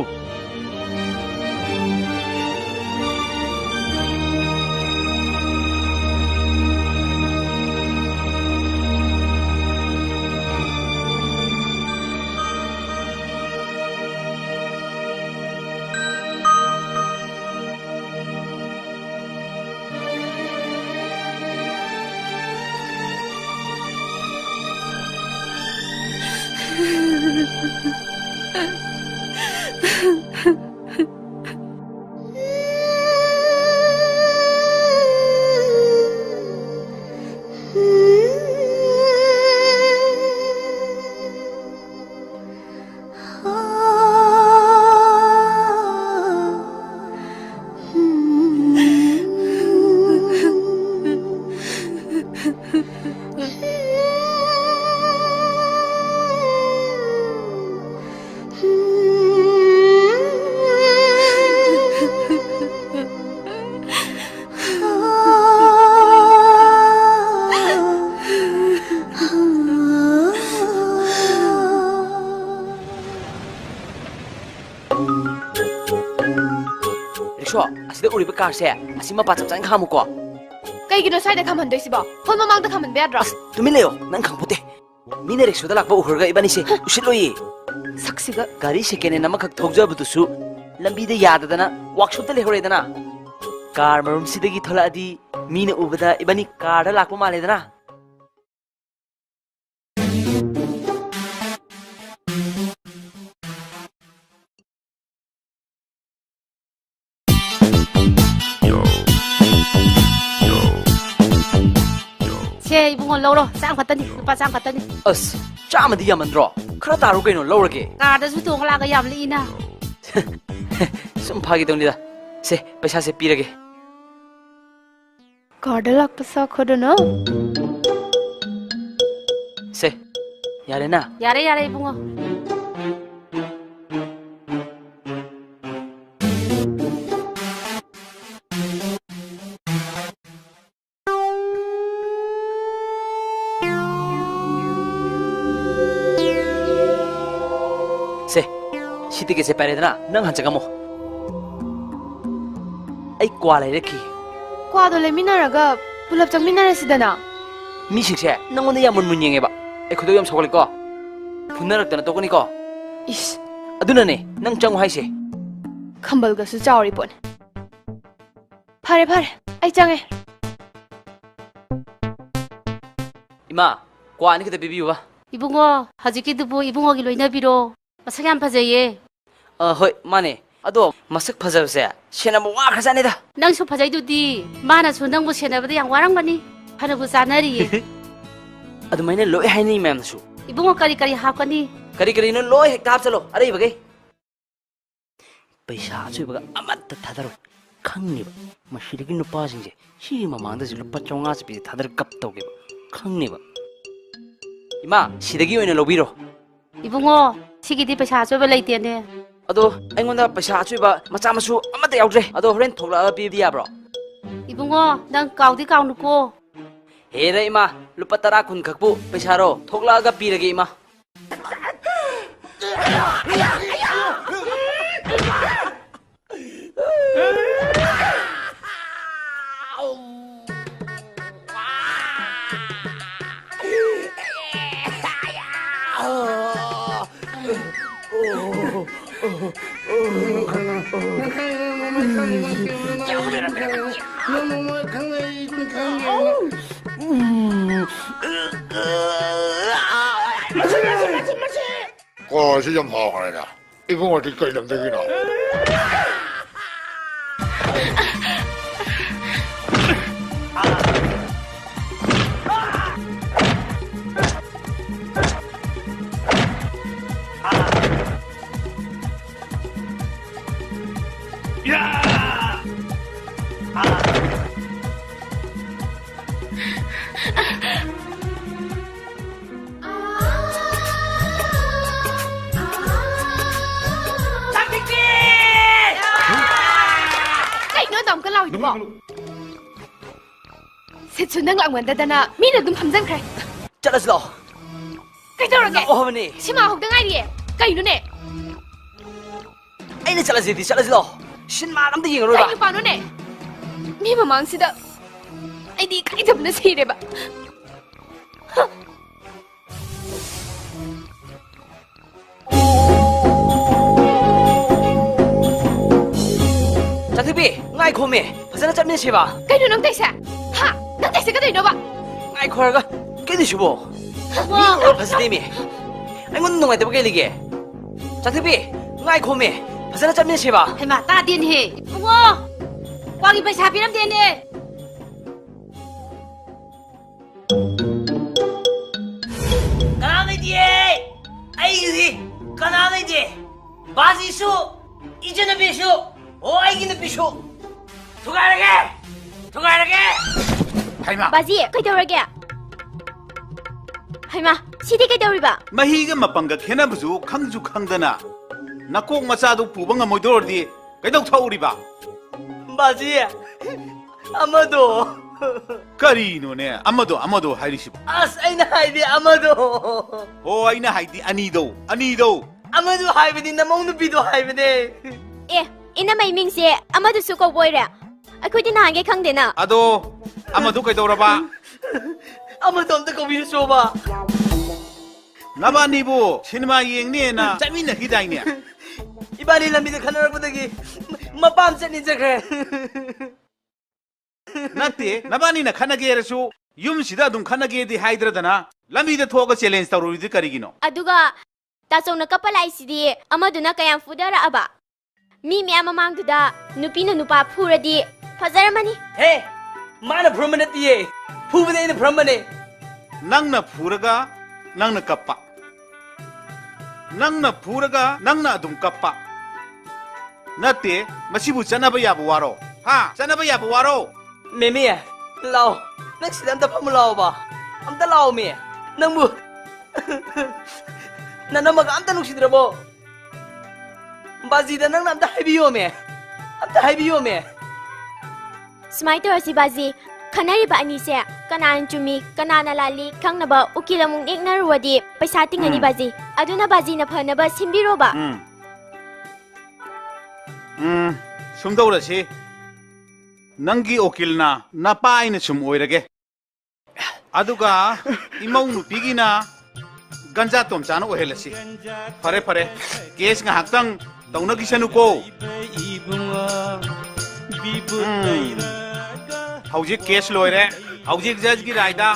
ꯔꯤꯛꯁꯣ, ꯑꯁꯤꯗ ꯎꯔꯤꯕ ꯀꯥꯔꯁꯦ, ꯑꯁꯤ ꯃꯄꯥ ꯆꯞ ꯆꯥꯅ ꯈꯥꯝꯃꯨꯀꯣ꯫ ꯀꯩꯒꯤꯅꯣ ꯁ꯭ꯋꯥꯏꯗ ꯈꯥꯝꯍꯟꯗꯣꯏꯁꯤꯕꯣ? ꯐꯣꯟ ꯃꯃꯥꯡꯗ ꯈꯥꯝꯍꯟꯕ ꯌꯥꯗ꯭ꯔꯣ? ꯑꯁ, ꯇꯨꯃꯤꯟ ꯂꯩꯌꯣ, ꯅꯪ ꯈꯪꯄꯣꯠꯇꯦ꯫ ꯃꯤꯅ ꯔꯤꯛꯁꯣꯗ ꯂꯥꯛꯄ ꯎꯈ꯭ꯔꯒ ꯏꯕꯥꯅꯤꯁꯦ ꯎꯁꯤꯠꯂꯣꯏꯌꯦ꯫ ꯁꯛꯁꯤꯒ꯫ ꯒꯥꯔꯤ ꯁꯦꯀꯦꯟ ꯍꯦꯟ ꯑꯃꯈꯛ ꯊꯧꯖꯕꯗꯨꯁꯨ ꯂꯝꯕꯤꯗ ꯌꯥꯗꯗꯅ ꯋꯥꯛꯁꯣꯞꯇ ꯂꯩꯍꯧꯔꯦꯗꯅ꯫ ꯀꯥꯔ ꯃꯔꯨꯝꯁꯤꯗꯒꯤ ꯊꯣꯛꯂꯛꯑꯗꯤ ꯃꯤꯅ ꯎꯕꯗ ꯏꯕꯥꯅꯤ ꯀꯥꯔꯗ ꯂꯥꯛꯄ ꯃꯥꯜꯂꯦꯗꯅ꯫ ꯁꯦ, ꯏꯕꯨꯡꯉꯣ, ꯂꯧꯔꯣ꯫ ꯆꯥꯝ ꯈꯛꯇꯅꯤ, ꯂꯨꯄꯥ ꯆꯥꯝ ꯈꯛꯇꯅꯤ꯫ ꯑꯁ, ꯆꯥꯝꯃꯗꯤ ꯌꯥꯝꯃꯟꯗ꯭ꯔꯣ? ꯈꯔ ꯇꯥꯔꯣ ꯀꯩꯅꯣ, ꯂꯧꯔꯒꯦ꯫ ꯀꯥꯔꯗꯁꯨ ꯇꯣꯡꯉ ꯂꯥꯛꯑꯒ ꯌꯥꯝ ꯂꯤꯛꯏꯅ꯫ ꯁꯨꯝ ꯐꯥꯒꯤ ꯇꯧꯅꯤꯗ꯫ ꯁꯦ, ꯄꯩꯁꯥꯁꯦ ꯄꯤꯔꯒꯦ꯫ ꯀꯥꯔꯗ ꯂꯥꯛꯄ ꯁꯥꯈꯣꯗꯅ꯫ ꯁꯦ, ꯌꯥꯔꯦꯅ? ꯌꯥꯔꯦ, ꯌꯥꯔꯦ, ꯏꯕꯨꯡꯉꯣ꯫ ꯁꯦ, ꯁꯤ ꯇꯤꯀꯦꯠꯁꯦ ꯄꯥꯏꯔꯦꯗꯅ, ꯅꯪ ꯍꯥꯟ ꯆꯪꯉꯝꯃꯣ꯫ ꯑꯩ ꯀ꯭ꯋꯥ ꯂꯩꯔꯛꯈꯤ꯫ ꯀ꯭ꯋꯥꯗꯣ ꯂꯩꯃꯤꯟꯅꯔꯒ ꯄꯨꯂꯞ ꯆꯪꯃꯤꯟꯅꯔꯁꯤꯗꯅ꯫ ꯃꯤꯁꯤꯡꯁꯦ ꯅꯪꯉꯣꯟꯗ ꯌꯥꯝ ꯃꯨꯟ ꯃꯨꯟ ꯌꯦꯡꯉꯦꯕ꯫ ꯑꯩ ꯈꯣꯏꯗꯧ ꯌꯥꯝ ꯁꯥꯎꯒꯠꯂꯦꯀꯣ꯫ ꯐꯨꯅꯔꯛꯇꯅ ꯇꯣꯛꯀꯅꯤꯀꯣ꯫ ꯏꯁ꯫ ꯑꯗꯨꯅꯅꯦ ꯅꯪ ꯆꯪꯉꯨ ꯍꯥꯏꯁꯦ꯫ ꯈꯝꯕꯜꯒꯁꯨ ꯆꯥꯎꯔꯤ ꯄꯣꯠꯅꯤ꯫ ꯐꯔꯦ, ꯐꯔꯦ, ꯑꯩ ꯆꯪꯉꯦ꯫ ꯏꯃꯥ, ꯀ꯭ꯋꯥ ꯑꯅꯤ ꯈꯛꯇ ꯄꯤꯕꯤꯌꯨꯕ꯫ ꯏꯕꯨꯡꯉꯣ, ꯍꯧꯖꯤꯛꯀꯤꯗꯨꯕꯨ ꯏꯕꯨꯡꯉꯣꯒꯤ ꯂꯣꯏꯅꯕꯤꯔꯣ꯫ ꯃꯁꯛ ꯌꯥꯝ ꯐꯖꯩꯌꯦ꯫ ꯑ, ꯍꯣꯏ, ꯃꯥꯅꯦ꯫ ꯑꯗꯣ ꯃꯁꯛ ꯐꯖꯕꯁꯦ ꯁꯦꯟꯅꯕ ꯋꯥꯈ꯭ꯔꯖꯥꯠꯅꯤꯗ꯫ ꯅꯪꯁꯨ ꯐꯖꯩꯗꯨꯗꯤ, ꯃꯥꯅꯁꯨ ꯅꯪꯕꯨ ꯁꯦꯟꯅꯕꯗ ꯌꯥꯝ ꯋꯥꯔꯝꯒꯅꯤ꯫ ꯐꯅꯕꯨ ꯆꯥꯅꯔꯤꯌꯦ꯫ ꯑꯗꯨꯃꯥꯏꯅ ꯂꯣꯏ ꯍꯥꯏꯅꯩ ꯃꯌꯥꯝꯅꯁꯨ꯫ ꯏꯕꯨꯡꯉꯣ, ꯀꯔꯤ ꯀꯔꯤ ꯍꯥꯞꯀꯅꯤ? ꯀꯔꯤ ꯀꯔꯤꯅꯣ ꯂꯣꯏ ꯍꯦꯛꯇ ꯍꯥꯞꯆꯜꯂꯣ, ꯑꯔꯩꯕꯈꯩ꯫ ꯄꯩꯁꯥ ꯑꯆꯣꯏꯕꯒ ꯑꯃꯠꯇ ꯊꯥꯗꯔꯣꯏ꯫ ꯈꯪꯅꯦꯕ꯫ ꯃꯁꯤꯗꯒꯤ ꯅꯨꯄꯥꯁꯤꯡꯁꯦ ꯁꯤꯒꯤ ꯃꯃꯥꯡꯗꯁꯨ ꯂꯨꯄꯥ ꯆꯥꯝꯃꯉꯥ ꯆꯠꯄꯤꯁꯦ ꯊꯥꯗꯔ ꯀꯞ ꯇꯧꯒꯦꯕ꯫ ꯈꯪꯅꯦꯕ꯫ ꯏꯃꯥ, ꯁꯤꯗꯒꯤ ꯑꯣꯏꯅ ꯂꯧꯕꯤꯔꯣ꯫ ꯏꯕꯨꯡꯉꯣ, ꯁꯤꯒꯤꯗꯤ ꯄꯩꯁꯥ ꯑꯆꯣꯏꯕ ꯂꯩꯇꯦꯅꯦ꯫ ꯑꯗꯣ ꯑꯩꯉꯣꯟꯗ ꯄꯩꯁꯥ ꯑꯆꯣꯏꯕ ꯃꯆꯥ ꯃꯁꯨ ꯑꯃꯠꯇ ꯌꯥꯎꯗ꯭ꯔꯦ꯫ ꯑꯗꯣ ꯍꯣꯔꯦꯟ ꯊꯣꯛꯂꯛꯑꯒ ꯄꯤꯕꯗꯤ ꯌꯥꯕ꯭ꯔꯣ? ꯏꯕꯨꯡꯉꯣ, ꯅꯪ ꯀꯥꯎꯗꯤ ꯀꯥꯎꯅꯨꯀꯣ꯫ ꯍꯦꯔ ꯏꯃꯥ, ꯂꯨꯄꯥ ꯇꯔꯥ ꯀꯨꯟ ꯈꯛꯄꯨ ꯄꯩꯁꯥꯔꯣ? ꯊꯣꯛꯂꯛꯑꯒ ꯄꯤꯔꯒꯦ ꯏꯃꯥ꯫ ꯀꯣꯔꯁꯤ ꯌꯥꯝ ꯍꯥꯎꯈ꯭ꯔꯦꯗ꯫ ꯏꯕꯨꯡꯉꯣꯗꯤ ꯀꯩ ꯂꯝꯗꯒꯤꯅꯣ? ꯁꯤꯠꯁꯨ ꯅꯪ ꯂꯥꯛꯃꯟꯗꯗꯅ ꯃꯤꯅ ꯑꯗꯨꯝ ꯐꯝꯖꯟꯈ꯭ꯔꯦ꯫ ꯆꯠꯂꯁꯤ ꯂꯥꯛꯑꯣ꯫ ꯀꯩꯗꯧꯔꯒꯦ? ꯂꯥꯛꯑꯣ ꯍꯥꯏꯕꯅꯦ꯫ ꯁꯤꯃꯥ ꯍꯧꯗ ꯉꯥꯏꯔꯤꯌꯦ꯫ ꯀꯩꯅꯣꯅꯦ? ꯑꯩꯅ ꯆꯠꯂꯁꯤꯗꯤ, ꯆꯠꯂꯁꯤ ꯂꯥꯛꯑꯣ꯫ ꯁꯤꯅꯦꯃꯥ ꯑꯝꯇ ꯌꯦꯡꯉꯔꯣꯏꯕ? ꯀꯩ ꯅꯨꯄꯥꯅꯣꯅꯦ? ꯃꯤ ꯃꯃꯥꯡꯁꯤꯗ ꯑꯩꯗꯤ ꯏꯀꯥꯏꯖꯕꯅ ꯁꯤꯔꯦꯕ꯫ ꯆꯥꯟꯊꯣꯏꯕꯤ, ꯉꯥꯏꯈꯣꯃꯤ, ꯐꯖꯅ ꯆꯠꯃꯤꯟꯅꯁꯦꯕ꯫ ꯀꯩꯅꯣ ꯅꯪ ꯇꯧꯏꯁꯦ? ꯍꯥ? ꯅꯪ ꯇꯧꯏꯁꯦ ꯀꯩꯗꯧꯅꯣꯕ? ꯉꯥꯏꯈꯣ ꯍꯥꯏꯔꯒ, ꯀꯩꯅꯣ ꯁꯤꯕꯣ? ꯃꯤ ꯎꯔ ꯐꯖꯗꯦꯃꯤ꯫ ꯑꯩꯉꯣꯟꯗ ꯅꯨꯡꯉꯥꯏꯇꯕ ꯀꯩ ꯂꯩꯒꯦ? ꯆꯥꯟꯊꯣꯏꯕꯤ, ꯉꯥꯏꯈꯣꯃꯤ, ꯐꯖꯅ ꯆꯠꯃꯤꯟꯅꯁꯦꯕ꯫ ꯍꯩꯃꯥ, ꯇꯥꯗꯦꯅꯦꯍꯦ꯫ ꯏꯕꯨꯡꯉꯣ, ꯀ꯭ꯋꯥꯒꯤ ꯄꯩꯁꯥ ꯄꯤꯔꯝꯗꯦꯅꯦ꯫ ꯀꯅꯥ ꯂꯩꯇꯤꯌꯦ? ꯑꯩꯒꯤꯗꯤ ꯀꯅꯥ ꯂꯩꯇꯦ꯫ ꯕꯥꯖꯤꯁꯨ, ꯏꯆꯟꯅꯨꯄꯤꯁꯨ, ꯑꯣ, ꯑꯩꯒꯤ ꯅꯨꯄꯤꯁꯨ꯫ ꯊꯨꯒꯥꯏꯔꯒꯦ! ꯊꯨꯒꯥꯏꯔꯒꯦ! ꯍꯩꯃꯥ! ꯕꯥꯖꯤ, ꯀꯩꯗꯧꯔꯒꯦ? ꯍꯩꯃꯥ, ꯁꯤꯗꯤ ꯀꯩꯗꯧꯔꯤꯕ? ꯃꯍꯤꯒ ꯃꯄꯪꯒ ꯈꯦꯠꯅꯕꯁꯨ ꯈꯪꯁꯨ ꯈꯪꯗꯅ, ꯅꯀꯣꯛ ꯃꯆꯥꯗꯨ ꯄꯨꯕ ꯉꯝꯃꯣꯏꯗꯧꯔꯗꯤ ꯀꯩꯗꯧ ꯊꯛꯎꯔꯤꯕ? ꯕꯥꯖꯤ, ꯑꯃꯗꯣ꯫ ꯀꯔꯤꯅꯣꯅꯦ ꯑꯃꯗꯣ, ꯑꯃꯗꯣ ꯍꯥꯏꯔꯤꯁꯤꯕꯣ? ꯑꯁ, ꯑꯩꯅ ꯍꯥꯏꯗꯤ ꯑꯃꯗꯣ꯫ ꯍꯣ, ꯑꯩꯅ ꯍꯥꯏꯗꯤ ꯑꯅꯤꯗꯣ, ꯑꯅꯤꯗꯣ꯫ ꯑꯃꯗꯣ ꯍꯥꯏꯕꯗꯤ ꯅꯃꯧ ꯅꯨꯄꯤꯗꯣ ꯍꯥꯏꯕꯅꯦ꯫ ꯑꯦ, ꯏꯅꯝꯃ ꯏꯃꯤꯡꯁꯦ ꯑꯃꯗꯨꯁꯨ ꯀꯧꯕ ꯑꯣꯏꯔꯦ? ꯑꯩꯈꯣꯏꯗꯤ ꯅꯍꯥꯟꯒꯩ ꯈꯪꯗꯦꯅ꯫ ꯑꯗꯣ, ꯑꯃꯗꯨ ꯀꯩꯗꯧꯔꯕ? ꯑꯃꯗꯣ ꯑꯝꯇ ꯀꯧꯕꯤꯔꯨꯆꯣꯕ꯫ ꯅꯕꯥꯅꯤꯕꯨ ꯁꯤꯅꯦꯃꯥ ꯌꯦꯡꯅꯦꯅ ꯆꯠꯃꯤꯟꯅꯈꯤꯗꯥꯏꯅꯦ? ꯏꯕꯥꯅꯤ ꯂꯝꯕꯤꯗ ꯈꯠꯅꯔꯛꯄꯗꯒꯤ ꯃꯄꯥꯝ ꯆꯠꯅꯤ ꯆꯠꯈ꯭ꯔꯦ꯫ ꯅꯠꯇꯦ, ꯅꯕꯥꯅꯤꯅ ꯈꯠꯅꯒꯦ ꯍꯥꯏꯔꯁꯨ ꯌꯨꯝꯁꯤꯗ ꯑꯗꯨꯝ ꯈꯠꯅꯒꯦꯗꯤ ꯍꯥꯏꯗ꯭ꯔꯗꯅ ꯂꯝꯕꯤꯗ ꯊꯣꯛꯑꯒ challenge ꯇꯧꯔꯨꯔꯤꯗꯤ ꯀꯔꯤꯒꯤꯅꯣ? ꯑꯗꯨꯒ ꯇꯥꯆꯧꯅ ꯀꯞꯄ ꯂꯥꯛꯏꯁꯤꯗꯤ ꯑꯃꯗꯨꯅ ꯀꯌꯥꯝ ꯐꯨꯗꯔꯛꯑꯕ? ꯃꯤ ꯃꯌꯥꯝ ꯃꯃꯥꯡꯗꯨꯗ ꯅꯨꯄꯤꯅ ꯅꯨꯄꯥ ꯐꯨꯔꯗꯤ ꯐꯖꯔꯝꯃꯅꯤ꯫ ꯍꯦ! ꯃꯥꯅ ꯐꯨꯔꯝꯕ ꯅꯠꯇꯤꯌꯦ꯫ ꯐꯨꯕꯗꯤ ꯑꯩꯅ ꯐꯨꯔꯝꯕꯅꯦ꯫ ꯅꯪꯅ ꯐꯨꯔꯒ ꯅꯪꯅ ꯀꯞꯄ꯫ ꯅꯪꯅ ꯐꯨꯔꯒ ꯅꯪꯅ ꯑꯗꯨꯝ ꯀꯞꯄ꯫ ꯅꯠꯇꯦ, ꯃꯁꯤꯕꯨ ꯆꯠꯅꯕ ꯌꯥꯕ ꯋꯥꯔꯣ? ꯍꯥ? ꯆꯠꯅꯕ ꯌꯥꯕ ꯋꯥꯔꯣ? ꯃꯦꯃꯤ, ꯂꯥꯛꯑꯣ꯫ ꯅꯪ ꯁꯤꯗ ꯑꯝꯇ ꯐꯝꯃꯨ ꯂꯥꯛꯑꯣꯕ꯫ ꯑꯝꯇ ꯂꯥꯛꯑꯣꯃꯤ꯫ ꯅꯪꯕꯨ ꯅꯅꯝꯃꯒ ꯑꯝꯇ ꯅꯨꯡꯁꯤꯗ꯭ꯔꯕꯣ? ꯕꯥꯖꯤꯗ ꯅꯪꯅ ꯑꯝꯇ ꯍꯥꯏꯕꯤꯌꯣꯃꯤ꯫ ꯑꯝꯇ ꯍꯥꯏꯕꯤꯌꯣꯃꯤ꯫ ꯁꯨꯃꯥꯏꯅ ꯇꯧꯔꯁꯤ ꯕꯥꯖꯤ, ꯈꯟꯅꯔꯤꯕ ꯑꯅꯤꯁꯦ ꯀꯅꯥꯅ ꯆꯨꯝꯃꯤ, ꯀꯅꯥꯅ ꯂꯥꯜꯂꯤ ꯈꯪꯅꯕ ꯎꯀꯤꯜ ꯑꯃꯨꯛ ꯅꯦꯛꯅꯔꯨꯔꯗꯤ ꯄꯩꯁꯥ ꯇꯤꯡꯉꯅꯤ ꯎꯝ꯫ ꯕꯥꯖꯤ꯫ ꯑꯗꯨꯅ ꯕꯥꯖꯤꯅ ꯐꯅꯕ ꯁꯤꯟꯕꯤꯔꯣꯕ꯫ ꯎꯝ꯫ ꯎꯝ, ꯁꯨꯝ ꯇꯧꯔꯁꯤ꯫ ꯅꯪꯒꯤ ꯎꯀꯤꯜꯅ ꯅꯄꯥ ꯑꯩꯅ ꯁꯨꯝ ꯑꯣꯏꯔꯒꯦ꯫ ꯑꯗꯨꯒ ꯏꯃꯧ ꯅꯨꯄꯤꯒꯤꯅ ꯒꯟꯖꯥ ꯇꯣꯝꯆꯥꯅ ꯑꯣꯏꯍꯜꯂꯁꯤ꯫ ꯐꯔꯦ, ꯐꯔꯦ꯫ ꯀꯦꯁ ꯉꯥꯏꯍꯥꯛꯇꯪ ꯇꯧꯅꯈꯤꯁꯅꯨꯀꯣ꯫ ꯎꯝ꯫ ꯍꯧꯖꯤꯛ ꯀꯦꯁ ꯂꯣꯏꯔꯦ꯫ ꯍꯧꯖꯤꯛ ꯖꯖꯀꯤ ꯔꯥꯏꯗ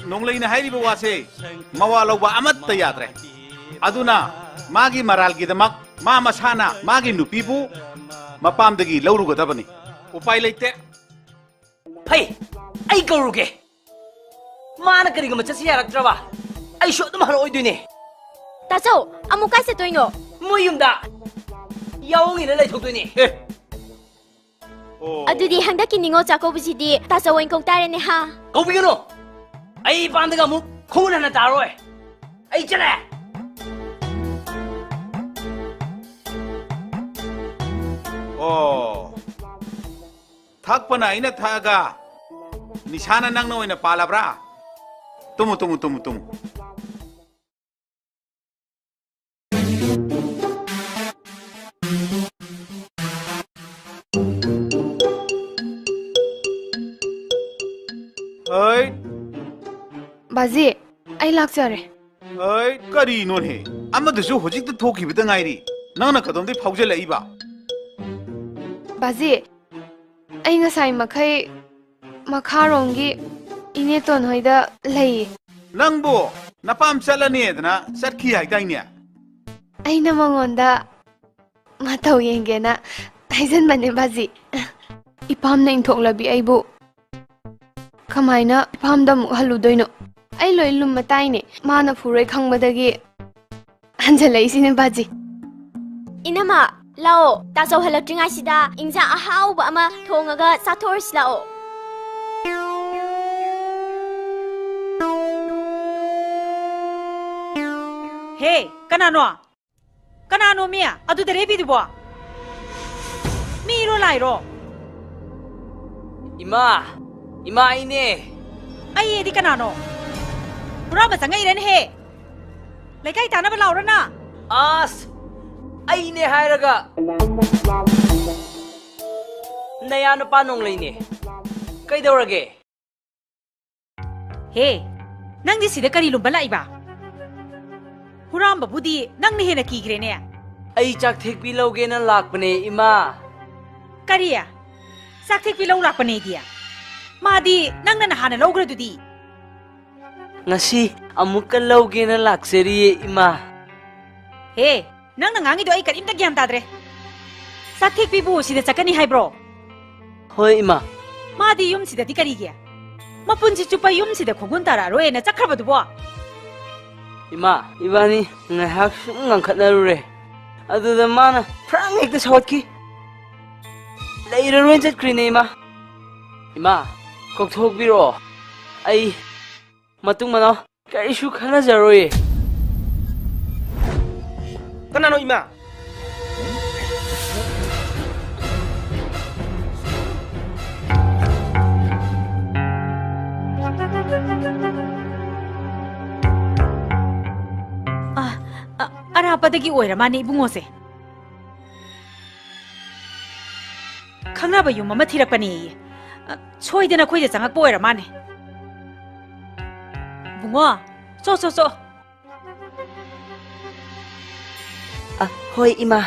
ꯅꯣꯡꯂꯩꯅ ꯍꯥꯏꯔꯤꯕ ꯋꯥꯁꯦ ꯃꯋꯥ ꯂꯧꯕ ꯑꯃꯠꯇ ꯌꯥꯗ꯭ꯔꯦ꯫ ꯑꯗꯨꯅ ꯃꯥꯒꯤ ꯃꯔꯥꯜꯒꯤꯗꯃꯛ ꯃꯥ ꯃꯁꯥꯅ ꯃꯥꯒꯤ ꯅꯨꯄꯤꯕꯨ ꯃꯄꯥꯝꯗꯒꯤ ꯂꯧꯔꯨꯒꯗꯕꯅꯤ꯫ ꯎꯄꯥꯏ ꯂꯩꯇꯦ꯫ ꯐꯩ, ꯑꯩ ꯀꯧꯔꯨꯒꯦ꯫ ꯃꯥꯅ ꯀꯔꯤꯒꯨꯝꯕ ꯆꯠꯁꯤ ꯌꯥꯔꯛꯇ꯭ꯔꯕ, ꯑꯩꯁꯨ ꯑꯗꯨꯝ ꯍꯜꯂꯛꯑꯣꯏꯗꯣꯏꯅꯦ꯫ ꯇꯥꯆꯧ, ꯑꯃꯨꯛ ꯀꯥꯏ ꯆꯠꯇꯣꯏꯅꯣ? ꯃꯣꯏ ꯌꯨꯝꯗ ꯌꯥꯑꯣꯡ ꯏꯟꯅ ꯂꯩꯊꯣꯛꯇꯣꯏꯅꯦ꯫ ꯑꯦ꯫ ꯑꯣ꯫ ꯑꯗꯨꯗꯤ ꯍꯟꯗꯛꯀꯤ ꯅꯤꯉꯣꯜ ꯆꯥꯛꯀꯧꯕꯁꯤꯗꯤ ꯇꯥꯆꯧ ꯑꯣꯏꯅ ꯀꯧ ꯇꯥꯔꯦꯅꯦ ꯍꯥ? ꯀꯧꯕꯤꯒꯅꯨ꯫ ꯑꯩ ꯏꯄꯥꯝꯗꯒ ꯑꯃꯨꯛ ꯈꯣꯡꯒꯨꯟ ꯍꯟꯅ ꯇꯥꯔꯣꯏ꯫ ꯑꯩ ꯆꯠꯂꯦ꯫ ꯑꯣ꯫ ꯊꯛꯄꯅ ꯑꯩꯅ ꯊꯛꯑꯒ ꯅꯤꯁꯥꯅ ꯅꯪꯅ ꯑꯣꯏꯅ ꯄꯥꯜꯂꯕ꯭ꯔꯥ? ꯇꯨꯝꯃꯨ, ꯇꯨꯝꯃꯨ, ꯇꯨꯝꯃꯨ, ꯇꯨꯝꯃꯨ꯫ ꯍꯩ꯫ ꯕꯥꯖꯤ, ꯑꯩ ꯂꯥꯛꯆꯔꯦ꯫ ꯍꯩ, ꯀꯔꯤꯅꯣꯅꯦ? ꯑꯃꯗꯨꯁꯨ ꯍꯧꯖꯤꯛꯇ ꯊꯣꯛꯈꯤꯕꯗ ꯉꯥꯏꯔꯤ꯫ ꯅꯪꯅ ꯀꯗꯣꯝꯗꯩ ꯐꯥꯎꯖꯜꯂꯛꯏꯕ? ꯕꯥꯖꯤ, ꯑꯩ ꯉꯁꯥꯏ ꯃꯈꯩ ꯃꯈꯥꯔꯣꯝꯒꯤ ꯏꯅꯦꯇꯣꯟ ꯍꯣꯏꯗ ꯂꯩꯌꯦ꯫ ꯅꯪꯕꯨ ꯅꯄꯥꯝ ꯆꯠꯂꯅꯤꯗꯅ ꯆꯠꯈꯤ ꯍꯥꯏꯗꯥꯏꯅꯦ? ꯑꯩꯅ ꯃꯉꯣꯟꯗ ꯃꯇꯧ ꯌꯦꯡꯒꯦꯅ ꯍꯥꯏꯖꯟꯕꯅꯦ ꯕꯥꯖꯤ꯫ ꯏꯄꯥꯝꯅ ꯏꯟꯊꯣꯛꯂꯕꯤ ꯑꯩꯕꯨ ꯀꯃꯥꯏꯅ ꯏꯄꯥꯝꯗ ꯑꯃꯨꯛ ꯍꯜꯂꯨꯗꯣꯏꯅꯣ? ꯑꯩ ꯂꯣꯏ ꯂꯨꯝꯃ ꯇꯥꯏꯅꯦ꯫ ꯃꯥꯅ ꯐꯨꯔꯣꯏ ꯈꯪꯕꯗꯒꯤ ꯍꯟꯖꯜꯂꯛꯏꯁꯤꯅꯦ ꯕꯥꯖꯤ꯫ ꯏꯅꯝꯃ, ꯂꯥꯛꯑꯣ꯫ ꯇꯥꯆꯧ ꯍꯜꯂꯛꯇ꯭ꯔꯤꯉꯩꯁꯤꯗ ꯏꯟꯖꯥꯡ ꯑꯍꯥꯎꯕ ꯑꯃ ꯊꯣꯡꯉꯒ ꯆꯥꯊꯣꯛꯑꯁꯤ ꯂꯥꯛꯑꯣ꯫ ꯍꯦ, ꯀꯅꯥꯅꯣ? ꯀꯅꯥꯅꯣ ꯃꯤ ꯑꯗꯨꯗ ꯂꯦꯞꯄꯤꯗꯨꯕꯣ? ꯃꯤꯔꯣ ꯂꯥꯏꯔꯣ? ꯏꯃꯥ! ꯏꯃꯥ, ꯑꯩꯅꯦ! ꯑꯩ ꯑꯦꯗꯤ ꯀꯅꯥꯅꯣ? ꯍꯨꯔꯥꯟꯕ ꯆꯪꯉꯛꯏꯔꯅꯦꯍꯦ? ꯂꯩꯀꯥꯏ ꯇꯥꯅꯕ ꯂꯥꯎꯔꯅ? ꯑꯁ! ꯑꯩꯅꯦ ꯍꯥꯏꯔꯒ! ꯅꯌꯥ ꯅꯨꯄꯥ ꯅꯣꯡꯂꯩꯅꯦ꯫ ꯀꯩꯗꯧꯔꯒꯦ? ꯍꯦ, ꯅꯪꯗꯤ ꯁꯤꯗ ꯀꯔꯤ ꯂꯨꯝꯕ ꯂꯥꯛꯏꯕ? ꯍꯨꯔꯥꯟꯕꯕꯨꯗꯤ ꯅꯪꯅ ꯍꯦꯟꯅ ꯀꯤꯈ꯭ꯔꯦꯅꯦ꯫ ꯑꯩ ꯆꯥꯛꯊꯦꯛꯄꯤ ꯂꯧꯒꯦꯅ ꯂꯥꯛꯄꯅꯦ, ꯏꯃꯥ꯫ ꯀꯔꯤ? ꯆꯥꯛꯊꯦꯛꯄꯤ ꯂꯧ ꯂꯥꯛꯄꯅꯦꯗꯤ? ꯃꯥꯗꯤ ꯅꯪꯅ ꯅꯍꯥꯟꯅ ꯂꯧꯈ꯭ꯔꯗꯨꯗꯤ꯫ ꯉꯁꯤ ꯑꯃꯨꯛꯀ ꯂꯧꯒꯦꯅ ꯂꯥꯛꯆꯔꯤꯌꯦ, ꯏꯃꯥ꯫ ꯍꯦ, ꯅꯪꯅ ꯉꯥꯡꯉꯤꯗꯣ ꯑꯩ ꯀꯔꯤꯝꯇ ꯒ꯭ꯌꯥꯟ ꯇꯥꯗ꯭ꯔꯦ꯫ ꯆꯥꯛꯊꯦꯛꯄꯤꯕꯨ ꯁꯤꯗ ꯆꯠꯀꯅꯤ ꯍꯥꯏꯕ꯭ꯔꯣ? ꯍꯣꯏ, ꯏꯃꯥ꯫ ꯃꯥꯗꯤ ꯌꯨꯝꯁꯤꯗꯗꯤ ꯀꯔꯤꯒꯤ? ꯃꯄꯨꯟꯁꯤ ꯆꯨꯞꯄ ꯌꯨꯝꯁꯤꯗ ꯈꯣꯡꯒꯨꯟ ꯇꯥꯔꯛꯑꯔꯣꯏꯅ ꯆꯠꯈ꯭ꯔꯕꯗꯨꯕꯣ? ꯏꯃꯥ, ꯏꯕꯥꯅꯤ ꯉꯥꯏꯍꯥꯛ ꯁꯨꯝ ꯉꯥꯡꯈꯠꯅꯔꯨꯔꯦ꯫ ꯑꯗꯨꯗ ꯃꯥꯅ ꯐ꯭ꯔꯥꯡ ꯍꯦꯛꯇ ꯁꯧꯒꯠꯈꯤ꯫ ꯂꯩꯔꯔꯣꯏꯅ ꯆꯠꯈ꯭ꯔꯤꯅꯦ, ꯏꯃꯥ꯫ ꯏꯃꯥ, ꯀꯧꯊꯣꯛꯄꯤꯔꯛꯑꯣ꯫ ꯑꯩ ꯃꯇꯨꯡ ꯃꯅꯥꯎ ꯀꯔꯤꯁꯨ ꯈꯟꯅꯖꯔꯣꯏꯌꯦ꯫ ꯀꯅꯥꯅꯣ, ꯏꯃꯥ? ꯑ, ꯑ, ꯑꯔꯥꯞꯄꯗꯒꯤ ꯑꯣꯏꯔ ꯃꯥꯅꯦ, ꯏꯕꯨꯡꯉꯣꯁꯦ꯫ ꯈꯪꯅꯕ ꯌꯨꯝ ꯑꯃ ꯊꯤꯔꯛꯄꯅꯦꯌꯦ꯫ ꯑ, ꯁꯣꯏꯗꯅ ꯑꯩꯈꯣꯏꯗ ꯆꯪꯉꯛꯄ ꯑꯣꯏꯔ ꯃꯥꯅꯦ꯫ ꯕꯨꯡꯉꯣ, ꯆꯣ, ꯆꯣ, ꯆꯣ꯫ ꯑ, ꯍꯣꯏ, ꯏꯃꯥ꯫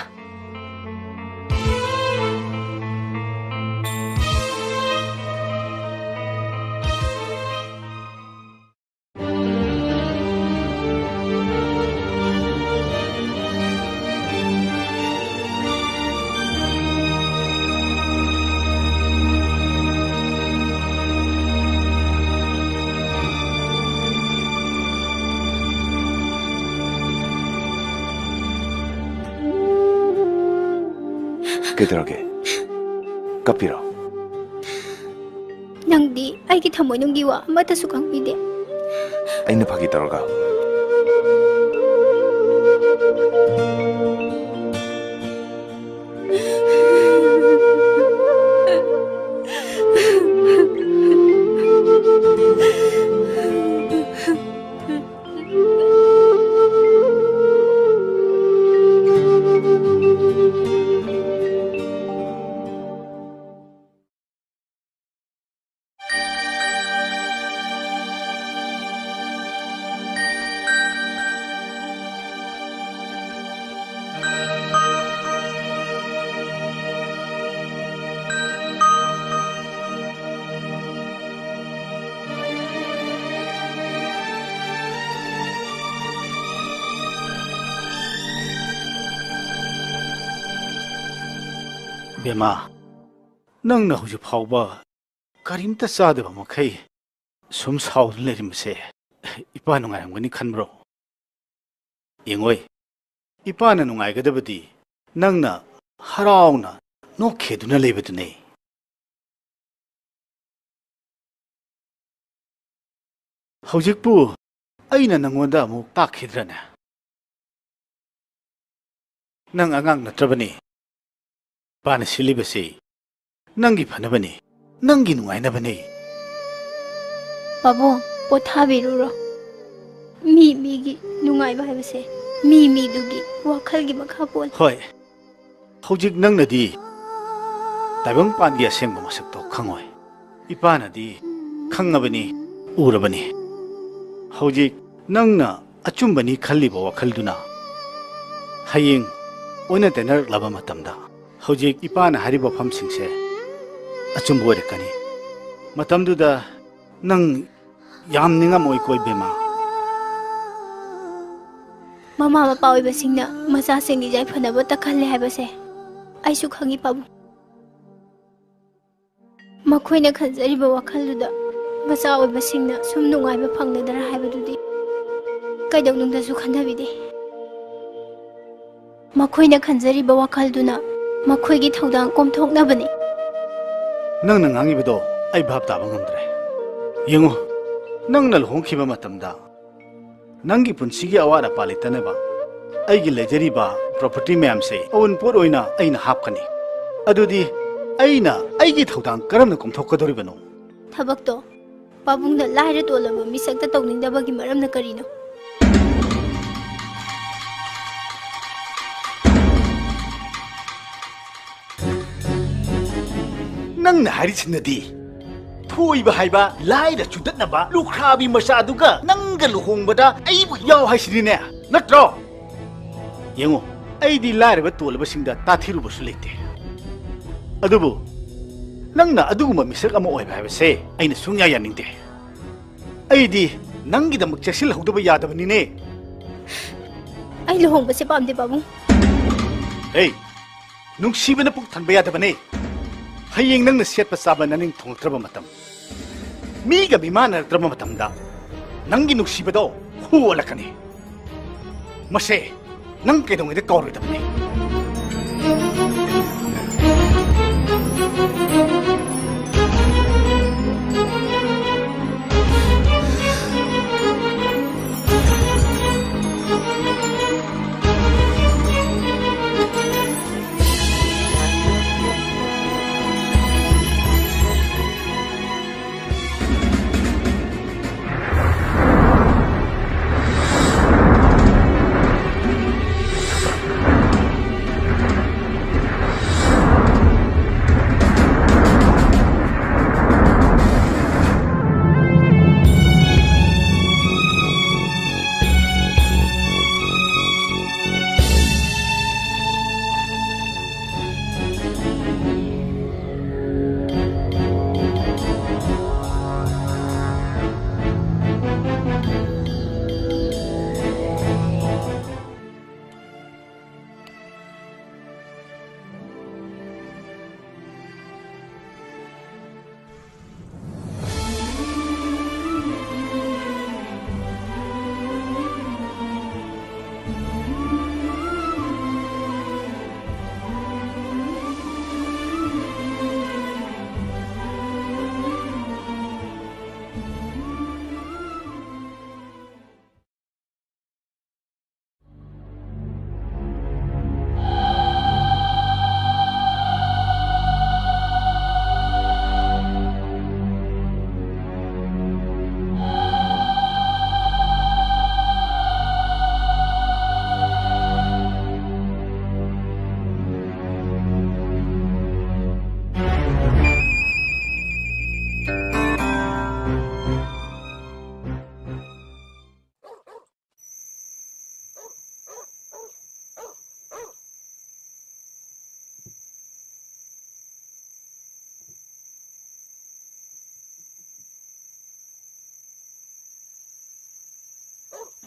ꯀꯩꯗꯧꯔꯒꯦ? ꯀꯞꯄꯤꯔꯣ? ꯅꯪꯗꯤ ꯑꯩꯒꯤ ꯊꯃꯣꯏꯅꯨꯡꯒꯤ ꯋꯥ ꯑꯃꯠꯇꯁꯨ ꯈꯪꯕꯤꯗꯦ꯫ ꯑꯩꯅ ꯐꯥꯒꯤ ꯇꯧꯔꯒ꯫ ꯕꯦꯝꯃ, ꯅꯪꯅ ꯍꯧꯖꯤꯛ ꯐꯥꯎꯕ ꯀꯔꯤꯝꯇ ꯆꯥꯗꯕ ꯃꯈꯩ ꯁꯨꯝ ꯁꯥꯎꯗꯨꯅ ꯂꯩꯔꯝꯕꯁꯦ ꯏꯄꯥ ꯅꯨꯡꯉꯥꯏꯔꯝꯒꯅꯤ ꯈꯟꯕ꯭ꯔꯣ? ꯌꯦꯡꯉꯣꯏ, ꯏꯄꯥꯅ ꯅꯨꯡꯉꯥꯏꯒꯗꯕꯗꯤ ꯅꯪꯅ ꯍꯔꯥꯎꯅ ꯅꯣꯛꯈꯤꯗꯨꯅ ꯂꯩꯕꯗꯨꯅꯦ꯫ ꯍꯧꯖꯤꯛꯄꯨ ꯑꯩꯅ ꯅꯪꯉꯣꯟꯗ ꯑꯃꯨꯛ ꯇꯥꯛꯈꯤꯗ꯭ꯔꯅꯦ? ꯅꯪ ꯑꯉꯥꯡ ꯅꯠꯇ꯭ꯔꯕꯅꯤ꯫ ꯏꯄꯥꯅ ꯁꯤꯜꯂꯤꯕꯁꯤ ꯅꯪꯒꯤ ꯐꯅꯕꯅꯤ, ꯅꯪꯒꯤ ꯅꯨꯡꯉꯥꯏꯅꯕꯅꯤ꯫ ꯄꯥꯕꯨꯡ, ꯄꯣꯊꯥꯕꯤꯔꯨꯔꯣ꯫ ꯃꯤ ꯃꯤꯒꯤ ꯅꯨꯡꯉꯥꯏꯕ ꯍꯥꯏꯕꯁꯦ ꯃꯤ ꯃꯤꯗꯨꯒꯤ ꯋꯥꯈꯜꯒꯤ ꯃꯈꯥ ꯄꯣꯜꯂꯤ꯫ ꯍꯣꯏ, ꯍꯧꯖꯤꯛ ꯅꯪꯅꯗꯤ ꯇꯥꯏꯕꯪꯄꯥꯟꯒꯤ ꯑꯁꯦꯡꯕ ꯃꯁꯛꯇꯣ ꯈꯪꯉꯣꯏ꯫ ꯏꯄꯥꯅꯗꯤ ꯈꯪꯉꯕꯅꯤ, ꯎꯔꯕꯅꯤ꯫ ꯍꯧꯖꯤꯛ ꯅꯪꯅ ꯑꯆꯨꯝꯕꯅꯤ ꯈꯜꯂꯤꯕ ꯋꯥꯈꯜꯗꯨꯅ ꯍꯌꯦꯡ ꯑꯣꯟꯅ ꯇꯩꯅꯔꯛꯂꯕ ꯃꯇꯝꯗ, ꯍꯧꯖꯤꯛ ꯏꯄꯥꯅ ꯍꯥꯏꯔꯤꯕ ꯋꯥꯐꯝꯁꯤꯡꯁꯦ ꯑꯆꯨꯝꯕ ꯑꯣꯏꯔꯛꯀꯅꯤ꯫ ꯃꯇꯝꯗꯨꯗ ꯅꯪ ꯌꯥꯝ ꯅꯤꯡꯉꯝꯃꯣꯏꯀꯣ, ꯏꯕꯦꯝꯃ꯫ ꯃꯃꯥ ꯃꯄꯥ ꯑꯣꯏꯕꯁꯤꯡꯅ ꯃꯆꯥꯁꯤꯡꯒꯤ ꯌꯥꯏꯐꯅꯕꯇ ꯈꯜꯂꯦ ꯍꯥꯏꯕꯁꯦ ꯑꯩꯁꯨ ꯈꯪꯏ, ꯄꯥꯕꯨꯡ꯫ ꯃꯈꯣꯏꯅ ꯈꯟꯖꯔꯤꯕ ꯋꯥꯈꯜꯗꯨꯗ ꯃꯆꯥ ꯑꯣꯏꯕꯁꯤꯡꯅ ꯁꯨꯝ ꯅꯨꯡꯉꯥꯏꯕ ꯐꯪꯒꯗ꯭ꯔꯥ ꯍꯥꯏꯕꯗꯨꯗꯤ ꯀꯩꯗꯧꯅꯨꯡꯗꯁꯨ ꯈꯟꯊꯕꯤꯗꯦ꯫ ꯃꯈꯣꯏꯅ ꯈꯟꯖꯔꯤꯕ ꯋꯥꯈꯜꯗꯨꯅ ꯃꯈꯣꯏꯒꯤ ꯊꯧꯗꯥꯡ ꯀꯣꯝꯊꯣꯛꯅꯕꯅꯤ꯫ ꯅꯪꯅ ꯉꯥꯡꯉꯤꯕꯗꯣ ꯑꯩ ꯚꯥꯞ ꯇꯥꯕ ꯉꯝꯗ꯭ꯔꯦ꯫ ꯌꯦꯡꯉꯨ, ꯅꯪꯅ ꯂꯨꯍꯣꯡꯈꯤꯕ ꯃꯇꯝꯗ ꯅꯪꯒꯤ ꯄꯨꯟꯁꯤꯒꯤ ꯑꯋꯥꯠ ꯑꯄꯥ ꯂꯩꯇꯅꯕ ꯑꯩꯒꯤ ꯂꯩꯖꯔꯤꯕ property ꯃꯌꯥꯝꯁꯦ ꯑꯋꯨꯟꯄꯣꯠ ꯑꯣꯏꯅ ꯑꯩꯅ ꯍꯥꯞꯀꯅꯤ꯫ ꯑꯗꯨꯗꯤ ꯑꯩꯅ ꯑꯩꯒꯤ ꯊꯧꯗꯥꯡ ꯀꯔꯝꯅ ꯀꯣꯝꯊꯣꯛꯀꯗꯧꯔꯤꯕꯅꯣ? ꯊꯕꯛꯇꯣ ꯄꯥꯕꯨꯡꯅ ꯂꯥꯏꯔ ꯇꯣꯜꯂꯕ ꯃꯤꯁꯛꯇ ꯇꯧꯅꯤꯡꯗꯕꯒꯤ ꯃꯔꯝꯅ ꯀꯔꯤꯅꯣ? ꯅꯪꯅ ꯍꯥꯏꯔꯤꯁꯤꯅꯗꯤ ꯊꯣꯏꯕ ꯍꯥꯏꯕ ꯂꯥꯏꯔ ꯆꯨꯗꯠꯅꯕ ꯂꯨꯈ꯭ꯔꯥꯕꯤ ꯃꯆꯥꯗꯨꯒ ꯅꯪꯒ ꯂꯨꯍꯣꯡꯕꯗ ꯑꯩꯕꯨ ꯌꯥꯎ ꯍꯥꯏꯁꯤꯅꯤꯅꯦ, ꯅꯠꯇ꯭ꯔꯣ? ꯌꯦꯡꯉꯨ, ꯑꯩꯗꯤ ꯂꯥꯏꯔꯕ ꯇꯣꯜꯂꯕꯁꯤꯡꯗ ꯇꯥꯊꯤꯔꯨꯕꯁꯨ ꯂꯩꯇꯦ꯫ ꯑꯗꯨꯕꯨ ꯅꯪꯅ ꯑꯗꯨꯒꯨꯝꯕ ꯃꯤꯁꯛ ꯑꯃ ꯑꯣꯏꯕ ꯍꯥꯏꯕꯁꯦ ꯑꯩꯅ ꯁꯨꯡꯌꯥ ꯌꯥꯅꯤꯡꯗꯦ꯫ ꯑꯩꯗꯤ ꯅꯪꯒꯤꯗꯃꯛ ꯆꯦꯛꯁꯤꯜꯍꯧꯗꯕ ꯌꯥꯗꯕꯅꯤꯅꯦ꯫ ꯑꯩ ꯂꯨꯍꯣꯡꯕꯁꯦ ꯄꯥꯝꯗꯦ, ꯄꯥꯕꯨꯡ꯫ ꯍꯦ, ꯅꯨꯡꯁꯤꯕꯅ ꯄꯨꯛ ꯊꯟꯕ ꯌꯥꯗꯕꯅꯦ꯫ ꯍꯌꯦꯡ ꯅꯪꯅ ꯁꯦꯠꯄ ꯆꯥꯕ ꯅꯅꯤꯡ ꯊꯨꯡꯂꯛꯇ꯭ꯔꯕ ꯃꯇꯝ, ꯃꯤꯒ ꯃꯤꯃꯥꯟꯅꯔꯛꯇ꯭ꯔꯕ ꯃꯇꯝꯗ ꯅꯪꯒꯤ ꯅꯨꯡꯁꯤꯕꯗꯣ ꯍꯨ ꯑꯣꯜꯂꯛꯀꯅꯤ꯫ ꯃꯁꯦ ꯅꯪ ꯀꯩꯗꯧꯉꯩꯗ ꯀꯥꯎꯔꯣꯏꯗꯕꯅꯤ꯫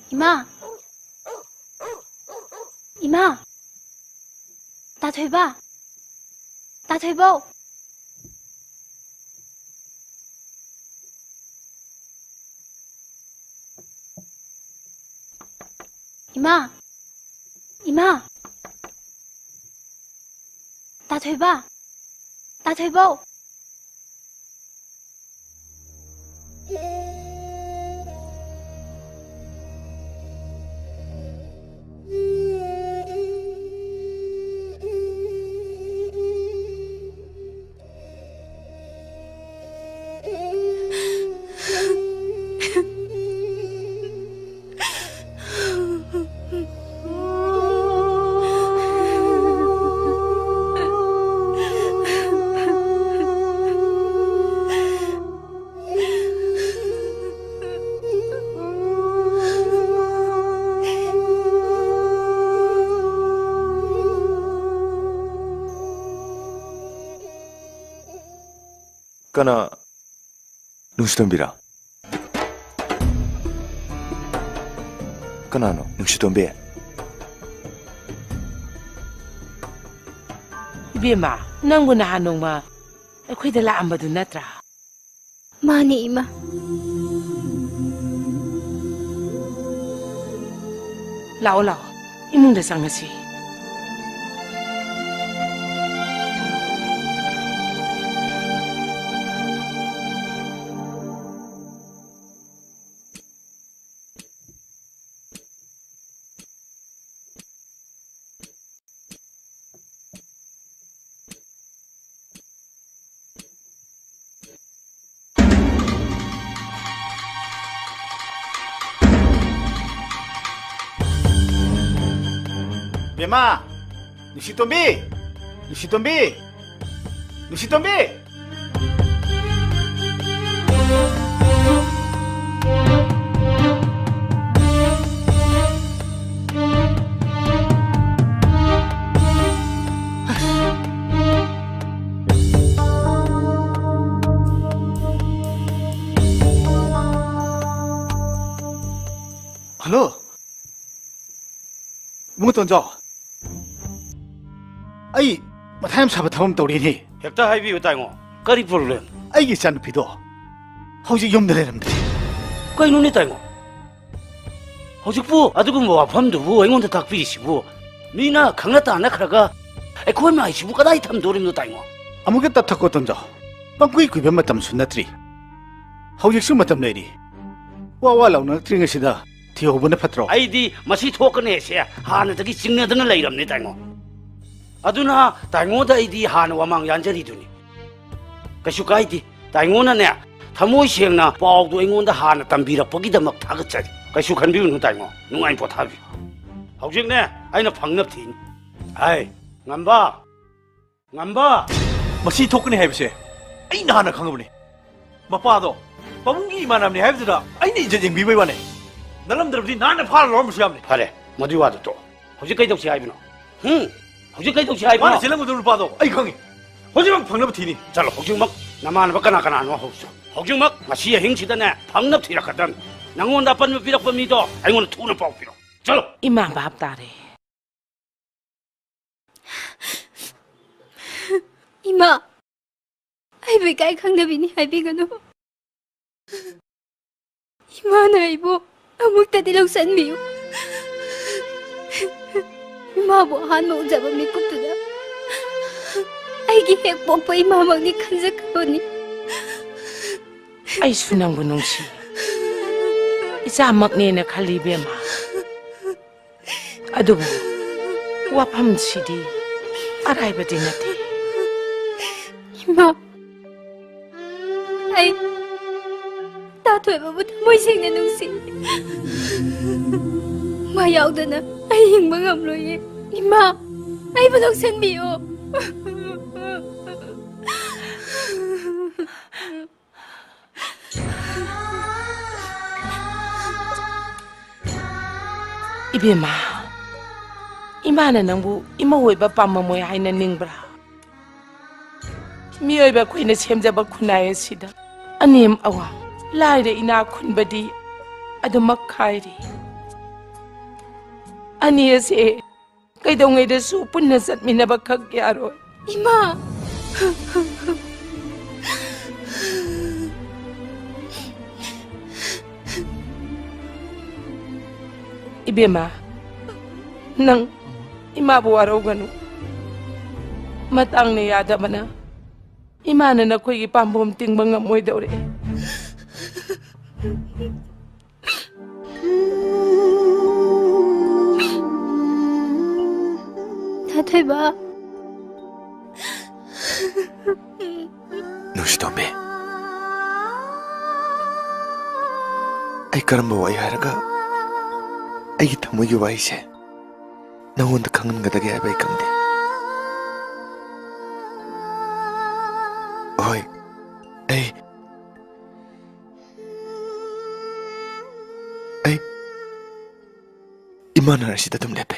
ꯏꯃꯥ! ꯏꯃꯥ! ꯇꯥꯊꯣꯏꯕ! ꯇꯥꯊꯣꯏꯕꯧ! ꯏꯃꯥ! ꯏꯃꯥ! ꯇꯥꯊꯣꯏꯕ! ꯇꯥꯊꯣꯏꯕꯧ! ꯀꯅꯥ? ꯅꯨꯡꯁꯤꯇꯣꯝꯕꯤꯔꯥ? ꯀꯅꯥꯅꯣ ꯅꯨꯡꯁꯤꯇꯣꯝꯕꯤ? ꯏꯕꯦꯝꯃ, ꯅꯪꯕꯨ ꯅꯍꯥꯟ ꯅꯣꯡꯃ ꯑꯩꯈꯣꯏꯗ ꯂꯥꯛꯑꯝꯕꯗꯨ ꯅꯠꯇ꯭ꯔꯥ? ꯃꯥꯅꯤ, ꯏꯃꯥ꯫ ꯂꯥꯛꯑꯣ, ꯂꯥꯛꯑꯣ, ꯏꯃꯨꯡꯗ ꯆꯪꯉꯁꯤ꯫ ꯕꯦꯝꯃ! ꯅꯨꯡꯁꯤꯇꯣꯝꯕꯤ! ꯅꯨꯡꯁꯤꯇꯣꯝꯕꯤ! ꯅꯨꯡꯁꯤꯇꯣꯝꯕꯤ! ꯍꯜꯂꯣ, ꯏꯕꯨꯡꯉꯣ ꯇꯣꯟꯖꯥꯎ꯫ ꯑꯩ ꯃꯊꯥ ꯌꯥꯝ ꯁꯥꯕ ꯊꯕꯛ ꯑꯃ ꯇꯧꯔꯦꯅꯦ꯫ ꯍꯦꯛꯇ ꯍꯥꯏꯕꯤꯌꯨ ꯇꯥꯏꯉꯣ, ꯀꯔꯤ problem? ꯑꯩꯒꯤ ꯏꯆꯥꯅꯨꯄꯤꯗꯣ ꯍꯧꯖꯤꯛ ꯌꯨꯝꯗ ꯂꯩꯔꯝꯗ꯭ꯔꯦ꯫ ꯀꯩꯅꯣꯅꯦ ꯇꯥꯏꯉꯣ? ꯍꯧꯖꯤꯛꯄꯨ ꯑꯗꯨꯒꯨꯝꯕ ꯋꯥꯐꯝꯗꯨꯕꯨ ꯑꯩꯉꯣꯟꯗ ꯇꯥꯛꯄꯤꯔꯤꯁꯤꯕꯨ? ꯃꯤꯅ ꯈꯪꯅ ꯇꯥꯅꯈ꯭ꯔꯒ ꯑꯩꯈꯣꯏ ꯃꯥꯏꯁꯤꯕꯨ ꯀꯗꯥꯏ ꯊꯝꯗꯣꯔꯤꯕꯅꯣ ꯇꯥꯏꯉꯣ? ꯑꯃꯨꯛꯀ ꯇꯞꯊꯈꯣ ꯇꯣꯟꯖꯥꯎ꯫ ꯄꯪꯀꯨꯏ ꯀꯨꯏꯕ ꯃꯇꯝꯁꯨ ꯅꯠꯇ꯭ꯔꯤ꯫ ꯍꯧꯖꯤꯛꯁꯨ ꯃꯇꯝ ꯂꯩꯔꯤ꯫ ꯋꯥ ꯋꯥ ꯂꯥꯎꯅꯔꯛꯇ꯭ꯔꯤꯉꯩꯁꯤꯗ ꯊꯤꯍꯧꯕꯅ ꯐꯠꯇ꯭ꯔꯣ? ꯑꯩꯗꯤ ꯃꯁꯤ ꯊꯣꯛꯀꯅꯤ ꯍꯥꯏꯁꯦ ꯍꯥꯟꯅꯗꯒꯤ ꯆꯤꯡꯅꯗꯅ ꯂꯩꯔꯕꯅꯤ ꯇꯥꯏꯉꯣ꯫ ꯑꯗꯨꯅ ꯇꯥꯏꯉꯣꯗ ꯑꯩꯗꯤ ꯍꯥꯟꯅ ꯋꯥꯃꯥꯡ ꯌꯥꯟꯖꯔꯤꯗꯨꯅꯤ꯫ ꯀꯩꯁꯨ ꯀꯥꯏꯗꯦ꯫ ꯇꯥꯏꯉꯣꯅꯅꯦ, ꯊꯃꯣꯏ ꯁꯦꯡꯅ ꯄꯥꯎꯗꯨ ꯑꯩꯉꯣꯟꯗ ꯍꯥꯟꯅ ꯇꯝꯕꯤꯔꯛꯄꯒꯤꯗꯃꯛ ꯊꯥꯒꯠꯆꯔꯤ꯫ ꯀꯩꯁꯨ ꯈꯟꯕꯤꯔꯨꯅꯨ ꯇꯥꯏꯉꯣ, ꯅꯨꯡꯉꯥꯏ ꯄꯣꯊꯥꯕꯤꯌꯨ꯫ ꯍꯧꯖꯤꯛꯅꯦ ꯑꯩꯅ ꯐꯪꯅꯕ ꯊꯤꯅꯤ꯫ ꯑꯩ, ꯉꯝꯕ! ꯉꯝꯕ! ꯃꯁꯤ ꯊꯣꯛꯀꯅꯤ ꯍꯥꯏꯕꯁꯦ ꯑꯩꯅ ꯍꯥꯟꯅ ꯈꯪꯉꯕꯅꯤ꯫ ꯃꯄꯥꯗꯣ ꯄꯥꯕꯨꯡꯒꯤ ꯏꯃꯥꯟꯅꯕꯅꯤ ꯍꯥꯏꯕꯗꯨꯗ ꯑꯩꯅ ꯏꯖꯠ ꯌꯦꯡꯕꯤꯕꯩ ꯋꯥꯅꯤ꯫ ꯅꯠꯂꯝꯗ꯭ꯔꯕꯗꯤ ꯅꯍꯥꯟꯅ ꯐꯥꯔ ꯂꯧꯔꯝꯕꯁꯨ ꯌꯥꯕꯅꯤ꯫ ꯐꯔꯦ, ꯃꯗꯨꯒꯤ ꯋꯥꯗꯨ ꯇꯣꯛꯑꯣ꯫ ꯍꯧꯖꯤꯛ ꯀꯩꯗꯧꯁꯤ ꯍꯥꯏꯕꯅꯣ? ꯍꯨꯝ? ꯍꯧꯖꯤꯛ ꯀꯩꯗꯧꯁꯤ ꯍꯥꯏꯕꯅꯣ? ꯃꯥꯅ ꯆꯦꯜꯂꯝꯒꯗꯕ ꯅꯨꯄꯥꯗꯣ ꯑꯩ ꯈꯪꯉꯤ꯫ ꯍꯧꯖꯤꯛꯃꯛ ꯐꯪꯅꯕ ꯊꯤꯅꯤ꯫ ꯆꯠꯂꯣ, ꯍꯧꯖꯤꯛꯃꯛ ꯅꯃꯥꯟꯅꯕ ꯀꯅꯥ ꯀꯅꯥꯅꯣ ꯍꯧꯔꯨꯆꯣ꯫ ꯍꯧꯖꯤꯛꯃꯛ ꯉꯁꯤ ꯑꯍꯤꯡꯁꯤꯗꯅꯦ ꯐꯪꯅꯕ ꯊꯤꯔꯛꯀꯗꯕꯅꯤ꯫ ꯅꯪꯉꯣꯟꯗ ꯑꯄꯟꯕ ꯄꯤꯔꯛꯄ ꯃꯤꯗꯣ ꯑꯩꯉꯣꯟꯗ ꯊꯨꯅ ꯄꯥꯎ ꯄꯤꯔꯛꯑꯣ꯫ ꯆꯠꯂꯣ꯫ ꯏꯃꯥ ꯚꯥꯞ ꯇꯥꯔꯦ꯫ ꯏꯃꯥ, ꯑꯩꯕꯨ ꯏꯀꯥꯏ ꯈꯪꯗꯕꯤꯅꯤ ꯍꯥꯏꯕꯤꯒꯅꯨ꯫ ꯏꯃꯥꯅ ꯑꯩꯕꯨ ꯑꯃꯨꯛꯇꯗꯤ ꯂꯧꯁꯟꯕꯤꯌꯨ꯫ ꯏꯃꯥꯕꯨ ꯑꯍꯥꯟꯕ ꯎꯖꯕ ꯃꯤꯀꯨꯞꯇꯨꯗ ꯑꯩꯒꯤ ꯍꯦꯛ ꯄꯣꯛꯄ ꯏꯃꯥꯃꯛꯅꯤ ꯈꯟꯖꯈ꯭ꯔꯕꯅꯤ꯫ ꯑꯩꯁꯨ ꯅꯪꯕꯨ ꯅꯨꯡꯁꯤ꯫ ꯏꯆꯥꯃꯛꯅꯦꯅ ꯈꯜꯂꯤ, ꯏꯕꯦꯝꯃ꯫ ꯑꯗꯨꯕꯨ ꯋꯥꯐꯝꯁꯤꯗꯤ ꯑꯔꯥꯏꯕꯗꯤ ꯅꯠꯇꯦ꯫ ꯏꯃꯥ, ꯑꯩ ꯇꯥꯊꯣꯏꯕꯕꯨ ꯊꯃꯣꯏ ꯁꯦꯡꯅ ꯅꯨꯡꯁꯤ꯫ ꯃꯥ ꯌꯥꯎꯗꯅ ꯑꯩ ꯍꯤꯡꯕ ꯉꯝꯂꯣꯏꯌꯦ꯫ ꯏꯃꯥ, ꯑꯩꯕꯨ ꯂꯧꯁꯟꯕꯤꯌꯨ꯫ ꯏꯕꯦꯝꯃ, ꯏꯃꯥꯅ ꯅꯪꯕꯨ ꯏꯃꯧ ꯑꯣꯏꯕ ꯄꯥꯝꯃꯝꯃꯣꯏ ꯍꯥꯏꯅ ꯅꯤꯡꯕ꯭ꯔꯥ? ꯃꯤꯑꯣꯏꯕ ꯑꯩꯈꯣꯏꯅ ꯁꯦꯝꯖꯕ ꯈꯨꯟꯅꯥꯏ ꯑꯁꯤꯗ ꯑꯅꯦꯝ ꯑꯋꯥꯡ, ꯂꯥꯏꯔ ꯏꯅꯥꯛ ꯈꯨꯟꯕꯗꯤ ꯑꯗꯨꯃꯛ ꯈꯥꯏꯔꯤ꯫ ꯑꯅꯤ ꯑꯁꯦ ꯀꯩꯗꯧꯉꯩꯗꯁꯨ ꯄꯨꯟꯅ ꯆꯠꯃꯤꯟꯅꯕ ꯈꯛ ꯌꯥꯔꯣꯏ꯫ ꯏꯃꯥ! ꯏꯕꯦꯝꯃ, ꯅꯪ ꯏꯃꯥꯕꯨ ꯋꯥꯔꯧꯒꯅꯨ꯫ ꯃꯇꯥꯡꯅ ꯌꯥꯗꯕꯅ ꯏꯃꯥꯅ ꯅꯈꯣꯏꯒꯤ ꯄꯥꯝꯕꯣꯝ ꯇꯤꯡꯕ ꯉꯝꯃꯣꯏꯗꯧꯔꯦ꯫ ꯊꯣꯏꯕ꯫ ꯅꯨꯡꯁꯤꯇꯣꯝꯕꯤ, ꯑꯩ ꯀꯔꯝꯕ ꯋꯥꯍꯩ ꯍꯥꯏꯔꯒ ꯑꯩꯒꯤ ꯊꯃꯣꯏꯒꯤ ꯋꯥꯍꯩꯁꯦ ꯅꯉꯣꯟꯗ ꯈꯪꯍꯟꯒꯗꯒꯦ ꯍꯥꯏꯕ ꯑꯩ ꯈꯪꯗꯦ꯫ ꯍꯣꯏ, ꯑꯩ, ꯑꯩ ꯏꯃꯥꯟꯅꯔꯁꯤꯗ ꯑꯗꯨꯝ ꯂꯦꯞꯄꯦ꯫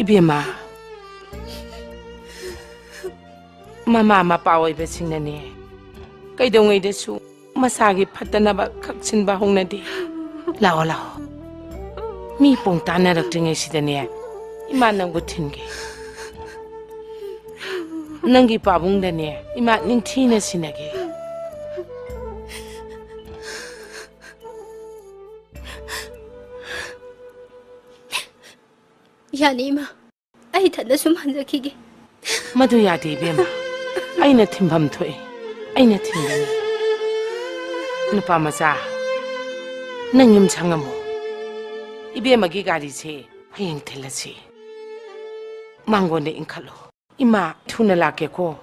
ꯏꯕꯦꯝꯃ, ꯃꯃꯥ ꯃꯄꯥ ꯑꯣꯏꯕꯁꯤꯡꯅꯅꯦ, ꯀꯩꯗꯧꯉꯩꯗꯁꯨ ꯃꯁꯥꯒꯤ ꯐꯠꯇꯅꯕ ꯈꯛ ꯁꯤꯟꯕ ꯍꯧꯅꯗꯦ꯫ ꯂꯥꯛꯑꯣ, ꯂꯥꯛꯑꯣ꯫ ꯃꯤ ꯄꯣꯡ ꯇꯥꯅꯔꯛꯇ꯭ꯔꯤꯉꯩꯁꯤꯗꯅꯦ, ꯏꯃꯥ ꯅꯪꯕꯨ ꯊꯤꯟꯒꯦ꯫ ꯅꯪꯒꯤ ꯄꯥꯕꯨꯡꯗꯅꯦ, ꯏꯃꯥ ꯅꯤꯡꯊꯤꯅ ꯁꯤꯟꯅꯒꯦ꯫ ꯌꯥꯅꯤ, ꯏꯃꯥ꯫ ꯑꯩ ꯏꯊꯟꯗ ꯁꯨꯝ ꯍꯟꯖꯈꯤꯒꯦ꯫ ꯃꯗꯨ ꯌꯥꯗꯦ, ꯏꯕꯦꯝꯃ꯫ ꯑꯩꯅ ꯊꯤꯟꯐꯝ ꯊꯣꯛꯏ꯫ ꯑꯩꯅ ꯊꯤꯟꯒꯅꯤ꯫ ꯅꯨꯄꯥ ꯃꯆꯥ, ꯅꯪ ꯌꯨꯝ ꯁꯪꯉꯝꯃꯨ꯫ ꯏꯕꯦꯝꯃꯒꯤ ꯒꯥꯔꯤꯁꯦ ꯍꯌꯦꯡ ꯊꯤꯜꯂꯁꯤ꯫ ꯃꯥꯡꯒꯣꯟꯗ ꯏꯟꯈꯠꯂꯣ꯫ ꯏꯃꯥ, ꯊꯨꯅ ꯂꯥꯛꯀꯦꯀꯣ꯫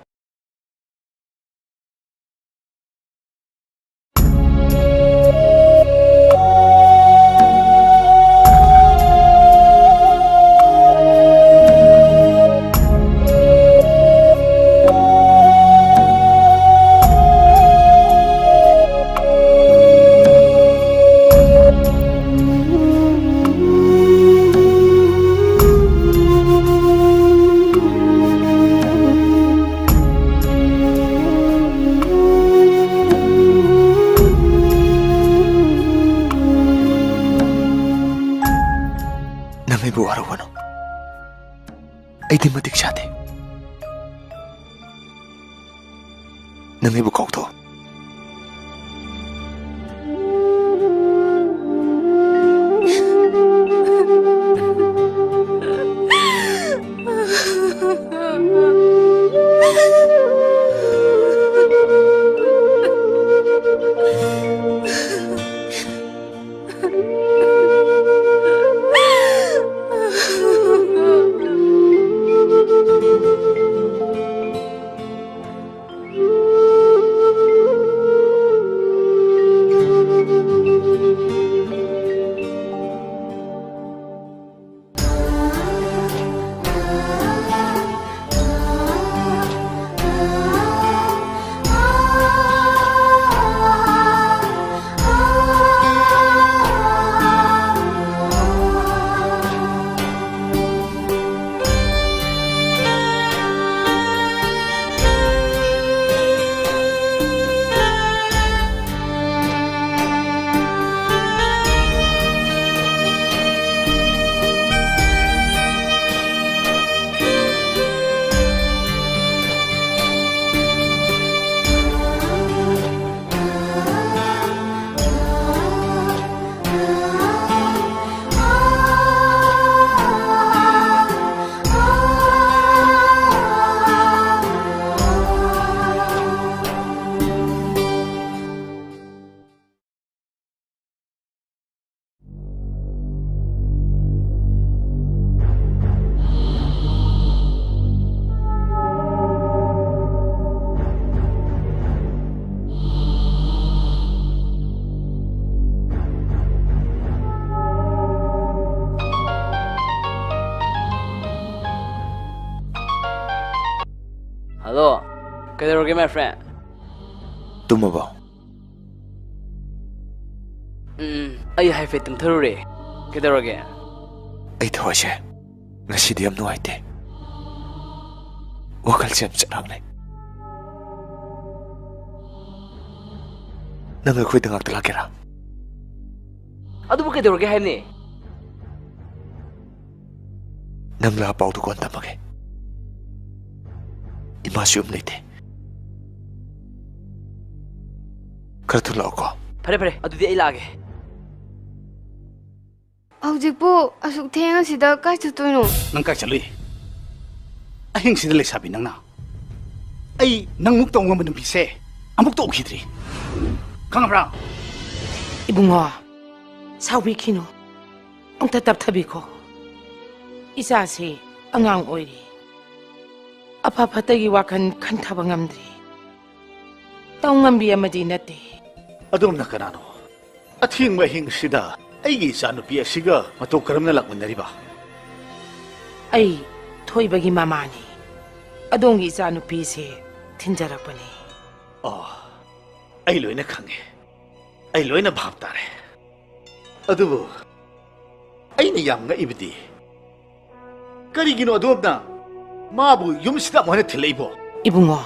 ꯑꯩꯗꯤ ꯃꯇꯤꯛ ꯆꯥꯗꯦ꯫ ꯅꯪ ꯑꯩꯕꯨ ꯀꯥꯎꯊꯣꯛꯑꯣ꯫ Hello, ꯀꯩꯗꯧꯔꯒꯦ, my friend? ꯇꯨꯝꯃꯕꯣ? ꯎꯝ, ꯑꯩ ꯍꯥꯏꯐꯦꯠ ꯇꯨꯝꯊꯔꯨꯔꯦ꯫ ꯀꯩꯗꯧꯔꯒꯦ? ꯑꯩ ꯊꯋꯥꯏꯁꯦ ꯉꯁꯤꯗꯤ ꯌꯥꯝ ꯅꯨꯡꯉꯥꯏꯇꯦ꯫ ꯋꯥꯈꯜꯁꯦ ꯌꯥꯝ ꯆꯔꯥꯡꯅꯩ꯫ ꯅꯪ ꯑꯩꯈꯣꯏꯗ ꯉꯥꯛꯇ ꯂꯥꯛꯀꯦꯔꯥ? ꯑꯗꯨꯕꯨ ꯀꯩꯗꯧꯔꯒꯦ ꯍꯥꯏꯕꯅꯤ? ꯅꯪ ꯂꯥꯛ ꯄꯥꯎꯗꯨ ꯀꯣꯟ ꯇꯝꯃꯒꯦ꯫ ꯏꯄꯥꯁꯨ ꯌꯨꯝ ꯂꯩꯇꯦ꯫ ꯈꯔ ꯊꯨꯅ ꯂꯥꯛꯑꯣꯀꯣ꯫ ꯐꯔꯦ, ꯐꯔꯦ, ꯑꯗꯨꯗꯤ ꯑꯩ ꯂꯥꯛꯑꯒꯦ꯫ ꯍꯧꯖꯤꯛꯄꯨ ꯑꯁꯨꯛ ꯊꯦꯡꯉꯁꯤꯗ ꯀꯥꯏ ꯆꯠꯇꯣꯏꯅꯣ? ꯅꯪ ꯀꯥꯏ ꯆꯠꯂꯨꯏ? ꯑꯍꯤꯡꯁꯤꯗ ꯂꯩꯁꯥꯕꯤ ꯅꯪꯅ꯫ ꯑꯩ ꯅꯪ ꯃꯨꯛ ꯇꯧ ꯉꯝꯕ ꯅꯨꯄꯤꯁꯦ ꯑꯃꯨꯛꯇ ꯎꯈꯤꯗ꯭ꯔꯤ꯫ ꯈꯪꯉꯕ꯭ꯔꯥ? ꯏꯕꯨꯡꯉꯣ, ꯁꯥꯎꯕꯤꯈꯤꯅꯨ꯫ ꯑꯝꯇ ꯇꯞꯊꯕꯤꯈꯣ꯫ ꯏꯆꯥꯁꯤ ꯑꯉꯥꯡ ꯑꯣꯏꯔꯤ꯫ ꯑꯐ ꯐꯠꯇꯒꯤ ꯋꯥꯈꯜ ꯈꯟꯊꯕ ꯉꯝꯗ꯭ꯔꯤ꯫ ꯇꯧ ꯉꯝꯕꯤ ꯑꯃꯗꯤ ꯅꯠꯇꯦ꯫ ꯑꯗꯣꯝꯅ ꯀꯅꯥꯅꯣ? ꯑꯊꯦꯡꯕ ꯑꯍꯤꯡꯁꯤꯗ ꯑꯩꯒꯤ ꯏꯆꯥꯅꯨꯄꯤ ꯑꯁꯤꯒ ꯃꯇꯧ ꯀꯔꯝꯅ ꯂꯥꯛꯃꯤꯟꯅꯔꯤꯕ? ꯑꯩ ꯊꯣꯏꯕꯒꯤ ꯃꯃꯥꯅꯤ꯫ ꯑꯗꯣꯝꯒꯤ ꯏꯆꯥꯅꯨꯄꯤꯁꯦ ꯊꯤꯟꯖꯔꯛꯄꯅꯤ꯫ ꯑꯣ, ꯑꯩ ꯂꯣꯏꯅ ꯈꯪꯉꯦ꯫ ꯑꯩ ꯂꯣꯏꯅ ꯚꯥꯞ ꯇꯥꯔꯦ꯫ ꯑꯗꯨꯕꯨ ꯑꯩꯅ ꯌꯥꯝ ꯉꯛꯏꯕꯗꯤ, ꯀꯔꯤꯒꯤꯅꯣ ꯑꯗꯣꯝꯅ ꯃꯥꯕꯨ ꯌꯨꯝꯁꯤꯗ ꯑꯃꯨꯛ ꯍꯟꯅ ꯊꯤꯜꯂꯛꯏꯕꯣ? ꯏꯕꯨꯡꯉꯣ,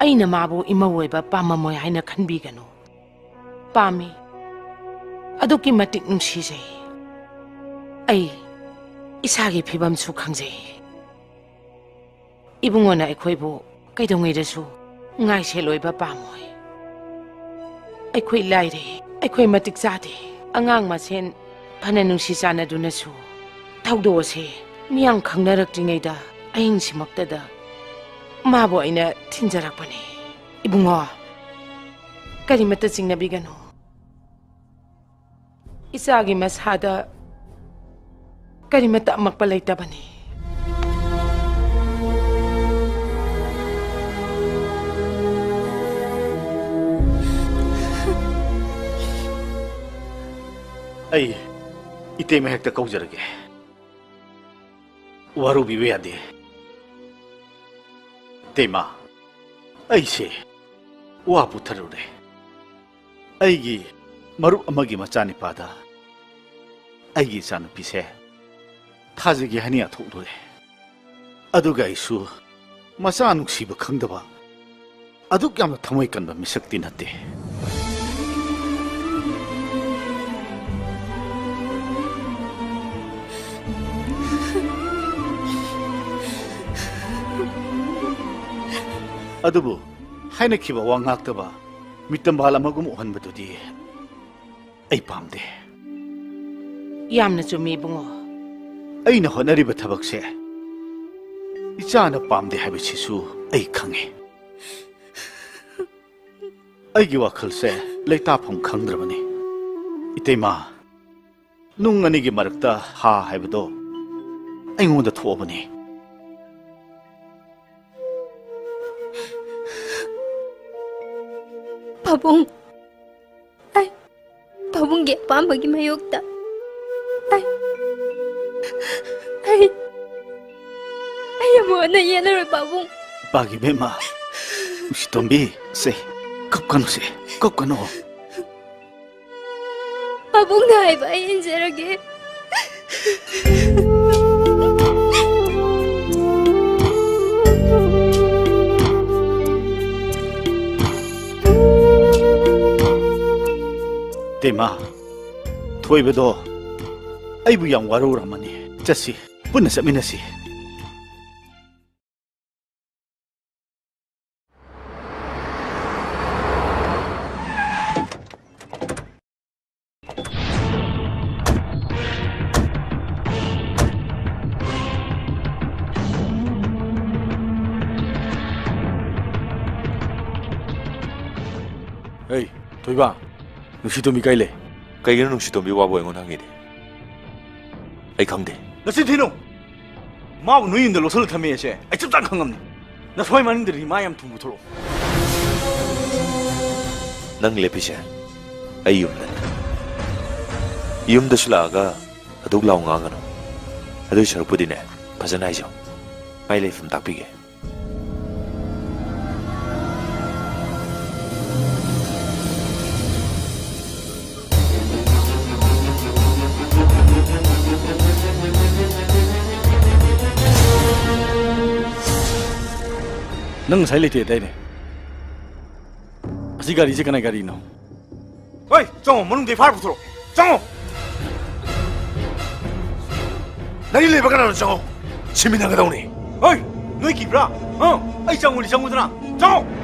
ꯑꯩꯅ ꯃꯥꯕꯨ ꯏꯃꯧ ꯑꯣꯏꯕ ꯄꯥꯝꯃꯝꯃꯣꯏ ꯍꯥꯏꯅ ꯈꯟꯕꯤꯒꯅꯨ꯫ ꯄꯥꯝꯃꯤ꯫ ꯑꯗꯨꯛꯀꯤ ꯃꯇꯤꯛ ꯅꯨꯡꯁꯤꯖꯩ꯫ ꯑꯩ ꯏꯁꯥꯒꯤ ꯐꯤꯕꯝꯁꯨ ꯈꯪꯖꯩ꯫ ꯏꯕꯨꯡꯉꯣꯅ ꯑꯩꯈꯣꯏꯕꯨ ꯀꯩꯗꯧꯉꯩꯗꯁꯨ ꯉꯥꯏꯁꯦꯜ ꯑꯣꯏꯕ ꯄꯥꯝꯃꯣꯏ꯫ ꯑꯩꯈꯣꯏ ꯂꯥꯏꯔꯦ, ꯑꯩꯈꯣꯏ ꯃꯇꯤꯛ ꯆꯥꯗꯦ꯫ ꯑꯉꯥꯡ ꯃꯁꯦꯟ ꯐꯅ ꯅꯨꯡꯁꯤ ꯆꯥꯟꯅꯗꯨꯅꯁꯨ ꯊꯧꯗꯣꯛ ꯑꯁꯦ ꯃꯤꯌꯥꯝ ꯈꯪꯅꯔꯛꯇ꯭ꯔꯤꯉꯩꯗ ꯑꯍꯤꯡꯁꯤꯃꯛꯇꯗ ꯃꯥꯕꯨ ꯑꯩꯅ ꯊꯤꯟꯖꯔꯛꯄꯅꯦ꯫ ꯏꯕꯨꯡꯉꯣ, ꯀꯔꯤꯃꯠꯇ ꯆꯤꯡꯅꯕꯤꯒꯅꯨ꯫ ꯏꯆꯥꯒꯤ ꯃꯁꯥꯗ ꯀꯔꯤꯃꯠꯇ ꯑꯃꯛꯄ ꯂꯩꯇꯕꯅꯤ꯫ ꯑꯩ ꯏꯇꯩꯃ ꯍꯦꯛꯇ ꯀꯧꯖꯔꯒꯦ꯫ ꯋꯥꯔꯧꯕꯤꯕ ꯌꯥꯗꯦ꯫ ꯏꯇꯩꯃ, ꯑꯩꯁꯦ ꯋꯥ ꯄꯨꯊꯔꯨꯔꯦ꯫ ꯑꯩꯒꯤ ꯃꯔꯨꯞ ꯑꯃꯒꯤ ꯃꯆꯥꯅꯤꯄꯥꯗ ꯑꯩꯒꯤ ꯏꯆꯥꯅꯨꯄꯤꯁꯦ ꯊꯥꯖꯒꯦ ꯍꯥꯏꯅ ꯌꯥꯊꯣꯛꯂꯨꯔꯦ꯫ ꯑꯗꯨꯒ ꯑꯩꯁꯨ ꯃꯆꯥ ꯅꯨꯡꯁꯤꯕ ꯈꯪꯗꯕ ꯑꯗꯨꯛ ꯌꯥꯝꯅ ꯊꯃꯣꯏ ꯀꯟꯕ ꯃꯤꯁꯛꯇꯤ ꯅꯠꯇꯦ꯫ ꯑꯗꯨꯕꯨ ꯍꯥꯏꯅꯈꯤꯕ ꯋꯥ ꯉꯥꯛꯇꯕ ꯃꯤꯇꯝꯕꯥꯜ ꯑꯃꯒꯨꯝ ꯎꯍꯟꯕꯗꯨꯗꯤ ꯑꯩ ꯄꯥꯝꯗꯦ꯫ ꯌꯥꯝꯅ ꯆꯨꯝꯃꯤ, ꯏꯕꯨꯡꯉꯣ꯫ ꯑꯩꯅ ꯍꯣꯠꯅꯔꯤꯕ ꯊꯕꯛꯁꯦ ꯏꯆꯥꯅ ꯄꯥꯝꯗꯦ ꯍꯥꯏꯕꯁꯤꯁꯨ ꯑꯩ ꯈꯪꯉꯤ꯫ ꯑꯩꯒꯤ ꯋꯥꯈꯜꯁꯦ ꯂꯩꯇꯥꯐꯝ ꯈꯪꯗ꯭ꯔꯕꯅꯤ꯫ ꯏꯇꯩꯃ, ꯅꯨꯡ ꯑꯅꯤꯒꯤ ꯃꯔꯛꯇ ꯍꯥ ꯍꯥꯏꯕꯗꯣ ꯑꯩꯉꯣꯟꯗ ꯊꯣꯛꯑꯕꯅꯤ꯫ ꯄꯥꯕꯨꯡ, ꯑꯩ ꯄꯥꯕꯨꯡꯒꯤ ꯑꯄꯥꯝꯕꯒꯤ ꯃꯥꯌꯣꯛꯇ ꯑꯩ, ꯑꯩ, ꯑꯩ ꯑꯃꯨꯛ ꯍꯟꯅ ꯌꯦꯠꯂꯔꯣꯏ, ꯄꯥꯕꯨꯡ꯫ ꯄꯥꯒꯤ ꯏꯕꯦꯝꯃ, ꯅꯨꯡꯁꯤꯇꯣꯝꯕꯤ, ꯁꯦ, ꯀꯞꯀꯅꯨꯁꯦ, ꯀꯞꯀꯅꯨ꯫ ꯄꯥꯕꯨꯡꯅ ꯍꯥꯏꯕ ꯑꯩ ꯏꯟꯖꯔꯒꯦ꯫ ꯇꯦꯃꯥ, ꯊꯣꯏꯕꯗꯣ ꯑꯩꯕꯨ ꯌꯥꯝ ꯋꯥꯔꯧꯔꯝꯃꯅꯤ꯫ ꯆꯠꯁꯤ, ꯄꯨꯟꯅ ꯆꯠꯃꯤꯟꯅꯁꯤ꯫ ꯍꯩ, ꯊꯣꯏꯕ, ꯅꯨꯡꯁꯤꯇꯣꯝꯕꯤ ꯀꯥꯏ ꯂꯩ? ꯀꯩꯒꯤꯅꯣ ꯅꯨꯡꯁꯤꯇꯣꯝꯕꯤ ꯋꯥꯕꯨ ꯑꯩꯉꯣꯟꯗ ꯍꯪꯉꯤꯗꯤ? ꯑꯩ ꯈꯪꯗꯦ꯫ ꯅꯆꯤꯟ ꯊꯤꯅꯨ! ꯃꯥꯕꯨ ꯅꯣꯏ ꯌꯨꯝꯗ ꯂꯣꯠꯁꯤꯜꯂ ꯊꯝꯃꯦ ꯍꯥꯏꯁꯦ ꯑꯩ ꯆꯞ ꯆꯥꯅ ꯈꯪꯉꯝꯅꯤ꯫ ꯅꯁ꯭ꯋꯥꯏ ꯃꯅꯤꯡꯗꯗꯤ ꯃꯥ ꯌꯥꯝ ꯊꯨꯅ ꯄꯨꯊꯣꯔꯛꯑꯣ꯫ ꯅꯪ ꯂꯦꯞꯄꯤꯁꯦ ꯑꯩ ꯌꯨꯝꯗꯅꯤ꯫ ꯌꯨꯝꯗꯁꯨ ꯂꯥꯛꯑꯒ ꯑꯗꯨꯛ ꯂꯥꯎ ꯉꯥꯡꯒꯅꯨ꯫ ꯑꯗꯨꯏ ꯁꯔꯨꯛꯄꯨꯗꯤꯅꯦ, ꯐꯖꯅ ꯍꯥꯏꯖꯧ꯫ ꯑꯩ ꯂꯩꯐꯝ ꯇꯥꯛꯄꯤꯒꯦ꯫ ꯅꯪ ꯉꯁꯥꯏ ꯂꯩꯇꯦ ꯍꯥꯏꯗꯥꯏꯅꯦ? ꯑꯁꯤ ꯒꯥꯔꯤꯁꯦ ꯀꯅꯥꯏ ꯒꯥꯔꯤꯅꯣ? ꯍꯣꯏ, ꯆꯪꯉꯣ, ꯃꯅꯨꯡꯗꯩ ꯐꯥꯔ ꯄꯨꯊꯣꯔꯛꯑꯣ꯫ ꯆꯪꯉꯣ! ꯅꯪꯒꯤ ꯂꯩꯕ ꯀꯅꯥꯅꯣ? ꯆꯪꯉꯣ! ꯁꯤꯃꯤꯟꯅꯒꯗꯧꯅꯤ꯫ ꯍꯣꯏ, ꯅꯣꯏ ꯀꯤꯕ꯭ꯔꯥ? ꯑ? ꯑꯩ ꯆꯪꯉꯨꯅꯤ, ꯆꯪꯉꯨꯗꯅ꯫ ꯆꯪꯉꯣ!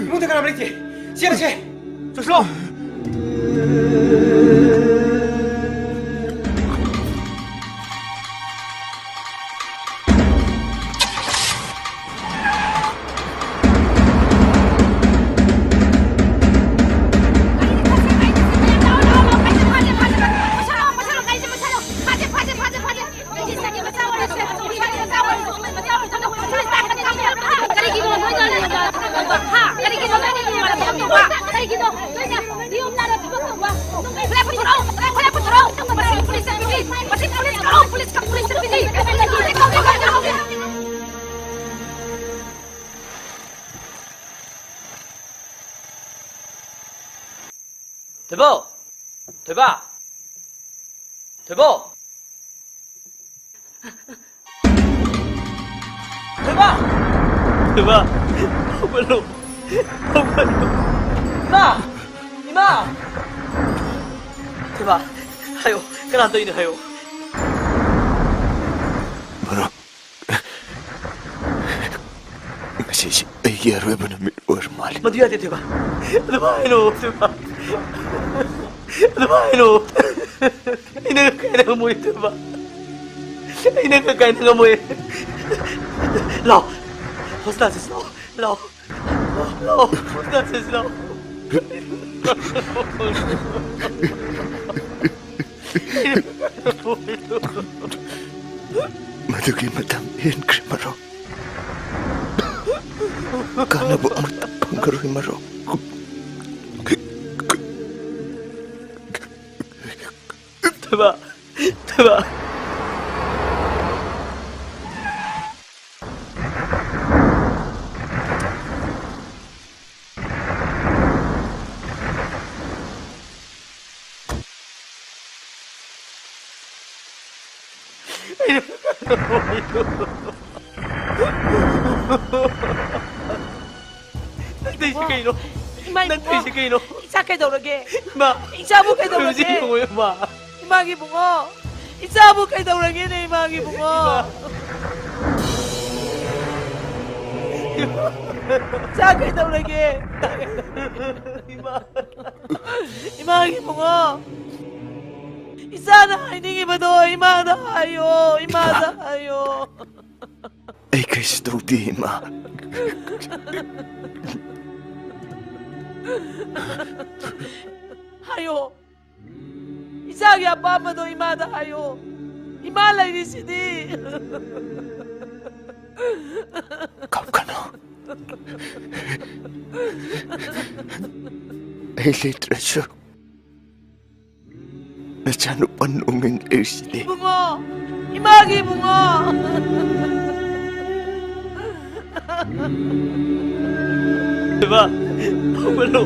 ꯏꯃꯨꯡꯗ ꯀꯅꯥꯝ ꯂꯩꯇꯦ꯫ ꯆꯦꯜꯂꯁꯦ꯫ ꯆꯠꯁꯤꯂꯣ꯫ ꯀꯔꯤꯒꯤꯅꯣ ꯅꯣꯏꯅ ꯍꯥ? ꯀꯔꯤꯒꯤꯅꯣ ꯅꯣꯏꯅ ꯅꯨꯡꯉꯥꯏꯇꯕ? ꯀꯔꯤꯒꯤꯅꯣ? ꯅꯣꯏꯅ ꯌꯨꯝ ꯅꯥꯔ ꯊꯕꯛ ꯇꯧꯕ? ꯈꯨꯠꯂꯥꯏ ꯄꯨꯊꯣꯔꯛꯑꯣ! ꯈꯨꯠꯂꯥꯏ ꯄꯨꯊꯣꯔꯛꯑꯣ! ꯃꯁꯤ ꯄꯨꯂꯤꯁ ꯆꯠꯄꯤꯅꯤ! ꯃꯁꯤ ꯄꯨꯂꯤꯁ ꯀꯧꯔꯣ! ꯄꯨꯂꯤꯁ ꯀꯧ-, ꯄꯨꯂꯤꯁ ꯆꯠꯄꯤꯅꯤ! ꯊꯣꯏꯕ! ꯊꯣꯏꯕ! ꯊꯣꯏꯕ! ꯊꯣꯏꯕ! ꯊꯣꯏꯕ! ꯍꯧꯒꯠꯂꯣ! ꯍꯧꯒꯠꯂꯣ! ꯏꯃꯥ! ꯏꯃꯥ! ꯊꯣꯏꯕ! ꯍꯥꯏꯌꯣ! ꯀꯅꯥ ꯇꯧꯔꯤꯅꯣ ꯍꯥꯏꯌꯣ! ꯃꯔꯨꯞ, ꯉꯁꯤꯁꯤ ꯑꯩꯒꯤ ꯑꯔꯣꯏꯕ ꯅꯨꯃꯤꯠ ꯑꯣꯏꯔ ꯃꯥꯜꯂꯦ꯫ ꯃꯗꯨ ꯌꯥꯗꯦ, ꯊꯣꯏꯕ꯫ ꯑꯗꯨꯃꯥꯏꯅ ꯍꯥꯏꯅꯣ, ꯊꯣꯏꯕ꯫ ꯑꯗꯨꯃꯥꯏꯅ ꯍꯥꯏꯅꯣ꯫ ꯑꯩꯅ ꯀꯥꯏꯅ ꯉꯝꯃꯣꯏ, ꯊꯣꯏꯕ꯫ ꯑꯩꯅ ꯀꯥꯏꯅ ꯉꯝꯃꯣꯏ꯫ ꯂꯥꯎ꯫ ꯍꯣꯁꯄꯤꯇꯥꯜ ꯆꯠꯁꯤ, ꯂꯥꯎ꯫ ꯂꯥꯎ꯫ ꯂꯥꯎ꯫ ꯍꯣꯁꯄꯤꯇꯥꯜ ꯆꯠꯁꯤ, ꯂꯥꯎ꯫ ꯃꯗꯨꯒꯤ ꯃꯇꯝ ꯍꯦꯟꯈ꯭ꯔꯦ, ꯃꯔꯨꯞ꯫ ꯀꯥꯟꯅꯕ ꯑꯃꯠꯇ ꯐꯪꯉꯔꯣꯏ, ꯃꯔꯨꯞ꯫ ꯊꯣꯏꯕ, ꯊꯣꯏꯕ꯫ ꯅꯪ ꯇꯧꯔꯤꯁꯦ ꯀꯩꯅꯣ? ꯏꯃꯥ, ꯅꯪ ꯏꯕꯨꯡꯉꯣ꯫ ꯇꯧꯔꯤꯁꯦ ꯀꯩꯅꯣ? ꯏꯆꯥ ꯀꯩꯗꯧꯔꯒꯦ? ꯏꯃꯥ꯫ ꯏꯆꯥꯕꯨ ꯀꯩꯗꯧꯔꯒꯦ? ꯇꯧꯔꯤꯁꯦ ꯌꯦꯡꯉꯣ, ꯏꯃꯥ꯫ ꯏꯃꯥꯒꯤ ꯏꯕꯨꯡꯉꯣ꯫ ꯏꯆꯥꯕꯨ ꯀꯩꯗꯧꯔꯒꯦꯅꯦ, ꯏꯃꯥꯒꯤ ꯏꯕꯨꯡꯉꯣ? ꯏꯃꯥ꯫ ꯏꯆꯥ ꯀꯩꯗꯧꯔꯒꯦ? ꯏꯃꯥ꯫ ꯏꯃꯥꯒꯤ ꯏꯕꯨꯡꯉꯣ꯫ ꯏꯆꯥꯅ ꯍꯥꯏꯅꯤꯡꯉꯤꯕꯗꯣ ꯏꯃꯥꯗ ꯍꯥꯏꯌꯣ, ꯏꯃꯥꯗ ꯍꯥꯏꯌꯣ꯫ ꯑꯩ ꯀꯩꯁꯨ ꯇꯧꯗꯦ, ꯏꯃꯥ꯫ ꯍꯥꯏꯌꯣ꯫ ꯏꯆꯥꯒꯤ ꯑꯄꯥꯝꯕꯗꯣ ꯏꯃꯥꯗ ꯍꯥꯏꯌꯣ꯫ ꯏꯃꯥ ꯂꯩꯔꯤꯁꯤꯗꯤ꯫ ꯀꯞꯀꯅꯨ꯫ ꯑꯩ ꯂꯩꯇ꯭ꯔꯁꯨ ꯅꯆꯥꯅꯨꯄꯥ ꯅꯣꯡꯉꯤꯟ ꯂꯩꯔꯤꯁꯤꯗꯤ꯫ ꯏꯕꯨꯡꯉꯣ, ꯏꯃꯥꯒꯤ ꯏꯕꯨꯡꯉꯣ꯫ ꯏꯃꯥ, ꯍꯧꯒꯠꯂꯣ꯫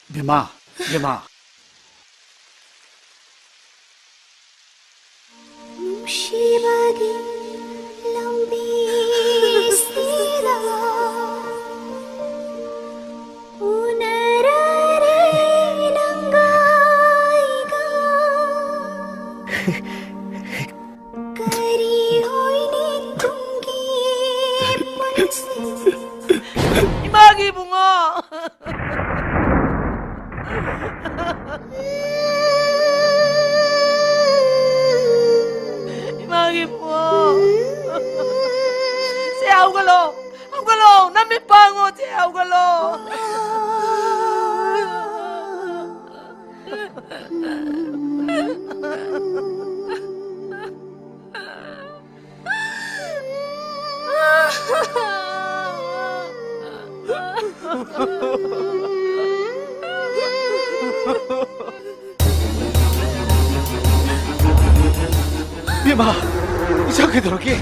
ꯕꯦꯝꯃ, ꯕꯦꯝꯃ꯫ ꯅꯨꯡꯁꯤꯕꯒꯤ ꯂꯝꯕꯤꯁꯤꯗ ꯎꯅꯔꯔꯦ ꯅꯪꯒ ꯑꯩꯒ꯫ ꯀꯔꯤ ꯑꯣꯏꯅꯤ ꯇꯨꯡꯒꯤ ꯄꯨꯟꯁꯤ? ꯏꯃꯥꯒꯤ ꯏꯕꯨꯡꯉꯣ! ꯏꯃꯥꯒꯤ ꯏꯕꯨꯡꯉꯣ! ꯁꯦ, ꯍꯧꯒꯠꯂꯣ! ꯍꯧꯒꯠꯂꯣ! ꯅꯃꯤꯠ ꯄꯥꯡꯉꯣ! ꯁꯦ, ꯍꯧꯒꯠꯂꯣ! ꯏꯃꯥ, ꯏꯆꯥ ꯀꯩꯗꯧꯔꯒꯦ?